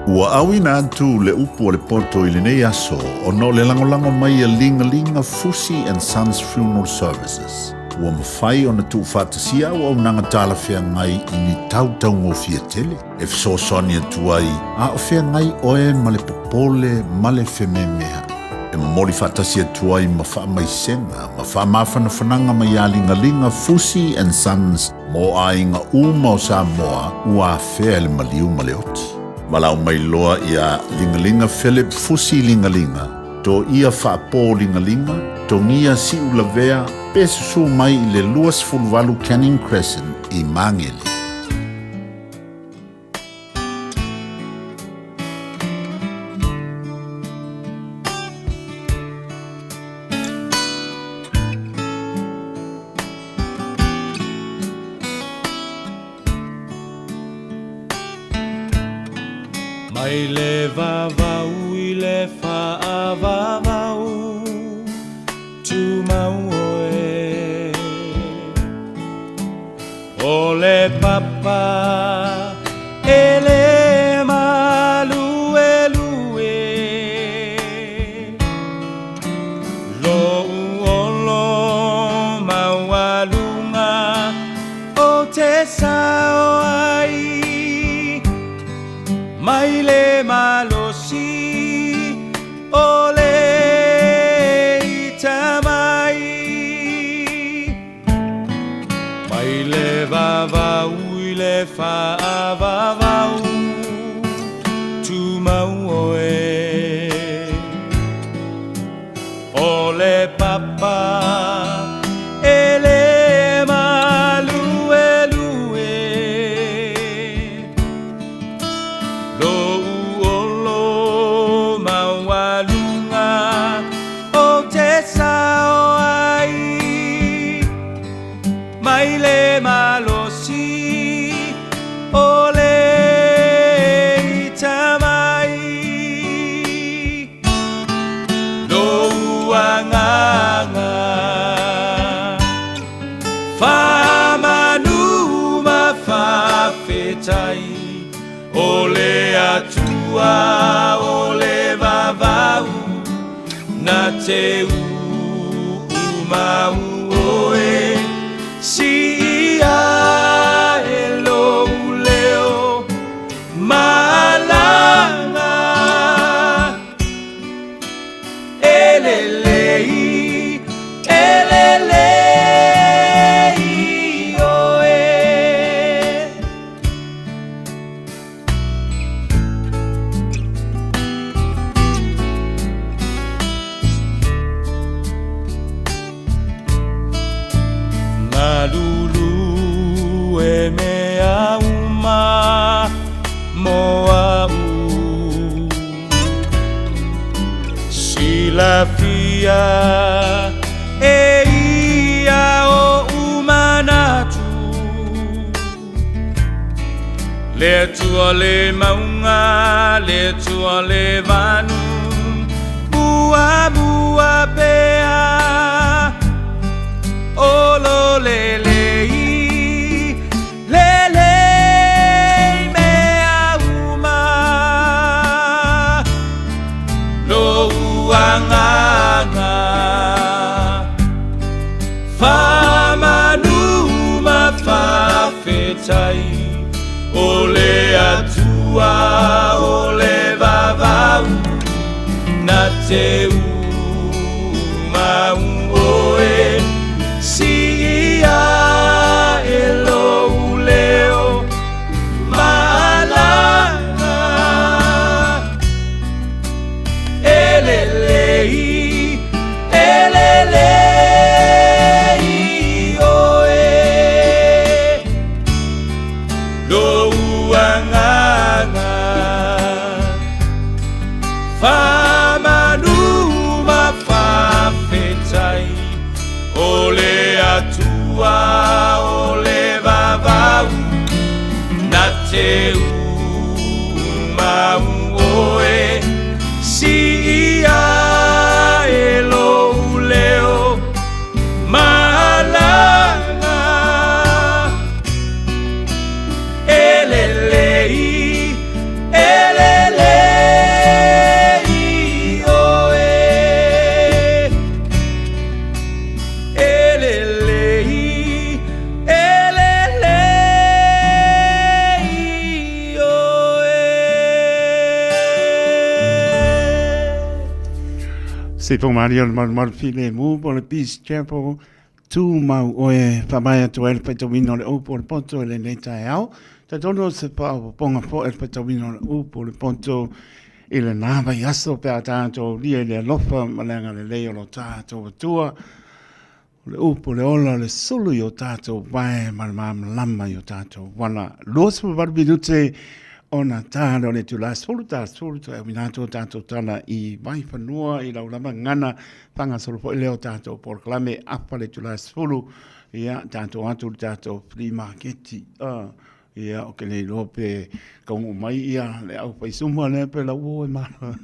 S6: Ua auina atu le upu o le poto i lenei aso ona o le lagolago mai a Ligalinga Fusi and Sons Funeral Services. Ua mafai ona tuufaatasia auaunaga talafeagai i ni tau taugofie tele e fesoasoani atu ai a o feagai oe ma le popole ma le fememeaʻi. E momoli faatasi atu ai ma faamaisega ma faamafanafanaga mai iā Ligaliga Fusi and Sons mo aiga uma o Samoa ua afea e le maliu ma le oti. Valaau mai loa iā Ligaliga Philip Fusi Ligaliga, Toia Faapō Ligaliga, Togia Siulavea pe susū mai i le 28 Canning Crescent i Māngere.
S14: Mai le vavau i le faavavau Tumau oe O le papa e le maluelue Lou olo maualuga o te sao ai Mai le malosi o le ita mai Mai le vavau i le faavavau Tumau oe O le papa e le maluelue Lou olo maualuga o te sao ai Mai le malosi o le ita mai Lou agaga faamanu ma faafetai O le Atua o le vavau na te uumau oe Siia e lou leo malaga E lelei, e lelei oe. Malulu e mea uma mo a'u Silafia e ia oʻu manatu Le Atua le mauga, le Atua le vanu Muamua pea O lo lelei, lelei mea uma Lou agaga Faamanu ma faafetai O le Atua o le vavau Na te uumau oe Siia e lou leo malaga E lelei, e lelei oe Lou agaga Faamanu ma faafetai O le Atua o le vavau Na te uumau oe Siia e lou leo malaga E lelei, e lelei oe E lelei, e lelei oe.
S16: Se po maria o le malumalu filemu po o le Peace Chapel Tumau oe faamaea atu ai le faitauina o le upu o le poto i lenei taeao. Talitonu o se faaopoopoga foi le faitauina o le upu o le poto i lena vaiaso pe a tatou aulia i le alofa ma le agalelei o lo tatou Atua. O le upu o le ola o le sulu i o tatou vae ma le malamalama i o tatou vala. 28 minute ona tā lea o le itula 10 ta 10 toe auina atu o tatou tala i Vaifanua i lau lava gagana Faagasolo foi lea o tatou polokalame afa le itula e 10, ia, tatou atu i le tatou flea maketi. Ia, ou te le iloa pe taunuu mai ia le au faisuma lea pe lau uo e malo,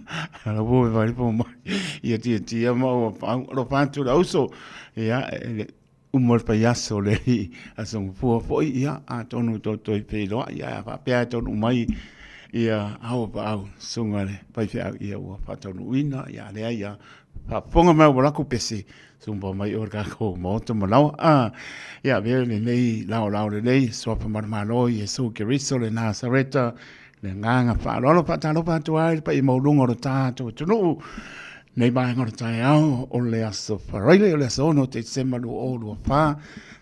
S16: lau uo e vailipo mai ia tiatia ma ua pau. Alofa atu le auso, ia, e le uma le faiaso le Aso Gafua foi, ia, atonu tou toe feiloai, ae a faapea e taunuu mai ia ao paau susuga i le faifeau, ia ua faataunuuina, ia a leai, ia faafofoga mai ua latou pese, Sumba mai o le tatou Maota manawa. Ah, ia avea lenei laolao lelei, suafa manumalo Iesu Keriso le Nasareta, le agaga faaaloalo faatalofa atu ai le paia maualuga o le tatou atunuu. Nei vaega o le taeao o le aso Faraile o le aso 6 Tesema 2024.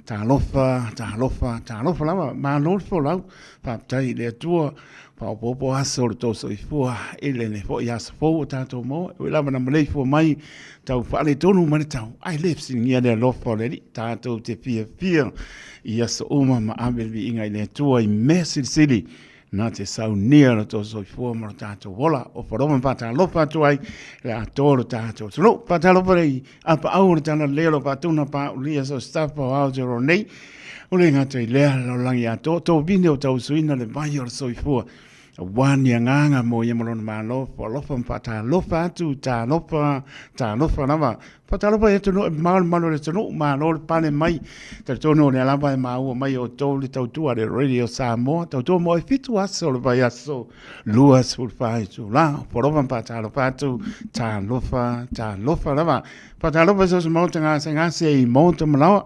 S16: Talofa, talofa, talofa lava. Malo le folau. Faafetai i le Atua faaopoopo aso o le tou soifua i lenei foi aso fou o tatou maua. E ui lava ina maleifua mai tau faaletonu mai le tau, ae le fesiligia le alofa o le Alii. Tatou te fiafia i aso uma ma ave le viiga i le Atua i mea silisili na te saunia lo tou soifua ma lo tatou ola. O Paloma faatalofa atu ai le atoa o lo tatou atunuu. Faatalofa i apaau o le Talalelei o lo faatuna paaulia so staff o Aotearoa nei. O le gata i lea lalolagi atoa, tovine o tausuina le vai o le soifua. Aua ni agaga mo ia ma lona Malo, alofa ma faatalofa atu, talofa, talofa lava. Faatalofa i atunuu e mamao le mamalu o le atunuu, malo le pale mai. Talitonu o lea lava e maua mai e outou le tautua a le Radio Samoa, tautua mo e 7 aso o le vaiaso, 24 itula. Alofa ma faatalofa atu, talofa, talofa lava. Faatalofa i so o se maota gasegase i Maota Malaoa.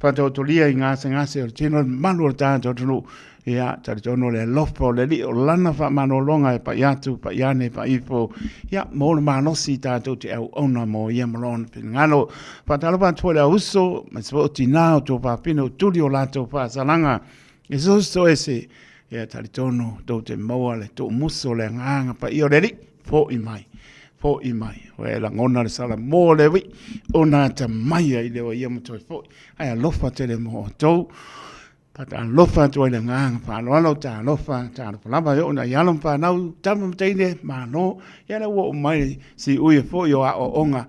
S16: Faataotolia i gasegase o le tino le mamalu o le tatou atunuu. Ia, talitonu o le alofa o le Alii, o lana faamalologa e pai atu, pai ane, pai ifo, ia, mo le malosi tatou te auauna mo ia ma lona finagalo. Faatalofa atu foi i le auuso, aemaise foi o tinā, o tuafafine, o tuli o latou faasalaga. E so ese, ia talitonu tou te maua le tuumuso o le agaga paia o le Alii, fo'i mai, fo'i mai. Ua e lagona le salamo o le ui'i, ona atamai ai lea o ia ma toe fo'i, ae alofa tele mo outou. Faatalofa atu ai le agaga faaaloalo, talofa, talofa lava e oo ina i alo ma fanau, tama ma teine, malo. Ia lea ua oo mai siui foi o aoaoga.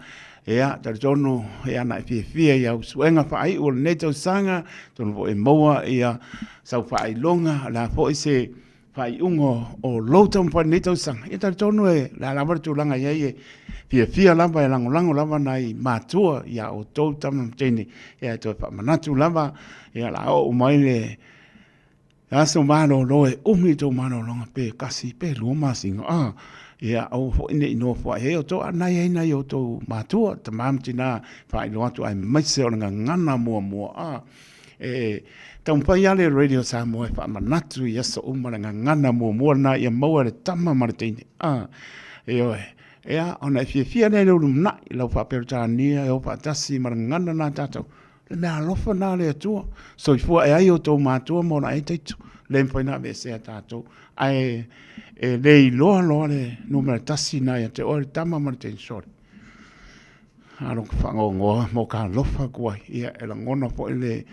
S16: Ia, talitonu ia na e fiafia i au suega faaiu o lenei tausaga, atonu foi e maua ia sau faailoga, o le a foi se faaiuga o lou taumafai i lenei tausaga. Ia talitonu e le a lava le tulaga i ai e fiafia lava e lagolago lava nai matua ia outou tama ma teine. Ia e toe faamanatu lava, ia o le a oo mai le aso malolo e umi tou malologa pe tasi pe lua masina a ia aua foi ne i nofoai ai outou a nai ai nai outou matua tama ma tina faailoa atu aemaise o le gagana muamua a e taumafai lava le Radio Samoa e faamanatu i aso uma le gagana muamua lena ia maua e le tama ma le teine a ioe ia ona e fiafia lea i le lumanai lau faa-Peretania e o faatasi ma le gagana lena a tatou. Le mea alofa na a le Atua. Soifua e ai outou matua ma ona ai taitu. Le mafai na aveesea tatou. Ae e le iloa loa le numera tasi na ia te oe le tama ma le teine sole. Alo ka fagogoa mo ka alofa atu ai. Ia e lagona foi le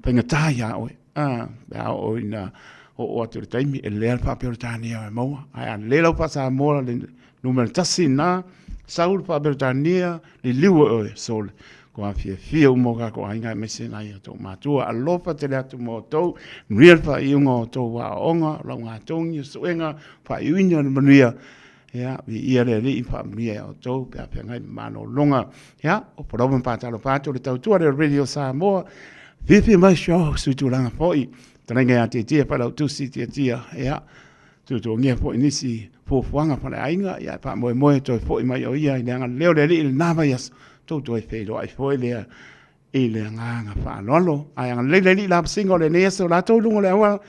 S16: faigata ia oe. A, pe a oo ina oo atu i le taimi, e lelei lava le faa-Peretania e maua. Ae a lelei lau faa-Samoa le numera tasi lena, sau le faa-Peretania, liliu e oe, sole. Kua fiafia uma o kākou aiga aemaise nai o outou matua. Alofa tele atu mo outou. Manuia le faaiuga o outou aoaoga, o laugatogi, o suega, faaiuina o le manuia. Ia, viia le Alii ma faamanuia ia outou pe a feagai ma malologa. Ia, o Palauma ma Patalofa atu le tautua lea o Radio Samoa. Fiafia mai show, sui tulaga foi. Talaiga ia Tiatia, Failautusi Tiatia. Ia, tuutuugia foi nisi fuafuaga faleaiga, ia, e faamoemoe toe foi mai o ia i le agalelei o le Alii i lena vaiaso, tou toe feiloai foi lea i le agaga faaaloalo. Ae agalelei le Alii i lavasiga o lenei aso, latou i luga o le auala,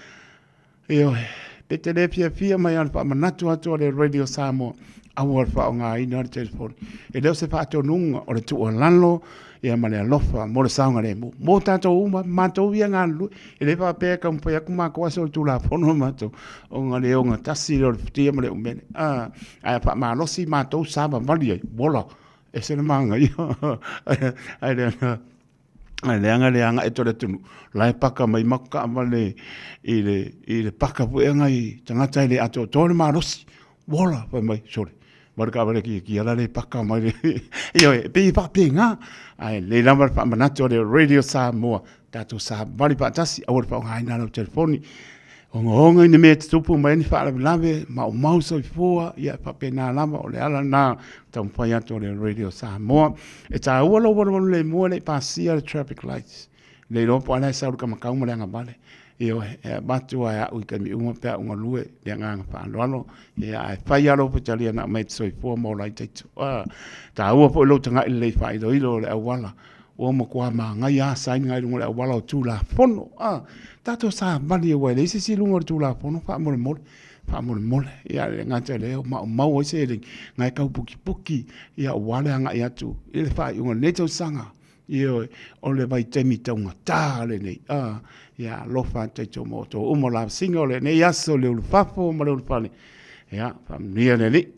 S16: Ioe, pe te le fiafia mai lava i le faamanatu atu a le Radio Samoa, aua le faaaogaina le telefoni. E le o se faatonuga, o le tuualalo ia ma le alofa mo le saogalemu. Mo tatou uma, matou ia galulue. E le faapea e taumafai atu matou ae solitulafono matou, ona le ogatasi lea o le futia ma le umele. Ae faamalosi matou savavali ai, ola, ese le manaia. Ae leaga Ae leaga le agai atu o le atunuu, o la e paka mai matou taavale i le, i le paka foi nai tagata e le atoatoa le malosi. Ua ola, fai mai, sole, ma le taavale kiakia la le paka mai le... Ioe, e pei e faapena, ae lelei lava le faamanatu a le Radio Samoa, tatou savali faatasi, aua le faaaogaina lau telefoni. Ogaoga i ni mea e tutupu mai ai ni faalavelave, maumau soifua, ia e faapena lava, o le ala lena taumafai atu o le Radio Samoa. E taua lou waluwalu lemua e le i pasia le traffic lights. Le iloa po o a la e sau le kamakau ma le agavale. Ioe, e avatu lava e au i taimi uma pe a ou galue i le agaga faaaloalo. Ia, ae fai lava lou faitalia na aumai e te soifua ma ola ai taito. Ah, taua foi lou tagai lelei faailoilo o le auala. Ua matua manaia lava sign na i luga o le auala o Tulafono. Ah, tatou savali aua e leai se isi i luga o le Tulafono faamolemole, faamolemole. Ia, e le gata i lea, ua maumau ai seleni na e tau pukipuki, ia aua le agai atu i le faaiuga o lenei tausaga. Ioe, o le vaitaimi taugata lenei. A, ia alofa atu tatou ma outou uma o lavasiga o lenei aso le ulufafo ma le ulufale. Ia, faamanuia le Alii.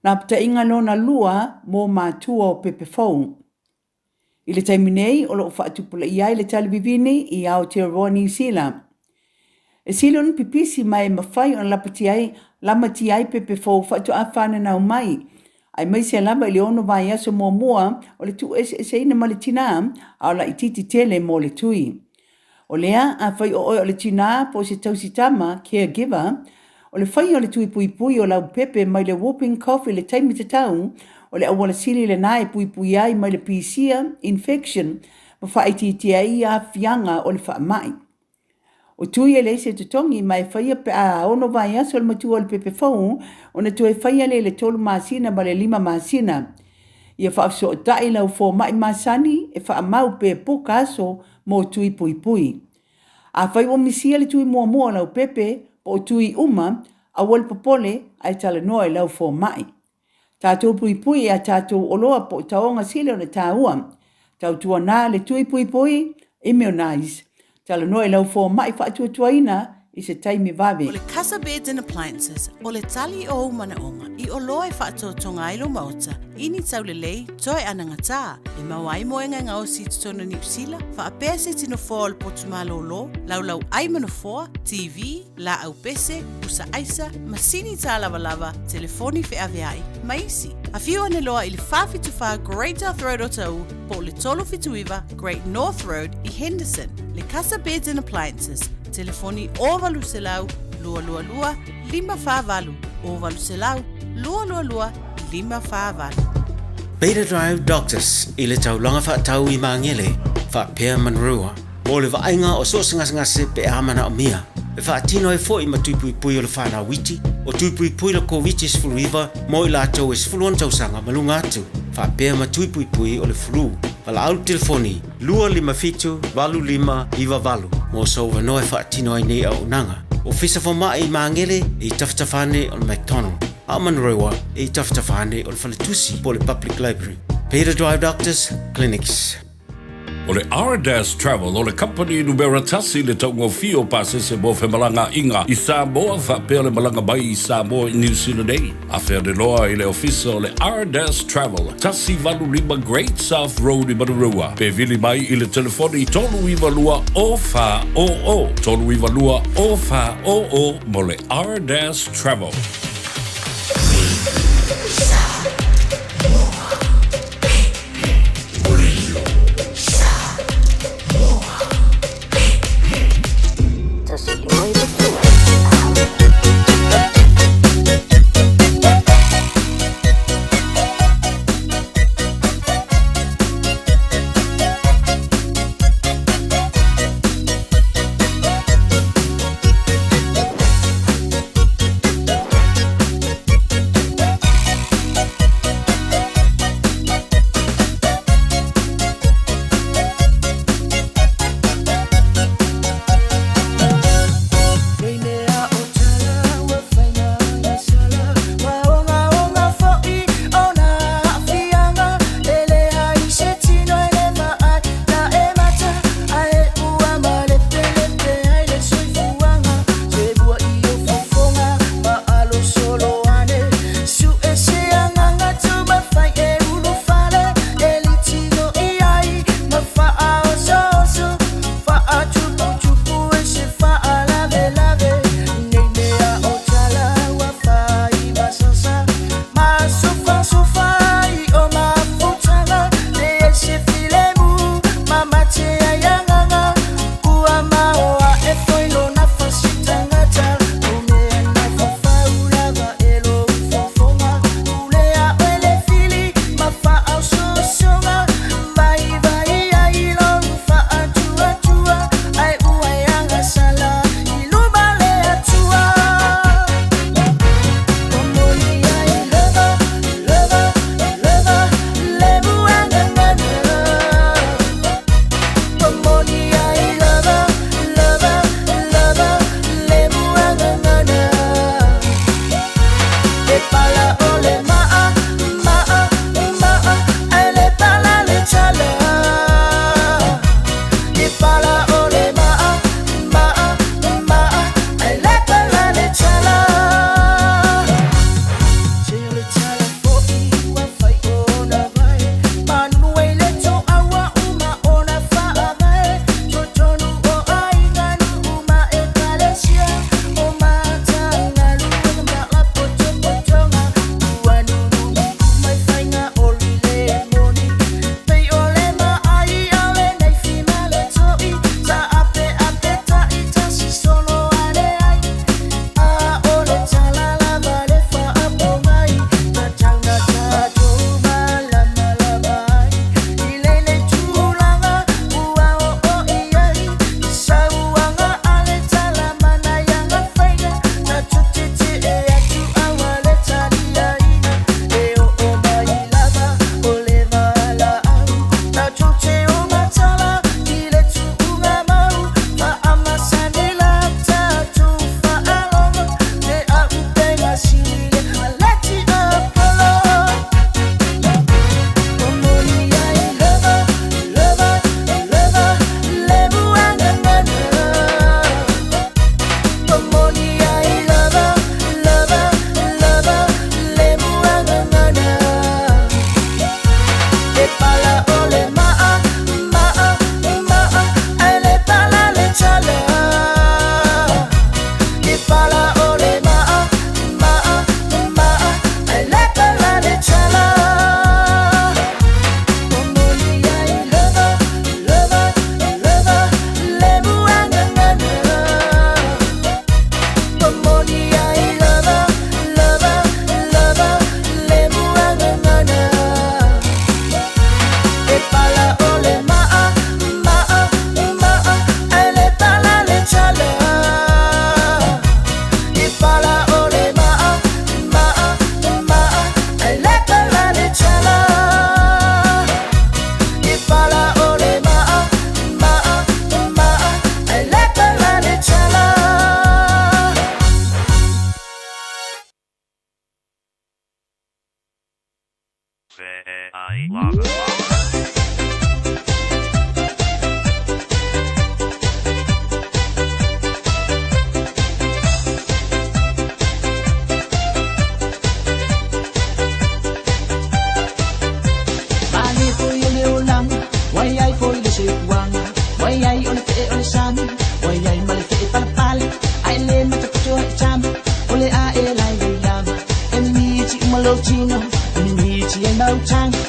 S13: Lapataiga lona lua mo matua o pepe fou. I le taimi nei o lo o faatupulaia ai le tali vivini i Aotearoa Niu Sila. E sili ona pipisi ma e mafai ona lapatia ai, lamatia ai pepe fou faatoa fananau mai, aemaise lava i le ono vaiaso muamua o le tuueseeseina ma le tinā, a o laitiiti tele mo le tui. O lea, afai o oe o le tinā po o se tausi tama, caregiver, o le faia o le tui puipui o lau pepe mai le whooping cough i le taimi tatau, o le auala sili lenā e puipui ai mai le pisia, infection, ma faaitiitia ai aafiaga o le faamai. O tui e leai se totogi ma e faia pe a ono vaiaso le matua o le pepe fou ona toe faia lea i le tolu masina ma le lima masina. Ia faafesootai lau fomai masani e faamau pe puka aso mo tui puipui. Afai ua misia le tui muamua o lau pepe po o tui uma, aua le popole ae talanoa i lau fomai. Tatou puipui i a tatou oloa po o taoga sili ona taua. Tautuana le tui puipui, immunize. Talanoa i lau fomai faatuatuaina i se taimi vave.
S12: O le Casa Beds and Appliances, o le tali o ou manaoga i oloa e faatotoga ai lou maota i ni taulelei toe anagatā e maua ai moega e gaosi i totonu o Niu Sila, faapea se tino foa o le potu malōlō, laulau ai ma nofoa, TV, laau pese, pusa aisa, masini tālavalava, telefoni feaveai, ma isi. Afio ane loa i le 474 Great South Road o Taʻu po o le 379 Great North Road i Henderson. Le Casa Beds and Appliances, telefoni 0800 222 548, 0800 222 548.
S18: Beta Drive Doctors i le taulaga faatau i Magele, faapea Manurewa. Mo le vaaiga o so o se gasegase pe a manaomia, e faatino ai foi ma tui puipui o le whanau iti, o tui puipui le Koviti-19 mo i latou e 16 tausaga ma luga atu, faapea ma tui puipui o le flu. Valaau le telefoni 257 8598 mo sou avanoa e faatino ai nei auaunaga. Ofisa Fomai i Magele e i tafatafa ane o le McDonald, a o Manurewa e i tafatafa ane o le Faletusi po o le Public Library. Peter Drive Doctors Clinics.
S10: O le Ardas Travel o le kamupani numera tasi i le taugofie o pasese mo femalagaaiga i Samoa faapea le malaga mai i Samoa i Niu Sila nei. Afe ane loa i le ofisa o le Ardas Travel, 185 Great South Road i Manurewa, pe vili mai i le telefoni 392 0400, 392 0400 mo le Ardas Travel.
S15: Male foi o le olaga, Wai ai foi le soifuaga, Wai ai o le fe'e o le sami, Wai ai ma le fe'e palapala, Ae lē matakutoa i tama, O le a e lai lei lava, E mimiti uma lou tino, E mimiti ai mautaga.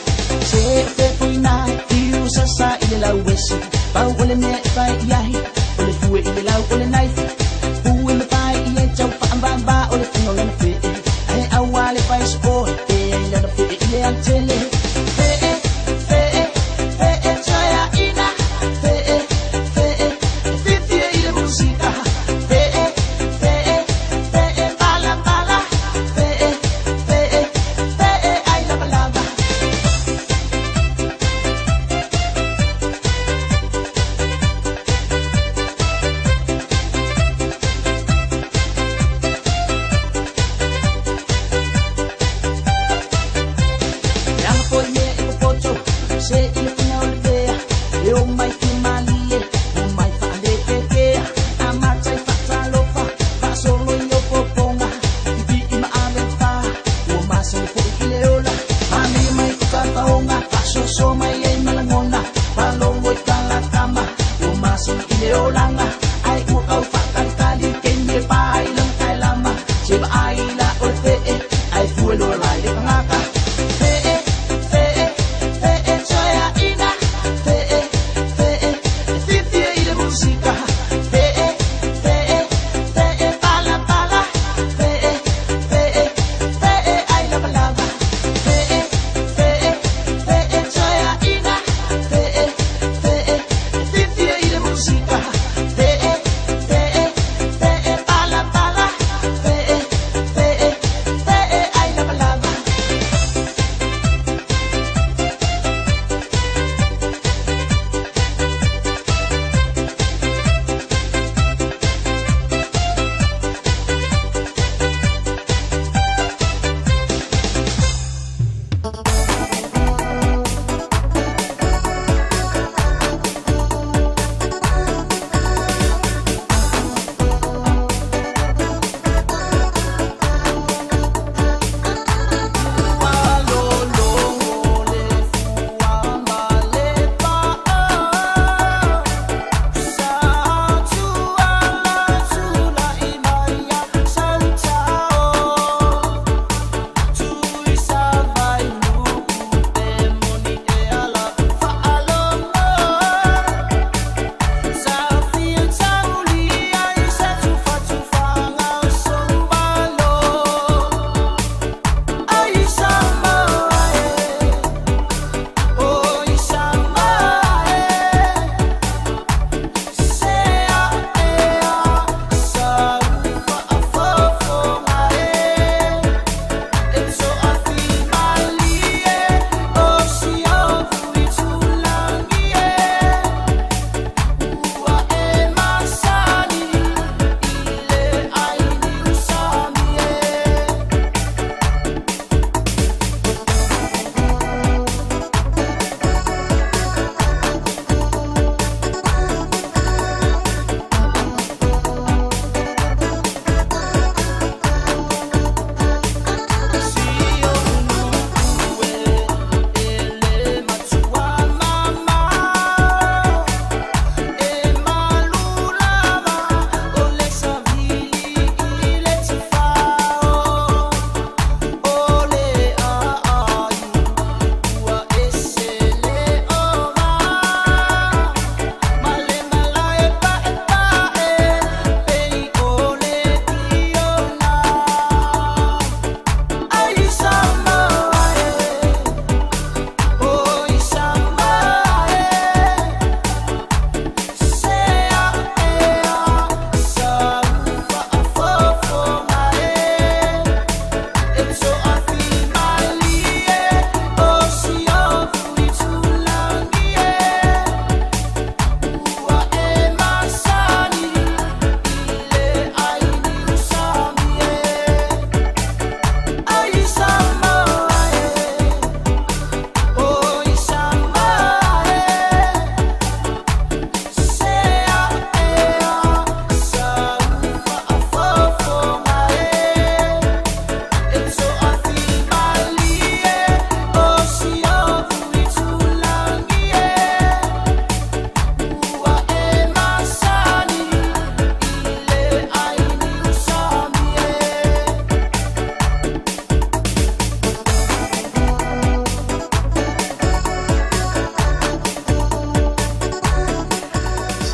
S15: Se o fe foina, Fiu sasa i le lauesi, Pau o le mea e fai i ai, O le fue i le lau o le naifi, Fue me fai i e tau faavaavaa o le fuga o lana fe'e, Ae aua le fai so'oe, Pe ai lana fe'e i le autele. Fe'e, fe'e, fe'e toeaina, Fe'e, fe'e, e fiafia i le musika, Fe'e, fe'e, fe'e malamala, Fe'e, fe'e, fe'e ai lavalava.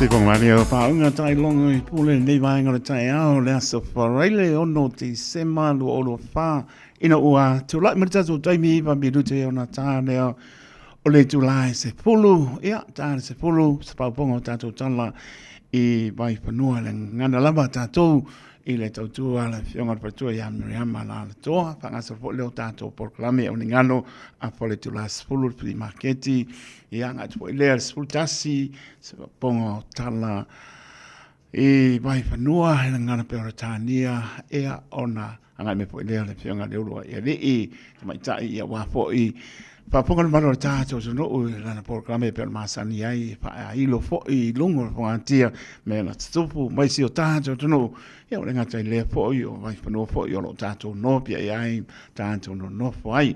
S16: Se whangamani o whaunga tai longo i pule nei vaenga o le taeao le aso Faraile 6 Tisema 2024 ina ua tulai mai le tatou taimi iva minute ona tā lea o le itulā e 10 ia tā le 10 se paopaoga o tatou tala i Vaifanua le gagana lava tatou i le tautua a le Afioga i le Faletua ia Miriama Lalatoa faagasolo foi lea o tatou polokalame o Nigano a fale itulā 10 le flea maketi ia agai atu foi lea le 11 se paopaoga o tala i Vaifanua i le gagana Peretania ia ona Agai mai foi lea le Afioga i le Uluaialii, Tamaitai, ia aua foi faafofoga le mamalu o le tatou atunuu i lana polokalame e pei ona masani ai e faailo foi i luga o le fogatia mea na tutupu mai si o tatou atunuu. Ia ua le gata i lea foi o Vaifanua foi o lo o tatou nopiai ai, tatou nonofo ai.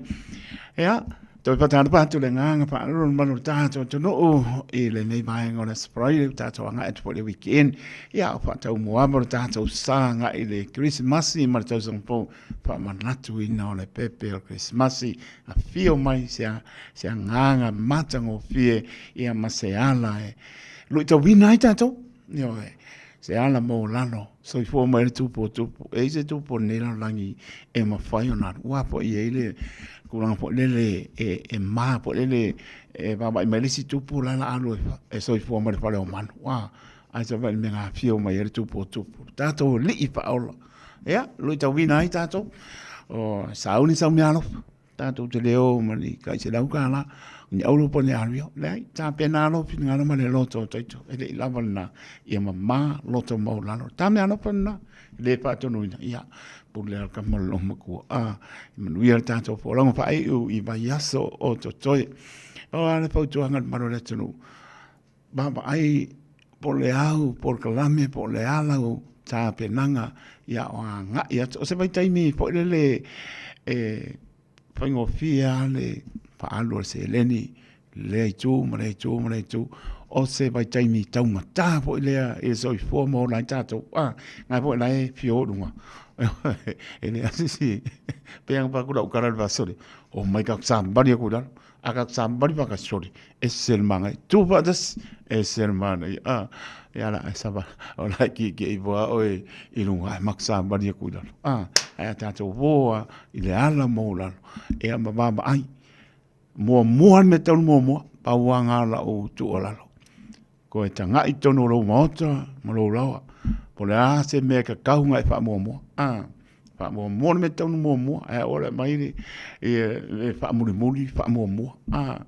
S16: Ia, Toe faatalofa atu le agaga faaaloalo le mamalu o le tatou atunuu i lenei vaega o le Aso Faraile, ua tatou agai atu foi i le weekend. Ia, o faataumuaava le tatou sa agai i le Kerisimasi ma le tausaga fou, faamanatuina o le pepe o le Kerisimasi. Afio mai se, se agaga matagofie ia ma se ala e luitauina ai tatou. Ioe, se ala maualalo, soifua mai le tupu o tupu. E i ai se tupu o lenei lalolagi e mafai ona alu. Ua foi e i ai le tulaga foi lele e, e ma foi lele e vaavaai mai le isi tupu la la alu e, e soifua mai le fale o manu. Ua, ai se vai le mea afio mai ai le tupu o tupu. Tatou alii faaola. Ia, luitauina ai tatou. O sauni sau mea alofa. Tatou te le o ma ni tai $100, ni auro po o ni ario. Leai, tapena lava lou finagalo ma le loto o taito, e le i lava lena, ia mamā loto maualalo. Ta meaalofa lena, e le faatonuina, ia, pule lava le kama i le loomatua. A, ia manuia le tatou folauga faaiu i vaiaso o totoe. Pau lava le fautuaga i le mamalu o le atunuu, vaavaai po o le au, po o le kalame, po o le a lau tapenaga, ia o agai atu. O se vaitaimi foi lele e faigofie lava le faaalu o le seleni i lea itu ma lea itu ma lea itu. O se vaitaimi taugata foi lea i le soifua ma ola ai tatou. A, ngai foi la e fio i luga. E leai se isi, pei lava ona fai atu lau tala i le vaiaso lea, omai tatou savavali atu i lalo. A tatou savavali faatasi sole, ese le manaia. Tu faatasi, ese le manaia. A, ia la e sava, o la e kiekie ifo lava oe i luga ae matou savavali atu i lalo. A, ae a tatou o lava i le ala maualalo, ia ma vaavaai, muamua le mea e tatau ona muamua, pau lava lena o lau tuualalo. Toe tagai i totonu o lou maota ma lou laoa, po o le a se mea e tatau ona e faamuamua. A, faamuamua le mea e tatau ona muamua, ae aua le aumai le, le faamulimuli faamuamua. A,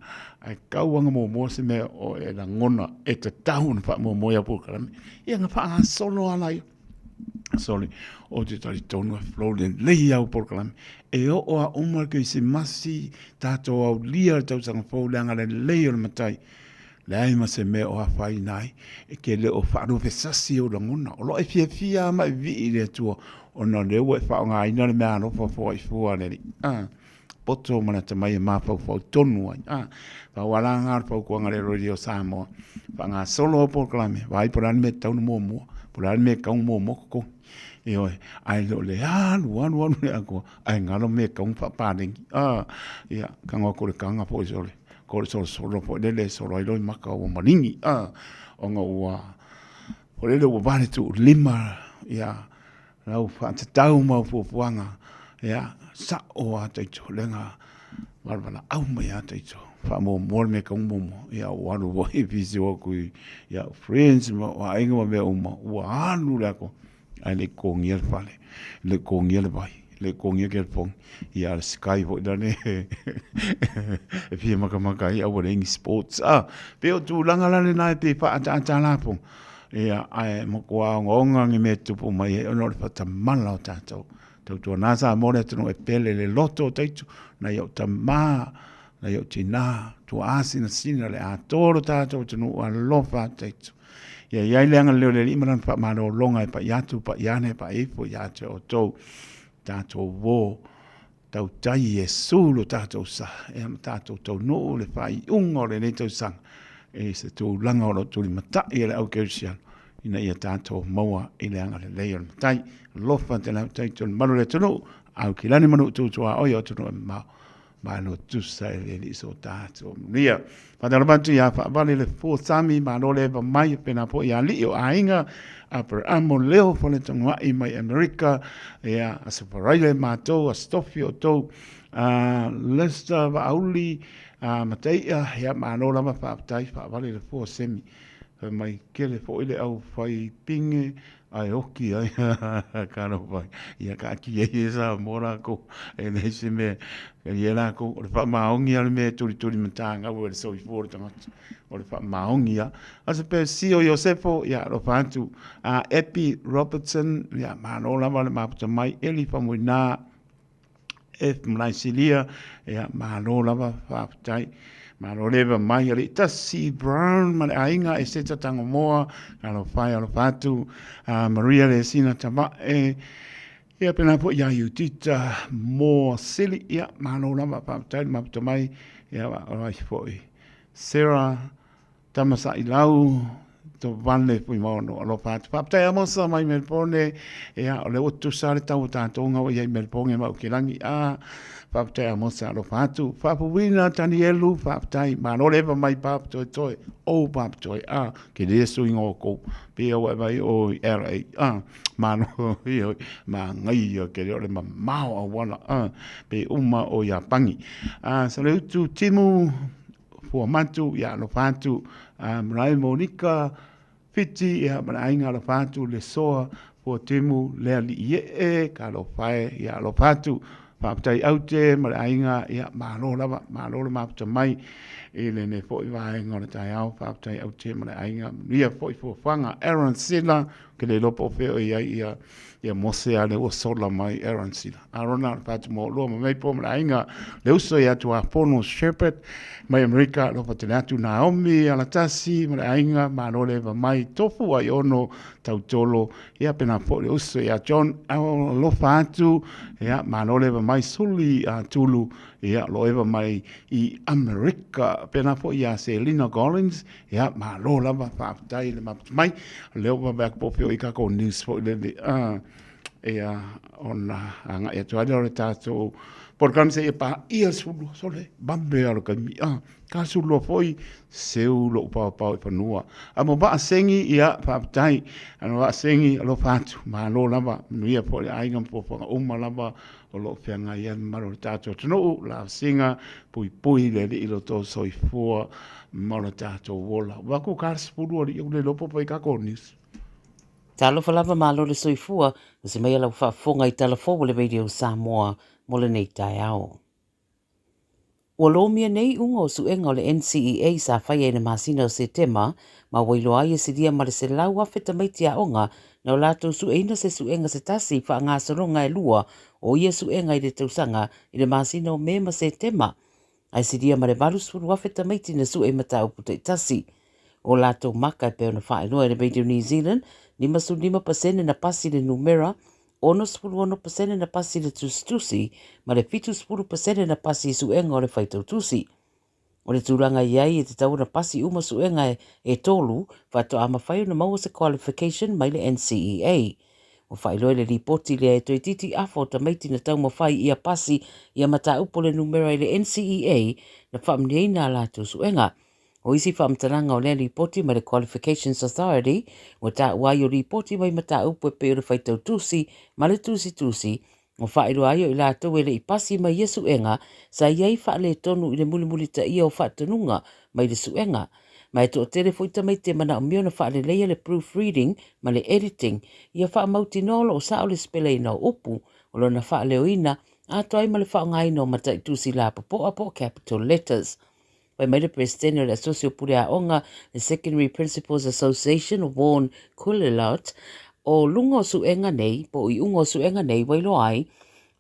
S16: ae tatau lava ona muamua se mea o e lagona e tatau ona faamuamua i au polokalame. Ia ona faagasolo lava lea. Sorry, ou te talitonu e flow lelei au polokalame. E oo lava uma le Kerisimasi, tatou aulia le tausaga fou le agalelei o le Matai. Leai ma se mea o afaina ai, e te le o faaluvesasi ou lagona. O lo o e fiafia lava ma e vivii i le Atua, ona o lea ua e faaaogaina le meaalofa foaifua a le Alii. A, poto ma le atamai e mafaufau tonu ai. A, pau lava la lena o le fautuaga a le Radio Samoa, faagasolo au polokalame, vaai po o le a le mea e tatau ona muamua, po o le a le mea e tatau ona muamua totogi. Ioe, ae le o le alu alu alu le atoa, ae galo mea e tatau ona faapaleni. A, ia, tago atu le taga foi sole. Ko le solosolo foi lele e solo ai loa i maka ua maligi, a, ona ua, foi lele ua vale tuulima, ia, lau faatatau ma au fuafuaga, ia, sao lava taito, lega valevalaau mai lava taito, faamuamua le mea e tatau ona muamua, ia ua alu foi pisi o atu i au friends ma au aiga ma mea uma, ua alu le atoa. Ae le i totogia le fale, le i totogia le vai, le i totogia telefoni, ia a o le Sky foi lale e fia matamata ai a ua leai ni sports. A, pei o tulaga la lena e pei e faaataata lafoga, ia ae matua ogaoga ni mea e tutupu mai ai ona o le faatamala o tatou. Tautuana Samoa le atunuu e pele le loto o taitu, nai ou tama, nai ou tina, tuaa sinasina le atoa o lo tatou atunuu, alofa atu taitu. Ia i ai le agalelei o le Alii ma lana faamalologa e pai atu, pai ane, pai ifo ia te outou, tatou uō, tautai Iesu lo tatou sa, ia ma tatou taunuu le faaiuga o lenei tausaga i se tulaga o lo o tulimatai e le au kerisiano ina ia tatou maua i le agalelei o le Matai. Alofa te lau taito le malu o le atunuu, au ki lani manu tu tuaoi o atunuu e mamao. Malo tusa e le alii so tatou manuia. Faatalofa atu ia Faavale le Fua Sami, malo le eva mai, pena foi ia alii o aiga, Aperamo Leo Faletogoai mai Amerika, ia Aso Faraile matou, Aso Tofi o tou, Lester Vaauli, Mataia, ia malo lava faafetai Faavale le Fua Semi. Fai mai kele foi le au fai pinge ae oki ai talofa ia taatia ia Samoa lakou e leai se mea e i ai lakou o le faamaoni lava le mea e tulituli matagau ai le soifua o le tagata o le faamaoni lava. A o se Pesio Iosefo ia alofa atu a Epi Robertson ia malo lava le mafuta mai Eli Faumuina F Malaisilia ia malo lava faafetai. Malo le eva mai alii tasi Brown ma le aiga e seta Tangomoa alofa e alofa atu a Maria le sina tavae ia pena foi ia Iutita Moa Sili ia malo lava faafetai le mafuta mai ia o ai foi Sarah Tamasailau Tovale Fuimaono alofa atu. Faafetai Amosa mai Melbourne, ia o lea ua tutusa le tau o tatou ga ua i ai Melbourne ma Aukilani. A faafetai Amosa alofa atu. Faafuina Tanielu, faafetai. Malo le eva mai pap toe toe. O pap toe. A ke le suiga o kou. Pe ua e vai o i LA. A malo ia manaia ke le o le mamao auala. A pe uma o Iapani. A Saleutu Timu Fuamatu, ia alofa atu, Marae Monika, Fiti, ia ma le aiga alofa atu, Lesoa, Fuatimu, Lealiiee, talofa e, ia alofa atu, faafetai Aute ma le aiga, ia malo lava, malo le mafuta mai i lenei foi vaega o le taeao, faafetai Aute ma le aiga, manuia foi fuafuaga, Aaron Sila, ou te le iloa po o fea o i ai ia, ia Mose a lea ua sola mai Aaron Sila. Arona le Fatumaoloa ma Meipo ma le aiga le uso ia Tuafono Shepherd mai Amerika alofa tele atu Naomi Alatasi ma le aiga malo le eva mai Tofu ai ono Tautolo ia pena foi le uso ia John alofa atu ia malo le eva mai Suli a Tulu ia lo eva mai i Amerika pena foi ia Selina Gollins ia malo lava faafetai le maputu mai leo va atu po feo i ka ko news foi le Ia, ona agai atu ai lea o le tatou polokalame seia paia le 12, sole, vave lava o le taimi, a, ka 12 foi, seu lou paopao i fanua. A mo vaa sengi, ia, faafetai, a mo vaa sengi, alofa atu, malo lava, manuia foi le aiga ma fuafuaga uma lava o lo o feagai ai le mamalu o le tatou atunuu, lavasiga, puipui le Alii i lo outou soifua ma lo tatou ola. Ua atu ka le 10 alii, ou le iloa po o fai ka news.
S3: Talofa lava malo le soifua, usi mai lau faafofoga i tala fou a le Radio Samoa mo lenei taeao. Ua lomia nei iuga o suega o le NCEA sa faia i le masina o Setema ma ua iloa ai e silia ma le 100,000 tamaiti aoga na o latou sueina se suega se tasi i faagasologa e lua o ia suega i le tausaga i le masina o Me ma Setema. Ae silia ma le 80,000 tamaiti na sue i mataupu taitasi. O latou maka e pei ona faailoa e le Radio New Zealand, 55% na pasi le numera, 66% na pasi le tusitusi, ma le 70% na pasi i suega o le faitau tusi. O le tulaga i ai e tatau ona pasi uma suega e tolu faatoa mafai ona maua se qualification mai le NCEA. Ua faailoa i le lipoti lea e toeitiiti afa o tamaiti na taumafai ia pasi ia mataupu o le numera i le NCEA na faamanuiaina a latou suega. O isi faamatalaga o lea lipoti mai le Qualifications Authority ua taua ai o lipoti mai mataupu e pei o le faitau tusi ma le tusitusi ua faailoa ai o i latou e le i pasi mai ia suega sa i ai faaletonu i le mulimulitaia o faatonuga mai le suega. Ma e toatele foi tamaiti e manaomia ona faaleleia le proofreading ma le editing ia faamautinoa o lo o sao le sipelaina o upu, o lona faaleoina atoa ai ma le faaaogaina o mataitusi lapopoa po o capital letters. Fai mai le Peresetene o le Asosi o Pule Aoga, le Secondary Principals Association, Vaughan Quillelot, o luga o suega nei, po o iuga o suega nei, ua iloa ai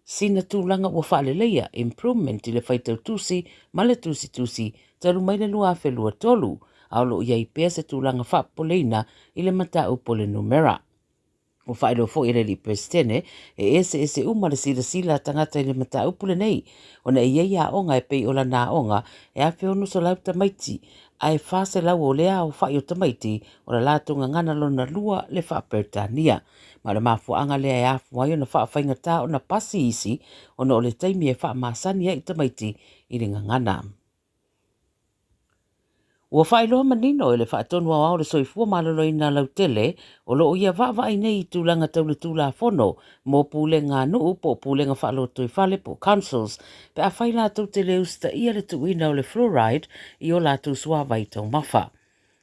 S3: sina tulaga ua faaleleia, improvement, i le faitau tusi ma le tusitusi talu mai le 2023, a o lo o i ai pea se tulaga faapopoleina i le mataupu o le numera. Ua faailoa foi e le Alii Peresetene, e eseese uma le silasila a tagata i le mataupu lenei, ona e i ai aoga e pei o lana aoga e 1,600 tamaiti, ae 400 o lea aofa'i o tamaiti o le latou gagana lona lua le faa-Peretania. Ma o le mafuaaga lea e afua ai ona faafaigata ona pasi isi ona o le taimi e faamasani ai tamaiti i le gagana. Ua faailoa manino e le Faatonu Aoao o le Soifua Maloloina lautele o lo o ia vaavaai nei i tulaga tau le Tulafono mo pulega a nuu po o pulega faalotoifale po o councils pe afai latou te le usitaia le tuuina o le fluoride i o latou suavai taumafa.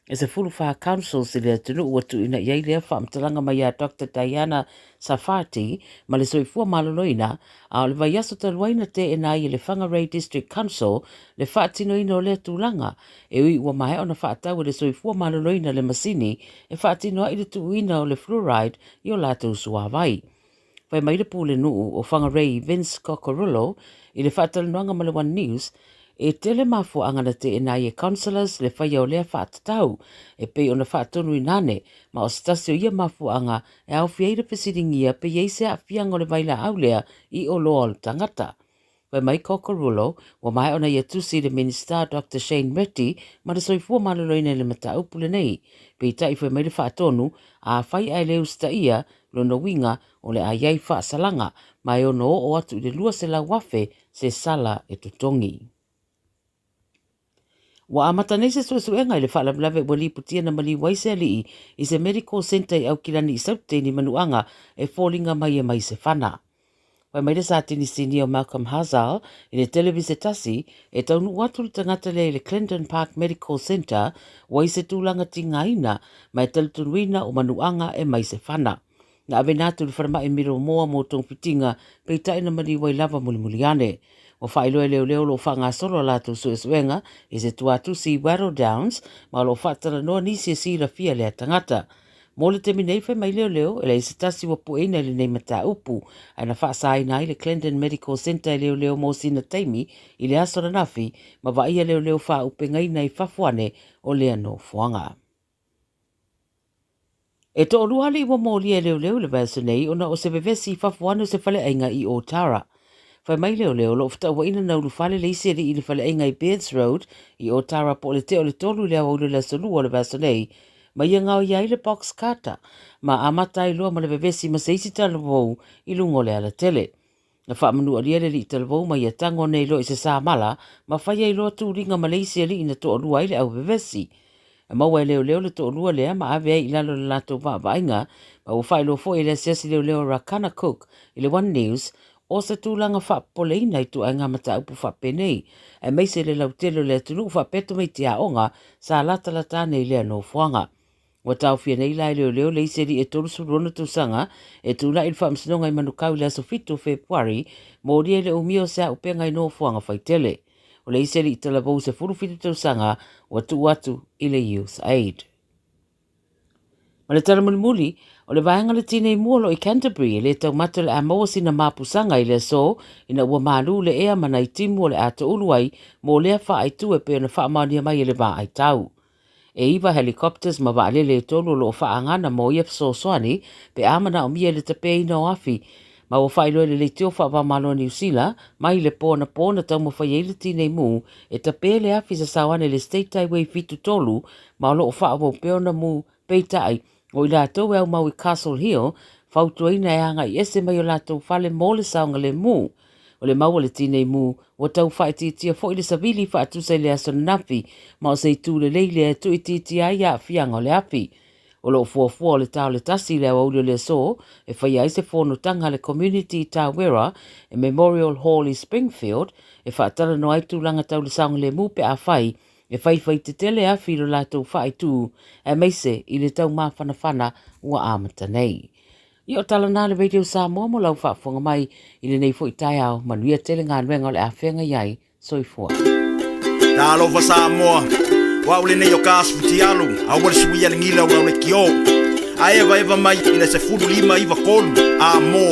S3: E 14 councils i le atunuu ua tuuina i ai lea faamatalaga mai ia Doctor Diana Safati ma le Soifua Maloloina, a o le vaiaso talu ai na teena ai e le Whangarei District Council le faatinoina o lea tulaga, e ui ua maea ona faatau e le Soifua Maloloina le masini e faatino ai le tuuina o le fluoride i o latou suavai. Fai mai le Pulenuu o Whangarei Vince Cocurullo i le faatalanoaga ma le One News, e tele mafuaaga na teena ai e councillors le faia o lea faatatau e pei ona faatonuina ane, ma o se tasi o ia mafuaaga e aofia ai le fesiligia pe i ai se aafiaga o le vailaau lea i oloa o le tagata. Fai mai Cocurullo, ua maea ona ia tusi i le Minisita Doctor Shane Reti ma le Soifua Maloloina i le mataupu lenei. Peitai fai mai le faatonu, afai ae le usitaia, lona uiga o le a i ai faasalaga, ma e ono oo atu i le 200,000 se sala e totogi. Ua amata nei se suesuega i le faalavelave ua lipotia na maliu ai se alii i se medical centre i Aukilani i Sauteni Manuaga e foliga mai e mai se fana. Fai mai le Satini Sinia o Malcolm Hazal i le televise tasi, e taunuu atu le tagata lea i le Clendon Park Medical Centre ua i se tulaga tigaina ma e talitonuina o Manuaga e mai se fana. Na aveina atu i le falemai Miromoa mo togafitiga, peitai na maliu ai lava mulimuli ane. Ua faailoa e leoleo o lo o faagasolo a latou suesuega i se tuatusi i Wattle Downs ma o lo o faatalanoa nisi e silafia lea tagata. Mo le taimi nei, fai mai leoleo, e leai se tasi ua pueina i lenei mataupu, ae na faasaina ai le Clendon Medical Centre e leoleo mo sina taimi i le aso ananafi ma vaaia leoleo faaupegaina i fafo ane o lea nofoaga. E toalua alii ua molia e leoleo i le vaiaso nei ona o se vevesi i fafo ane o se faleaiga i Otara. Fai mai leoleo o lo o fetauaiina na ulufale le isi alii i le faleaiga i Bairds Road i Otara po o le tea o le tolu i le aoauli o le aso Lua o le vaiaso nei ma ia gaoia ai le box cutter ma amata ai loa ma le vevesi ma se isi talavou i luga o le alatele. Na faamanualia le alii talavou ma ia tago nei loa i se samala ma fai ai loa tuliga ma le isi alii na toalua ai le au vevesi. Na maua e leoleo le toalua lea ma ave ai i lalo o le latou vaavaaiga ma ua faailoa foi e le asiasi leoleo Rakana Cook i le One News o se tulaga faapopoleina i ituaiga mataupu faapenei aemaise le lautele o le atunuu faapea tamaiti aoga sa latalata ane i lea nofoaga. Ua taofia nei la e leoleo le isi alii e 36 tausaga e tulai i le faamasinoga i Manukau i le aso 7 o Fepuari, molia i le umia o se auupega i nofoaga faitele. O le isi alii talavou 17 tausaga ua tuu atu i le Youth Aid. Ma le tala mulimuli, o le vaega o le tinei mu o lo o i Canterbury e le taumate o le a maua sina mapusaga i le aso ina ua malu le ea ma nai timu o le a toulu ai mo lea faaaitu e pei ona faamaonia mai e le vaaitau. E iwa helicopters ma vaalele e tolu o lo o faaagana mo ia fesoasoani pe a manaomia i le tapeina o afi ma ua faailoa e le Leitio Faava-o-Malo a Niu Sila mai le po anapo na taumafai ai le tinei mu e tape le afi sasao ane i le State Highway 73 ma o lo o faaauau pea ona mu. Peitai, o i latou e aumau i Castle Hill, fautuaina e agai ese mai o latou fale mo le saogalemu. O le mau a le tinei mu, ua tau faaitiitia foi le savili faatusa i le aso ananafi, ma o se itu lelei lea e tuuitiitia ai aafiaga o le afi. O lo o fuafua o le ta o le tasi i le aoauli o le aso e faia ai se fonotaga a le Community i Tawera e Memorial Hall i Springfield e faatalanoa ai tulaga tau le saogalemu pe afai e whaiwhai tetele afi lo latou whaitū, aemaise i le tau māwhanawhana ua amata nei. Ia o tala nā le Radio Samoa mo lau faafofoga mai i lenei foi taeao, manuia tele galuega o le a feagai ai. Soifua.
S19: Talofa Samoa, o au lenei o ka asu futialu, aua le suia le gila o lau lekiō. A evaeva mai i le 15 9 3 a mo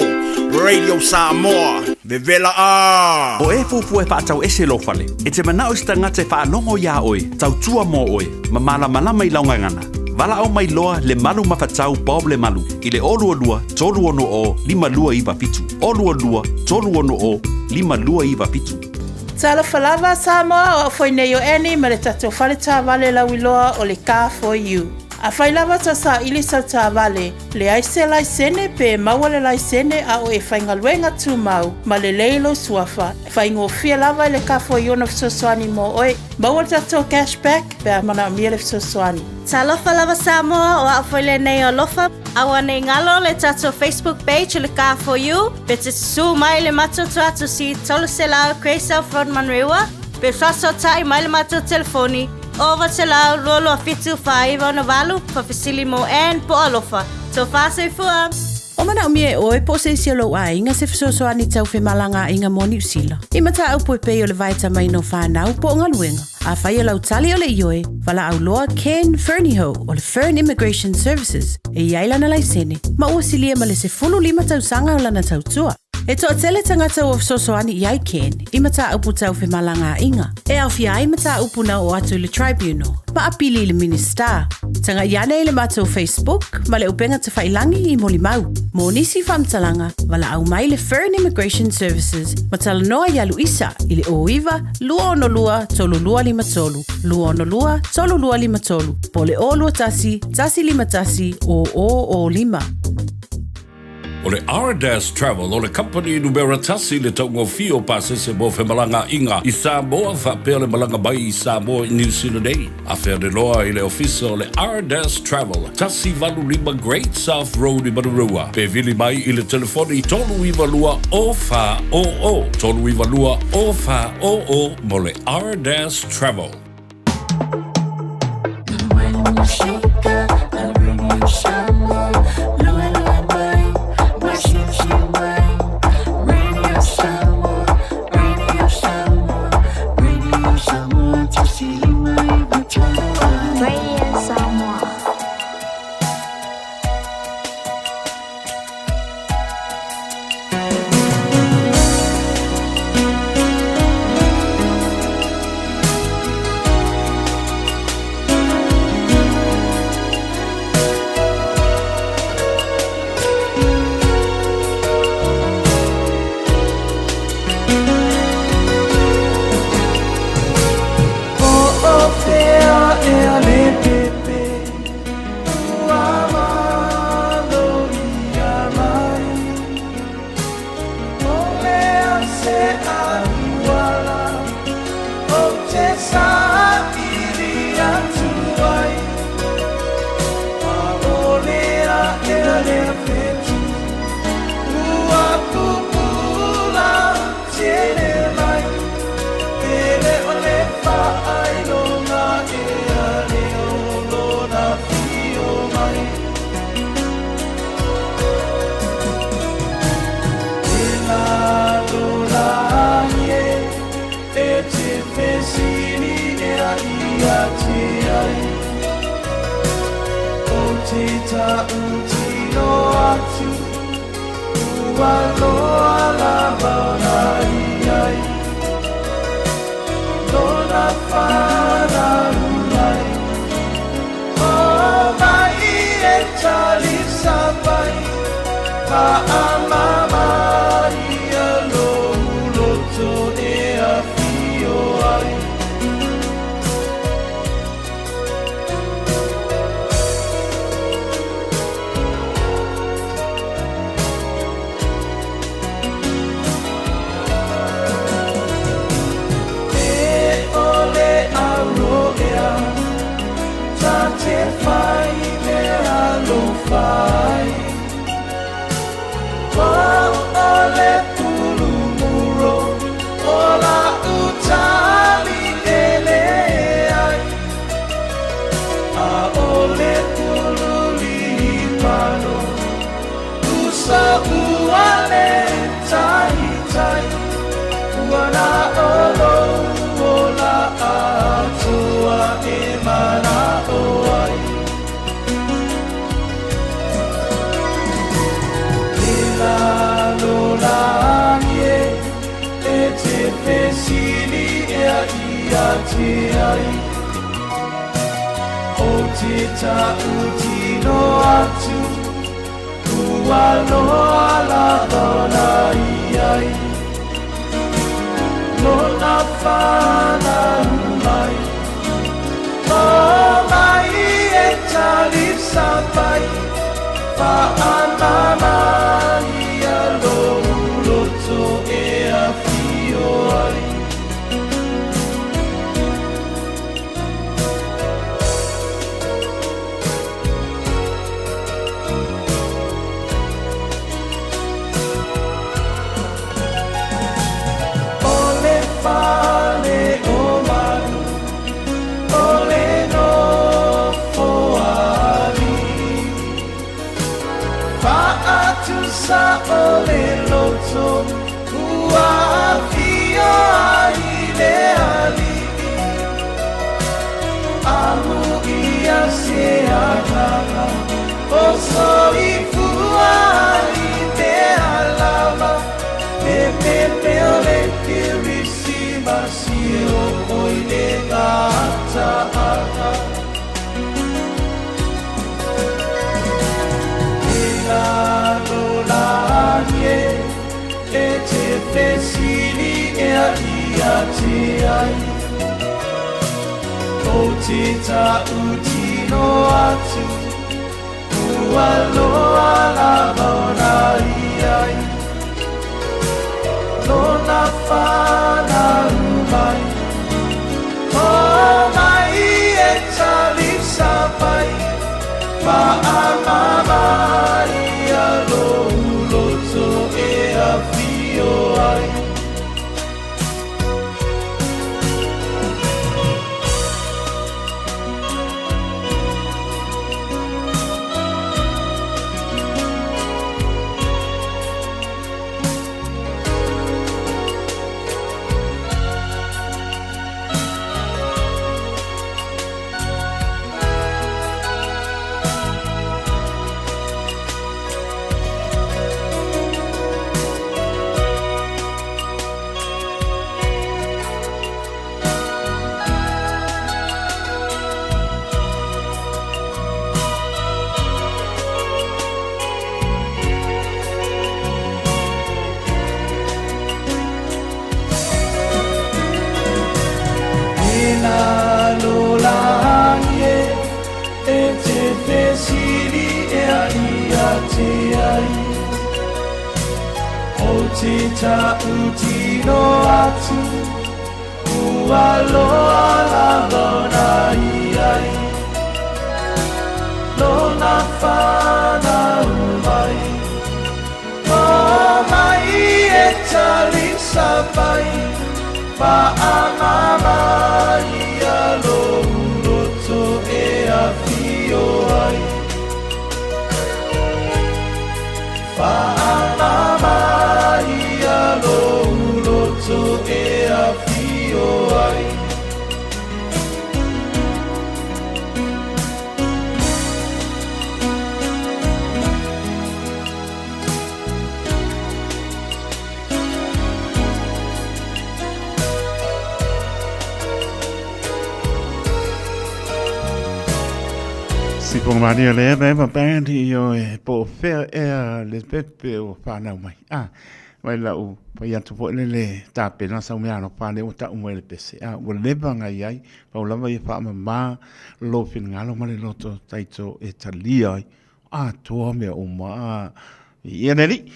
S19: Radio Samoa. Vevela a!
S20: O e fuafua e faatau ese lou fale, e te manao i se tagata e faalogo iā oe, tautua mo oe, ma malamalama i lau gagana. Valaau mai loa Lemalu Mafatau Bob Lemalu i le 022 360 5297, 022 360 5297.
S9: Talofa lava Samoa, o au foi nei o Annie ma le tatou fale taavale lauiloa o le Car For You. Afai lava tou saili sau taavale, leai se laisene pe maua le laisene a o e faigaluega tumau ma lelei lou suafa, e faigofie lava i le Car For You ona fesoasoani mo oe. Maua le tatou cash back pe a manaomia le fesoasoani.
S8: Talofa lava Samoa, o au foi lenei o Alofa. Aua nei galo le tatou Facebook page o le Car For You, pe te susū mai i le matou tuatosi 300 Grey South Road Manurewa, pe fasootai mai le matou telefoni 0900 227 4968, faafesili mo Ann po o Alofa. Tofa soifua!
S12: O manaomia e oe po o se isi o lou aiga se fesoasoani tau femalagaaiga mo Niu Sila. I mataupu e pei o le vaetamaina o fanau po o galuega. Afai o lau tali o le ioe, valaau loa Ken Fernihough o le Fern Immigration Services e i ai lana laisene ma ua silia ma le 15 tausaga o lana tautua. E toatele tagata ua fesoasoani i ai Ken i mataupu tau femalagaaiga, e aofia ai mataupu na oo atu i le Tribunal ma apili i le Minisita. Tagai ane i le matou Facebook ma le upega tafailangi i molimau. Mo nisi faamatalaga, valaau mai le Fern Immigration Services ma talanoa ia Luisa i le 09 262 3253, 262 3253 po o le 021 151 0005.
S21: O le Ardas Travel o le kamupani numera tasi i le taugofie o pasese mo femalagaaiga i Samoa faapea le malaga mai i Samoa i Niu Sila nei. Afea le loa i le ofisa o le Ardas Travel, 185 Great South Road i Manurewa, pe vili mai i le telefoni 392 0400, 392 0400 mo le Ardas Travel.
S14: Lona whanau mai O mai e talisa mai Whaamama ia lou loto e awhio ai. O le fale o Manu, o le nofo a alii. Faatusa o le loto, ua afio ai le alii. Amuia se agaga, o soifua i mea lava. E pepe o le Kerisimasi e oo i le gataaga. E lalolagi e, e te fesili ea ia te ai. O te tautino atu, ua loa lava ona i ai. Lona whanau mai, o mai e talisa mai, whaamama ia lou loto e awhio ai. Te tautino atu, ua loa lava ona i ai. Lona whanau mai, o mai e talisa mai, whaamama ia lou loto e awhio ai. Whaamama ia lou loto e awhio ai.
S16: Siponga mania le Eva Eva Band i o e po o fea ea le pepe o whanau mai. Ah, mai lau pai atu po le le tāpena sau mea ano pāne o ta umai le pese. Ah, ua leva ngai ai, pau lava ia whaamama lo whingalo ma le loto taito e talia ai. Ah, toa mea uma. Ah, ia neli.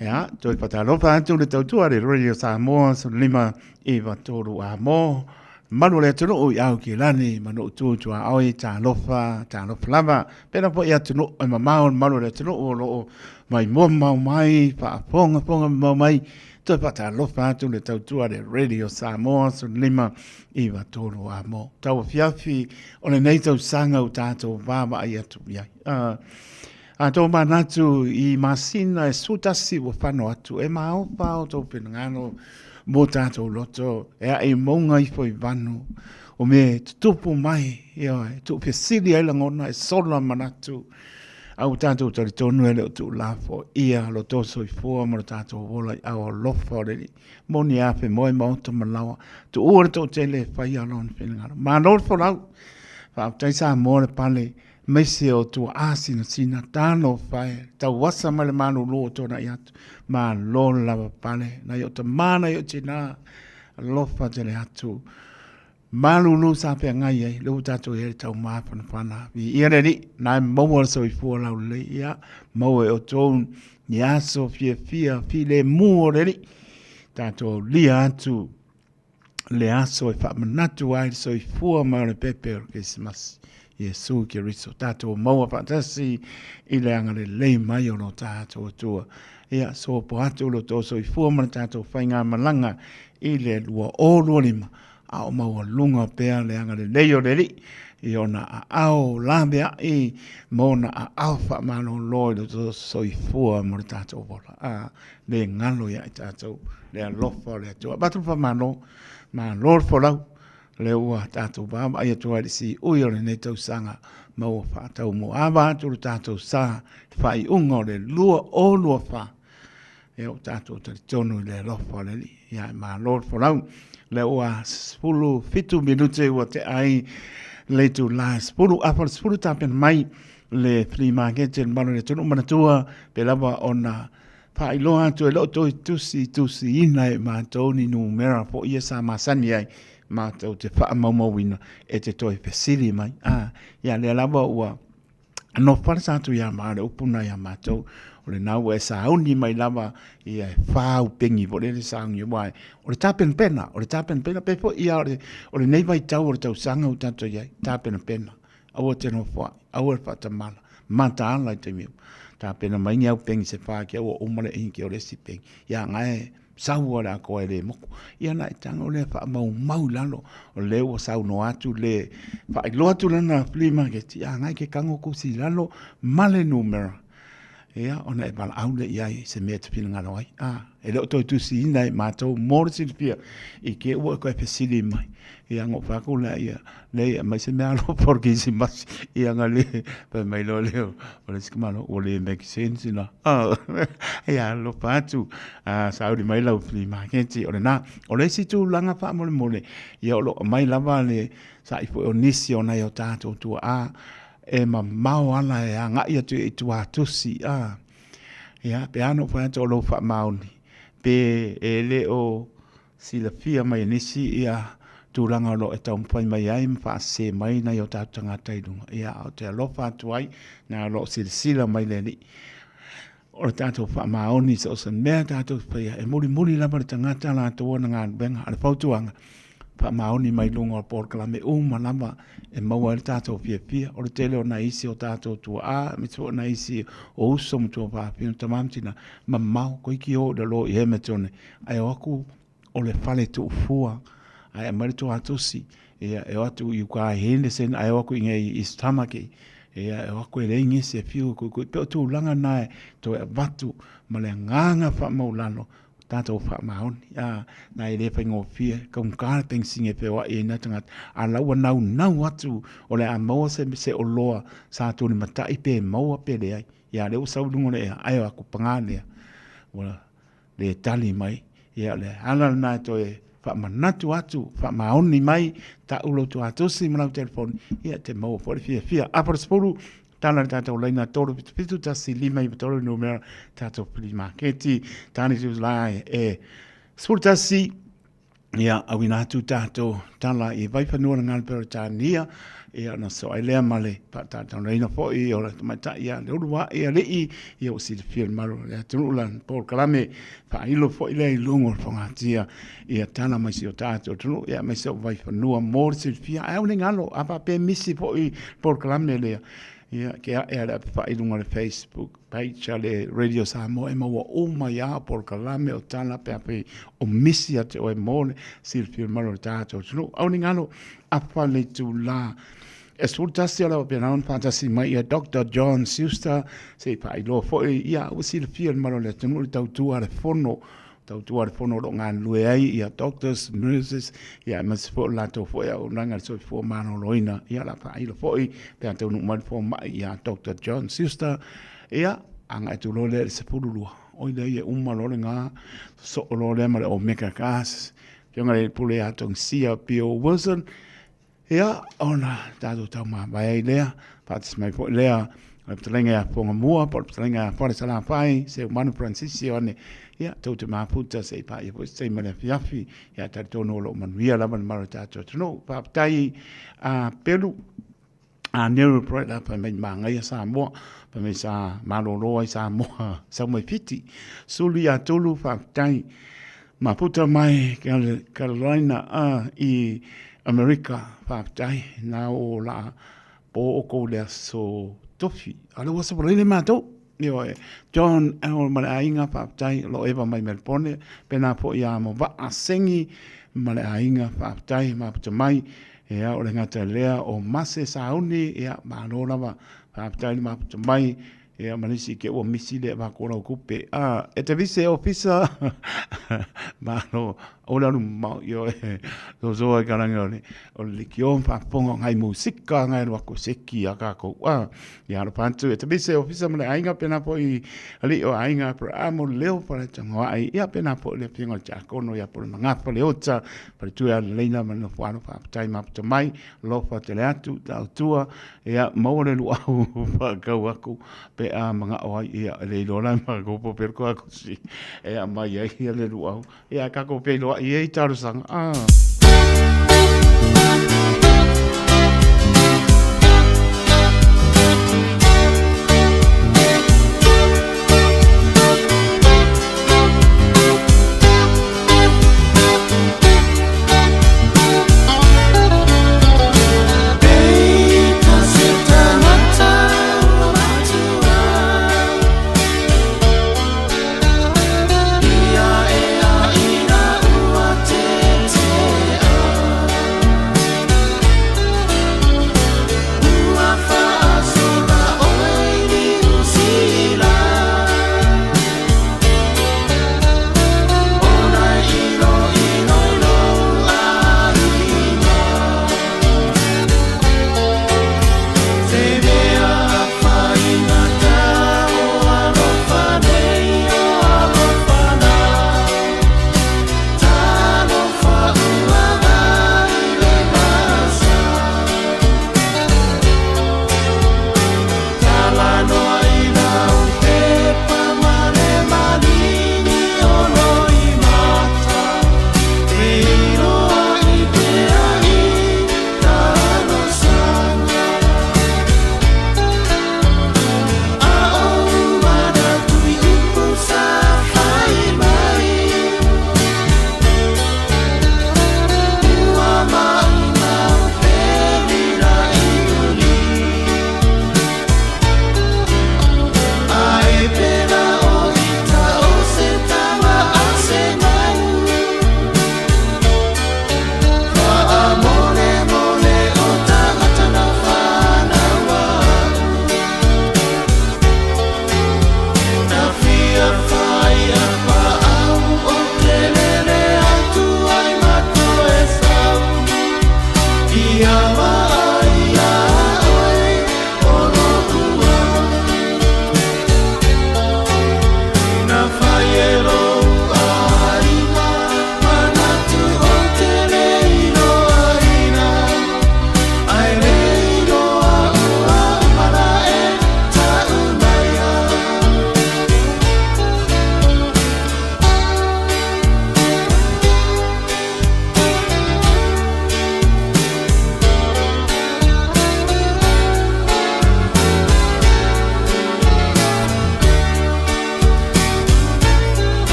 S16: Ia, toi patalofa atu le tautua le Radio Samoa, so lima iwa tōru a mō. Malu o le atunuu i au ki lani ma nuu tu tua aoi talofa, talofa lava. Pena po i atunuu e mamao le malu o le atunuu o loo mai mua mau mai, faafogafoga mau mai, toe faatalofa atu le tautua le Radio Samoa so lima iwa tolu a mō. Tau afiafi o lenei tausaga ua tatou vaavaai atu i ai. A tō manatu i masina e 11 ua whano atu e maofa o tō finagalo mō tātou loto e ae maunga ifo i vanu o me tutupu mai ia e tuufesili ai lagona e sola manatu a ua tātou talitonu e le o tuulafo ia lo tō soifua ma lo tātou ola i ao alofa o le Alii moni afe moe maota ma lawa tuua le toatele e faia lona finagalo. Malo le folau. Faafetai Samoa le pale Maise o Tuaasinasina, talofa e, tauasa mai le malolo o tona i atu, malo lava pale, nai o tamā, nai o tinā, Alofa tele atu. Malulu sa feagai ai, lea ua tatou i ai le taumafanafana. Viia le Alii, na e maua le soifua laulelei, ia, maua e outou ni aso fiafia filemu o le Alii. Tatou aulia atu le aso e faamanatu ai le soifua mai o le pepe o le Kerisimasi, Iesu Keriso. Tatou maua faatasi i le agalelei mai o lo tatou Atua. Ia, sopo atu lo outou soifua ma le tatou faigamalaga i le 2025, a o maualuga pea le agalelei o le Alii i ona aao laveai ma ona aao faamalolo i lo soifua ma le tatou ola. A le galo ia i tatou le alofa o le Atua. Avatu le faamalo, malo le folau, lea ua tatou vaavaai atu ai i le siui o lenei tausaga ma ua faataumuaava atu le tatou sa i le faaiuga o le 2024. Ia ua tatou talitonu i le alofa o le Alii. Ia e malo le folau. Lea ua 17 minute ua tea ai le itula e 10 afa le 10 tapena mai le flea market i le mamalu o le atunuu manatua pe lava ona faailoa atu e loo toe tusi tusiina e matou ni numera foi ia sa masani ai matou te faamaumauina e te toe fesili mai. Ah, ia lea lava ua nofo pale sa atu ia ma le upu na ia matou o lena ua e sauni mai lava ia e whāu pengi po le sauni wai o le tapenapena o le tapenapena pe foi ia o le o lenei vaitau o le tausaga ua tatou i ai tapenapena aua te nofo ai aua le faatamala mataala i taimi tapena mai ni au pengi se whā kia ua uma le inki o le isi pengi ia ngae sau o le akoa e le moku. Ia na e tago lea faamaumau i lalo, o lea ua saunoa atu le faailoa atu lana flea market, ia ngai ke kago kusi i lalo ma le numera. Ia, ona e valaau lea i ai i se mea e te finagalo ai. A, e le o toe tusiina e matou mo le silafia i ke ua e koe fesili mai. Ia, ngo whaku lea ia, le ia mai se mea alofa o le Kerisimasi. Ia nga le, fai mai loa lea o le isi malo, ua le make sense ina. Oh, ia alofa atu, ah, sauli mai lau flea market o lena. O le isi tulaga faamolemole, ia o lo o aumai lava le sa'i foi o nisi o nai o tatou tuaa e mamao ala e agai atu i tuatusi. Ah, ia, pe a na ou fai atu o lou faamaoni, pe e le o Silafia mai e nisi ia tulaga o lo o e taumafai mai ai ma faasese mai nai o tatou tagata i luga. Ia, ou te alofa atu ai, na o lo o silasila mai le Alii. O le tatou faamaoni so o se mea tatou te faia, e mulimuli lava le tagata latou ana galuega. A o le fautuaga, faamaoni mai luga o polokalame uma lava e maua ai le tatou fiafia. O le tele o nai isi o tatou tuaa, aemaise foi o nai isi o uso ma tuafafine, tama ma tina, mamao, toeitiiti o i lalo i Hamilton Ae o atu o le fale tuufua, ae aumai le tuatusi, ia, e o atu i uka i Henderson, ae o atu i inei i East Tamaki, ia, e o atu e leai nisi e fiu e kuikui. Pei o tulaga na e toe avatu ma le agaga faamaulalo, tatou faamaoni. A, na e le faigofie, taugata le penisini e feoai ai na tagata, a la ua naunau atu o le a maua se, se oloa sa tulimatai pe maua pe leai. Ia, lea ua sau i luga o le ea, ae o atu paga lea, ua le tali mai. Ia o le ala lena e toe faamanatu atu, faamaoni mai, tau lou tuatusi ma lau telefoni, ia e te maua foi le fiafia. Afa le 10, tala le tatou laina 377 1 5 93 numera tatou flea maketi. Tani tu lai e 11 Ia, auina atu tatou tala i Vaifanua le Gale Peretania, ia ona sosoo ai lea ma le faatalatalanoaina foi o le tamaitai ia Leulua'i Alii, ia ua silafia e le mamalu o le atunuu lana polokalame faailo foi lea i luga o le fogatia ia tala mai si o tatou atunuu, ia aemaise o Vaifanua mo le silafia. Ae aua ne i galo, a faapea e misi foi polokalame lea, ia ke ae a le apefai i luga o le Facebook page a le Radio Samoa e maua uma ai lava polokalame o tala pe afai o misi ia te oe mo le silafia mamalu o le tatou atunuu. Aua ne i galo, afa le itula e 11 o le a faapena ona faatasi mai ia Doctor John Schuster se i faailoa foi ia ua silafia e le mamalu o le atunuu le tautua a le fono tautua a le fono o lo o galulue ai ia doctors, nurses, ia aemaise foi o le latou foi auaunaga i le soifua maloloina. Ia o le a faailo foi pe a taunuu mai le fomai ia Doctor John Schuster, ia agai atu loa lea i le 12. Oi leai e uma loa lena, sosoo loa lea ma le Omega Gas, Afioga i le Pule ia Tongisia Bill Wilson, Ia, ona tatou taumavae ai lea, faatasi mai foi lea O le fetalaiga ia Fogamua po o le fetalaiga ia Fale Salafai, Seumanu Francis Ioane, ia, tou te mafuta se i paia foi se taimi o le afiafi. Ia, talitonu o lo o manuia lava le mamalu o le tatou atunuu. Faafetai a Pelu, a Nero Brother, fai mai magaia Samoa, fai mai sa malolo ai Samoa, sau mai Fiti. Sulu ia Tulu, faafetai. Mafuta mai Carolina a i Amerika, faafetai. Na o la po o kou le aso tofi. A le ua sapalaina matou. Ioe. John L ma le aiga, faafetai, o lo o eva mai Melbourne, pena foi ia Movaa Sengi ma le aiga, faafetai, mafuta mai. Ia, o le gata lea o Mase Sauni, ia, malo lava, faafetai le mafuta mai. Ia, ma nisi ke ua misi le avako lau kupe. Ah, e te vise ofisa, malo, o le alu mamao, ioe, soso ai kalagi o le, o le lekiō ma faafofoga o ngai musika ngai alu aku e seki iā kākou. A, ia alofa atu e Tavise Ofisa ma le aiga, pēnā foi alii o aiga Aperahamo Leo Faletagoai, ia pēnā foi le afioga i le Tiakono ia Pule Magafa Leota, faletua ia Leleina ma le nofo alo, faafetai mafuta mai, alofa tele atu, tautua, ia maua le luau faakau aku pe a manao ai, ia e le iloa la e makou po o fea le koakusi e aumai ai ia le luau. Ia, kākou feiloai e i talosaga. Ah.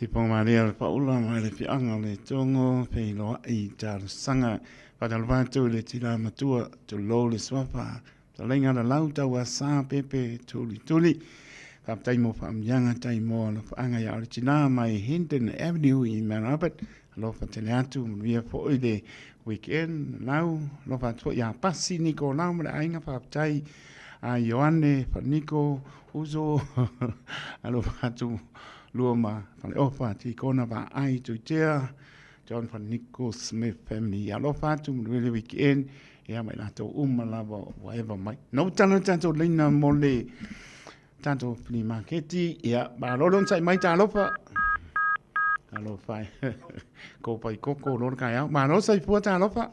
S16: Sipo Maria le paula mai le fiaga o le togo feiloai i talosaga. Faatalofa atu i le tila matua, tulou le suafa, fetalaiga Lalau Tauasa Pepe Tulituli. Faafetai mo faamanuiaga tai mo alofaaga ia ole tina mai Hinton Avenue i Mount Albert. Alofa tele atu, manuia foi le weekend. Lau, alofa atu foi ia Pasi Nikolau ma le aiga, faafetai a Ioane Faniko Uso, alofa atu lua ma Faleofa, Tikona Vaai Tuitea, John Faniko Smith family. Alofa atu, manuia le weekend. Ia ma i latou uma lava ua eva mai. No tala tatou leina mo le tatou flea market. Ia, malo le onosai mai talofa. Talofa e. Ko pai koko lo le kaeao. Malo soifua talofa.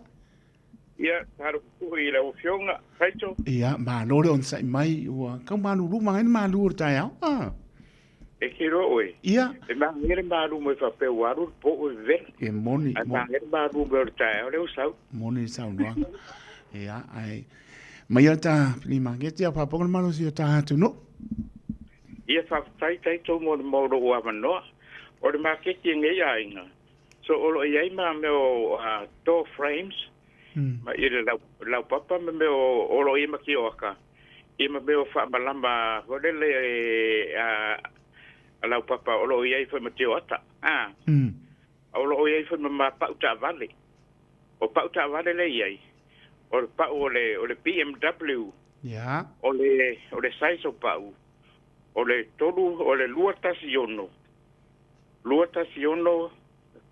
S5: Ia, talofa foi i lau Afioga, Taito.
S16: Ia, malo le onosai mai. Ua kau malulu mai le malu o le taeao. Ah.
S5: E ke iloa oe.
S16: Ia.
S5: E manaia le malu mai faapea ua alu le po ua vevela.
S16: E moni.
S5: Ae manaia le malu mai o le taeao lea ua sau.
S16: Moni le saunoaga. Ia, ae mai a ta flea market ia faafofoga le malosi o ta atunuu.
S5: Ia, faafetai Taito mo le mo lou avanoa. O le maketi e nei aiga, so o lo o i ai ma mea o door frames, ma i le laupapa ma mea o lo o i ai ma kioaka. Ia ma mea o faamalama foi lele a laupapa o lo o i ai foi ma tioata, a. O lo o i ai foi ma ma pau taavale. O pau taavale lea e i ai, o le pau o le, o le BMW.
S16: Ia.
S5: O le, o le size o pau, o le tolu, o le 216, 216,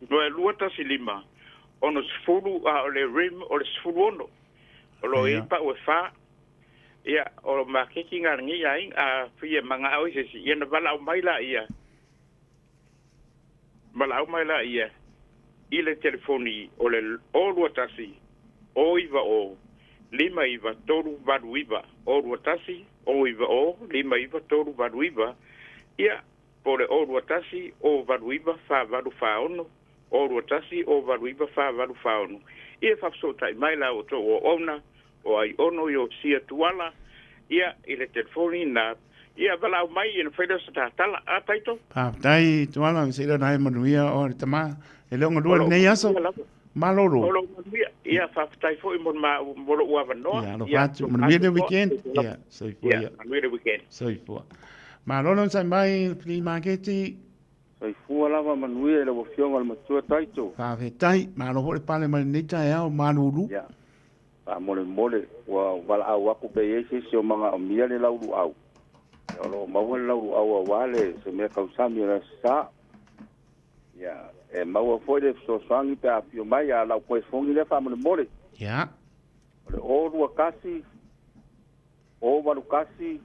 S5: 215, 60, a o le rim o le 16. O lo o i ai pau e fa. Ia, o maketi ngā lenei aiga, a fia magao i se isi, ia na valaau mai laia, valaau mai laia i le telefoni o le 021 090 59389, 021 090 59389, ia, po o le 021 089 4846, 021 089 4846. Ia faafesootai mai la outou auauna o Aiono Iosia Tuala, ia, i le telefoni na, ia, valaau mai ia na fai lea o se tatala. A, Taito?
S16: Faafetai Tuala, se ila na e manuia o le tama. E le o galue lenei aso. Malolo.
S5: O lou manuia. Ia, faafetai foi mo le ma, mo lou avanoa.
S16: Ia, alofa atu. Manuia le weekend. Ia, soifua
S5: ia. Manuia le weekend.
S16: Soifua. Malolo onosai mai flea maketi.
S11: Soifua lava manuia i lau Afioga le Matua Taito.
S16: Faafetai. Malo foi le pale mai lenei taeao malulu.
S11: Ia, faamolemole ua valaau atu pe i ai se isi o magaomia le lauluau. Ia, o lo o maua le lauluau aua le se mea tausami o le Aso Sa. Ia, e maua foi le fesoasoani pe a afio mai, a o lau koefogi lea faamolemole.
S16: Ia.
S11: O le 021 081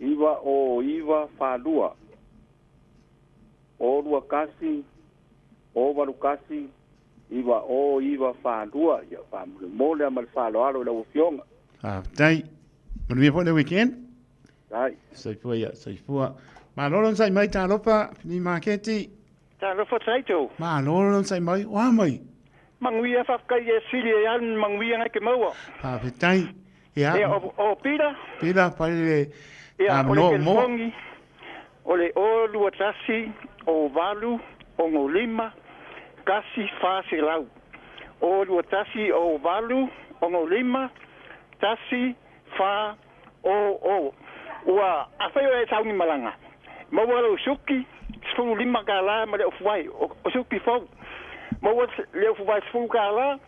S11: 909 42. 021 081 909 42. Ia, faamolemole lava ma le faaaloalo i lau Afioga.
S16: Faafetai. Manuia foi le weekend.
S11: Faafetai.
S16: Soifua ia, soifua. Malo le onosai mai talofa, Fili Maketi.
S23: Talofa Taito.
S16: Malo le onosai mai, o a mai?
S23: Manuia faafetai e sili e alu ni manuia nai ke maua.
S16: Faafetai. Ia.
S23: Ia, o, o Pila.
S16: Pila, pai le
S23: Ia, o le telefoni, o le 021 o 8 65 1 400. 021 o 8 65 1 4 00. Ua, afai o e sauni malaga, maua lou suki, 15 kālā ma le ofuvae, o suki fou. Maua le ofuvae 10 kālā,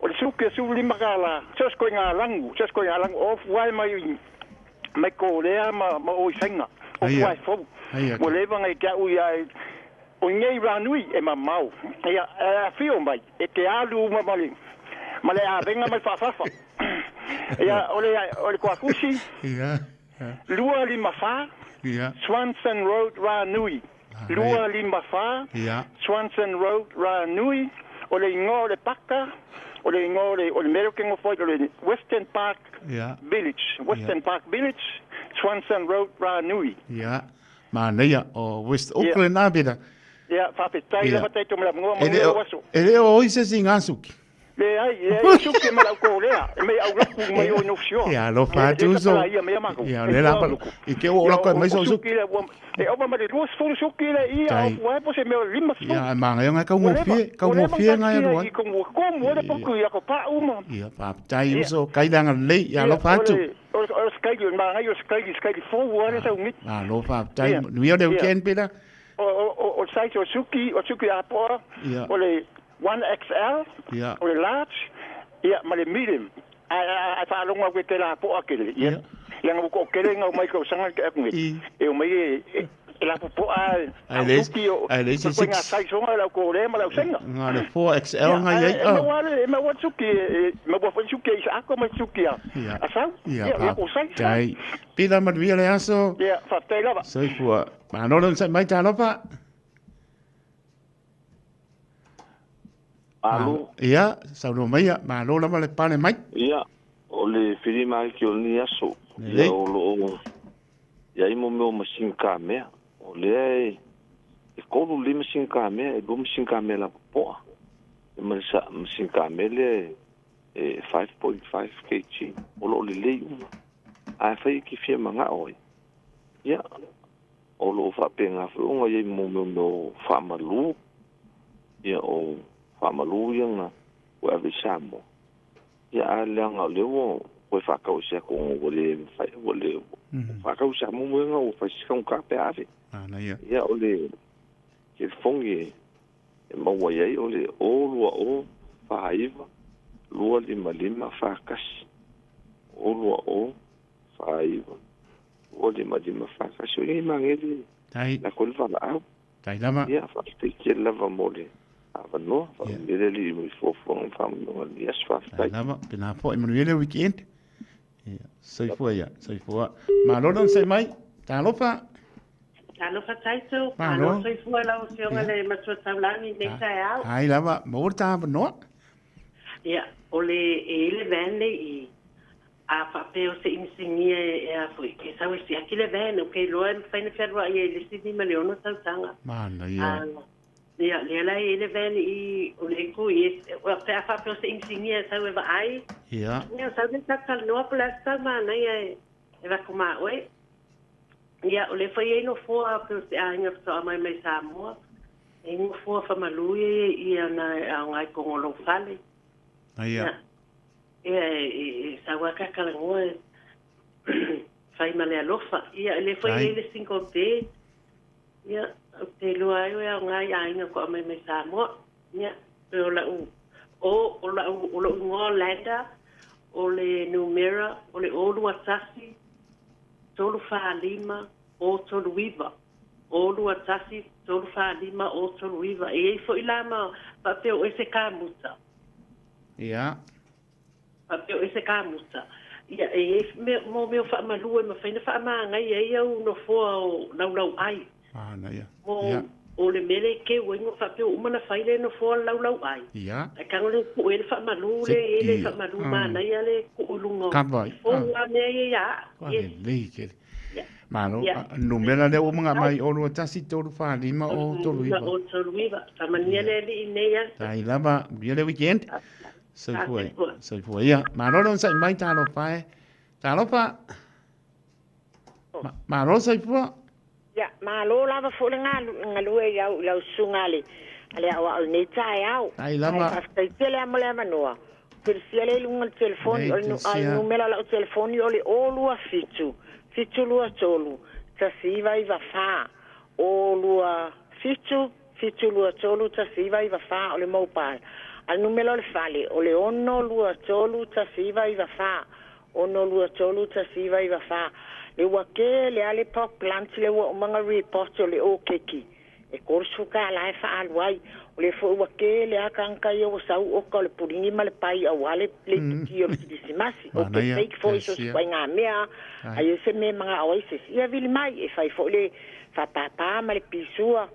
S23: o le suki e 15 kālā. So o se koiga lagu, so o se koiga lagu, o ofuvae mai, mai Kōlea ma, ma o i Saina, ofuvae fou. Ua leva ona ia te au ia e, o i nei rā nui e mamao. Ia, e afio mai, e te alu uma ma le, ma le avega ma le faafafa. Ia, o le, o le Koakusi,
S16: Ia.
S23: 254,
S16: Ia.
S23: Swanson Road, Ranui. 254,
S16: Ia.
S23: Swanson Road, Ranui. O le igoa o le paka, o le igoa o le, o le mea lea ou te nofo ai, o le Western Park
S16: Ia.
S23: Village. Western Park Village, Swanson Road, Ranui.
S16: Ia. Manaia o West Auckland a Pita.
S23: Ia, faafetai lava tatou ma le avanoa,
S16: E le
S23: manuia
S16: o,
S23: lou aso.
S16: e le o oi se isi i ngā suki.
S23: Leai, leai, suki ma lau kōlea, e mei au lapu mai o ino fisoa.
S16: Ia, alofa atu uso.
S23: Ia, mea makou.
S16: Ia, o lea la pa- i ke ua ola koe mai so suki.
S23: E ova ma le 20 suki le ia,
S16: Tai.
S23: o pua po se mea 50.
S16: Ia, ai maga ngai kaugofie, kaugofie ngai alu ai.
S23: I kongu komu ele poku ia ko pa uma.
S16: Ia, faafetai uso, kai le agalelei, ia alofa atu.
S23: O le skaili, o le maga o skaili, skaili fou ale sau ngit.
S16: Malo faafetai, manuia le weekend Peter.
S23: O le size o suki, o suki apoa, o le 1XL, o le large, ia ma le medium. Ai faalogo au ke la poa kele. Ia. Ia ngau ko kele ngau mai ko sanga ke aku ngi. E o mai e la poa
S16: Ai le ai le isi
S23: six. Nga size o la ko le ma la senga.
S16: Nga le 4XL nga iai.
S23: E ma e ma wa suki e ma wa suki i sa ko ma suki a. A sau. Ia ko size.
S16: Tai. Pila manuia le aso.
S23: Ia, faafetai lava.
S16: Soifua. Malo le onosai mai talofa.
S1: Malo.
S16: Ia, saunoa maia, malo lava le pale mai.
S1: Ia, o le filima ai ki o lenei aso. Ia, o lo o i ai mo mea o masini kamea. O lea e, e 35 masini kamea, e 2 masini kamea lapopoa. E ma le sa, masini kamea lea e, e 5.5 kg. O lo o lelei uma. A e fai e ki fia mangao ai. Ia, o lo o faapena foi ona i ai mo mea o faamalu. Ia, o faamalu ia na ua ave i Samoa. Ia, a leaga o lea ua ua faatau i se atu ona ua le mafai, ua le faatau i Samoa mo ia ua fai si taugata pe a ave. Ia, o le telefoni e maua i ai o le 0 2 0 4 9 2 5 5 4 1. 0 2 0 4 9 2 5 5 4 1. O nei magele lako le valaau.
S16: Tai lava.
S1: Ia, faafetai tele lava mo le avanoa. Faamanuia le Alii mo i fuafuaga ma faamanuiaga o lenei aso. Faafetai.
S16: Tai lava. Pena foi manuia le weekend. Ia, soifua ia, soifua. Malo le onosai mai. Talofa.
S4: Talofa Taito,
S16: Malo.
S4: malo soifua lau afioga le Matua Taulagi i lenei taeao.
S16: Ai lava, maua le ta avanoa.
S4: Ia, o le e i le van nei i a faapea o se inisinia e a foi, e sau e siaki le van, ou ke iloa e mafai ona fealuai ai i le isi 5 i le 6 tausaga.
S16: Manaia.
S4: A, ia, lea la e i le van i o le ku i pe a faapea o se inisinia e sau e vaai. Ia, sau le talatalanoa po o le a se tau manaia e avatu ma oe. Ia, o lea foi e i ai nofoa pei o se aiga faatoa mai mai Samoa. E i ai nofoa faamalu ia i i ona e aoga i totonu o lou fale.
S16: Ia.
S4: Ia, e sau lava tatalanoa e fai ma le alofa. Ia, o lea foi e i ai le single bed. Ia, ou te iloa ai o e aoga i aiga faatoa mai mai Samoa. Ia, pei o lau o o lau o lou igoa o Landa, o le numera o le 0 2 1 3 4 5 0 3 9. 0 2 1 3 4 5 0 3 9. E i ai foi la ma faapea o oe se kamuta. Faapea o oe se kamuta. Ia, e i ai mea, mo mea o faamalu e mafai ona faamagaia ai au nofoa o laulauai.
S16: Manaia.
S4: Mo o le mea lea e keu ai no faapea ua uma ona fai le nofoa o le laulauai. Ae tago le tuu ai le faamalu lea e i ai le faamalu manaia le tuu i luga o
S16: Kava.
S4: fou lava mea ia ia au.
S16: Kua lelei tele. Malo, numera lea ua maga mai 0 2 1 3 4 5 0 3 9.
S4: 0 3 9. Faamanuia le Alii i lenei aso.
S16: Tai lava, manuia le weekend. Soifua, soifua ia. Malo le onosai mai, talofa e. Talofa. Malo soifua.
S7: Ia, malo lava foi le galue i au i lau susuga a le a le aoao i lenei taeao.
S16: Tai lava.
S7: Ae faafetai tele lava mo le avanoa. Ou te lisia lea i luga o le telefoni, o le numera o lau telefoni o le 0 2 7 7 2 3 1 9 9 4. 0 2 7 7 2 3 1 9 9 4 o le mobile. A o le numera o le fale o le 6 2 3 1 9 9 4. 6 2 3 1 9 9 4. Le ua tele lava le pork lunch lea ua uma ona report o le okeki e $30 e faaalu ai. O lea foi ua tele lava tagata ia ua sau oka o le puligi ma le pai aua le iputi o le kerisimasi. O ke bake foi so se ituaiga mea a i ai se mea e manao ai se isi ia vili mai e fai foi le faapāpā ma le pisua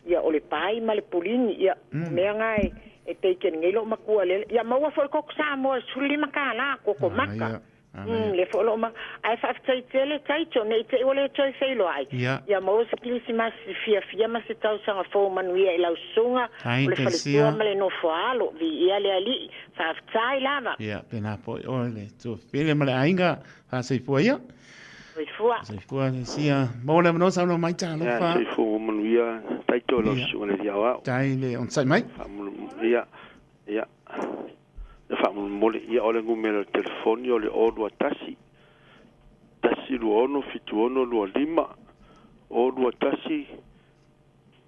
S7: ia o le pai ma le puligi ia o mea na e, e pei ke nei lou matua lele. Ia maua foi le koko Samoa i le $15 koko maka. Lea foi o loo ma ae faafetai tele Taito ne i te i ua le toe feiloai. Ia maua se kilisimasi fiafia ma se tausaga fou manuia i lau susuga o le faletua ma le nofo a alo. Viia le Alii. Faafetai lava.
S16: Ia, pena foi oe le tuafele ma le aiga. Faasoifua ia.
S7: Soifua.
S16: Soifua Tesia. Maua le avanoa saunoa mai talofa.
S1: Ia, soifua manuia Taito lau susuga i le Alii Aoao.
S16: Tai le onosai mai.
S1: Ia, Ia, e faamolemole, ia o le numera o le telefoni o le 021 126 7625, 021 126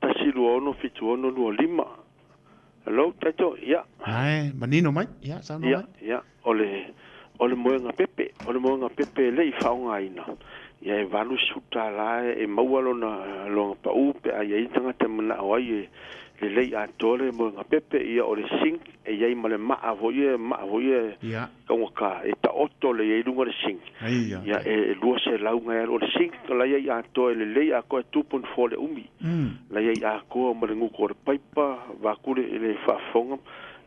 S1: 7625. Hello, Taito, ia.
S16: Ae, manino mai, ia, saunoa
S1: mai. Ia, ia, o le, o le moega pepe, o le moega pepe e le i faaaogaina, ia e $80 e maua lona, lona pau pe a i ai le tagata e manao ai e lelei atoa le moega pepe, ia o le sink e i ai ma le maa foi ia, maa foi ia taugata e taoto lelei ai i luga o le sink. Ia e 200 na e alu. O le sink la e i ai atoa e lelei atoa e 2.4 le umi. La e i ai atoa ma le gutu o le paipa vaeatu le faafofoga,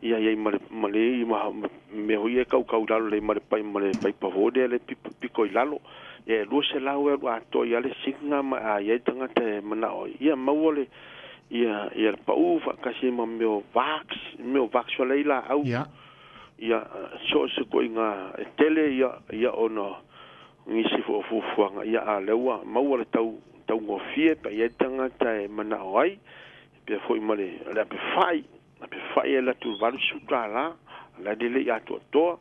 S1: ia i ai ma le ma le ma mea foi ia e kaukau i lalo lelei ma le ma le paipa foi lea le pito i lalo. Ia e 200 e alu atoa ai le sink na ma a i ai le tagata e manao ai, ia maua le ia ia le pau faatasi ai ma mea o vax, mea o vax o la e i laau. Ia so o se ituaiga e tele ia ia ona nisi foi o fuafuaga, ia a o lea ua maua le tau taugofie pe a i ai le tagata e manao ai, pea foi ma le le ape fai, ape fai e alu atu i le $80, la e lelei atoatoa.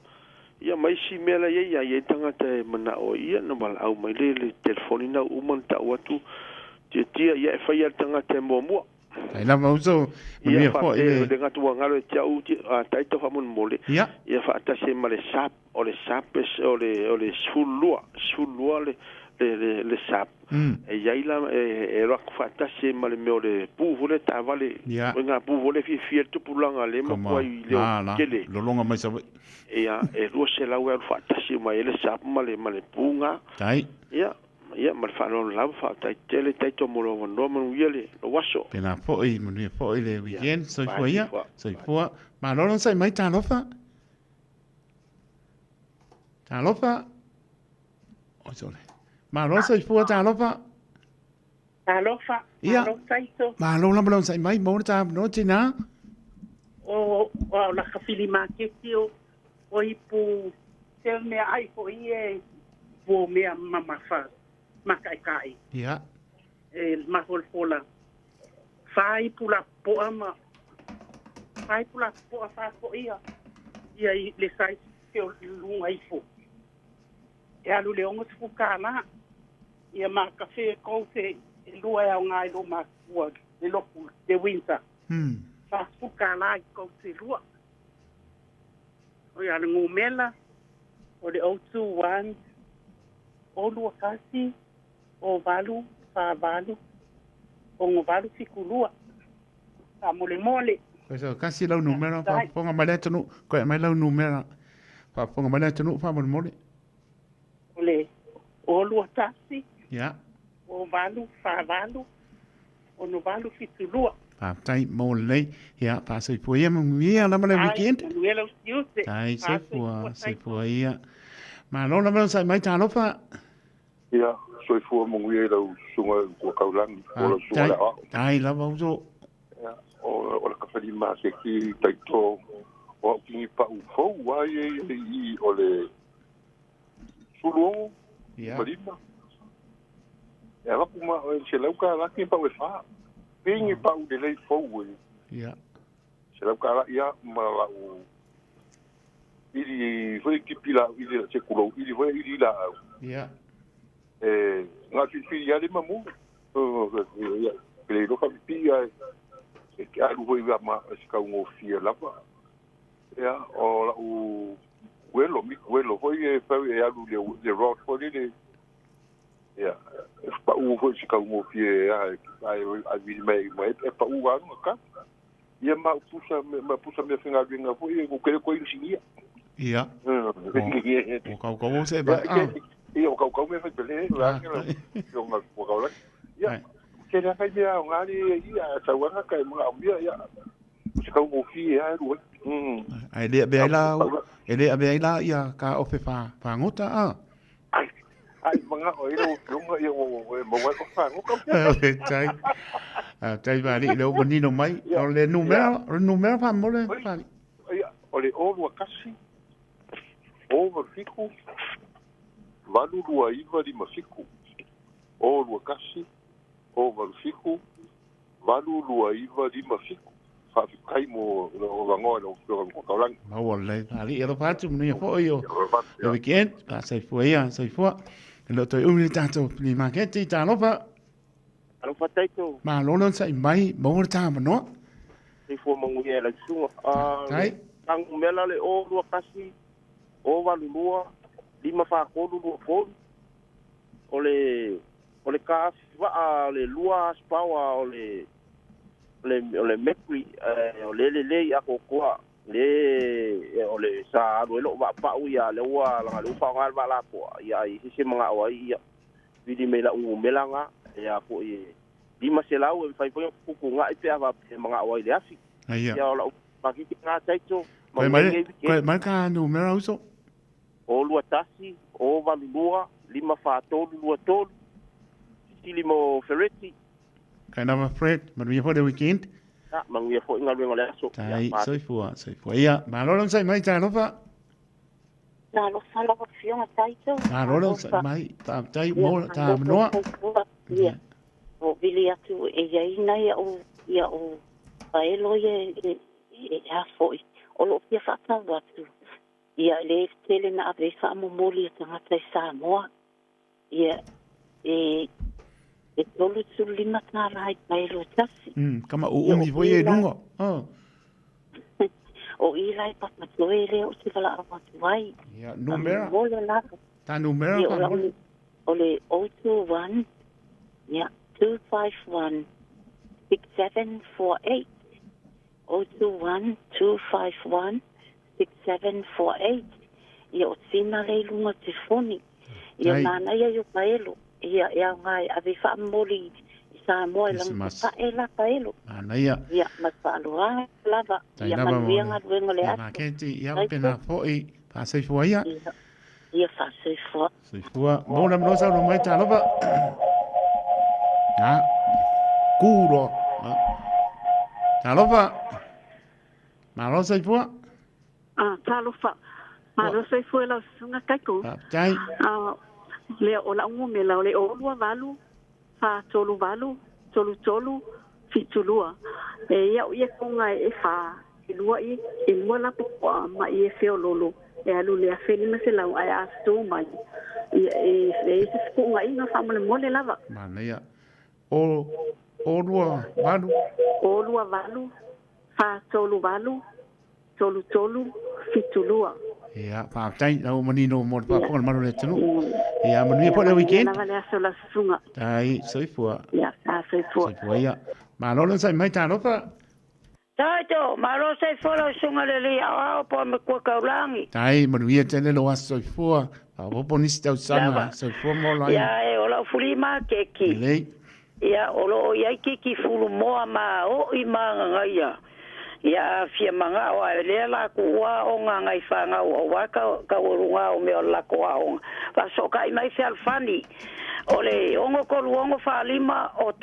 S1: Ia ma isi mea la e i ai, a i ai le tagata e manao ai, ia ona valaau mai lea i le telefoni lena ua uma ona tau atu, Tiatia, ia e faia e le tagata e muamua.
S16: Ai lava uso,
S1: manuia foi le. Ia, le gata ua galo e te au, a taito faamolemole. Ia faatasi ai ma le sap, o le sap o le o le 12, 12 le le le le sap. E i ai la e alu atu faatasi ai ma le mea o le pu foi lea taavale. O ngā pu foi lea fiafia le tupulaga lea e matuai leo tele.
S16: Lolonga mai Savaii.
S1: Ia, e 200 e alu faatasi uma ai le sap ma le ma le pu ngā.
S16: Tai.
S1: Ia, Ia, ma le faaaloalo lava, faafetai tele Taito mo lou avanoa, manuia le lou aso.
S16: Pēlā foi, manuia foi le weekend, soifua ia, soifua. Malo le onosai mai, talofa. Talofa. Oi sole. Malo soifua, talofa.
S4: Talofa, malo Taito.
S16: Malo lava le onosai mai, maua le ta avanoa tinā.
S4: O, o au laka fili maketi o, o ipu te mea ai foi e po mea mamafa makaʻikaʻi.
S16: Ia.
S4: E maholafola. Fa ipu la poa ma fa ipu la poa fa foi ia ia i le size ke o lunga ifo. E alu le $60. Ia ma kafe kou te e lua e au ngā i lo makua le loku le winter. $40 i kou te lua. O ia le ngumela o le 021 021 08 48 6872. Faamolemole.
S16: Koe so kasi lau numera faafofoga mai le atunuu. Koe aumai lau numera faafofoga mai le atunuu faamolemole.
S4: O le 021
S16: Ia.
S4: 08 48 6872.
S16: Faafetai mo lelei. Ia, faasoifua ia manuia lava le weekend.
S4: Ai, manuia lau tiute.
S16: Tai, soifua, soifua ia. Malo lava le onosai mai, talofa.
S2: Ia, soifua manuia i lau susuga i le Tuakaulagi, po o lau susuga i le Aoao.
S16: Tai lava uso.
S2: Ia, o le kafalima a Seki Taito, o au kigipau fou lava ia i i o le 16 ma lima. E avatu ma oe i le $100 kigipau e fa. Kigipau lelei fou e. $100 ia ma lau ili foi kipi lau ili la sekulou ili foi ili laau. E na filifili lava le mamu. Ia, pe le iloa faapipii ae e te alu foi ma se taugofie lava. Ia, o lau uelo, miku uelo foi e fau e alu i le rod foi lele. Ia, e pau foi se taugofie ae ae vili mai mai e pau alu ka. Ia ma pusa ma pusa mea faigaluega foi e kele koe inisinia.
S16: Ia. O kaukau o se va.
S2: Ia o kaukau mea fai pele la ke la yo nga ko kau la. Ia ke la kai mea o ngari ia tauanga kai mga o mea ia. Se kaugofie ae lu.
S16: Ae le avea ai la, e le avea ai la ia ka ofe fagota a.
S2: Ai, ai mana'o ai lau Afioga ia ua ua e maua ai ofe fagota.
S16: Tai. Tai Faalii lea ua manino mai. O le numera, o le numera faamolemole Faalii.
S2: Ia, o le 021 087 82957. 021 087 82957. Faafetai mo lou avanoa i lau Afioga i le Fofoga Taulagi.
S16: Maua lelei Faalii, alofa atu, manuia foi o le weekend. Faasoifua ia, soifua. E le o toe umi le tatou flea market, talofa.
S6: Alofa Taito.
S16: Malo le onosai mai, maua le ta avanoa.
S6: Soifua manuia e lau susuga.
S16: Faafetai.
S6: Numera le 021 082 543 23. O le o le kaafi vaa o le 2 horsepower o le o le o le Mercury o le lelei atoatoa le o le sa alu ai lou vaapau ia lea ua leaga lea ua faaaoga le vaa lapoa ia ai se se manao ai ia vili mai lau numera na ia foi e 500 e mafai foi ona fetuutuunai pe a faapea e manao ai i le afi.
S16: Ia.
S6: Ia o lau maketi na Taito.
S16: Koe mai, koe mai ka numera uso.
S6: O 21, o 82, 543 23, sisili mo Fereti.
S16: Kai lava Fred, manuia foi le weekend.
S6: Ia, manuia foi galuega o le aso.
S16: Tai, soifua, soifua. Ia, malo le onosai mai, talofa.
S17: Talofa lau Afioga Taito.
S16: Malo le onosai mai, faafetai mo le avanoa.
S17: Ia, o vili atu e i ai nai au, ia au paelo ia e, e a foi, o lo o fia faatau atu. Ia, lea e tele na ave ai faamomoli a tagata i Samoa. Ia, e, e 35 tālā i paelo e tasi.
S16: Kama uumi foi e luga. Oh.
S17: O i lai papatoe lea ou te valaau atu ai.
S16: Ia, numera.
S17: Mole lava.
S16: Ta numera
S17: ka mole. O le 021, ia, 251 6748. 021 251 6748. Ia, o Tina lea i luga o te foni. Ia, manaia i o paelo. Ia, e aoga e ave faamomoli i Samoa e lagatapae la paelo.
S16: Manaia.
S17: Ia, ma le faaaloalo lava. Ia manuia galuega o le aso.
S16: Maketi, ia pena foi faasoifua ia.
S17: Ia faasoifua.
S16: Soifua. Mo le malosa o mai talofa. Na. Kuro. Talofa. Malo soifua.
S22: Ah, talofa. Malo soifua lau susuga Taito.
S16: Faafetai.
S22: Ah, lea o lau numera o le 028 438 33 72. E ia o ia tonga e fa, e lua i, e lua lapopoa ma i e feololo e alu le 1500 ae a sto mai. Ia e e se fetuunaiga faamolemole lava.
S16: Manaia. O, o lua valu.
S22: O lua valu, fa tolu valu, tolu tolu, fitu lua.
S16: Ia, faafetai lau manino mo le faafofoga a le malu o le atunuu. Ia, manuia foi le weekend.
S22: Ia lava le aso la susuga.
S16: Tai, soifua.
S22: Ia, a soifua.
S16: Soifua ia. Malo le onosai mai, talofa.
S24: Taito, malo soifua lau susuga le alii aoao po o Matua Taulagi.
S16: Tai, manuia tele lou aso soifua. Faaopoopo nisi tausaga, soifua ma ola ai.
S24: Ia, e o lau fulima keki.
S16: Lelei.
S24: Ia, o lo o i ai kiki fulumoa ma oʻi ma agagaia. Ia a fia manao ae lea la ku ua aoga ngai fanau aua ka taualuga o mea o le lako aoga. Faasootai mai fealofani o le 6 3 6 4 5 o 1 6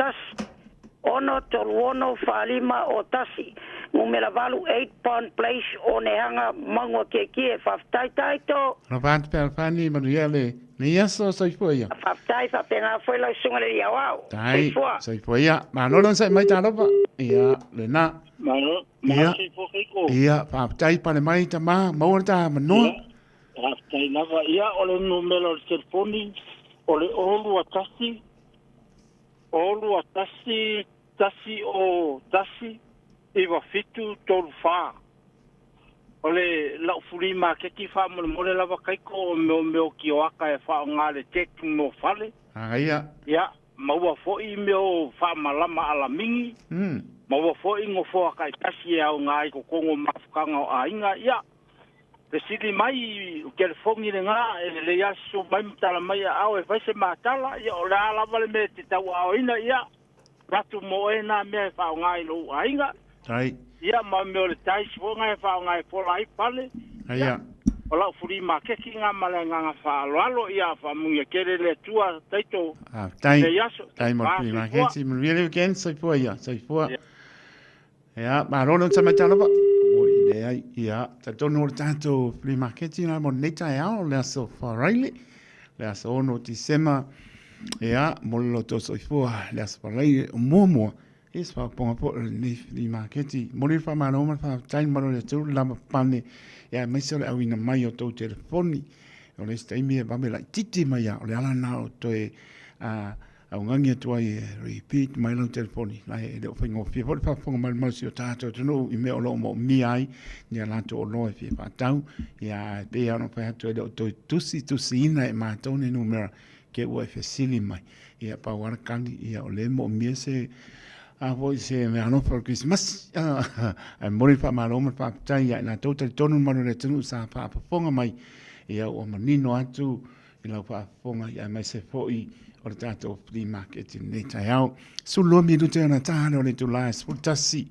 S24: 3 6 4 5 o 1 numera 8 8 Pond Place Onehanga Maunga Kiekie. Faafetai Taito.
S16: Alofa atu fealofani manuia le Nei aso soifua ia.
S24: Faafetai faapena foi lau susuga le alii aoao.
S16: Tai,
S24: Soifua.
S16: soifua ia. Malo le onosai mai talofa. Ia, lena.
S25: Malo,
S16: Ia,
S25: malo soifua Keiko.
S16: ia, faafetai pale mai tama, maua le ta manoa.
S25: Ia, faafetai lava. Ia, o le numera o le telefoni, o le 021, 021, 1 0 1, 97 34. O le lau fuli maketi faamolemole lava Kaiko o mea mea o kioaka e faaaoga le decking mo fale.
S16: Agaia.
S25: Ia, maua foi mea o faamalama alamigi, maua foi nofoa taitasi e aoga ai totonu o mafutaga o aiga. Ia, fesili mai o telefoni lena e lelei lava susu mai ma tala mai aao e fai se matala. Ia, o le a lava le mea e te tauaaoina, ia, avatu mo oe na mea e faaaoga i lou aiga.
S16: Tai.
S25: Ia ma mea o le tais foi ga e faaaoga e pola ai pale.
S16: Ia.
S25: O lau fuli maketi ga ma le agaga faaaloalo. Ia faamanuia tele le Atua taito.
S16: Ah, tai. Tai mo le maketi. Manuia le weekend, soifua ia, soifua. Ia, malo le sa mai talava. Oi, leai, ia, talitonu o le tatou flea maketi na mo lenei taeao, le aso Faraile, le aso 6 Tisema, ia, mo le loto soifua, le aso Faraile o muamua, ia se faapopoga foi o lenei flea maketi. Momoli le faamalo ma le faafetai le malo i le Atua le lava pane, ia, aemaise o le auina mai o tou telefoni. O le isi taimi e vave laitiiti mai lava, o le ala lena o toe augani atu ai e repeat mai lau telefoni, ae e le o faigofie foi le faafofoga mai o le malosi o tatou atunuu i mea o lo o moomia ai ni a latou oloa e fia faatau. Ia, ae pei lava ona fai atu, e le o toe tusitusiina e matou ni numera ke ua e fesili mai. Ia, pau lava le kali, ia o lea e moomia se a foi se meaalofa o le Kerisimasi. Ae momoli le faamalo ma le faafetai ia i latou talitonu le malu o le atunuu sa faafofoga mai, ia ua manino atu i lau faafofoga, ia aemaise foi o le tatou flea market i lenei taeao. 12 minute ona ta lea o le itula e 11.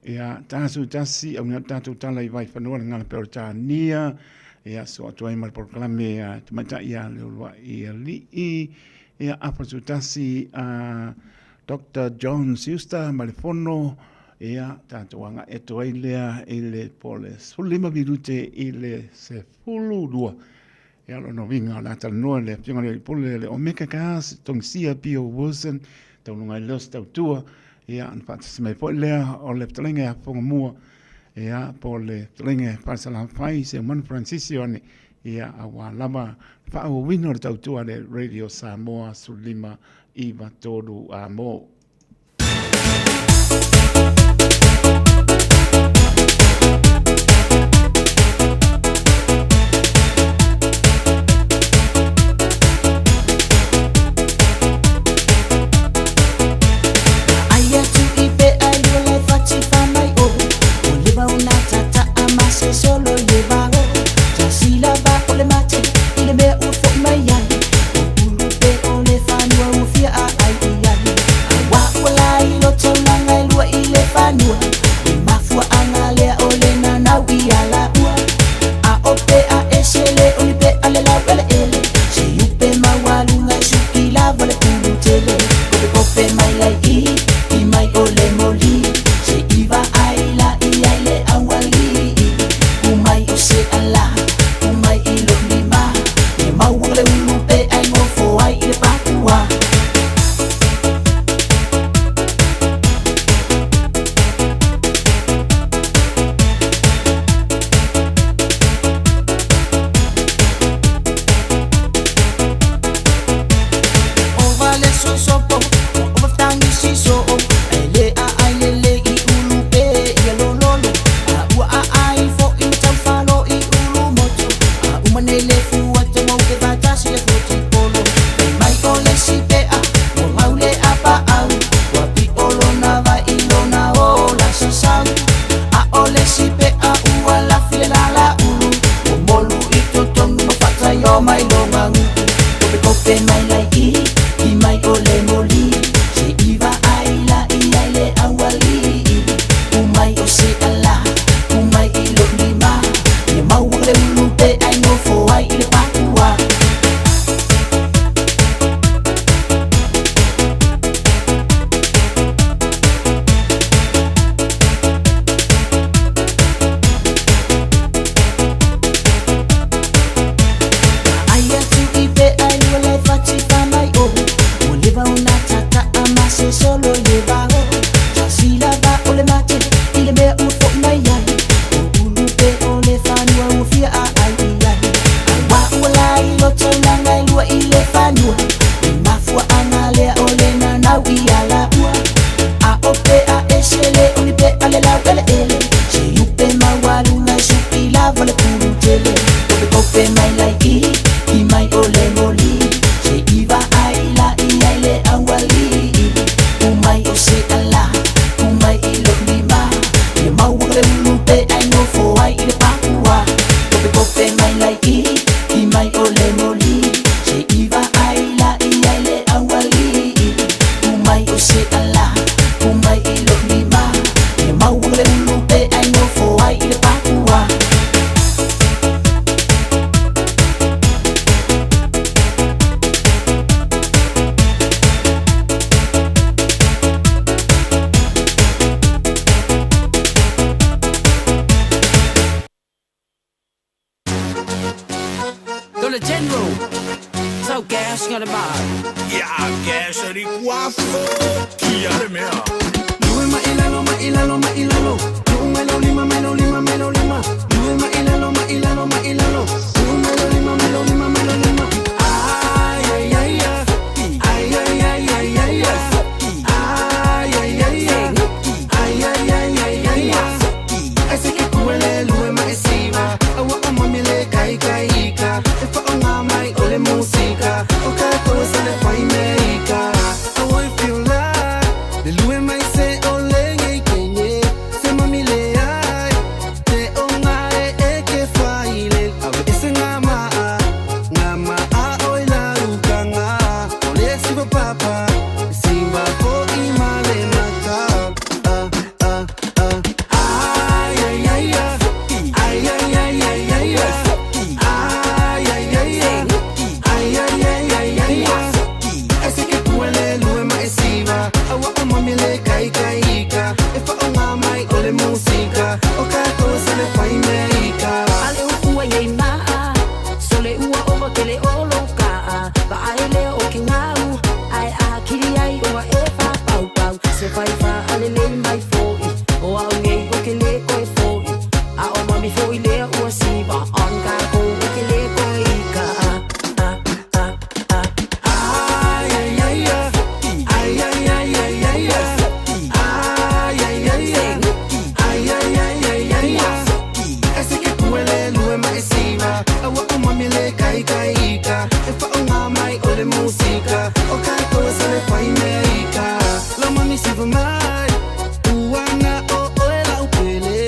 S16: Ia, ta 11, au o tatou tala i Vaifanua le gala Peretania, ia, so atu ai ma le polokalame a tamaitai ia Leuluai Alii, ia, afa 11, a Dr. John Schuster ma le fono, ia, tatou agai atu ai lea i le po o le 15 minute i le 12. Ia, lona uiga o le a talanoa le Afioga i le Alii Pule le Omega Cars, Togisia P.O. Wilson, taunuga ai lea o se tautua, ia, ona faatasi mai foi lea o le fetalaiga ia Fofogamua, ia, po o le fetalaiga ia Falesalafai, Seumanu Francis Ioane, ia, aua lava le faaauauina o le tautua a le Radio Samoa 15 9 3 a mo.
S3: Ai atu i pe ai lua le fati fa mai o O le vau na tata a ma se solo i le vao Ta sila va o le mate i le mea ua foi mai ai O ulu pe o le fanua ua fia a ai i ai.
S10: Tau gas nga le ma.
S13: Ia gas ali kua fuki ale mea.
S14: Lue ma ilalo ma ilalo ma ilalo. Lue ma lo lima ma lo lima ma lo lima. Lue ma ilalo ma ilalo ma ilalo. Lue ma lo lima ma lo lima ma lo lima. Ay ay ay ay. Ay ay ay ay ay ay. Ay ay ay ay. Ay ay ay ay ay ay. Ai se ke kuele lue ma e siva. Awa o mami le kai kai ika. E fa o ngā mai o le musika. O ka koe sa le whai me ika. Awa e feel like le lue mai se o le ngei kenye. Se mami le ai. Te o ngā e e ke whai le. Awe e se ngā maa. Ngā maa oi la uka ngā. O le siva papa. Siva fo i male maka. Ah, ah, ah. Ai, ai, ai, ai. Ai, ai, ai, ai, ai, ai. Ai, ai, ai, ai. Ai, ai, ai, ai, ai, ai. Ai se ke kuele lue ma e siva. Awa o mami le kai kai ika. E fa o ngā mai o le musika. O ka koe sa le whai me ika.
S10: Ale uku ai ei maa. Sole ua ova ke le olo kaa. Va ai lea o ke ngau. Ai a kiri ai oa e wha pau pau. Se whai wha ale le mai foi. O au nei o ke le koe foi. A o mami foi lea ua siva. On ka ko o ke le koe ika. Ah, ah, ah, ah.
S14: Ai, ai, ai, ai. Ai, ai, ai, ai, ai, ai. Ai, ai, ai, ai. Ai, ai, ai, ai, ai, ai. Ai se ke kuele lue ma e siva. Awa o mami le kai kai ika. E fa o ngā mai o le musika. O ka koe sa le whai me ika. La mami siva mai. Uana o oe la upele.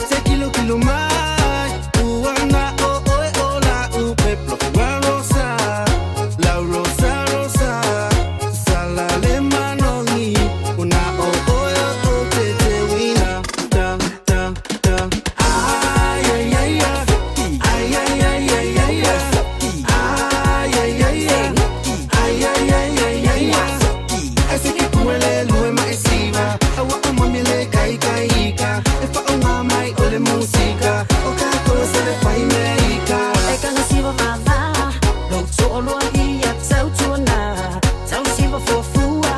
S14: Se kilo kilo mai. Uana o oe o la upe. Plofua rosa. La rosa rosa. Sala le manongi. Una o oe o te te wina. Ta ta ta. Ai ai ai ai. Ai ai ai ai ai ai. Ai ai ai ai. Ai ai ai ai ai ai. Ai se ke kuele lue ma e siva. Awa o mami le kai kai ika. E fa o ngā mai o le musika. O ka koe sa le whai me ika.
S10: E kanga siva vava. Lo to'oloa ia tau tuana. Tau siva fuafua.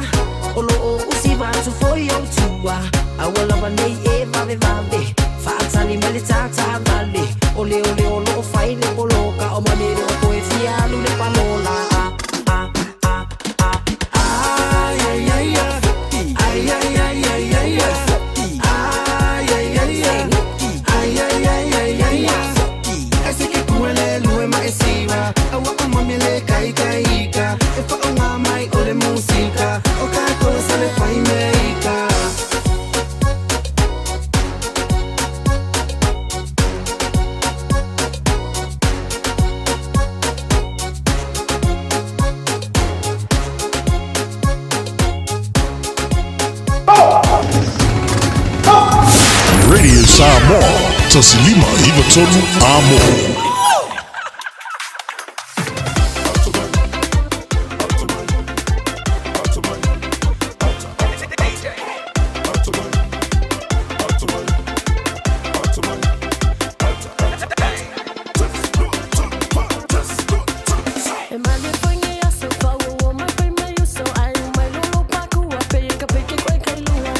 S10: O lo o usiva atu foi o tua. Aua lava nei e vave vave. Whaatali mai le tata vale. O le o le o lo o whai le poloka. O mami le o koe fia alu le palola. Ah, ah, ah, ah.
S14: Ai, ai, ai, ai. Ai, ai, ai, ai, ai, ai. Ai, ai, ai, ai. Ai, ai, ai, ai, ai, ai. Ai se ke kuele lue ma e siva. Awa o mami le kai kai ika. E fa o ngā mai o le musika. O ka koe sa le whai me ika.
S15: Radio Samoa, Tasilima Ivatonu Amo.
S18: E male foi nge aso fa o o mai foi mai uso ai mai lolo pa kua pe ka pe ke koe kai lua.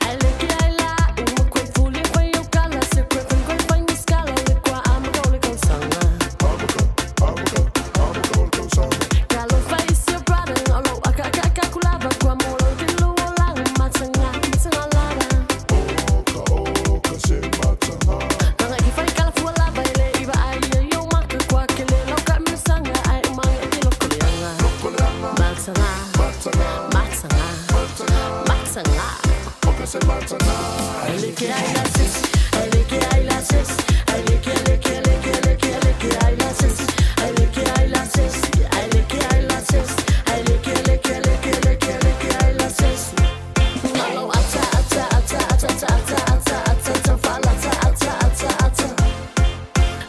S18: Ai le ke ai la u mo koe fuli foi o kala se koe koe koe foi nge skala le kua ama ka ole kausanga. Kalo face your brother olo aka aka aka kulava kua molo ke lu o lang matanga matanga lara. Nanga ki fai kala fua lava ele iwa ai ia yo maka kua ke le lau ka misanga ai umanga e te loko leanga. Matanga, matanga, matanga. Ele ke ai la sis, ele ke ai la sis, ele ke ele ke ele ke ele ke ele ke ai la sis, ele ke ai la sis, ele ke ai la sis, ele ke ele ke ele ke ele ke ele ke ai la sis. Ngalo ata ata ata ata ata ata ata ata ata fala ata ata ata ata.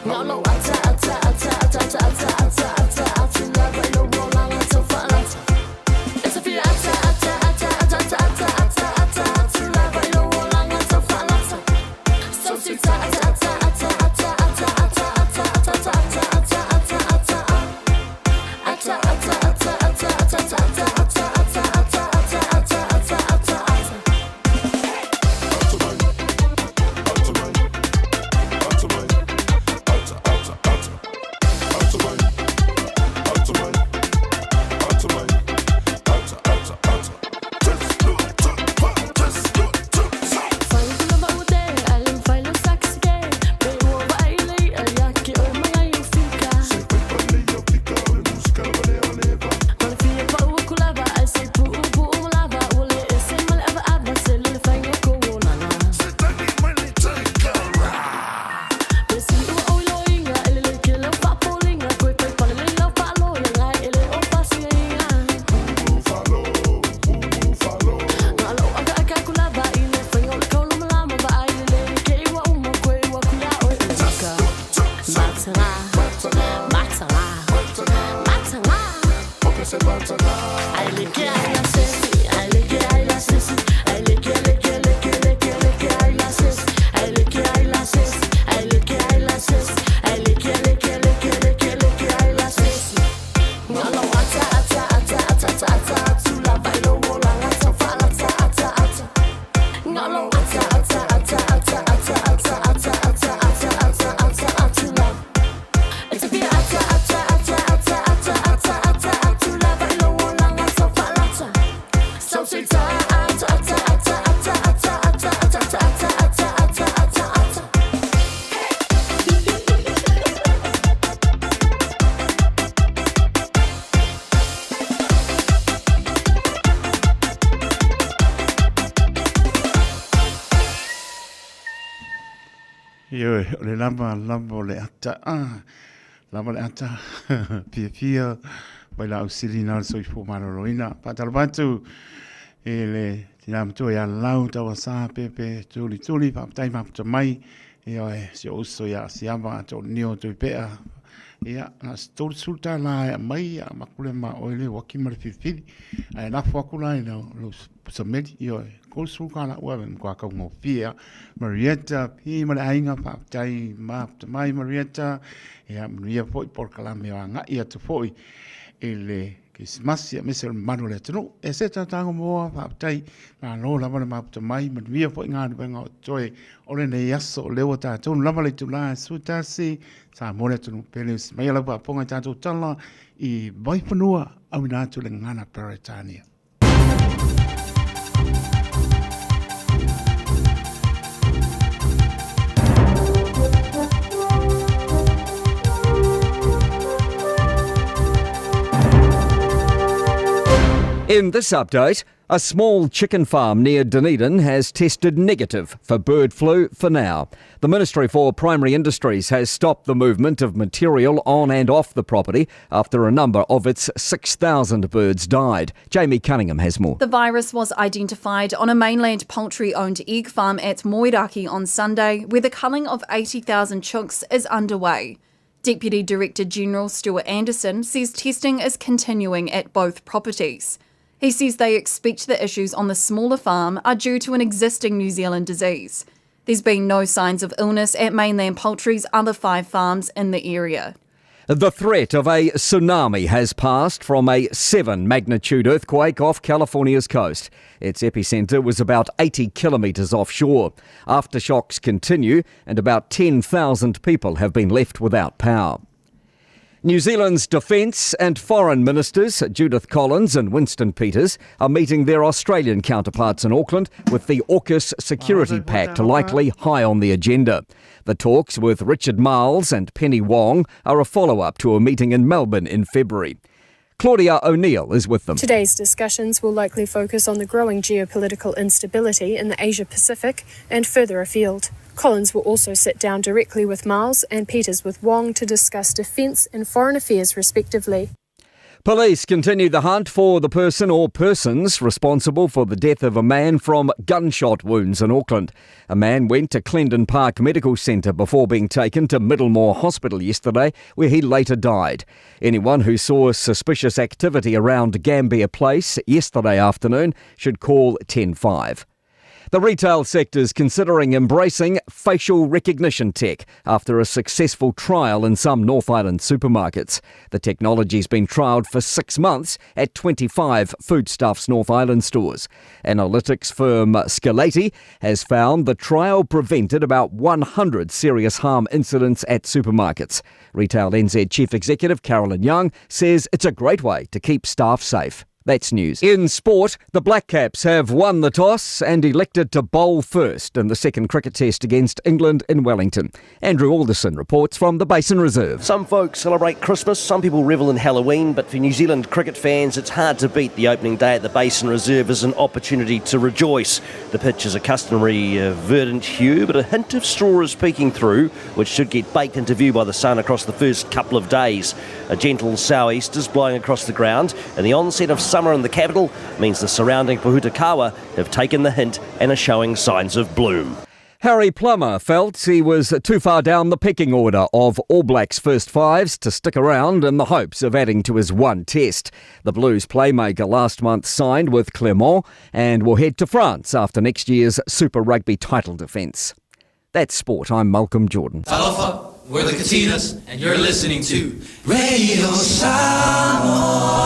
S18: Ngalo ata ata ata ata ata ata ata ata ata lava ilo rolanga ata fala ata. It's a fear ata ata ata ata ata ata ata ata ata lava ilo rolanga ata fala ata. le Ai le ke ai la sesi, ai le ke ai la sesi, ai le ke le ke le ke le ke le ke ai la sesi, ai le ke ai la sesi, ai le ke ai la sesi, ai le ke le ke le ke le ke le ke ai la sesi. Ngalo ata ata ata ata ata ata atu la vai lo ola ngata fa ata ata ata. Ngalo ata ata ata ata ata ata ata ata ata ata ata atu la. It's a bit ata ata ata ata ata ata ata atu la vai lo ola ngata fa ata. So say ta ata ata ata ata ata ata ata ata ata ata ata ata ata.
S16: Ioe, o le lava lava o le ata, ah, lava le ata, fiafia, mai la ausili na le soifua maloloina. Faatalofa atu i le tina matua ia Lau Tauasa Pepe Tuli Tuli, faafetai mafuta mai, ioe, si ou uso ia Asiava Atonio Tuipea, ia, na o se 30 tālā e aumai, ia, makule ma oe le uaki ma le filifili, ae lafo atu la i lou sameli, ioe, 30 tālā ua ave, matua taugofie lava. Marietta P ma le aiga, faafetai mafuta mai Marietta, ia, manuia foi polokalame o agai atu foi i le Kerisimasi aemaise o le mamalu o le atunuu. E se tatago moa, faafetai, malo lava le mafuta mai, manuia foi galuega o totoe o lenei aso, o lea ua tatou lava le itula e 11, Samoa le atunuu pele, usi mai lau faafofoga i tatou tala i Vaifanua, auina atu le gagana Peretania.
S8: In this update, a small chicken farm near Dunedin has tested negative for bird flu for now. The Ministry for Primary Industries has stopped the movement of material on and off the property after a number of its 6,000 birds died. Jamie Cunningham has more.
S9: The virus was identified on a mainland poultry owned egg farm at Moeraki on Sunday, where the culling of 80,000 chooks is underway. Deputy Director General Stuart Anderson says testing is continuing at both properties. He says they expect the issues on the smaller farm are due to an existing New Zealand disease. There's been no signs of illness at Mainland Poultry's other five farms in the area.
S8: The threat of a tsunami has passed from a 7 magnitude earthquake off California's coast. Its epicenter was about 80 kilometres offshore. Aftershocks continue, and about 10,000 people have been left without power. New Zealand's Defence and Foreign Ministers, Judith Collins and Winston Peters, are meeting their Australian counterparts in Auckland with the AUKUS Security Pact likely high on the agenda. The talks with Richard Marles and Penny Wong are a follow up to a meeting in Melbourne in February. Claudia O'Neill is with them.
S12: Today's discussions will likely focus on the growing geopolitical instability in the Asia Pacific and further afield. Collins will also sit down directly with Marles and Peters with Wong to discuss defence and foreign affairs respectively.
S8: Police continue the hunt for the person or persons responsible for the death of a man from gunshot wounds in Auckland. A man went to Clendon Park Medical Centre before being taken to Middlemore Hospital yesterday, where he later died. Anyone who saw suspicious activity around Gambier Place yesterday afternoon should call 105. The retail sector's considering embracing facial recognition tech after a successful trial in some North Island supermarkets. The technology's been trialled for 6 months at 25 Foodstuffs North Island stores. Analytics firm Scalati has found the trial prevented about 100 serious harm incidents at supermarkets. Retail NZ Chief Executive Carolyn Young says it's a great way to keep staff safe. That's news. In sport, the Black Caps have won the toss and elected to bowl first in the second cricket test against England in Wellington. Andrew Alderson reports from the Basin Reserve.
S19: Some folks celebrate Christmas, some people revel in Halloween, but for New Zealand cricket fans, it's hard to beat the opening day at the Basin Reserve as an opportunity to rejoice. The pitch is a customary verdant hue, but a hint of straw is peeking through, which should get baked into view by the sun across the first couple of days. A gentle southeast is blowing across the ground, and the onset of summer in the capital means the surrounding Pohutukawa have taken the hint and are showing signs of bloom.
S8: Harry Plummer felt he was too far down the pecking order of All Blacks first fives to stick around in the hopes of adding to his one test. The Blues playmaker last month signed with Clermont and will head to France after next year's Super Rugby title defence. That's sport. I'm Malcolm Jordan.
S5: Talofa, we're the Katinas, and you're listening to Radio Samoa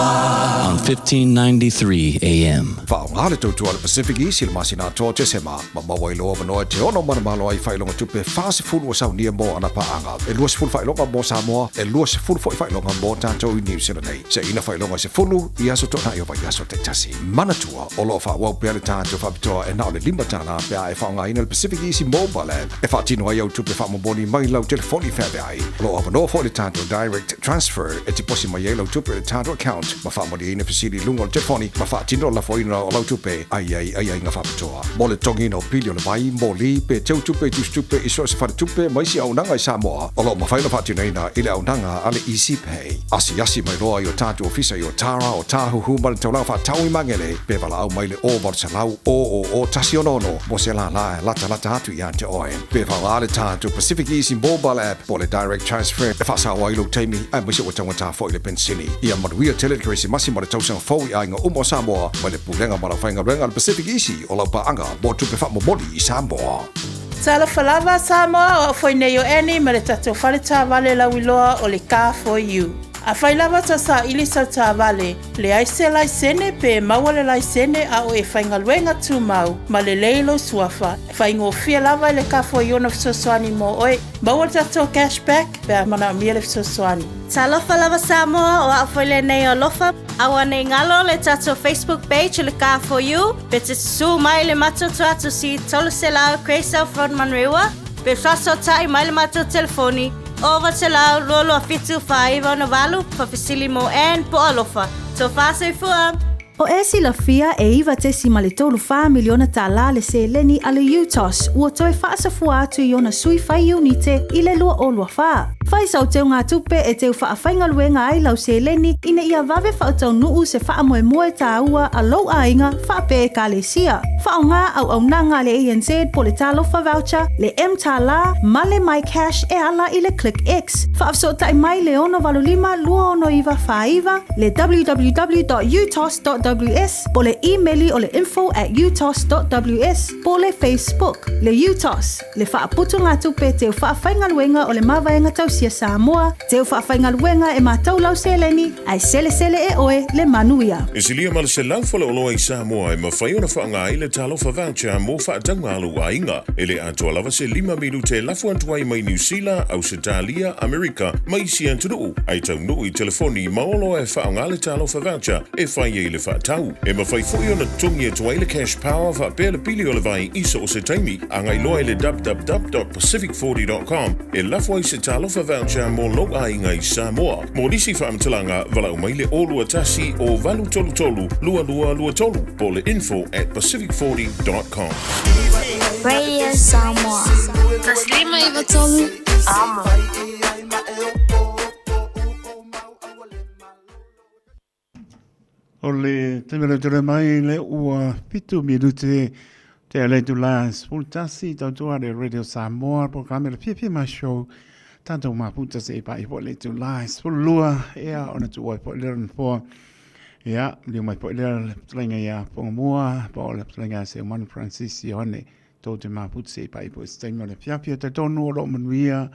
S5: on 1593 AM.
S11: Faaaoga le tautua a le Pacific East i le masina atoa o Tesema, ma maua ai lou avanoa e te ono manumalo ai i faailoga tupe 40 ua saunia mo ana paaga. E 20 faailoga mo Samoa, e 20 foi faailoga mo tatou i Niu Sila nei. Seiina faailoga e 10 i aso toonai o vaiaso taitasi. Manatua, o lo o faaauau pea le tatou faapitoa e na o le $5 pe a e faaaogaina le Pacific Easy Mobile App e faatino ai au tupe faamomoli mai lau telefoni feaveai. O lo o avanoa foi le tatou Direct Transfer e tiposi mai ai lau tupe i le tatou account ma faamalieina fesili i luga o le telefoni ma faatino le lafoina o lau tupe a i ai aiaiga faapitoa. Mo le totogiina o pili o le vai, moli, pe teu tupe i tusitupe i so o se faletupe ma isi auaunaga i Samoa, o lo o mafai ona faatinoina i le auaunaga a le Easy Pay. Asiasi mai loa i o tatou ofisa i Otara, Otāhuhu ma le taulaga faatau i Magele, pe valaau mai le 0800 000 166 mo se lālā e latalata atu ia te oe. Pe faaaoga le tatou Pacific Easy Mobile App po o le Direct Transfer e faasao ai lou taimi aemaise ua taugata foi le penisini. Ia manuia tele le Kerisimasi ma le tausaga fou i aiga uma o Samoa mai le Pulega ma le Aufaigaluega a le Pacific Easy o lau paaga mo tupe faamomoli i Samoa.
S20: Talofa lava Samoa, o au foi nei o Annie ma le tatou fale taavale lauiloa o le Car For You. Afai lava ta saili sau taavale, leai se laisene pe maua le laisene a o e faigaluega tumau ma lelei lou suafa, faigofie lava i le Car For You ona fesoasoani mo oe. Maua le tatou cash back pe a manaomia le fesoasoani.
S21: Talofa lava Samoa, o au foi lenei o Alofa. Aua nei galo le tatou Facebook page o le Car For You, pe te susū mai i le matou tuatosi 300 Grey South Road Manurewa, pe faasootai mai le matou telefoni 0800 227 4968, faafesili mo Ann po o Alofa. Tofa soifua!
S23: O e silafia e 9.34 miliona tālā le seleni a le UTOS ua toe faasafua atu i ona sui fai iunite i le 2024. Fai sau teugatupe e teu faafaigaluega ai lau seleni ina ia vave faataunuu se faamoemoe tāua a lou aiga faapea Ekalesia. Faaaoga auaunaga a le ANZ po le Talofa Voucher, le M-Tālā ma le MyCash e ala i le ClickX. Faafesootai mai le 685 269 49, le www.utos.ws po le imeli o le info at utos.ws po le Facebook. Le UTOS, le faaputugatupe teu faafaigaluega o le Mavaega Tausia Samoa, teu faafaigaluega e matou lau seleni, ae selesele e oe le manuia.
S26: E silia ma le 100 faleoloa i Samoa e mafai ona faaaoga ai le Talofa Voucher mo faatauga a lou aiga. E le atoa lava se lima minute e lafo atu ai mai Niu Sila, Ausetalia, Amerika ma isi atunuu, ae taunuu i telefoni ma oloa e faaaoga le Talofa Voucher e fai ai le faatau. E mafai foi ona totogi atu ai le Cash Power faapea le pili o le vai i so o se taimi, agai loa i le www.pacific40.com e lafo ai se Talofa Voucher mo lou aiga i Samoa. Mo nisi faamatalaga, valaau mai le 021 0833 2223 po o le info at pacific40.com.
S27: Radio Samoa. Taslima Ivatolu. Amo.
S16: O le taimi o le mai le ua fitu minute te ale tu la 11 tautua le Radio Samoa programe le fiafia mai show tātou maputa se i pai po le tu la 12 ea ona tu ai po le ran po ia liu mai po le le putlainga ia ponga po le putlainga se man Francis Ioane tō te maputa se i pai po se taimi o le fiafia te tonu o lo manuia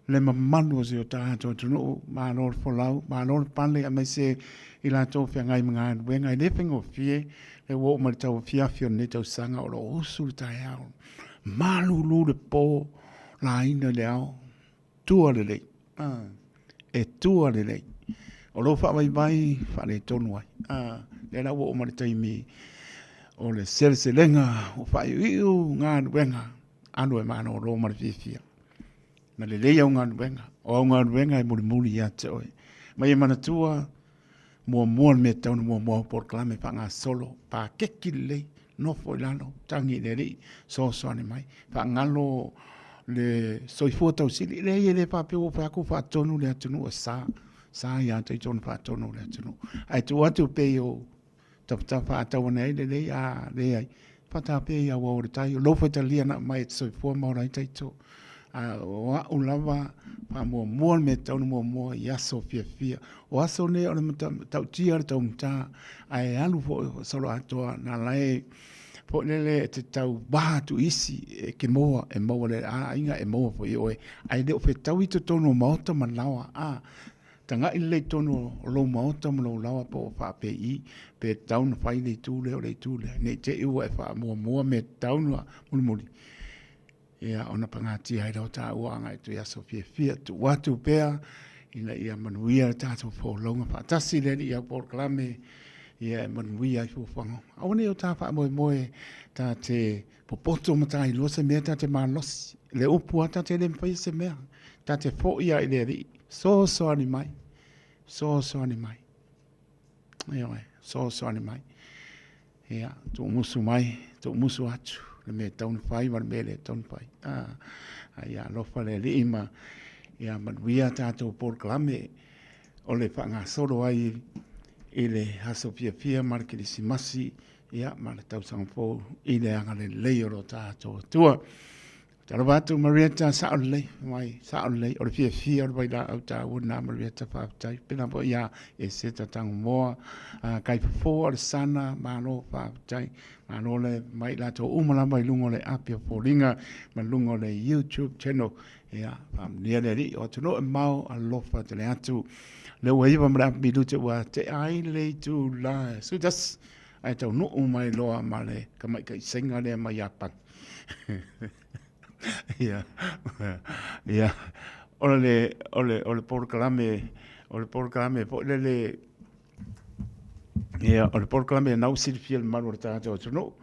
S16: le mamalu o se o tātou atunuu, malo le folau, malo le pale, aemaise i latou feagai ma galuega. E le faigofie le ua oo mai le tauafiafi o lenei tausaga o lo o usu le taeao, malulu le po, laina i le ao, tua lelei, e tua lelei. O lou faavaivai faaletonu ai. Lea la ua oo mai le taimi o le seleselega ua faaiuiu galuega, alu e malolo ma le fiafia. Na lelei au galuega, o au galuega e mulimuli ia te oe. Ma ia manatua, muamua le mea e tatau ona muamua au polokalame faagasolo, pakeki lelei, nofo i lalo, tagi i le Alii, soasoani mai, faagalo le soifua tausili. E leai e le faapea ua fai atu faatonu le atunuu e sa, sa ia te i tonu faatonu le atunuu. Ae tuu atu pei o tafatafa a tau ane ai lelei, a leai. Whakatā pea i aua o le tai, o lou whaitalia na mai e te soifua ma ola ai taito. A o a'u lava faamuamua le mea e tatau ona muamua i aso fiafia. O aso nei o le matautia o le taugata, ae alu foi solo atoa na ala e foi lele e te tau va atu i isi e ke moa e maua le aiga e maua foi e oe, ae le o fetaui i totonu o maota ma laoa a Tagai lelei i totonu o lou maota ma lou laoa po o faapei pe tatau ona fai le itu lea o le itu lea, ne i te i ua e faamuamua mea tatau ona mulimuli, ia ona pagatia ai lea o taua agai atu i aso fiafia. Tuu atu pea ina ia manuia le tatou folauga faatasi le Alii au polokalame, ia e manuia ai fuafuaga. Aua ne i o ta faamoemoe ta te popoto ma ta iloa se mea ta te malosi. Le upu lava ta te le mafaia se mea, ta te foi lava i le Alii. Fesoasoani mai, fesoasoani mai. Ioe, fesoasoani mai. Ia, tuumusu mai, tuumusu atu, le mea e tatau ona fai ma le mea e le tatau ona fai. Ah, ia alofa le Alii ma ia manuia tatou polokalame o le faagasolo ai i le aso fiafia ma le Kerisimasi, ia, ma le tausaga fou i le agalelei o lo tatou Atua. Talofa atu Marietta, sao lelei, mai, sao lelei, o le fiafia o le vailaau taua lena Marietta, faafetai. Pena foi ia Eseta Tangomoa, a Kaifofoa o le Sana, malo faafetai. Malo le mai latou uma lava i luga o le api o foliga ma luga o le YouTube channel. Ia, faamanuia le Alii o atunuu e mamao, alofa tele atu. Lea ua iva ma le api minute ua tea ai le itula e 11, ae taunuu mai loa ma le tamaitaisega lea mai Iapani. Ia, ia, o le, o le, o le polokalame, o le polokalame foi lele, ia, o le polokalame na ua silafia e le mamalu o le tatou atunuu,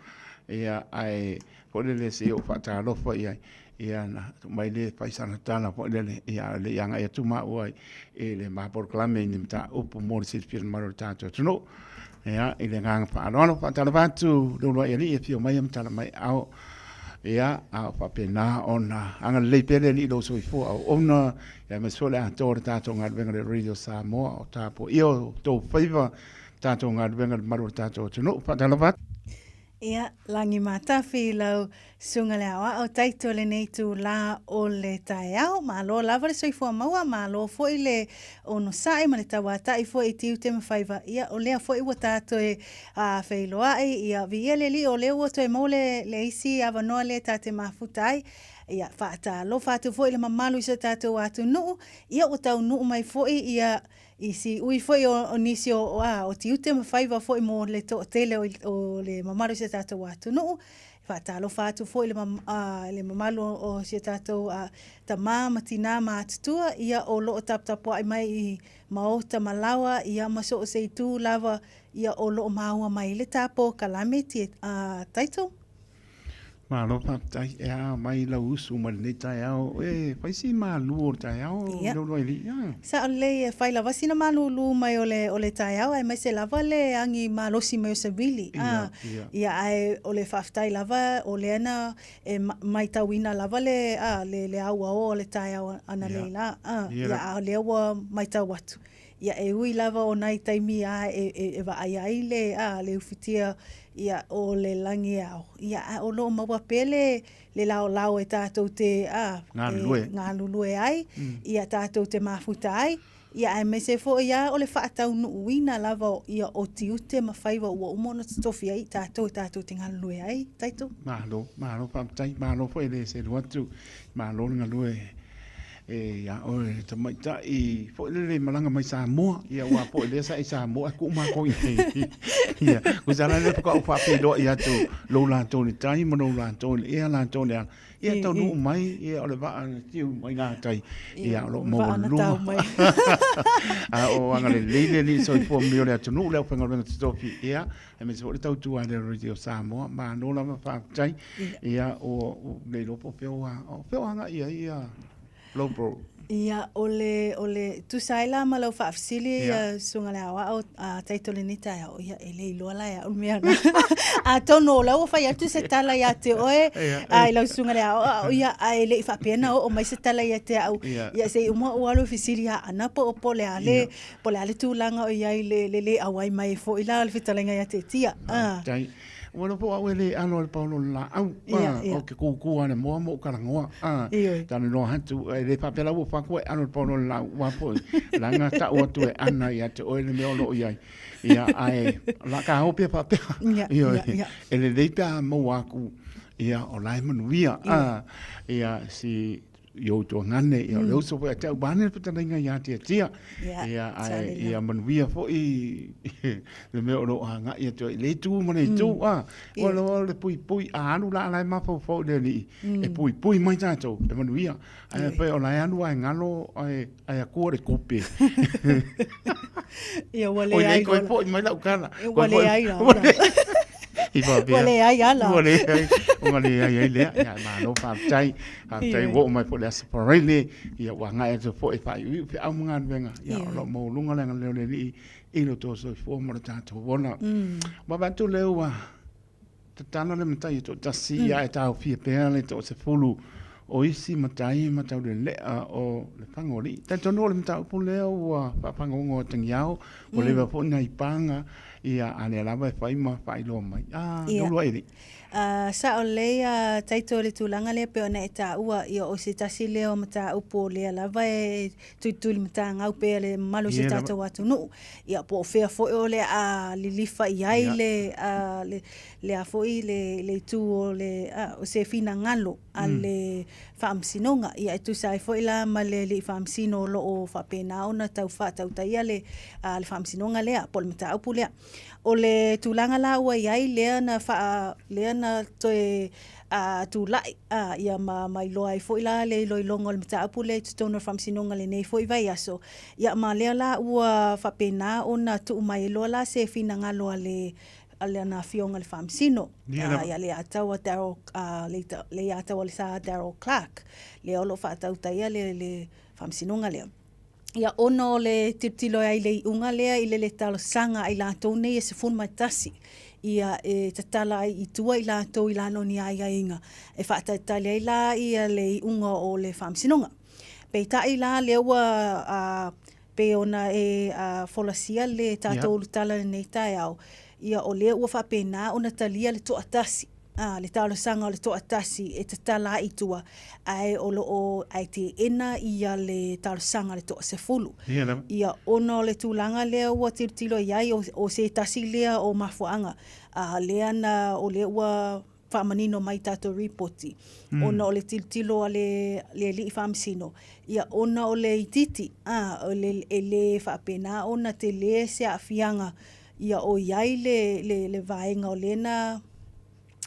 S16: ia, ae foi lele se i ou faatalofa i ai, ia, na tuu mai lea e fai sana tala foi lele, ia, a o le i agai atu maua i le ma polokalame i ni mataupu mo le silafia e le mamalu o le tatou atunuu. Ia, i le agaga faaaloalo, faatalofa atu le uluai alii e afio mai ma tala mai ao. Ia, a o faapena ona agalelei pea le Alii i lou soifua auauna, ia aemaise foi le atoa o le tatou galuega i le Radio Samoa o tapuaia o outou faiva, tatou galuega i le malu o le tatou atunuu. Faatalofa atu.
S23: Ia, lagi matafi i lau susuga le aoao taito lenei itulā o le taeao. Malo lava le soifua maua, malo foi le onosai ma le tauata'i foi i tiute ma faiva. Ia, o lea foi ua ta toe feiloa'i, ia, viia le Alii o lea ua toe maua le, le isi avanoa lea ta te mafuta ai. Ia, faatalofa atu foi i le mamalu i so tatou atunuu, ia ua taunuu mai foi ia I siui foi o nisi o, a, o tiute ma faiva foi mo le toatele o, o le mamalu o si o tatou atunuu. E faatalofa atu foi le, a, le mamalu o si o tatou a, tamā ma tinā matutua, ia o lo o taputapuai mai i maota ma laoa, ia ma so o se itu lava, ia o lo o maua mai le tapo kalame tie, a, title.
S16: Malo faafetai. E a mai lau usu mai lenei taeao. E fai si malu o le taeao yeah. lou loa Yeah.
S23: Sao lelei e fai lava sina malūlū mai o le, o le taeao aemaise lava le agi malosi mai o se uili. Yeah, ah, yeah. Ia, ae o le faafetai lava o lea na e maitauina lava le, ah, le, le auaoa o le taeao analeila. Yeah. Ah, yeah. Ia, a o lea ua maitau atu. Ia, e ui lava o nai taimi a e, e, e vaai ai le, a, le ufitia ia, o le lagi e ao, ia, a o lo o maua pea le, le laolao e tātou te, a,
S16: galulue.
S23: E galulue ai, ia tātou te mafuta ai, ia aemaise foi a o le faataunuuina lava o, ia, o tiute ma faiva ua uma ona totofi ai i tātou e tātou te galulue ai, Taito.
S16: Malo, malo faafetai, malo foi le selu atu, malo le galue E ia oe le tamaitai foi lele i malaga mai Samoa, ia aua foi lea sa e i Samoa ae kuu makou i inei. Ia, kusa la lea faatoa ou faafeiloai atu lou latou i le tai ma lou latou i le ea latou i le ala. Ia taunuu mai, ia o le vaa na tiu mai gatai, ia o lo o maualuluga. A o agalelei le Alii soifua manuia o le atunuu, le aufaigaluega totofi, ia, aemaise foi le tautua a le Radio Samoa. Malo lava faafetai. Ia, ua le iloa po o fea ua, o fea ua agai i ai ia lou bro?
S23: Ia, o le, o le, tusa ai la ma lau faafesili yeah. Susuga le Aoao a Taito lenei taeao, ia, e le iloa la e au le mea na. Atonu o la ua fai atu se tala ia te oe, yeah. a i lau Susuga le Aoao, ia, a e le i faapea na oo mai se tala ia te au, yeah. ia se i uma ou alu e fesili ia Ana po o po o le a le, yeah. Po o le a le tulaga o i ai le, le lē auai mai foi la o le fetalaiga ia te Tia.
S16: Ah. Ua iloa po o au e le alo i le paolo o le laau, o ke kūkū a le moa ma ou kalagoa, talanoa atu, e le faapea la ua ou fai atu e alo i le paolo o le laau, aua foi, leaga tau atu e ana ia te oe le mea o lo o i ai, ia, ae o le a ta o pea faapea, ioe, e lelei pe a maua atu, ia, o la e manuia, ia, si i ou tuagane, ia o le uso foi a te au vaeane le fetalaiga ia Tiatia, ia, ae ia manuia foi le mea o lo o agai atu ai i le itu ma le itu, a, ua loa le puipui, a alu la a la e mafaufau i le Alii, e puipui mai tatou, e manuia, ae afai o la e alu lava e galo ae atua le tupe.
S23: Ia, ua leai.
S16: Oi nei, toe foi mai lau tala.
S23: Ua leai la.
S16: I faapea.
S23: Ua leai ala.
S16: Ua leai, ua leai ai lea. Ia, malo faafetai. Faafetai ua oo mai foi le Aso Faraile. Ia, ua agai atu foi e faaiuiu feau ma galuega. Ia, o lo o maualuga le agalelei o le Alii i lo outou soifua ma lo tatou ola. Ua vaai atu lea ua tatala le matai e toatasi, ia e taofia pea le toasefulu o isi matai ma taulelea o le Pagaolii. Talitonu o le mataupu lea ua faafagogo tagiao, ua leva foi nai paga, ia a lea lava e fai ma faailoa mai. Ah, yeah. Lua eli.
S23: Sa'o lelei a Taito i le tulaga lea pei ona e taua, ia o se tasi lea o mataupu o lea lava e tulituli matagau pea le mamalu o si o tatou atunuu. Ia po o fea foi o le a lilifa i ai le, le, le a foi le, le itu o le, o se finagalo a le Faamasinoga. Ia e tusa ai foi la ma le Alii Faamasino o lo o faapena ona tau faatautaia le, le Faamasinoga lea po o le mataupu lea. O le tulaga la ua i ai lea na faa, lea na toe tulai ia ma, ma iloa ai foi la le iloiloga o le mataupu lea i totonu o le Faamasinoga i lenei foi vaiaso. Ia ma lea la ua faapena ona tuu mai ai loa la se finagalo a le a lana afioga i le Faamasino, ia Leiataua Daryl, Leiataua Lesa Daryl Clarke, lea o lo o faatautaia le, le Faamasinoga lea. Ia, ona o le tilotilo ai i le iuga lea i le le talosaga a i latou nei e 11, ia e tatala ai i tua i latou i lalo o ni aiaiga e faatalitali ai la ia le iuga o le Faamasinoga. Peitai la lea ua pei ona e folasia le tatou ulutala i lenei taeao, ia o lea ua faapena ona talia le toatasi, le talosaga o le toatasi e tatala ai i tua, ae o lo o ae teena ia le talosaga a le toasefulu. Ia ona o le tulaga lea ua tilotilo i ai, o se tasi lea o mafuaaga, lea na, o lea ua faamanino mai i tatou ripoti, ona o le tilotilo a le alii faamasino, ia ona o le itiiti, a, o le, e le faapena ona tele se aafiaga ia o i ai le, le, le vaega o lea na,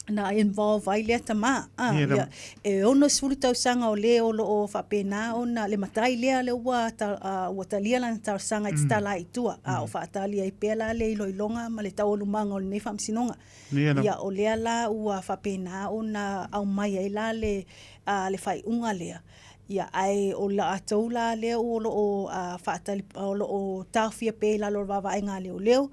S23: na involve ai lea tama. A, ia, e 60 tausaga o le o lo o faapena ona, le matai lea lea ua, ta, ua talia lana talosaga e tatala ai i tua, a o faatali ai pea la le iloiloga ma le taualumaga o lenei faamasinoga. Ia, o lea la ua faapena ona aumai ai la le, a, le faaiuga lea. Ia, ae o latou la lea o lo o faatali, o lo o taofia pea i lalo o le vaavaaiga a leoleo,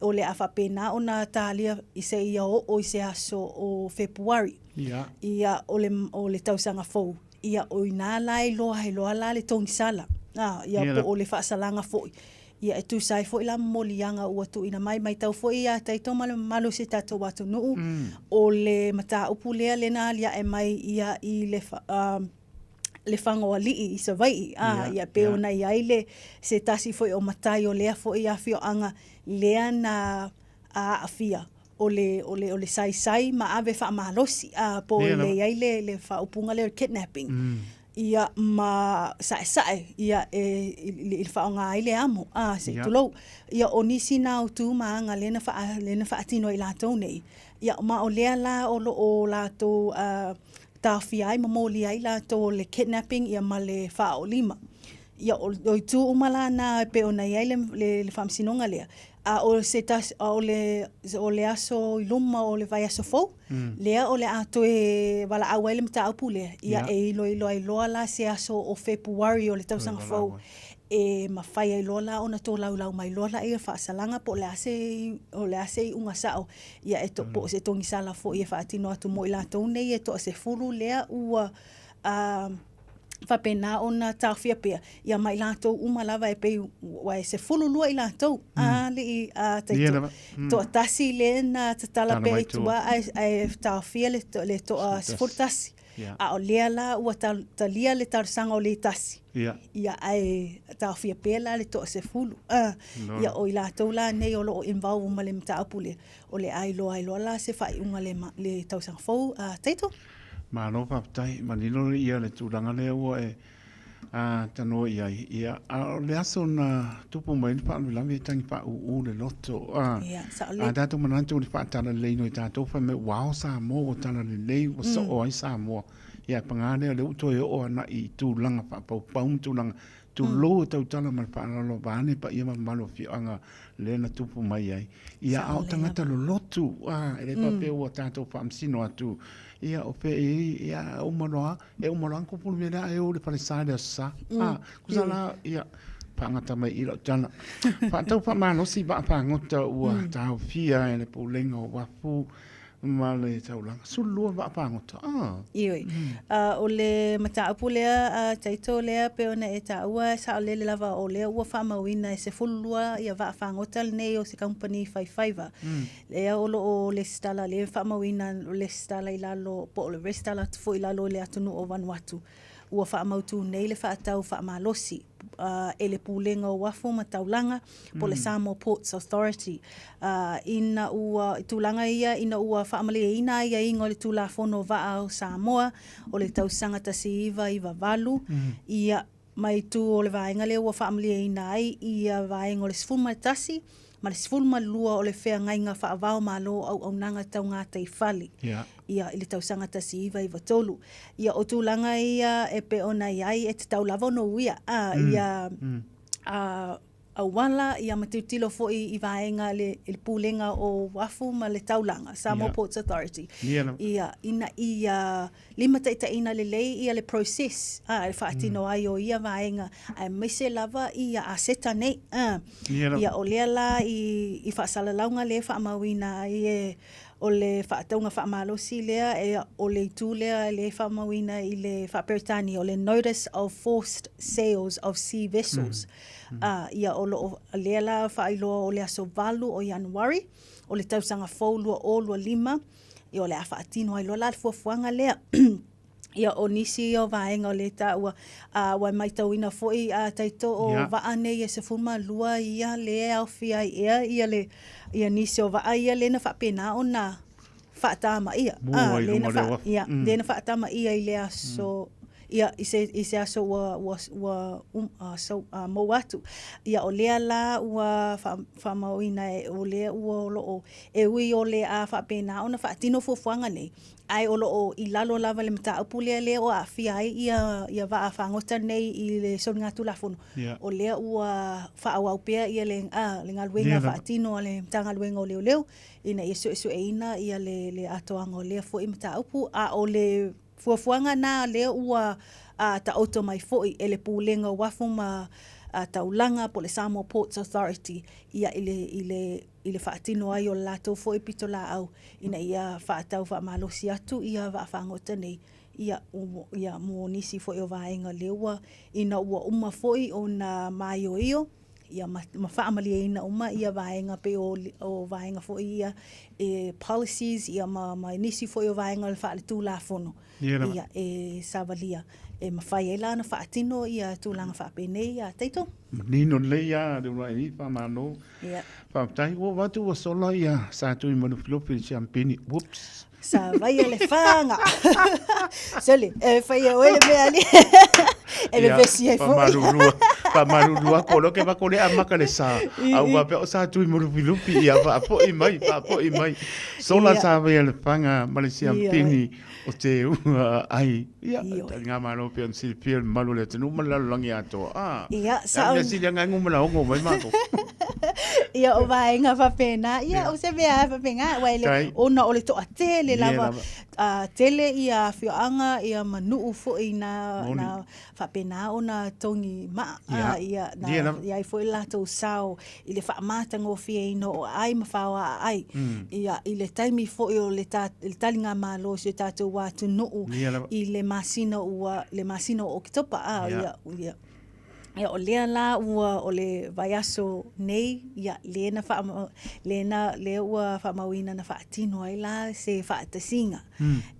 S23: o le a faapena ona talia i seia oo i se aso o Fepuari.
S16: Ia.
S23: Ia, o le, o le tausaga fou. Ia, o i ina la e iloa ai loa la le togisala, a, ia, po o le faasalaga foi. Ia, e tusa ai foi la ma moliaga ua tuuina mai, matau foi ia Taito ma le mamalu o si tatou atunuu, o le mataupu lea lea na aliae mai ia i le, le Fagoalii i Savaii, a, ia pei ona i ai le, se tasi foi o matai o lea foi afioaga lea na aafia, o le, o le, o le saisai ma ave faamalosi, a, po o le i ai le, le faaupuga lea o le kidnapping. Ia ma saesae ia e i le faaaoga ai le amo, a, se i tulou. Ia o nisi na o tu ma aga lea na faa, lea na faatino e i latou nei, ia ma o lea la o lo o latou taofia ai ma molia ai latou o le kidnapping ia ma le faaolima. Ia o, o itu uma la na e pei ona i ai le, le, le faamasinoga lea, a o se tasi, a o le, o le aso i luma o le vaiaso fou, Lea o le a toe valaau ai le mataupu lea, ia e iloilo ai loa la se aso o Fepuari o le tausaga fou e mafai ai loa la ona tolaulau mai loa laia faasalaga po o le a se, o le a se iuga sao, ia e to, po o se togisala foi e faatino atu mo i latou nei e toasefulu lea ua, faapena ona taofia pea ia ma i latou uma lava e pei ua e 12 i latou a alii a taito toatasi lea na tatala pea i tua ae taofia le toa 11 a o lea la ua talia le talosaga o le tasi ia ae taofia pea la le toa 10 ia o i latou la nei o lo o involve ma le mataupu lea o le a iloa ai loa la se faaiuga le tausaga fou a taito.
S16: Malo faafetai, manino ia le tulaga lea ua e tanoa i ai. Ia, a o le aso na tupu mai le faalavelave e tagi faaūū le loto.
S23: Ia, saolele.
S16: A tatou manatu i le faatalaleleina o i tatou fai mai ua ao Samoa, ua talalelei, ua soo ai Samoa. Ia, ae paga lea, o lea ua toe oo agai i tulaga faapaupau ma tulaga Tulou e tautala ma le faaaloalo vaeane paia ma mamalu o afioaga lea na tupu mai ai. Ia, a o tagata lolotu, a, e le faapea ua tatou faamasino atu, ia, o fea e i ai, ia, e uma loa, e uma loa ona tupu le mea lea, ae o i le falesa i le Aso Sa. A, tusa la, ia, faagata mai i i lau tala. Faatau faamalosi vaa fagota ua taofia e le Pulega o Uafu ma le taulaga. 12 vaa fagota. Ah.
S23: Ioe. O le mataupu lea a Taito lea pei ona e taua e saolele lava o lea ua faamauina e 12 ia vaa fagota lenei o se kamupani faifaiva. Lea o lo o lesitala lea e faamauina lesitala i lalo po o le resitala atu foi i lalo i le atunuu o Vanuatu. Ua faamautu nei le faatau faamalosi e le Pulega o Uafu ma Taulaga po o le Samoa Ports Authority ina ua, i tulaga ia ina ua faamalieina aiaiga o le Tulafono o Vaa o Samoa o le tausaga 1998, ia, mai tu o le vaega lea ua faamalieina ai ia vaega o le 11 ma le 12 o le feagaiga faava-o-Malo o auaunaga tau gataifale ia i le tausaga 1993. Ia o tulaga ia e pei ona i ai e tatau lava ona uia a ia a auala ia ma tilotilo foi i vaega le i le Pulega o Uafu ma le Taulaga, Samoa Ports Authority, ia ina ia limataitaiina lelei ia le process a e faatino ai o ia vaega aemaise lava ia aseta nei a. Ia o lea la i faasalalauga lea e faamauina ai e o le faatauga faamalosi lea e o le itu lea lea e faamauina i le faa-Peretania o le Notice of Forced Sales of Sea Vessels. A ia o lo o lea la faailoa o le aso 8 o Ianuari o le tausaga fou 2025 ia o le a faatino ai loa la le fuafuaga lea. Ia o nisi ia o vaega o lea e taua, a ua matauina foi a taito o vaa nei e 12 ia lea e aofia ai ea ia le ia nisi o vaa ia lea na faapena ona faatamaia.
S16: Mua i luga o le uafu.
S23: Ia, lea na faatamaia i le aso ia i se i se aso ua ua ua so maua atu. Ia o lea la ua faamauina e o lea ua o lo o e ui o le a faapena ona faatino fuafuaga nei, ae o lo o i lalo lava le mataupu lea lea ua aafia ai ia ia vaa fagota nei i le soligatulafono, o lea ua faaauau pea ia le a le galuega faatino a le Matagaluega o Leoleo ina ia suesueina ia le le atoaga o lea foi mataupu. A o le fuafuaga na lea ua taoto mai foi e le Pulega o Uafu ma Taulaga po o le Samoa Ports Authority ia i le i le i le faatino ai o le latou foi pitolaau ina ia faatau faamalosi atu ia vaafagota nei ia, ia mo nisi foi o vaega lea ua ina ua uma foi ona maioio ia ma, ma faamalieina uma ia vaega pei o, o vaega foi ia e policies ia ma, ma nisi foi o vaega o le faaletulafono ia e savalia e mafai ai la ona faatino ia tulaga faapenei ia Taito.
S16: Manino lelei lava le uluai faamalo.
S23: Ia.
S16: Faafetai. Ua oo atu ua sola ia Sa Tui Malufilufi i le siampini. Whoops.
S23: Sa vaia le faga. Sole, e fai e oe le mea ali. E vevesi ai foi.
S16: Faamalulu, faamalulu atu, o lea ou te vaai atu o lea e amata le sa. A ua faapea o Sa Tui Malufilufi, ia faafoi mai, faafoi mai. Sola sa vaia le faga ma le siampini o te ua ai. Ia, taligamalo pei ona silafia le mamalu o le atunuu ma le lalolagi atoa. Ah,
S23: Ia, sa
S16: o... Mea sili anga e ngumalaogo mai mākou.
S23: Ia, o vaega faapena. Ia, o se mea faapena, ua ele, ona o le toatele lava. tele ia afioaga ia ma nuu foi na na faapena ona togi maa ia, ia na i ai foi le latou sao i le faamatagofieina o aai ma faoaaai ia i le taimi foi o le ta, le taligamalo o si o tatou atunuu i le masina ua le masina o Oketopa a ia, ia Ia, o lea la ua o le vaiaso nei, ia, lea na faa, lea na, lea ua faamauina na faatino ai la se faatasiga.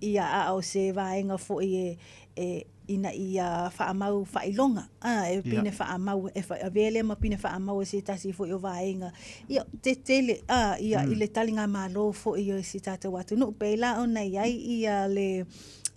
S23: Ia, a o se vaega foi e, e, ina ia faamau faailoga, a, e pine faamau, e avea lea ma pine faamau e se tasi foi o vaega, ia, tetele, a, ia, i le taligamalo foi o si tatou atunuu. Pei la ona i ai ia le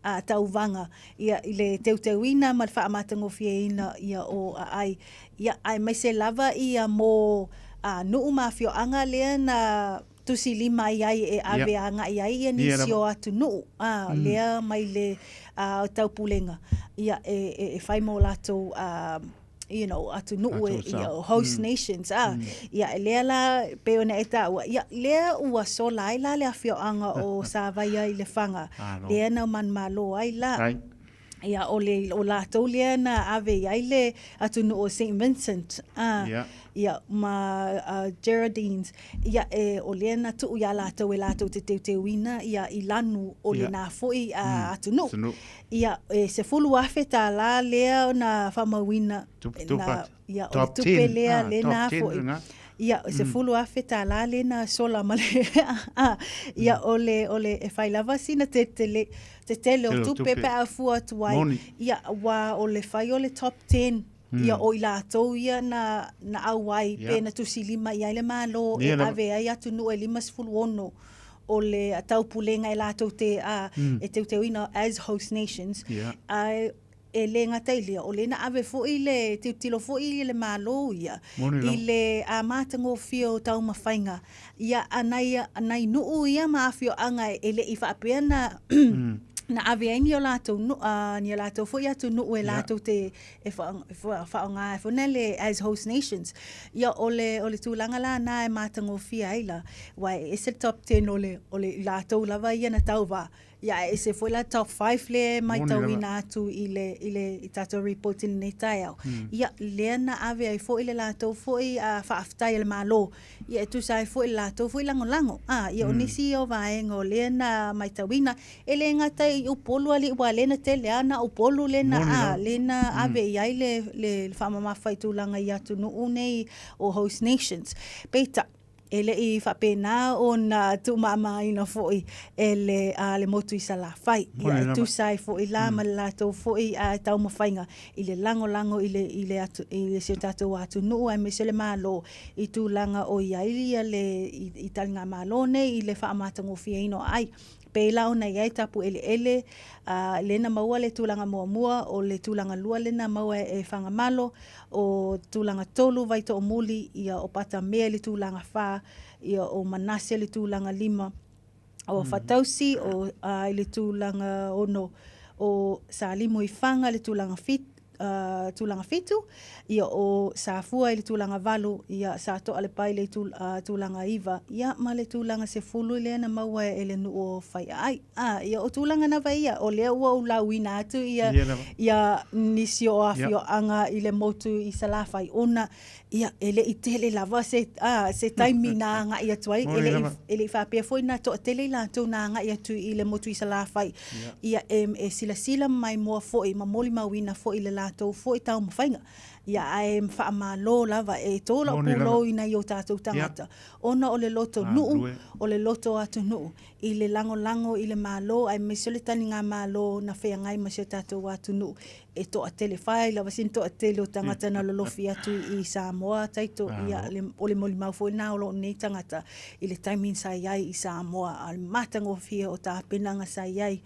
S23: a, tauvaga ia, i le teuteuina ma le faamatagofieina ia o aai, ia, aemaise lava ia mo a, nuu ma afioaga lea na tusilima ai ai e ave yeah. agai ai ia nisi o atunuu a, lea mai le a, taupulega ia, e, e, e fai mo latou a, you know, atunuu e, ia, host nations, a, ia, e lea la, pei ona e taua, ia, lea ua sola ai la le afioaga o Savaia i Lefaga, lea na manumalo ai la. Ia, o le, o latou lea na ave i ai le atunuu o Saint Vincent, a, ia, ma Geraldines, ia, e, o lea na tuu iā latou e latou te teuteuina, ia, i lanu o lenā foi atunuu. Ia, e $10,000 tālā lea na faamauina.
S16: Tupe,
S23: ia, o le tupe lea, lena foi. Ia, e $10,000 tālā lea na sola ma le, ia, o le, o le, e fai lava sina tetele, tetele o tupe pe a fua atu ai. Ia, aua o le fai o le top 10, ia, o i latou ia na, na auai, pe na tusilima i ai le Malo e ave ai atunuu e 56 o le taupulega e latou te a, e teuteuina as host nations, ae e le gata i lea, o lea na ave foi le tilotilo foi le Malo ia i le a matagofie o taumafaiga ia a nai, a nai nuu ia ma afioaga e le i faapea na na ave ai ni o latou nuu, ni o latou foi atunuu e latou te e faaaoga ai foi lea as host nations. Ia, o le, o le tulaga la na e matagofie ai la, aua e ese le top 10 o le, o le i latou lava ia na tauva, ia ae ese foi la top 5 lea e maitauina atu i le, i le i tatou report i lenei taeao. Ia, lea na ave ai foi le latou foi faafetai a le Malo, ia e tusa ai foi le latou foi lagolago. A, ia o nisi ia o vaega o lea na maitauina, E le gata i Upolu alii aua lea na tele lava na Upolu lea na a lea na ave i ai le le faamamafa i tulaga i atunuu nei o host nations. Peitai, e le i faapena ona tuumamaina foi e le a le motu i Salafai. Ia e tusa ai foi la ma le latou foi taumafaiga i le lagolago i le i le atu i si o tatou atunuu aemaise le Malo i tulaga o i ai ia le i taligamalo nei i le faamatagofieina o aai. Pei la ona i ai tapu eleele, a, lea na maua le tulaga muamua, o le tulaga lua lea na maua e Fagamalo, o tulaga tolu Vaitoomuli, ia o Patamea i le tulaga fa, ia o Manase i le tulaga lima, o Fatausi o, a, i le tulaga ono, o Salimu i Faga i le tulaga fit, uh, tulaga fitu, ia o Safua i le tulaga valu, ia Satoalepai i le uh, tulaga iva, ia ma le tulaga sefulu lea na maua e le nuu o Faiaai. Ah, ia o tulaga na vai ia, o lea ua ou lauina atu ia, ia nisi o afioaga i le motu i Salafai ona ia e le i tele lava se, ah, se taimi na agai atu ai, e le i, e le i faapea foi na toatele i latou na agai atu i le motu i Salafai. Ia e, e silasila mai moa foi ma molimauina foi le latou foi taumafaiga. Ia ae faamalo lava e tō lau pulou i nai o tātou tangata. Ona o le loto nuu, o le loto atunuu, i le lagolago i le Malo aemaise o le taligamalo na feagai ma si o tatou atunuu e toatele fai lava sina toatele o tagata na lolofi atu i Samoa taito ia le, o le molimau foi lena o lou nei tagata i le taimi sa i ai i Samoa a le matagofie o tapenaga sa i ai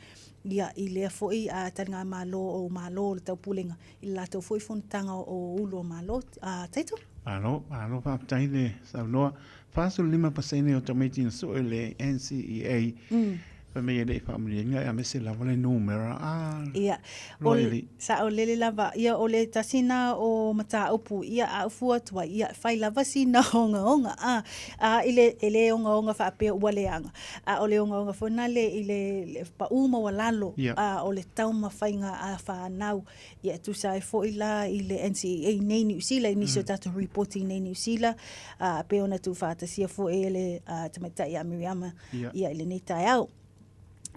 S23: ia i lea foi a taligamalo o Malo o le Taupulega i le latou foi fonotaga o Ulu o Malo a taito.
S16: Malo, malo faafetai le saunoa. 45% o tamaiti na sue le NCEA. Fai mai e le i faamalieina aemaise lava le numera a
S23: Ia, o le, saolele lava, ia o le tasi na o mataupu, ia a ou fua atu ai, ia fai lava sina ogaoga, a, a i le, e le ogaoga faapea ua leaga, a o le ogaoga foi na le i le, le paʻu maualalo,
S16: Ia.
S23: a o le taumafaiga a fanau, ia e tusa ai foi la i le NCEA i nei Niu Sila, i nisi o tatou ripoti i nei Niu Sila, a, pei ona tuufaatasia foi e le a, tamaitai ia Miriama,
S16: Ia.
S23: ia i lenei taeao.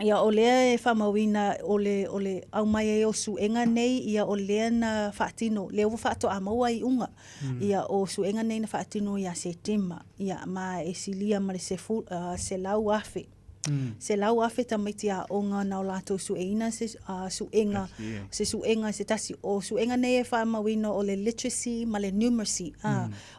S23: Ia o lea e faamauina o le, o le aumai ai o suega nei, ia o lea na faatino, lea ua faatoa maua iuga. Ia o suega nei na faatino ia Setema, ia ma e silia ma le sefu, 100,000. 100,000 tamaiti aoga na o latou sueina se suega, se suega se tasi. O suega nei e faamauina o le literacy ma le numeracy,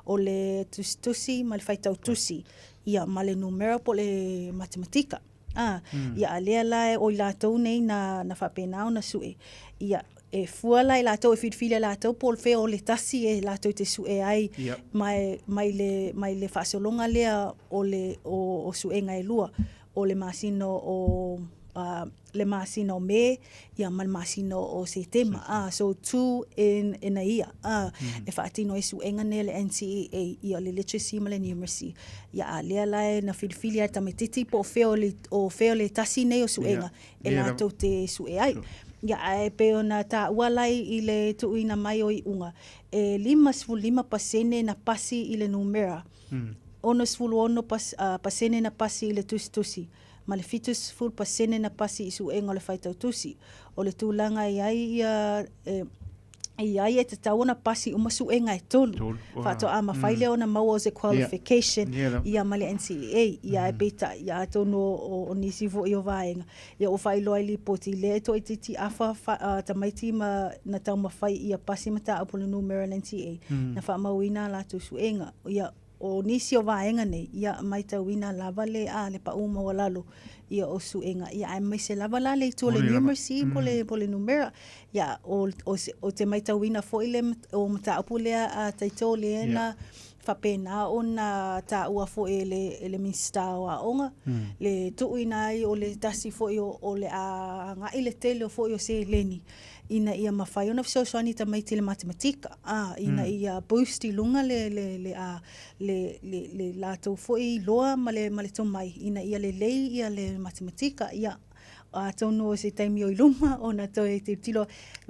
S23: o le tusitusi ma le faitau tusi. ia ma le numera po o le matematika. A, mm. Ia a lea la o i latou nei na, na faapena ona sue. Ia, e fua la i latou, e filifili e latou po o fea o le tasi e latou te sue ai
S16: yep.
S23: mai, mai, le, mai le faasologa lea o, le, o, o suega e lua, o le masina o le masina o Me ia ma le masina o Setema. So two in, in a year. E faatino ai suega nei a le NCEA, ia le literacy ma le numeracy. Ia a lea la e na filifili ai le tamaititi po o fea o le, o fea o le tasi nei o suega e latou te sue ai. Ia ae pei ona taua la i le tuuina mai o iuga, e 55% na pasi i le numera, 66% na pasi i le tusitusi, ma le 70% na pasi i suega o le faitau tusi. O le tulaga e i ai ia e, e i ai e tatau ona pasi uma suega e tolu. Faatoa mafai lea ona maua o se qualification ia ma le NCEA. Ia ae peitai, ia atonu o, o nisi foi o vaega, ia ua faailoa i lipoti lea e toaitiiti afa fa, uh, tamaiti ma na taumafai ia pasi mataupu o le numera le NCEA, na faamauina a latou suega. Ia O nisi o vaega nei, ia maitauina lava le a le paʻu maualalo ia o suega, ia aemaise lava la le itu o le numeracy po le po le numera. Ia o o se o te maitauina foi le o mataupu lea a Taito lea na faapena ona taua foi e le e le Minisita o Aoga le tuuina ai o le tasi foi o o le a agai le tele foi o seleni ina ia mafai ona fesoasoani i tamaiti i le matematika, ā, ina ia boost i luga le, le, le, a, le, le, le latou foi iloa ma le, ma le tomai ina ia lelei ia le matematika. Ia, atonu o se taimi o i luma ona toe tilotilo,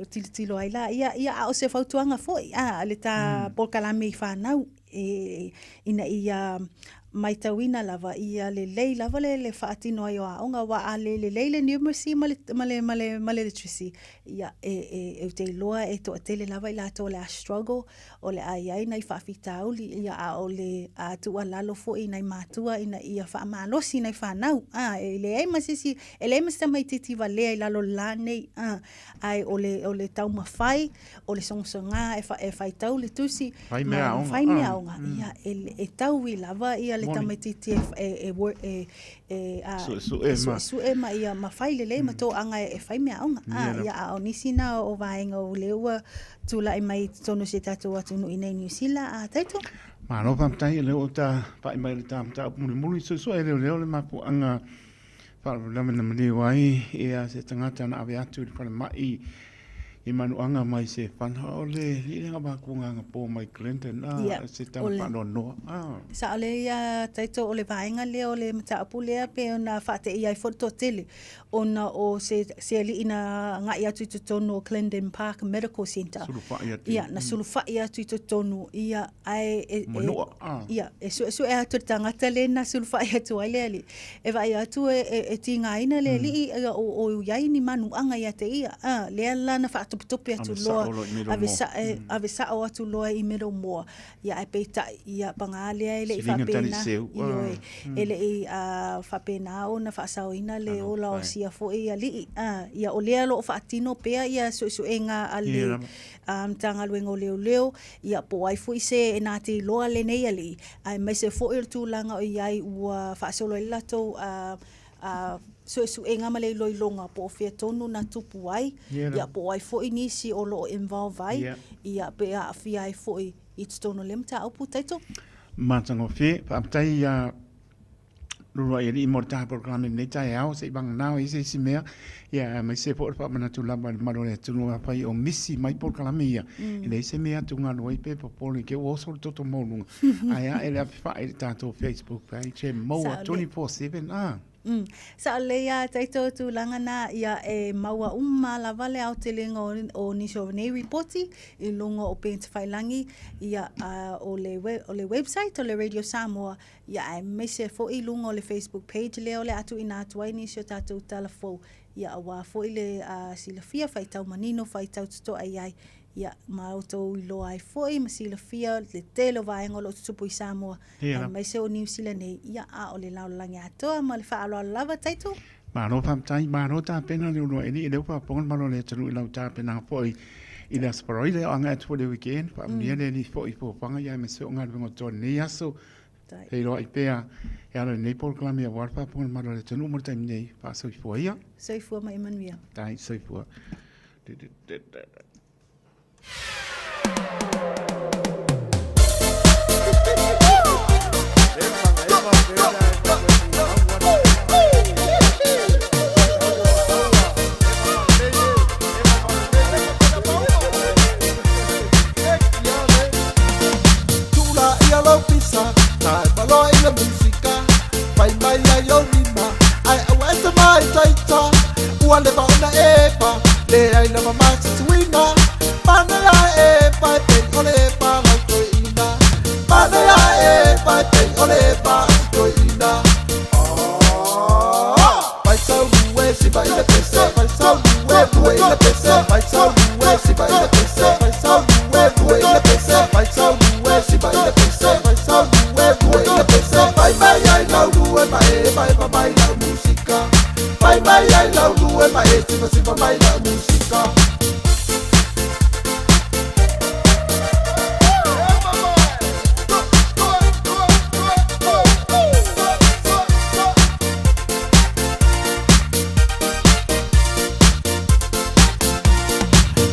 S23: tilotilo ai la, ia, ia, a o se fautuaga foi, ā, le tā polokalame i whānau, e, ina ia maitauina lava, ia lelei lava le, le faatino ai o aoga, aua a le lelei le numeracy ma le, ma le, ma le, ma le literacy, ia, e, e, e ou te iloa e toatele lava i latou o le a struggle, o le a i ai nai faafitauli, ia, a o le a tuualalo foi i nai matua ina ia faamalosi nai fanau, a, e leai ma se isi, e leai ma se tamaitiiti valea i lalo o le la nei, a, ae o le, o le taumafai, o le sogasoga e, fa, e faitau le tusi,
S16: Fai mea aoga.
S23: Fai mea aoga. Ia, e, e taui lava ia le tamaitiiti e, e, e, e, e, a,
S16: Suesue ma.
S23: Suesue ma ia ma fai lelei ma toaga e, e fai mea aoga. A, ia, a o nisi na o vaega o lea ua tula'i mai i totonu o si o tatou atunuu i nei Niu Sila, a Taito.
S16: Malo faafetai o lea ua ta pai mai i le ta mataupu mulimuli. Suesue e leoleo le mafuaaga faalavelave na maliu ai ia se tagata na ave atu i le falemai i manuaga mai se fana o le liiliga vakuagaga po mai Clinton a
S23: Ia,
S16: se tala
S23: o le-
S16: faanoanoa a
S23: Sao lea ia Taito o le vaega lea o le mataupu lea pei ona faateia ai foi le toatele ona o se, se alii na agai atu i totonu o Clendon Park Medical Centre.
S16: Sulufai atu.
S23: Ia, na sulufai atu i totonu, ia, ae e, e,
S16: Manua, a.
S23: ia, e suesue atu le tagata le na sulufai atu ai le alii. E vaai atu e, e, e tigaina le alii, ia, o, o i ai ni manuaga ia te ia. A, lea la na faatopetope atu
S16: Ave
S23: loa,
S16: sao loa i Middlemore.
S23: ave sa, e, ave sao atu loa i Middlemore. Ia, ae peitai, ia, paga lea e le i
S16: Siliga tani
S23: faapena,
S16: seu, a.
S23: ioe, e le i a, faapena ona faasaoina le ola o sia foi alii. A, ia, o lea o lo o faatino pea ia suesuega a le,
S16: Ia lava.
S23: a, Matagaluega o Leoleo, Ia, po o ai foi se e na te iloa lenei alii, aemaise foi o le tulaga o i ai ua faasolo ai le latou a, a, suesuega ma le iloiloga po o fea tonu na tupu ai, ia, po o ai foi nisi o lo o involve ai, ia, pe aafia ai foi i totonu o lea mataupu. Taito.
S16: Matagofie. Faafetai iā. Luluai alii mo le taha polokalame i lenei taeao, se i vagana o i ai se isi mea, ia aemaise foi o le faamanatu lava i le mamalu o le atunuu afai o misi mai polokalame ia, e leai se mea e atugalu ai pe popole i te i ua oso le toto maualuga, ae ae le apefai i le tatou Facebook page e maua 24/7 a.
S23: Sao lelei lava tatou tulaga na, ia e maua uma lava le aotelega o nisi o nei ripoti i luga o upega tafailagi, ia o le o le website o le Radio Samoa, ia aemaise foi i luga o le Facebook page lea o le a tuuina atu ai nisi o tatou tala fou, ia aua foi le silafia, faitau manino, faitau totoa i ai, ia ma outou iloa ai foi ma silafia le tele o vaega o lo o tutupu i Samoa, aemaise o Niu Sila nei, ia a o le lalolagi atoa. Ma le faaaloalo lava Taito.
S16: Malo faafetai, malo tapena le uluai alii, lea ua faafofoga le malo o le atunuu i lau tapenaga foi i le Aso Faraile, o agai atu foi i le weekend, faamanuia le Alii foi i fuafuaga aemaise o galuega o totoe i lenei aso. Feiloai pea e ala i lenei polokalame aua le faafofoga le mamalu o le atunuu mo le taimi nei. Faasoifua ia.
S23: Soifua ma ia manuia.
S16: Tai, soifua.
S1: Tula ia lou pisa, tae loa i le musika. Fai mai ai ou lima, ae aua e te mai taita. Ua leva ona epa, leai lava ma se suiga. Pane ae epa e pei o le epa a lau toeaina. Pane ae epa e pei o le epa a si toeaina. Vai sau lue, siva i le pese, vai sau lue, lue i le pese, vai sau lue, siva i le pese, vai sau lue, lue i le pese, vai sau lue, siva i le pese, vai sau lue, lue i le pese, vai mai ai lau lue ma e vai va mai lau musika. Vai mai ai lau lue ma e siva siva mai lau musika.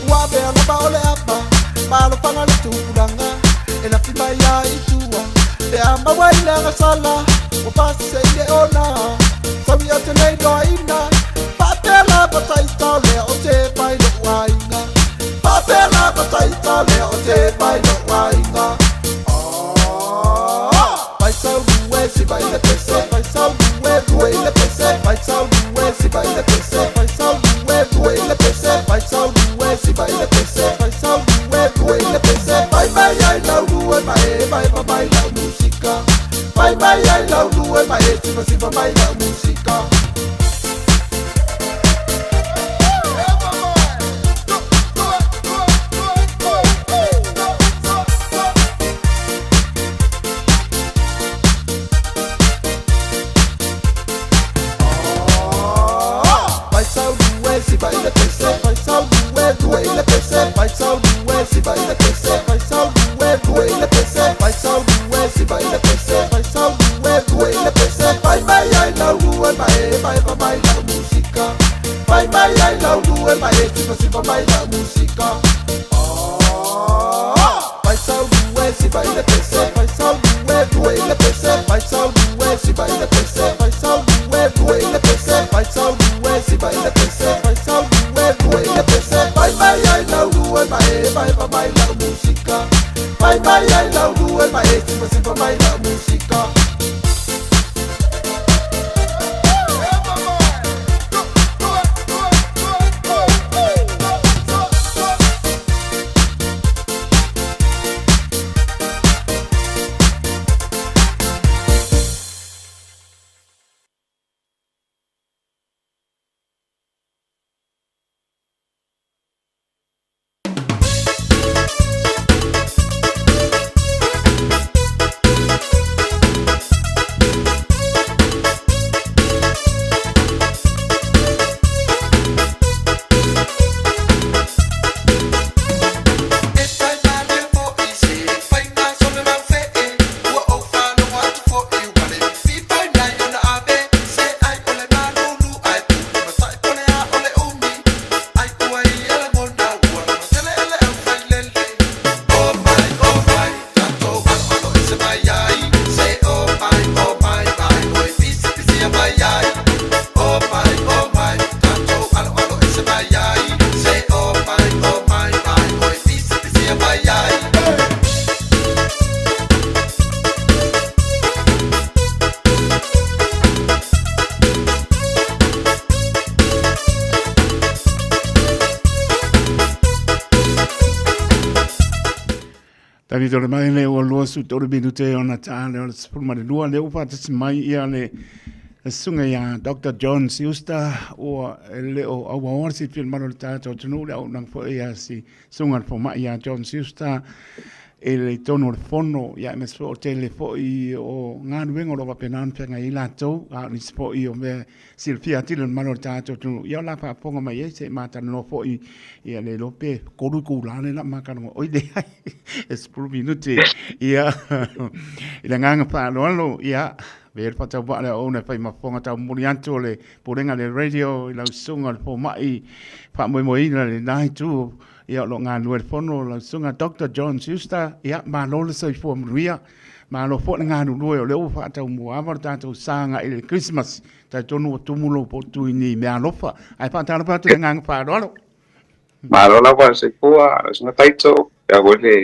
S1: Ua avea lava o le ava ma alofaga le tupulaga e lafi mai ai i tua pe a maua i le agasala ua pasese i le ona saui o te nei loaina faapea lava taita o lea o te fai lo'u aiga faapea lava taita o lea o te fai lo'u aiga. Vai sau lue siva i le pese, vai sau lue lue i le pese, vai sau lue siva i le pese, vai sau lue lue i le pese, vai sau lue siva i le pese, vai sau lue lue i le pese, vai mai ai lau lue ma e vai va mai lau musika. Vai mai ai lau lue ma e siva siva mai lau musika. Vai sau lue siva i le pese, vai sau lue lue i le pese, vai sau lue siva i le pese, vai sau lue lue i le pese, vai sau lue siva i le pese, vai sau lue lue i le pese, vai mai ai lau lue ma e vai va mai lau musika. Vai mai ai lau lue ma e siva siva mai lau musika. Vai sau lue siva i le pese, vai sau lue lue i le pese, vai sau lue siva i le pese, vai sau lue lue i le pese, vai sau lue siva i le pese, vai sau lue lue i le pese, vai mai ai lau lue ma e vai va mai lau musika. Vai mai ai lau lue ma e siva siva mai lau musika.
S16: Taimi tole mai le ua 23 minute ona tā le o le 12 le ua whātasi mai ia le sunga ia Dr. John Siusta ua le o aua oa si fil malo le tātou tunu le au nang fo ia si sunga le fomai ia John Siusta e le tonu o le fono ia me so o tele fo i o ngā nuenga o lo wapenan whenga i lātou a ni se fo i o mea Silafia atili o le malo o le tātou atunuu. Ia o la faafofoga mai ai se i matalanoa foi ia le iloa pe kolu itula le la makaloga. Oi leai, e 10 minute. Ia, i le agaga faaaloalo, ia, avea le faatauvaa lea o ona e fai ma fofoga taumuli atu o le Pulega le Radio i lau susuga o le fomai faamoemoeina i lena itu. Ia, o lo o galulue i le fono lau susuga Doctor John Schuster. Ia, malo le soifua manuia. Malo foi le galulue o lea ua faataumuaava le tatou saga i le Christmas. Talitonu ua tumu lou potu i ni meaalofa. Ae faatalofa atu i le agaga faaaloalo.
S2: Malo lava le soifua, lau susuga Taito, ia foi le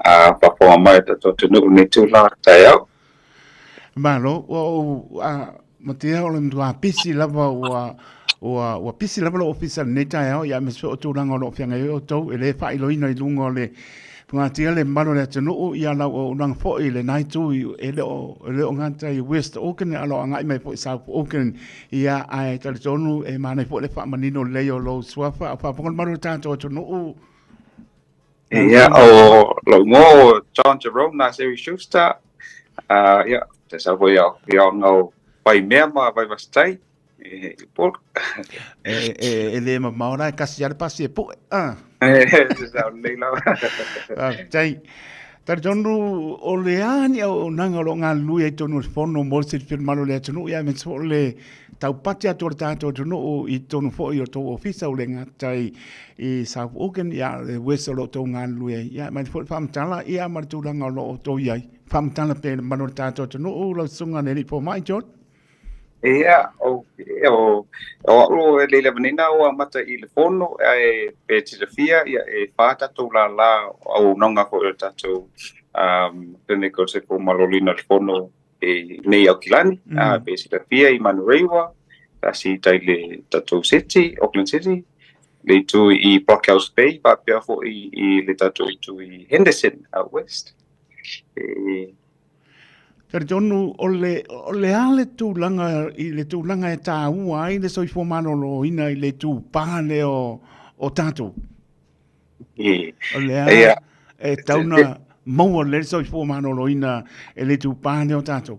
S2: faafofoga mai o le tatou atunuu i lenei itula taeao.
S16: Malo, ua ou matea o le matua pisi lava ua ua ua pisi lava lou ofisa i lenei taeao, ia aemaise foi o tulaga o lo o feagai ai outou, e le faailoina i luga o le fugatia le mamalu o le atunuu, ia lau auaunaga foi i lena itu e le o e le o gata i West Auckland, a o lo o agai mai foi i South Auckland. Ia, ae talitonu e manaia foi le faamanino lelei o lou suafa, a o faafofoga le mamalu o le tatou atunuu.
S2: Ia, o lou igoa o John Jerome Naseri Schuster. Ia, te sau foi au, ia ona o Waimea ma Vaivasitai, e Upolu.
S16: E le mamao la e kasi lava le pasi e pue.
S2: E, te sau lelei lava.
S16: Faafetai. Talitonu o le a ni auaunaga o lo o galulue ai totonu o le fono mo le silafia mamalu o le atunuu, ia aemaise foi o le taupati atu o le tatou atunuu i totonu foi o tou ofisa o le gata i South Auckland, ia le West o lo o outou galulue ai. Ia aemaise foi le faamatala ia ma le tulaga o lo o outou i ai. Faamatala pea i le mamalu o le tatou atunuu lau susuga i le Alii Fomai John.
S2: Ia, o, o, o au e le lava nei na o amata i le fono, ae pe silafia, ia, e whā tātou lālā auaunaga foi o le tātou clinic o le soifua maloloina o le fono i nei Aukilani, pe silafia i Manurewa, tasi tai le tātou city, Auckland City, le itu i Blockhouse Bay, faapea foi i le tātou itu i Henderson out west. E,
S16: Talitonu, o le, o le a le tulaga, i le tulaga e tāua ai le soifua maloloina i le itupā lea o, o tātou? O le a e tau na maua le soifua maloloina e le itupā lea o tātou?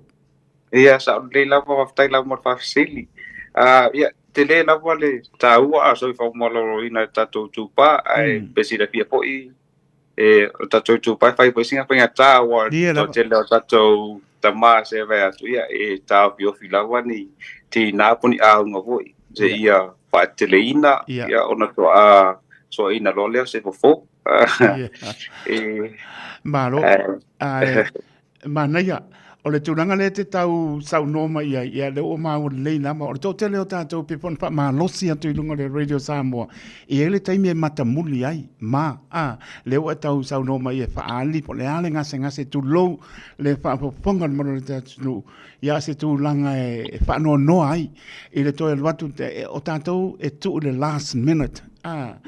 S2: Ia, sao lelei lava, faafetai lava mo le faafesili. Ia, tele lava le tāua a soifua maloloina i le tatou itupā, ae pe silafia foi e o tatou itupa e fai foi sina faigata ua toatele o tatou tama se vae atu ia e taofiofi lava ni tinā po o ni auga foi seia faateleina ia ona toa soaina loa lea o se fofo.
S16: E Malo. Ae Manaia. O le tulaga lea e te tau saunoa mai ai, ia lea ua maua lelei lava. O le toatele o tatou pei foi ona faamalosi atu i luga o le Radio Samoa, e i ai le taimi e matamuli ai, ma, a, lea ua e tau saunoa mai e faaali po o le a le gasegase, tulou le faafofoga o le mamalu o le atunuu, ia se tulaga e faanoanoa ai i le toe alu atu, o tatou e tuu i le last minute, a,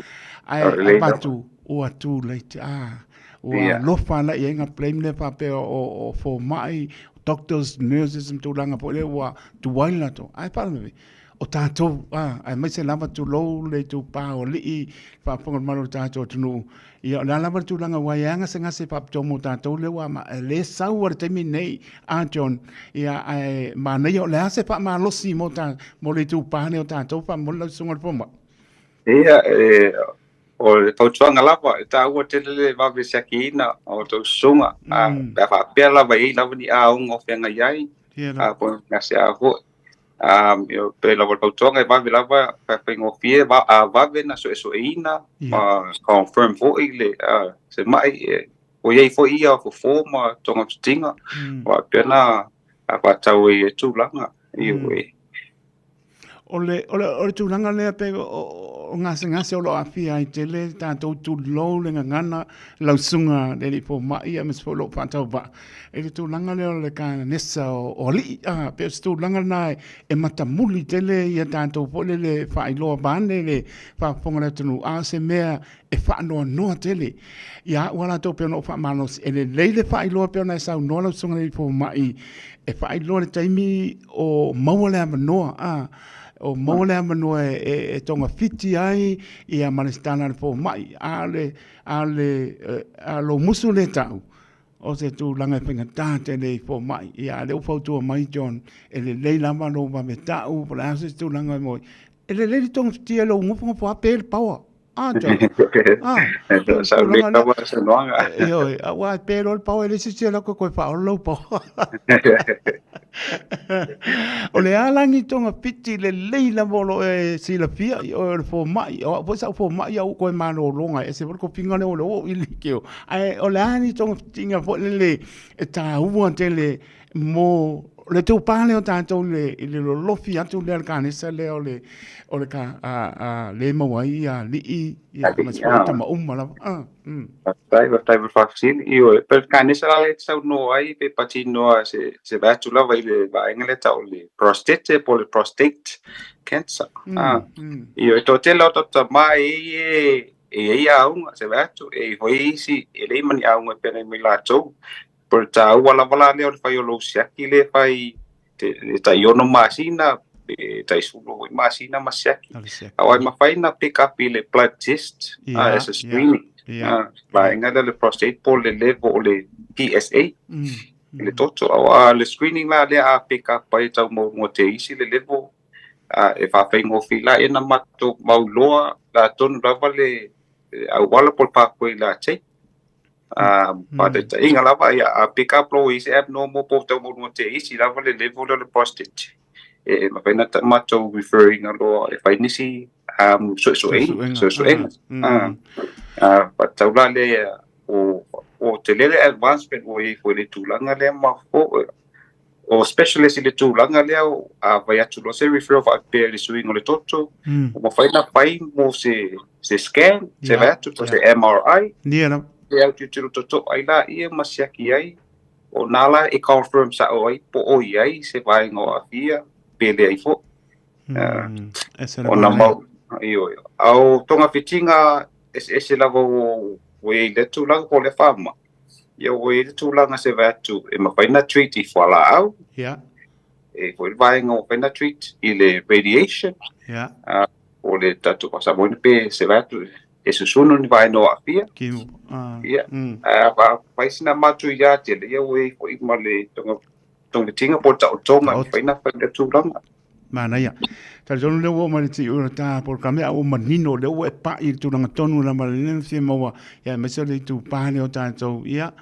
S16: ae avatu ua too late, a. Ua alofa la i ai ngā blame lea faapea o fomai, doctors, nurses ma tulaga foi lea ua tuai latou. Ae faalavelave, o tatou, aemaise lava tulou le itupa o alii, faafofoga le mamalu o le tatou atunuu. Ia o le a lava le tulaga ua i ai gasegase faapitoa mo tatou lea ua e le sau lava i le taimi lenei a John. Ia ae manaia o le a se faamalosi mo mo le itupa lea o tatou faamolemole lau susuga i le fomai.
S2: Ia, e, o le fautuaga lava, e taua tele le vave siakiina o tou susuga, a, pe a faapea lava e i ai lava ni auga o feagai ai, a, po o gasea foi. A, pei lava o le fautuaga e vave lava, faigofie, a vave na suesueina, ma confirm foi le, a, se mai, e, ua i ai foi ia fofo ma togafitiga, faapea na faatau ai i tulaga, ioe.
S16: O le, o le, o le tulaga lea pe o, o gasegase o lo o aafia ai tele tatou tulou le gagana lausuga le alii fomai aemaise foi o lou faatauvaa i le tulaga lea o le kanesa o, o alii. A, pe o se tulaga lena e, e matamuli tele ia tatou foi lele faailoa vaeane le faafofoga a le atunuu, a o se mea e faanoanoa tele ia au a latou pei ona ou faamalosi, e lelei le faailoa pei ona e saunoa lau susuga i le fomai, e faailoa i le taimi o maua le avanoa, a, o maua le avanoa e, e, e togafiti ai ia ma le tala a le fomai, a o le, a o le, a o lou musu lea tau, o se tulaga e faigata tele i fomai. Ia, a o lea ua fautua mai John, e lelei lava lou vave tau, po o le a se tulaga e maua ai. E lelei le togafitia i lou nofonofo lava pe le power. Ah, John. Ah,
S2: Sa le lava saunoaga.
S16: Ioe, aua e pe loa le power, e leai se isi e alu atu e toe faaola lau power. O le a la ni togafiti lelei lava o lo o e silafia i oe o le fomai. O au foi sa ou fomai a ua ou toe malologa, e ese foi le tofiga lea o le oo i le leitio. Ae o le a ni togafitiga foi lele e taua tele mo le taupa lea o tatou i le, i le lolofi atu lea o le kanesa lea o le, o le ka, a, a, le maua ai ia alii, ia, aemaise foi tama uma lava. Ah,
S2: mm. Faafetai, faafetai mo le faafesili. Ioe, pe le kanesa la lea e te saunoa ai pe patinoa se, se vae atu lava i le vaega lea tau o le prostete po o le prostate cancer. Mm, ah. Ioe, toatele o tatou tama e i e, e i ai auga, se vae atu, e i foi isi, e leai ma ni auga e pea mai latou. Po o le taua lava la lea o le fai o lou siaki lea e fai le tai 6 masina pe tai 10 foi masina ma siaki. Aua e mafai ona pick up i le blood test as a screening. Vaega lea o le prostate po o le level o le PSA i le toto. Aua le screening la lea a pick up ai e tau maualuga te isi le level e faafaigofie la ia na matou mauiloa la tonu lava le auala po o le pathway la take. Faataitaiga lava, ia, a pick up loa i se abnormal po o tau maualuga te isi lava le level lea o le prostate, e mafai ona matou refer ina loa e fai nisi suesuega, suesuega. Faatatau la lea o tele le advancement ua i ai foi i le tulaga lea ma foi o specialist i le tulaga lea, a fai atu loa se referral faapea i le suiga o le toto, ua mafai ona fai mo se scan, se vaai atu po o se MRI.
S16: Ia lava.
S2: E autilotilo totoa ai laia ma siaki ai, o nā la e confirm sao ai po o i ai se vaega o aafia pe leai foi. Ona mau, ioe. A o togafitiga eseese lava ua i ai i lea tulaga po o lea faamai. Ia ua i ai le tulaga se vae atu e mafai ona treat i fualaau.
S16: Ia.
S2: E i foi le vaega ua mafai ona treat i le radiation.
S16: Ia.
S2: O le tatou faasamoina pe se vae atu e susunu ni vaega o aafia.
S16: Chemo.
S2: Ia. A fai sina matuia tele, ia ua i ai foi ma le togafitiga po o le taotoga e mafai ona fai i lea tulaga.
S16: Manaia. Talitonu lea ua oo mai le tiu o le ta polokalame a ua manino lea ua e pai i le tulaga tonu lava lea na fia maua ia aemaise o le itupa lea o tatou ia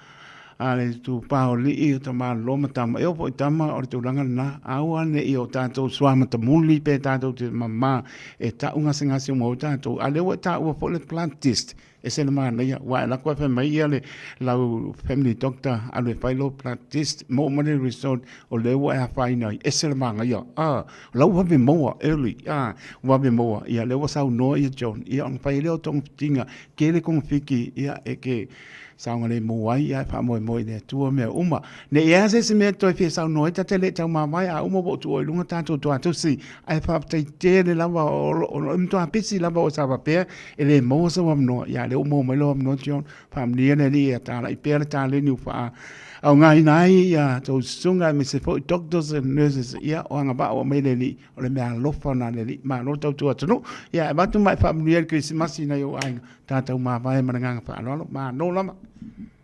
S16: a le itupa o alii o tamālolo ma tama e oo foi i tama o le tulaga lena aua ne i o tatou suamatamuli pe tatou te mama e ta'u gasegase uma ai tatou a lea ua e taua foi le blood test Ese le manaia, ua e lako e fai mai ia le lau family doctor alu e fai lou blood test, maua mai le result o lea ua e afaina ai, ese le manaia. Ah, o la ua vave maua early, ah, ua vave maua. Ia lea ua saunoa ia John, ia ona fai ai lea o togafitiga, tele togafiti ia e te saogalemu ai ia e faamoemoe i le Atua mea uma. Ne i ea se isi mea e toe fia saunoa ai, ta te le i taumavae a uma ua ou tuua i luga tatou tuatusi, ae faafetai tele lava o lo o matua pisi lava oe sa faapea e le maua sou avanoa. Ia lea ua maua mai lou avanoa John, faamanuia le Alii ia talai pea le taleni ua faaaogaina ai ia tou susuga aemaise foi doctors and nurses. Ia o agavaa ua aumai le Alii, o le mea alofa lena a le Alii. Malo le tautua atunuu. Ia e avatu ma e faamanuia le Kerisimasi i nai ou aiga. Tatou mavae ma le agaga faaaloalo. Malo lava.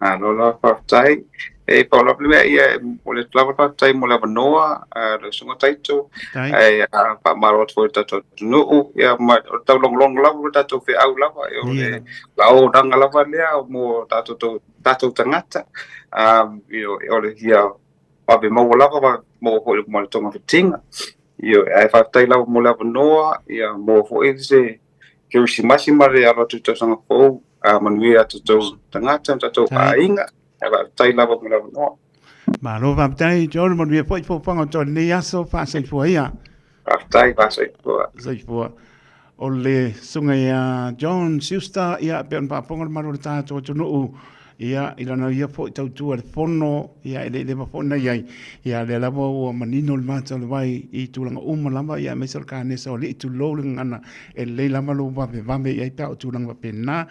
S2: Malo lava faafetai. E pau lava le mea ia, o le lava faafetai mo le avanoa, lau susuga Taito. Ae faamalo atu foi i le tatou atunuu, ia ma o le taulogologo lava o le tatou feau lava, o le auaunaga lava lea mo tatou, tatou tagata. O le ia vave maua lava, vave maua foi ma le togafitiga. Ae faafetai lava mo le avanoa, ia maua foi se Kerisimasi ma le alo atu i le tausaga fou, a manuia a tatou tagata ma tatou aiga. Ae faafetai lava mo le avanoa.
S16: Malo faafetai John, manuia foi fofoga o lenei aso, faasoifua ia.
S2: Faafetai. Faafetai, faasoifua.
S16: Soifua. O le susuga ia John Schuster, ia, pei ona faafofoga le mamalu o le tatou atunuu, ia, i lana ia foi tautua i le Fono, ia, e le i leva foi ona i ai, ia, lea lava ua manino le mata o le vai i tulaga uma lava, ia, aemaise o le kanesa o alii, tulou le gagana, e lelei lava lou vavevave i ai pe a o tulaga faapena,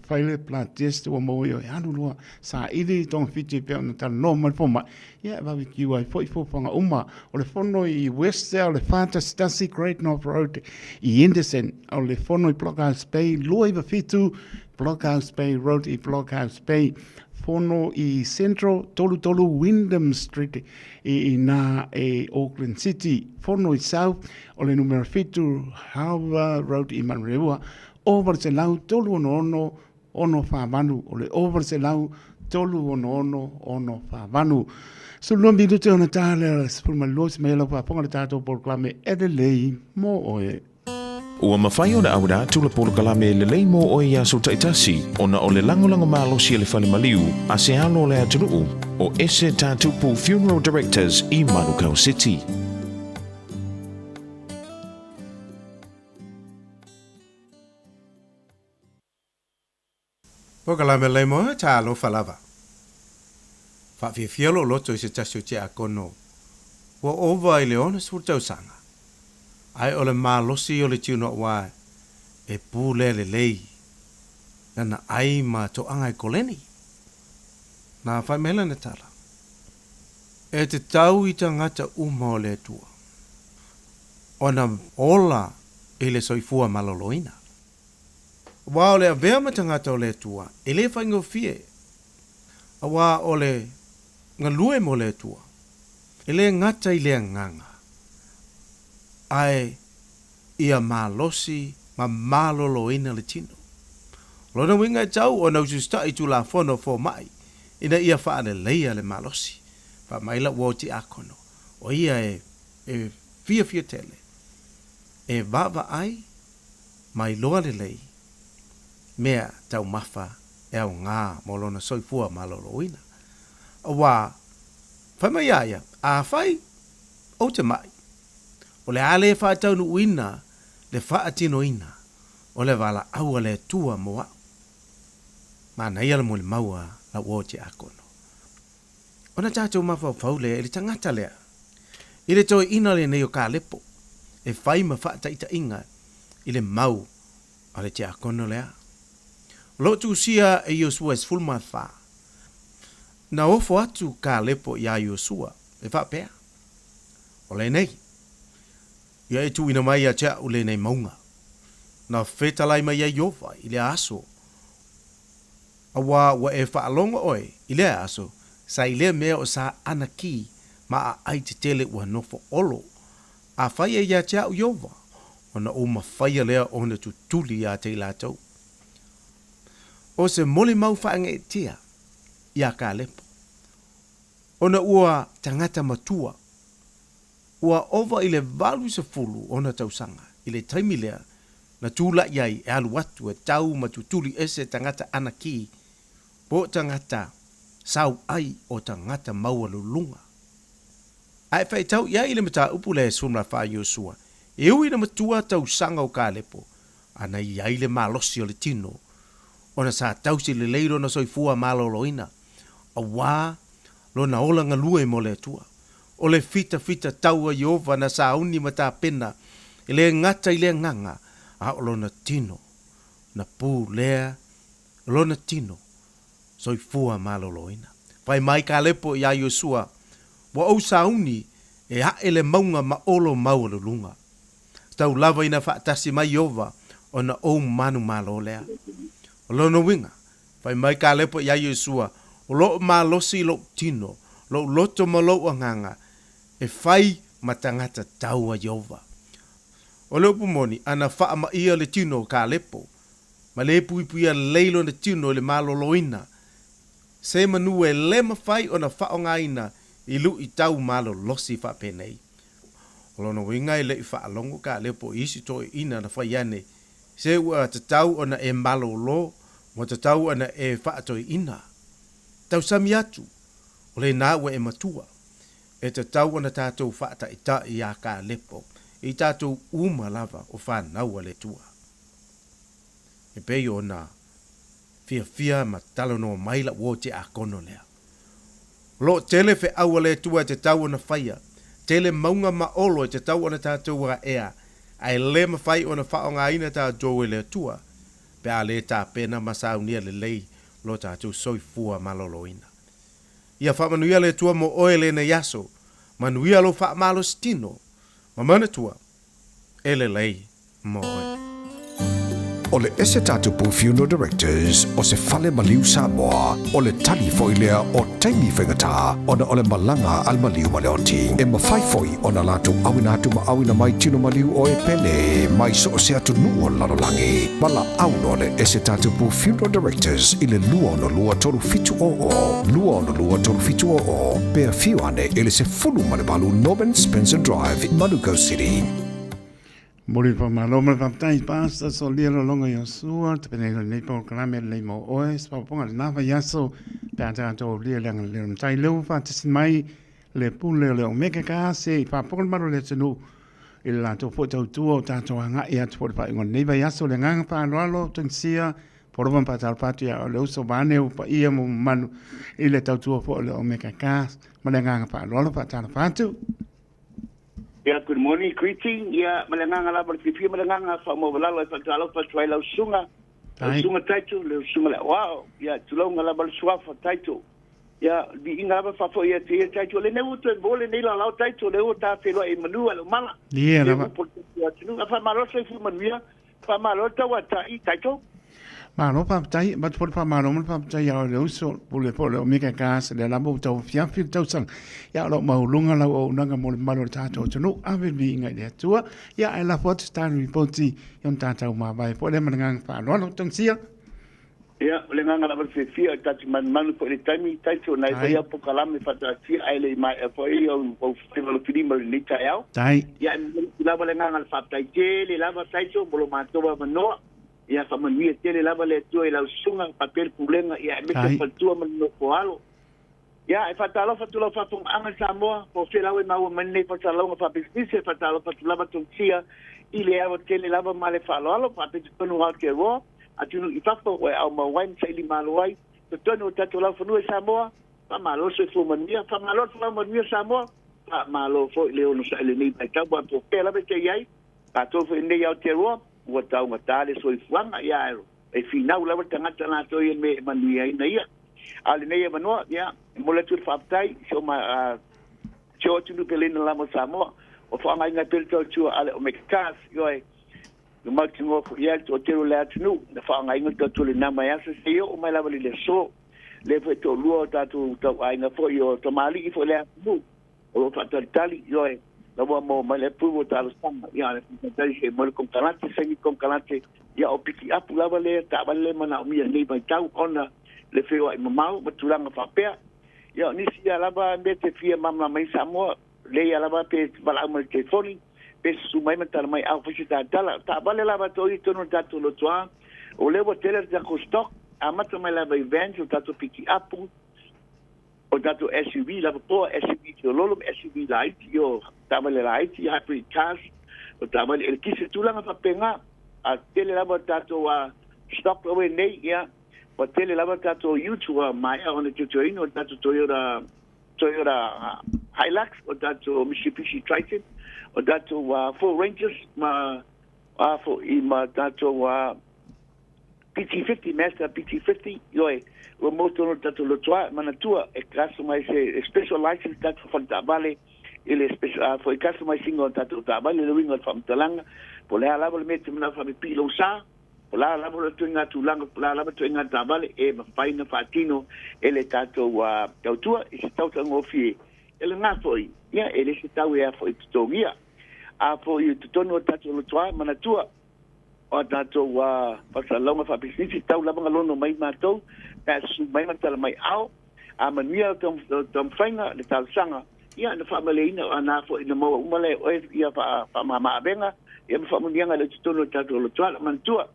S16: fai le blood test ua maua i oe, alu loa, saili togafiti pei ona talanoa mai le fomai, Ia e vave ai foi fuafuaga uma o le fono i Westdale, le 411 Great North Road i Henderson, o le fono i Blockhouse Bay, 297 Blockhouse Bay Road i Blockhouse Bay, fono i Central, 33 Wyndham Street i ina e Auckland City, fono i South, o le numera 7 Harbour Road i Manurewa, 800 366 648, o le 800 366 648. 12 minute ona ta le 12 si mai lau faafofoga le tatou polokalame e lelei mo oe.
S26: Ua mafai ona auina atu le polokalame Lelei Mo Oe i aso taitasi ona o le lagolago malosi a le Fale Maliu a se alo o le atunuu o Ese Tatupu Funeral Directors i Manukau City.
S4: Polokalame lelei mo oe, talofa lava. Faafiafia lou loto i se tasi o tiakono ua ova i le 60 tausaga, ae o le malosi o le tino auā e pulea lelei lana ai ma toaga i koleni. Na fai mai lana tala, E tatau i tagata uma o le Atua ona ola i le soifua maloloina. Aua o le avea ma tagata o le Atua e le faigofie, aua o le galue mo le Atua e le gata i le agaga, ae ia malosi ma maloloina le tino. O lona uiga e tau ona usiusitaʻi i Tulafono fomai ina ia faaleleia le malosi. Fai mai lau uo tiakono, o ia e fiafia tele e vaavaai ma iloa lelei mea taumafa e aoga mo lona soifua maloloina. Aua, fai mai ia ia, Afai ou te maʻi, o le a le faataunuuina le faatinoina o le valaau a le Atua mo aʻu. Manaia le molimau a lau uo tiakono. Ona tatou mafaufau lea i le tagata lea, i le toeaina lenei o Kalepo, e fai ma faataitaiga i le mau a le tiakono lea. O lo o tusia e Iosua e 14. Na ofo atu Kalepo iā Iosua, e faapea, O lenei, ia e tuuina mai ia te aʻu lenei mauga. Na fetalai mai ai Ieova i lea aso Auā ua e faalogo ʻoe i lea aso, sa i lea mea o sa anakī ma aʻai tetele ua nofo olo, afai e iā te aʻu Ieova, ona ou mafaia lea ona tutuli iā te i latou. ʻO se molimau faangeʻetia iā Kalepo, ona ua tagata matua, ua ova i le 80 ona tausaga i le taimi lea na tulaʻi ai e alu atu e tau ma tutuli ese tagata anakī po o tagata sau ai o tagata maualuluga. A e faitau i ai i le mataupu lea e 14 Iosua, e ui ina matua tausaga o Kalepo, a na i ai le malosi o le tino, ona sa tausi lelei lona soifua maloloina, auā lona ola galue mo le Atua. O le fitafita tau a Ieova na sauni ma tapena, e le gata i le agaga, a o lona tino, na pulea lona tino soifua maloloina. Fai mai Kalepo iā Iosua, Ua ou sauni e aʻe le mauga ma olo maualuluga. Tau lava ina faatasi mai Ieova ona ou manumalo lea. O lona uiga, Fai mai Kalepo iā Iosua, O loʻu malosi i loʻu tino, loʻu loto ma lou agaga, e fai ma tagata tau a Ieova. O le upu moni, ana faamaʻia le tino o Kalepo, ma le puipuia lelei lona tino i le maloloina, se manu e le mafai ona faaaogaina i luʻitau malolosi faapenei. O lona uiga e leʻi faalogo Kalepo i isi toeʻina na fai ane Se ua tatau ona e malōlō, ua tatau ona e faatoeaina. Tausami atu, o lena ua e matua. E tatau ona tatou faataʻitaʻi iā Kalepo i tatou uma lava o fanau a le Atua. E pei ona fiafia ma talanoa mai la'u uo tiakono lea. O lo o tele feau a le Atua e tatau ona faia, tele mauga ma olo e tatau ona tatou aea, ae le mafai ona faaaogaina tatou e le Atua pe a le tapena ma saunia lelei lo tatou soifua maloloina. Ia faamanuia le Atua mo oe lenei aso, manuia lou faamalositino, ma manatua, e lelei mo oe.
S11: O le ese tatupu Funeral Directors o se fale maliu Samoa, o le tali foi lea o taimi faigata ona o le malaga a le maliu ma le oti. E mafai foi ona latou auina atu ma auina mai tino maliu o e pele mai so o se atunuu o le lalolagi. Valaau loa le ese tatupu Funeral Directors i le 262 3700, 262 3700, pe afio ane i le 18 Norman Spencer Drive, Manukau City.
S16: Momoli le faamalo ma le faafetai Pastor Solia Lolonga Iosua, tapenaina o lenei polokalame lelei mo oe, se faaopoopoga i lena vaiaso pe a tatou aulia le agalelei o le Matai lea ua faatasi mai le pule o le Omega Gas e faafofoga le malu o le atunuu i le latou foi tautua o tatou agai atu foi i le faaiuga o lenei vaiaso. Le agaga faaaloalo Tungisia Polova ma faatalofa atu ia le uso vaeane ua paia ma mamalu i le tautua foi o le Omega Gas ma le agaga faaaloalo faatalofa atu.
S3: Yeah, good morning, greeting. Yeah, ma le agaga lava o le fiafia ma le agaga faamaualalo e faatalofa atu ai lau susuga. Lau susuga Taito, lau susuga le aoao. Yeah, tulauga lava le suafa Taito. Yeah, le viiga lava faafoi atu ia Taito. Lenei ua toe maua lenei laolao Taito, lea ua ta feiloai i manu a le umala.
S16: Ia lava.
S3: Lea ua upu atunuu. A faamalo le soifua manuia. Faamalo le tauatai, Taito.
S16: Malo faafetai, avatu foi le faamalo ma le faafetai ia oe le uso, le pule foi o le Omega Gas, lea lava ua tauafiafi le tausaga. Ia o lo o maualuga lau auaunaga mo le mamalu o le tatou atunuu, ave le viiga i le Atua. Ia ae lafo atu se tatou lipoti i ona tatou mavae foi lea ma le agaga faaaloalo. Tausia.
S3: Ia, o le agaga lava o le fiafia, o le tatou manumanu foi i le taimi, Taito, na e fai au polokalame faataatia ae le i maea foi au faiva lofilima i lenei taeao.
S16: Tai.
S3: Ia, e momoli atu lava le agaga o le faafetai tele lava, Taito, mo lo matou avanoa. Ia faamanuia tele lava le Atua i lau susuga, faapea le pulega, ia aemaise le faletua ma le nofo alo. Ia, e faatalofa atu lau faafofogaaga Samoa, po o fea lava e maua mai lenei faasalalauga faapisinisi, e faatalofa atu lava Tausia i le ava tele lava ma le faaaloalo, faapea totonu o Aotearoa, atunuu i fafo, ua e aumau ai ma saili malo ai totonu o tatou laufanua i Samoa. Faamalo le soifua manuia, faamalo le folau manuia Samoa, faamalo foi le onosai i lenei vaitau, aua po o fea lava e te i ai, tatou foi nei i Aotearoa, ua taugata le soifuaga, ia e finau lava le tagata latou ia i le mea e manuiaina ia. A o lenei avanoa, ia, e momoli atu le faafetai i si o ma, si o atunuu peleina lava o Samoa, o faaaogaina ai pea le tautua a le Omega Cars, ioe, ua mautinoa foi i ai le toatele o le atunuu, na faaaogaina le tautua i lena vaiaso, seia oo mai lava i le aso. Lea foi e toalua o tatou tauaiga foi o tamalii foi i le atunuu, o lo o faatalitali, ioe, la ua maua mai le approval o talosaga, ia, le faatalitali se i maua le konekarate, saini konekarate, ia o pikiapu lava lea, taavale lea e manaomia i lenei vaitau ona le feoai mamao ma tulaga faapea. Ia, o nisi ia lava mea te fia malamalama ai Samoa, lea ia lava pe valaau mai i le telefoni, pe susu mai ma tala mai, a ua fai se tatala. Taavale lava toi i totonu o le tatou lotoa, o lea ua tele le tatou stock, amata mai lava i vans, o tatou pikiapu, O tatou SUV lava poa, SUV taulolo ma SUV laiti, o taavale laiti, hybrid cars, o taavale elekise, tulaga faapena. A tele lava tatou a stock la ua i nei, ia, ua tele lava tatou ute ua maea ona teuteuina o tatou Toyota, Toyota Hilux, o tatou Mitsubishi Triton, o tatou Ford Rangers ma a foi ma tatou a PT50, Mazda PT50, ioe, ua maua tonu le tatou lotoa, e manatua, e customize, e special license tatou fale taavale, i le special, a foi customize ina o tatou taavale, le uiga o le faamatalaga, po o le a lava le mea e te manao e faapipii i lou sa, po o le a lava le ituaiga tulaga, po o le a lava le ituaiga taavale, e mafai ona faatino e le tatou tautua i se tau taugofie. E lena foi, ia, e le se tau e a foi totogia. A foi i totonu o tatou lotoa, manatua, O a tatou faasalalauga faapisinisi, tau lava na lono mai matou, pe a susu mai ma tala mai ao, a manuia le taumafaiga, le talosaga, ia na faamaleina a na foi na maua uma lea e oe ia faamama-avega, ia ma faamanuiaga lea i totonu o le tatou lotoa. Manatua,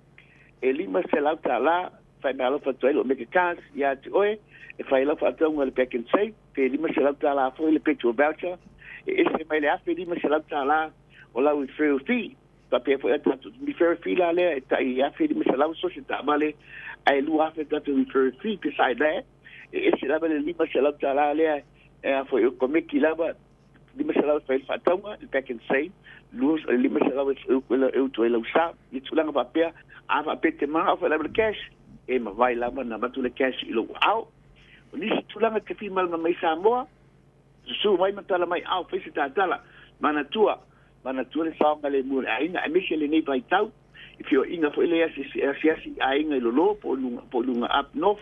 S3: e $500 fai meaalofa atu ai le Omega Cars ia te oe, e fai ai lau faatauga i le Pak'nSave, pe $500 foi le petrol voucher, e ese mai le $1,500. O lau referral fee, faapea foi a tatou referral fee la lea e tai $1,500 so se taavale ae $2,000 tatou referral fee. Beside that, e ese lava le $500 lea e a foi o komeki lava, $500 e fai le faatauga, le pack and save, $500 e utu ai lau sa i tulaga faapea. A faapea te manao foi lava le cash, e mavai lava na avatu le cash i lou aao. O nisi tulaga te fia malamalama mai Samoa, susu mai ma tala mai ao, fai se tatala. Manatua, manatua le saogalemu o le aiga, aemaise lenei vaitau i feoaiga foi lea asiasi i aiga i lolo po o luga up north,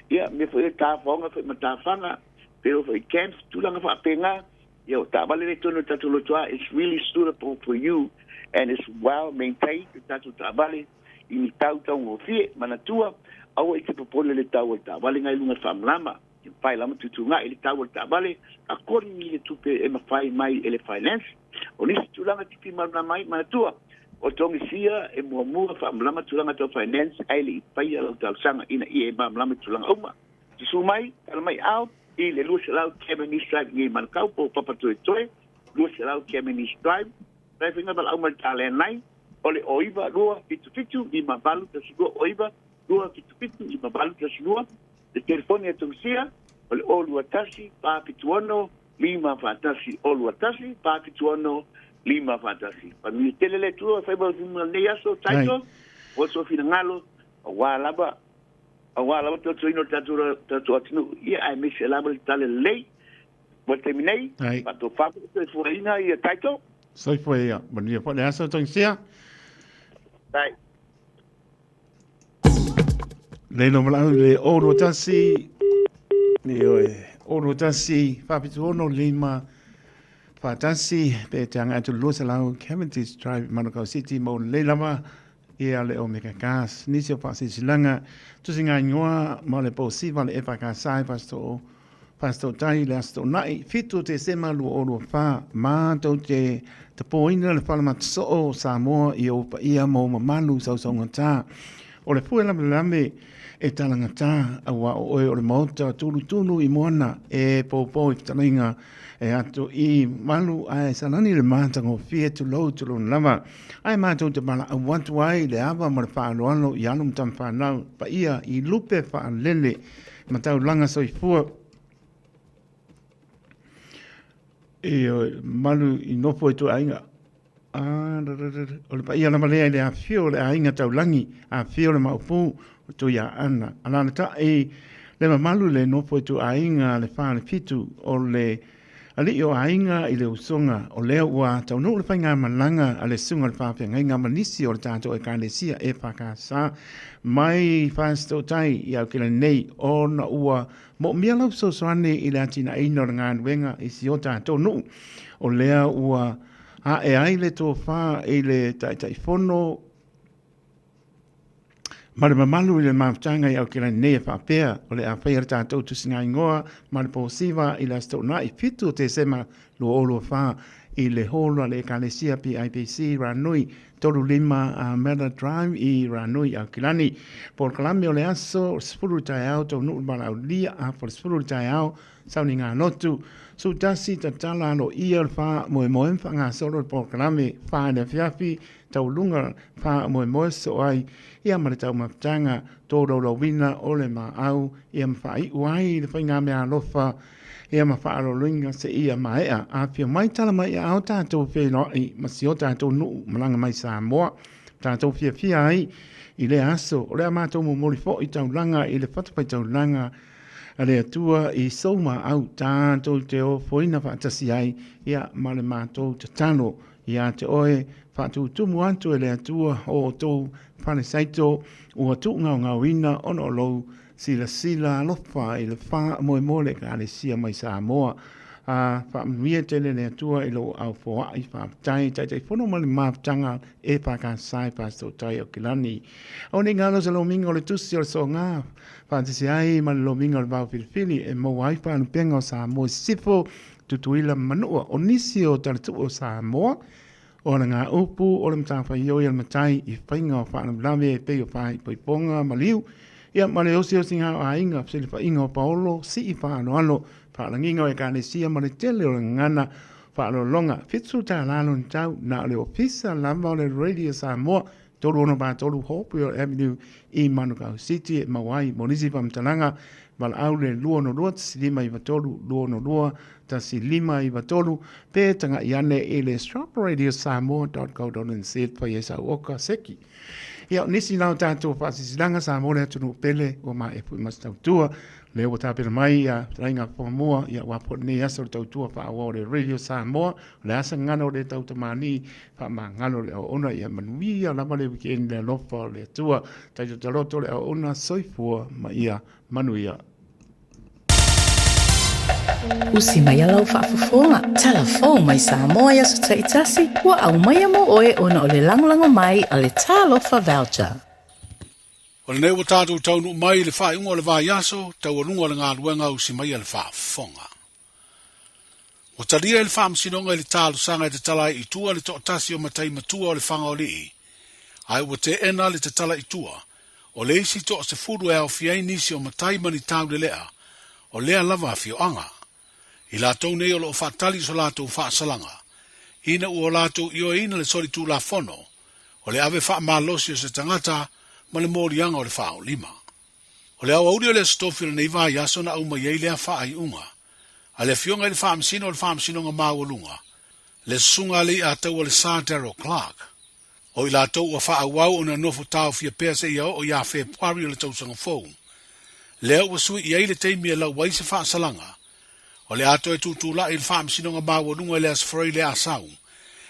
S3: ia mea foi lea tafaoga foi ma tafaga, peo foi camps, tulaga faapena. Ia o taavale lea i totonu o le tatou lotoa, it's really suitable for you and it's well maintained le tatou taavale i ni tau taugofie. Manatua, aua i te popole le tau o le taavale ngai luga i le faamalama. E mafai lava tuutuuga'i le tau o le taavale according i le tupe e mafai mai e le finance. O nisi tulaga te fia malamalama ai, manatua, o togisia e muamua faamalama tulaga tau finance ae le i faia lau talosaga ina ia e malamalama i tulaga uma. Susu mai, tala mai ao i le 200 Cavendish Drive i Manukau po o Papatoetoe, 200 Cavendish Drive, Drive inga valaau mai le ta landline o le 09 277 5812, 09 277 5812. Le telefoni a Tongisia o le 021 476 541, 021 476 541. Manuia tele le Atua e fai ma lenei aso, title, o so finagalo, aua lava, aua lava tautuaina o le tatou, tatou atunuu, ia aemaise lava le tala lelei. Mo le taimi nei, faatofa foi le soifuaina ia title.
S16: Soifua ia, manuia foi le aso Tongisia.
S3: Bye.
S16: Leilo malau le 021 le oe 021 476 5 41 pe te anga atu 200 Cavendish Drive Manukau City mo lelei lava ia le Omega Gas. Nisi o faasilasilaga tusi ngā ingoa ma le Posiva le EFKS Pastor Pastor Tai le Aso Toonai 7 o Tesema 2024 mātou te tapōina le whale matasoo o Samoa i ou paia mō mamalu sausaugata o le pue lamelame e talangata aua o oe o le maota tulutulu i moana e poupou i fetalaiga e ato i malu ae salani le matagofie tulou tulou lava ae mātou te valaau atu ai le ava ma le faaaloalo i alo ma tama whanau paia i lupe whaalele ma taulaga soifua i malu i nofo i tua aiga. O le paia lava lea i le afifio o le aiga taulagi, afifio le maopu o Tuiaana. Alaalatai le mamalu le nofo i tua aiga le falefitu o le Alii o aiga i le usoga, o lea ua taunuu le faigamalaga a le Susuga o le Faafeagaiga ma nisi o le tatou Ekalesia EFKS mai Fasitootai i Aukilani nei, ona ua moomia lau fesoasoani i le atinaeina o le galuega i si o tatou nuu. O lea ua ae ai le tofa i le Taitaifono Ma le mamalu i le mafutaga i Aokelani nei e faapea, o le a faia le tatou tusiga ingoa ma le Posiva i le Aso Toonai 7 o Tesema 2024 i le hall a le Ekalesia PIPC Ranui 35 Mela Drive i Ranui, Aokelani. Polokalame o le aso 10 i le taeao taunuu le valaaulia afa le 10 i le taeao sauniga lotu sutasi tatala aloaia o le faamoemoe ma faagasolo le polokalame 4 i le afiafi tauluga faamoemoe soo ai ia ma le taumafataga tolaulauina o le maau ia ma faaiu ai le faigameaalofa ia ma faaaloaloina seia maea. Afio mai tala mai aao tatou feiloai ma si o tatou nuu malaga mai Samoa tatou fiafia ai i lea aso. O le a matou momoli foi taulaga i le fatafaitaulaga a le Atua i sou maau tatou te ofoina faatasi ai ia ma le matou tatalo Ia te oe, faatutumu atu e le Atua o outou falesaito ua tuugaogaoina ona o lou silasila alofa i le faamoemoe o le Ekalesia mai Samoa. A faamanuia tele le Atua i lou au foai, faafetai Taitaifono ma le mafutaga e whakasai Pastor Tai o Kilani. O nei ngalo se lomiga o le tusi o le soga, faatasi ai ma le lomiga o le vao filifili e maua ai faalupega o Samoa i sisifo Tutuila ma Manua, o nisi o talatuu o Samoa, o ana ngā upu o le matawhaioi a le matai i whainga o whaalavelave e pei o whāipoiponga ma liu, ia ma le osiosiga o aiga, fesilafaiga o paolo, sii whaaloalo, whaalangiga o ekalesia ma le tele o le gagana. Faaaloaloga, $70 lona tau, na o le ofisa lava o le Radio Samoa, 363 Hopewell Avenue i Manukau City e maua ai. Mo nisi faamatalaga, valaau le 262 1593, 262 1593, pe tagai ane i le shopradiosamoa.co.nz fai ai sau oka seki. Ia, o nisi na o tatou faasilasilaga Samoa le atunuu pele ua maepu i ma se tautua. Lea ua tapena mai ia fetalaiga Fogamua, ia aua foi lenei aso le tautua faaauau o le Radio Samoa. O le asa gagana o le tautamānii faamagalo le auauna, ia manuia lava le weekend le alofa o le Atua. Taito taloto le auauna, soifua ma ia manuia.
S6: Usi mai lau faafofoga, tala fou mai Samoa i aso taitasi, ua aumaia mo oe ona o le lagolago mai a le Talofa Voucher.
S7: O lenei ua tatou taunuu mai i le faaiuga o le vaiaso, taualuga o le galuega usi mai a le faafofoga. Ua talia e le Faamasinoga i le talosaga e tatala ai i tua le toatasi o matai matua o le Fagaolii, ae ua teena le tatala i tua o le isi toasefulu e aofia ai nisi o matai ma ni taulelea o lea lava afioaga. I latou nei o lo o faatali i so latou faasalaga, ina ua o latou ioeina le solitulafono o le ave faamalosi o se tagata ma le moliaga o le faaolima. O le aoauli o le Aso Tofi o lenei vaiaso na aumai ai lea faaiuga a le Afioga i le Faamasino o le Faamasinoga Maualuga, le Susuga a Leiataua le Sir Darrell Clarke. O i latou ua faaauau ona nofo taofia pea seia oo ia Fepuari o le tausaga fou, lea ua sui i ai le taimi e lau ai se faasalaga. O le a toe tutulai i le Faamasinoga Maualuga i le Aso Faraile Asau,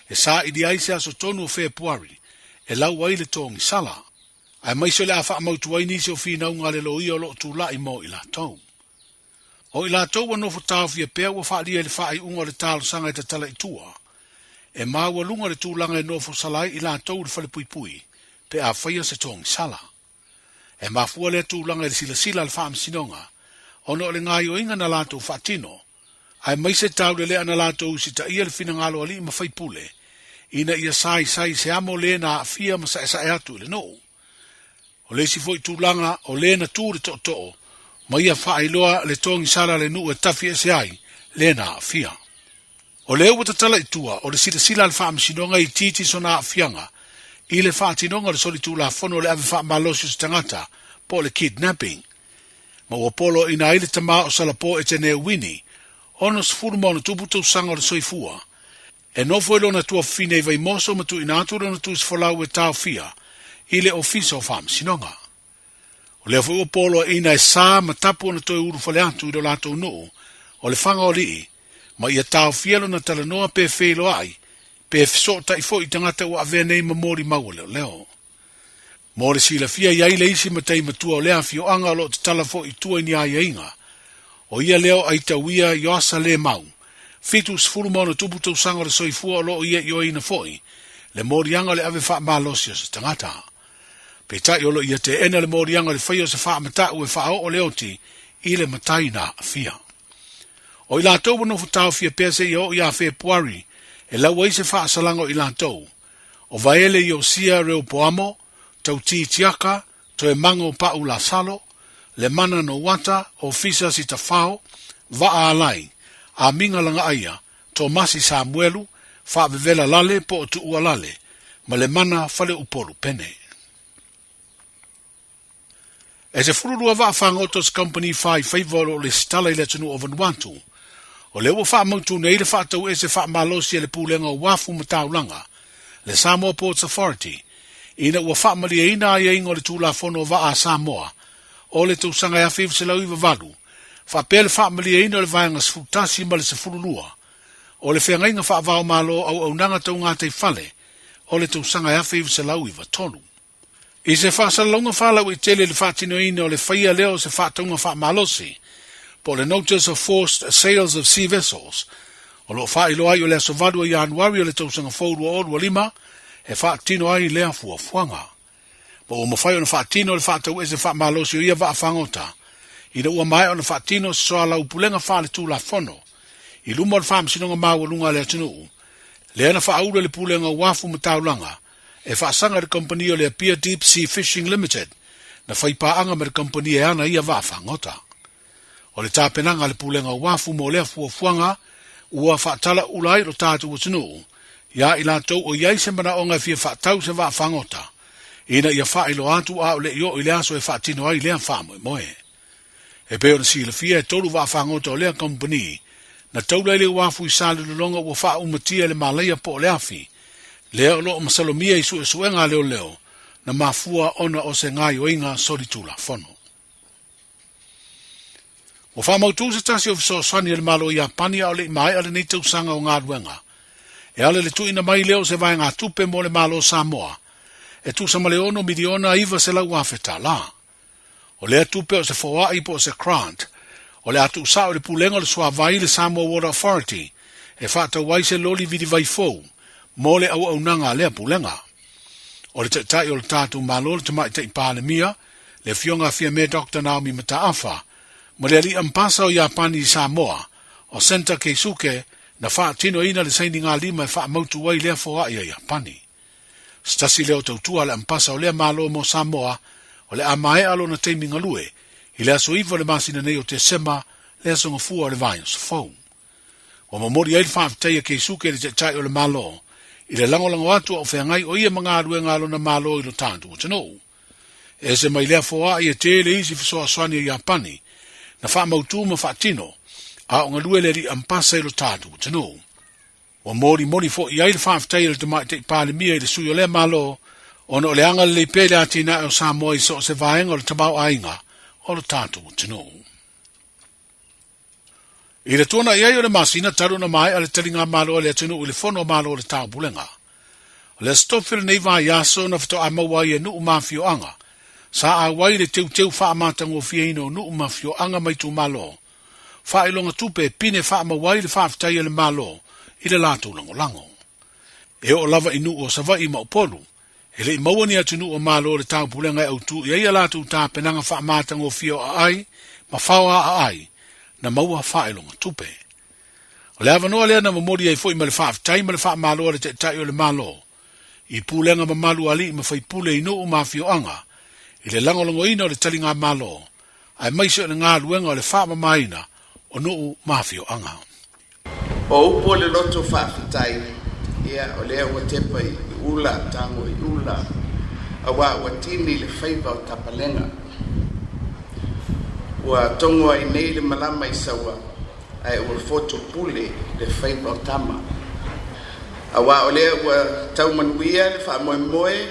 S7: e saili ai se aso tonu o Fepuari e lau ai le togisala. Aemaise o le a faamautu ai nisi o finauga a le loia o lo o tulai mo i latou. O i latou ua nofo taofia pea ua faaalia i le faaiuga o le talosaga e tatala i tua, e maualuga le tulaga e nofo sala ai i latou i le falepuipui pe a faia se togisala. E mafua lea tulaga i le silasila a le Faamasinoga ona o le gaoioiga na latou faatino, aemaise taulelea na latou usitaia le finagalo alii ma faipule ina ia saisai se amo le na aafia ma saesae atu i le nuu. O le isi foi tulaga o le na tu le tootoo ma ia faailoa le togisala a le nuu e tafi ese ai le na aafia. O lea ua tatala i tua o le silasila a le Faamasinoga i itiiti sona aafiaga i le faatinoga o le solitulafono o le ave faamalosi o se tagata po o le kidnapping ma ua poloaiina ai le tama o Salapo Etene Wini, 66 tausaga o le soifua, e nofo i lona tuafafine i Vaimoso ma tuuina atu lona tusifolau e taofia i le Ofisa o Faamasinoga. O lea foi ua poloaiina e sa ma tapu ona toe ulufale atu i lo latou nuu o le Fagaolii ma ia taofia lona talanoa pe feiloai pe fesootai foi i tagata ua avea nei ma molimau a leoleo. Mo le silafia i ai le isi matai matua o lea afioaga o lo o tatala foi i tua i ni aiaiga, o ia lea o Aitauia Ioasa Lemau, 76 tausaga o le soifua o lo o ia ioeina foi le moliaga o le ave faamalosi o se tagata. Peitai o lo o ia teena le moliaga o le faia o se faamatau e faaoo le oti i le matai na aafia. O i latou ua nofo taofia pea seia oo ia Fepuari e lau ai se faasalaga o i latou, O Vaele Iosia Reopoamo, Tautī Tiaka, Toemago Pa'u Lasalo, Lemana Nouata, Ofisa Sitafao, Va'a Alai, Amiga Lagaaia, Tomasi Samuelu, Faavevela Lale po o Tuua Lale, ma Lemana Faleupolu Pene. E 12 vaa fagota o se kamupani fai faiva o lo o lesitala i le atunuu o Vanuatu. O lea ua faamautu nei le faatau ese faamalosi a le Pulega o Uafu ma Taulaga, le Samoa Ports Authority, ina ua faamalieina aiaiga o le Tulafono o Vaa a Samoa o le tausaga e 1998, faapea le faamalieina o le Vaega 11 ma le 12 o le Feagaiga Faava-o-Malo Auaunaga Tau Gataifale o le tausaga e 1993. I se faasalalauga faalauaitele i le faatinoina o le faia lea o se faatauga faamalosi, po o le Notice of Forced Sales of Sea Vessels, o lo o faailoa ai o le aso 8 o Ianuari o le tausaga fou 2025 e faatino ai lea fuafuaga. Ma ua mafai ona faatino le faatauese faamalosi o ia vaa fagota ina ua maea ona faatino se soalaupulega faaletulafono i luma o le Faamasinoga Maualuga a le atunuu, lea na faaulu e le Pulega o Uafu ma Taulaga e faasaga i le kamupani o le Apia Deep Sea Fishing Limited na fai paaga ma le kamupani e ana ia vaa fagota. O le tapenaga a le Pulega o Uafu mo lea fuafuaga, Ua faatalaula ai lo tatou atunuu iā i latou o i ai se manaoga e fia faatau se vaafagota, ina ia faailoa atu a o le i oo i le aso e faatino ai lea faamoemoe. E pei ona silafia e tolu vaafagota o lea kamupani na taula i le uafu i Salelologa ua faaumatia e le malaia po o le afi, lea o lo o masalomia i suesuega a leoleo na mafua ona o se gaoioiga solitulafono. Ua faamautū se tasi o fesoasoani a le Malo o Iapani a o le i maea lenei tausaga o galuega. E ala i le tuuina mai lea o se vaegatupe mo le Malo o Samoa e tusa ma le $6,900,000. O lea tupe o se foai po o se grant o le a tuusao i le Pulega o le Suavai, le Samoa Water Authority, e faatau ai se loli vilivai fou mo le auaunaga a lea Pulega. O le Taitai o le tatou Malo le Tamaitai Palemia, le Afioga a Fiame Doctor Naomi Mataafa, ma le Alii Ampasa o Iapani i Samoa, o Senta Keisuke, na faatinoina le sainigalima e faamautu ai lea foai a Iapani. Se tasi lea o tautua a le Ampasa o lea Malo mo Samoa, o le a maea lona taimi galue i le aso 9 o le masina nei o Tesema, le aso gafua o le vaiaso fou. Ua momoli ai le faafetai a Keisuke i le Taitai o le Malo i le lagolago atu a o feagai o ia ma galuega a lona Malo i lo tatou atunuu. E ese mai lea foai e tele isi fesoasoani a Iapani na faamautu ma faatino a o galue le alii Ampasa i lo tatou atunuu. Ua molimoli foi i ai le faafetai a le Tamaitai Palemia i le sui o lea Malo ona o le agalelei pea i le atinae o Samoa i so o se vaega o le tamaoaiga o lo tatou atunuu. I le tuanai ai o le masina talu ona maea le taligamalo a le atunuu i le Fono a Malo o le Taupulega. O le Aso Tofi o lenei vaiaso na faatoa maua ai e nuu ma afioaga sa auai le teuteu faamatagofieina o nuu ma afioaga ma itumalo faailoga tupe e pine faamau ai le faafetai a le Malo i le latou lagolago. E oo lava i nuu o Savaii ma Upolu, e le i maua ni atunuu o Malo o le Taupulega e autū i ai a latou tapenaga faamatagofie o aai ma fao a aai na maua faailoga tupe. O le avanoa lea na momoli ai foi ma le faafetai ma le faamalo a le Taitai o le Malo i pulega mamalu a alii ma faipule i nuu ma afioaga i le lagolagoina o le taligamalo aemaise o le galuega o le faamamaina o nuu ma afioaga.
S10: O upu o le loto faafetai, ia, o lea ua tepa i ula, tago i ula, auā ua tini le faiva o Tapalega. Ua togo ai nei le malama i Saua, ae ua foto pule le faiva o Tama. Auā o lea ua tau manuia le faamoemoe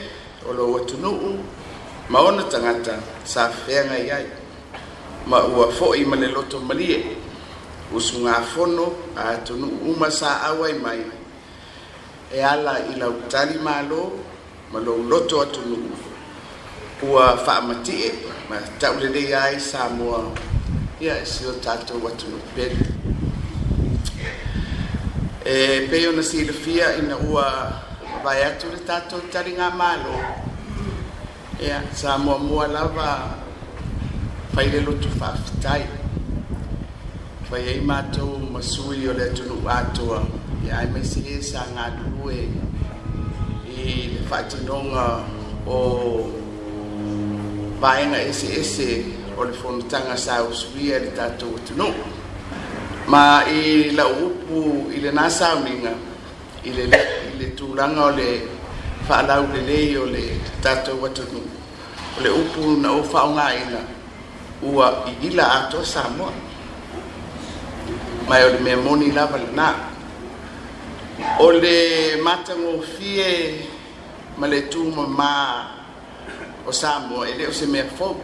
S10: o lou atunuu ma ona tagata sa feagai ai, ma ua foi ma le loto malie, usugafono a atunuu uma sa auai mai, e ala i lau tali malo ma lou loto atunuu, ua faamatie ma tauleleia ai Samoa, ia, e si o tatou atunuu pele. E pei ona silafia ina ua mavae atu le tatou taligamalo, ia, sa muamua lava fai le loto faafetai. Fai ai matou ma sui o le atunuu atoa, ia, aemaise e sa galulue i le faatinoga o vaega eseese o le fonotaga sa usuia e le tatou atunuu. Ma i lau upu i lena sauniga, i le i le tulaga o le faalaulelei o le tatou atunuu, o le upu na ou faaaogaina, ua iila atoa Samoa. Ma o le mea moni lava lena. O le matagofie ma le tumama o Samoa e le o se mea fou.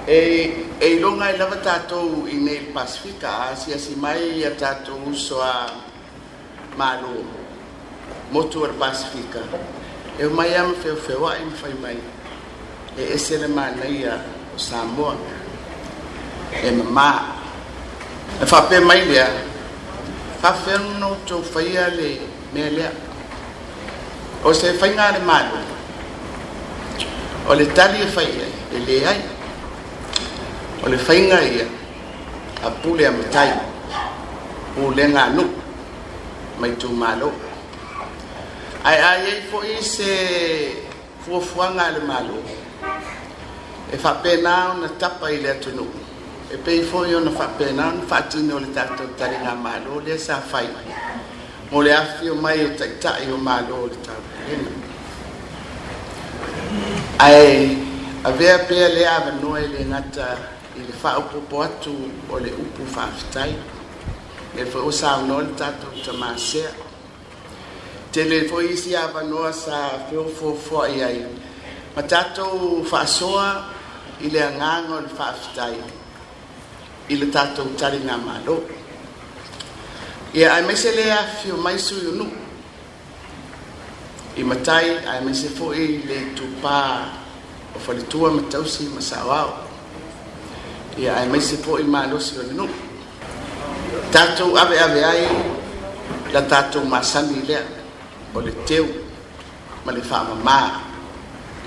S10: E e iloga ai lava tatou i nei i le Pasefika a asiasi mai a tatou uso a Malo motu o le Pasefika, e omai lava ma feofeoai ma fai mai, e ese le manaia o Samoa, e mama. Na faapea mai lea, faafefea ona outou faia le mea lea? O se faiga a le Malo? O le tali e fai i ai, e leai. O le faiga ia a pule a matai, pulega a nuu ma itumalo. Ae a i ai foi se fuafuaga a le Malo e faapena ona tapa i le atunuu, E pei foi ona faapena ona faatino le tatou taligamalo lea sa fai mo le afifio mai o Taitai o Malo o le Taupulega. Ae avea pea lea avanoa e le gata i le faaopoopo atu o le upu faafetai, lea foi ua saunoa le tatou tama Sea. Tele foi isi avanoa sa feofoofoai ai ma tatou faasoa i le agaga o le faafetai i le tatou taligamalo. Ia aemaise le afifio mai sui o nuu i matai aemaise foi le itupa o faletua ma tausi ma saoao. Ia aemaise foi malosi o le nuu. Tatou aveave ai la tatou masani lea o le teu ma le faamama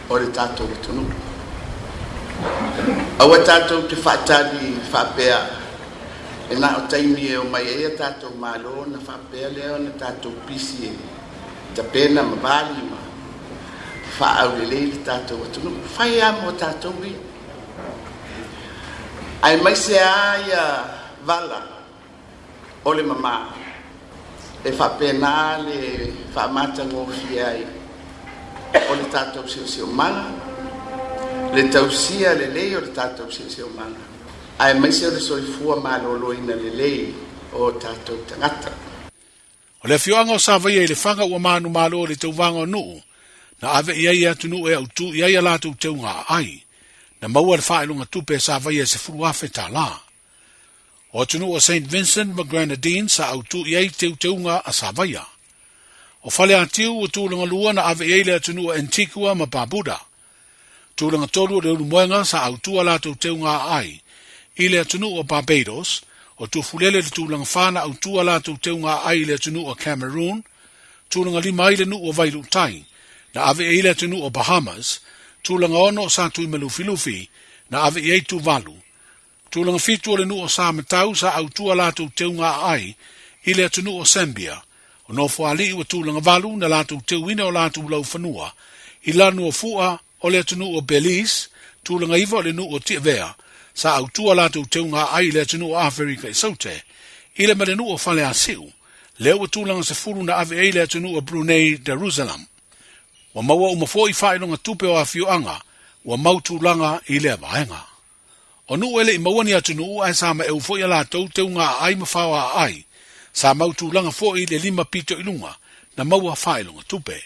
S10: o le tatou atunuu. Aua tatou te faatali faapea e na o taimi e omai ai a tatou Malo ona faapea lea ona tatou pisi e tapena ma vali ma faaaulelei le tatou atunuu. Fai lava mo tatou ia. Aemaise lava ia vala o le mama e faapena le faamatagofie ai o le tatou siosiomaga, le tausia lelei o le tatou siosiomaga, aemaise o le soifua maloloina lelei o tatou tagata.
S7: O le afioaga o Savaia i Lefaga ua manumalo i le tauvaga o Nuu, na ave i ai e atunuu e autu i ai a latou teuga aai. Na maua le faailoga tupe e Savaia e $10,000. O atunuu o Saint Vincent ma Grenadines sa autu i ai teuteuga a Savaia. O Faleatiu ua tulaga lua na ave i ai le atunuu o Antigua ma Barbuda. Tulaga tolu o le Ulumoega sa autu a latou teuga aai i le atunuu o Barbados, o Tufulele le tulaga fa na autu a latou teuga aai i le atunuu o Cameroon, tulaga lima ai le nuu o Vailuutai, na ave i ai le atunuu o Bahamas, tulaga ono o Satuimalufilufi, na ave i ai Tuvalu, Tulaga fitu o le nuu o Samatau sa autu a latou teuga aai i le atunuu o Sambia. O Nofoalii ua tulaga valu na latou teuina o latou laufanua i lanu o Fua o le atunuu o Belize, tulaga iva o le nuu o Tiavea sa autu a latou teuga aai i le atunuu o Aferika i Saute i le ma le nuu o Faleasiu, lea ua tulaga 10 na ave ai le atunuu o Brunei Darussalam. Ua maua uma foi faailoga tupe o afioaga ua mau tulaga i lea vaega. O nuu e le i maua ni atunuu ae sa maeu foi a latou teuga aai ma fao aai, sa mau tulaga foi le lima pito i luga na maua faailoga tupe.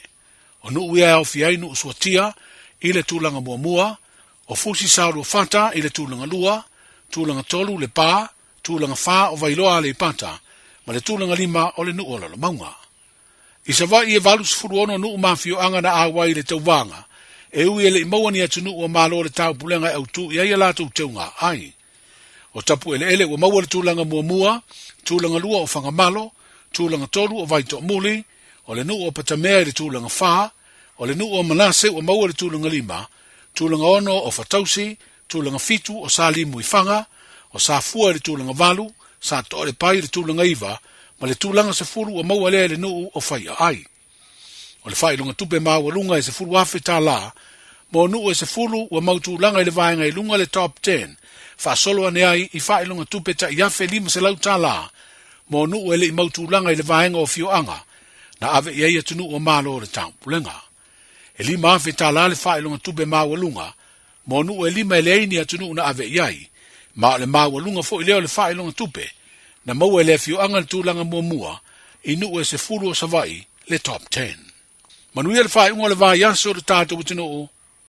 S7: O nuu ia e aofia ai nuu suatia i le tulaga muamua, o Fusi Saoluafata i le tulaga lua, tulaga tolu Lepa, tulaga fa o Vailoa Aleipata ma le tulaga lima o le nuu o Lalomauga. I Savaii e 86 nuu ma afioaga na auai i le tauvaga, e ui e le i maua ni atunuu o Malo le taupulega e autū i ai a latou teuga ai. O Tapueleele ua maua le tulaga muamua, tulaga lua o Fagamalo, tulaga tolu o Vaitoamuli, o le nuu o Patamea i le tulaga fa, o le nuu o Manase ua maua le tulaga lima, tulaga ono o Fatausi, tulaga fitu o Salimu i Faga, o Safua i le tulaga valu, Sa Toalepai i le tulaga iva, ma le tulaga 10 ua maua lea i le nuu o Faiaai. O le faailoga tupe maualuga e $10,000 mo nuu e 10 ua mau tulaga i le vaega i luga le Top 10, faasolo ane ai i faailoga tupe tai $1,500 mo nuu e le i mau tulaga i le vaega o afioaga na ave i ai atunuu o Malo o le Taupulega. E $5,000 le faailoga tupe maualuga mo nuu e lima e leai ni atunuu na ave i ai, ma o le maualuga foi lea o le faailoga tupe na maua e le afioaga le tulaga muamua i nuu e 10 o Savaii le Top Ten. Manuia le faaiuga o le vaiaso le tatou atunuu.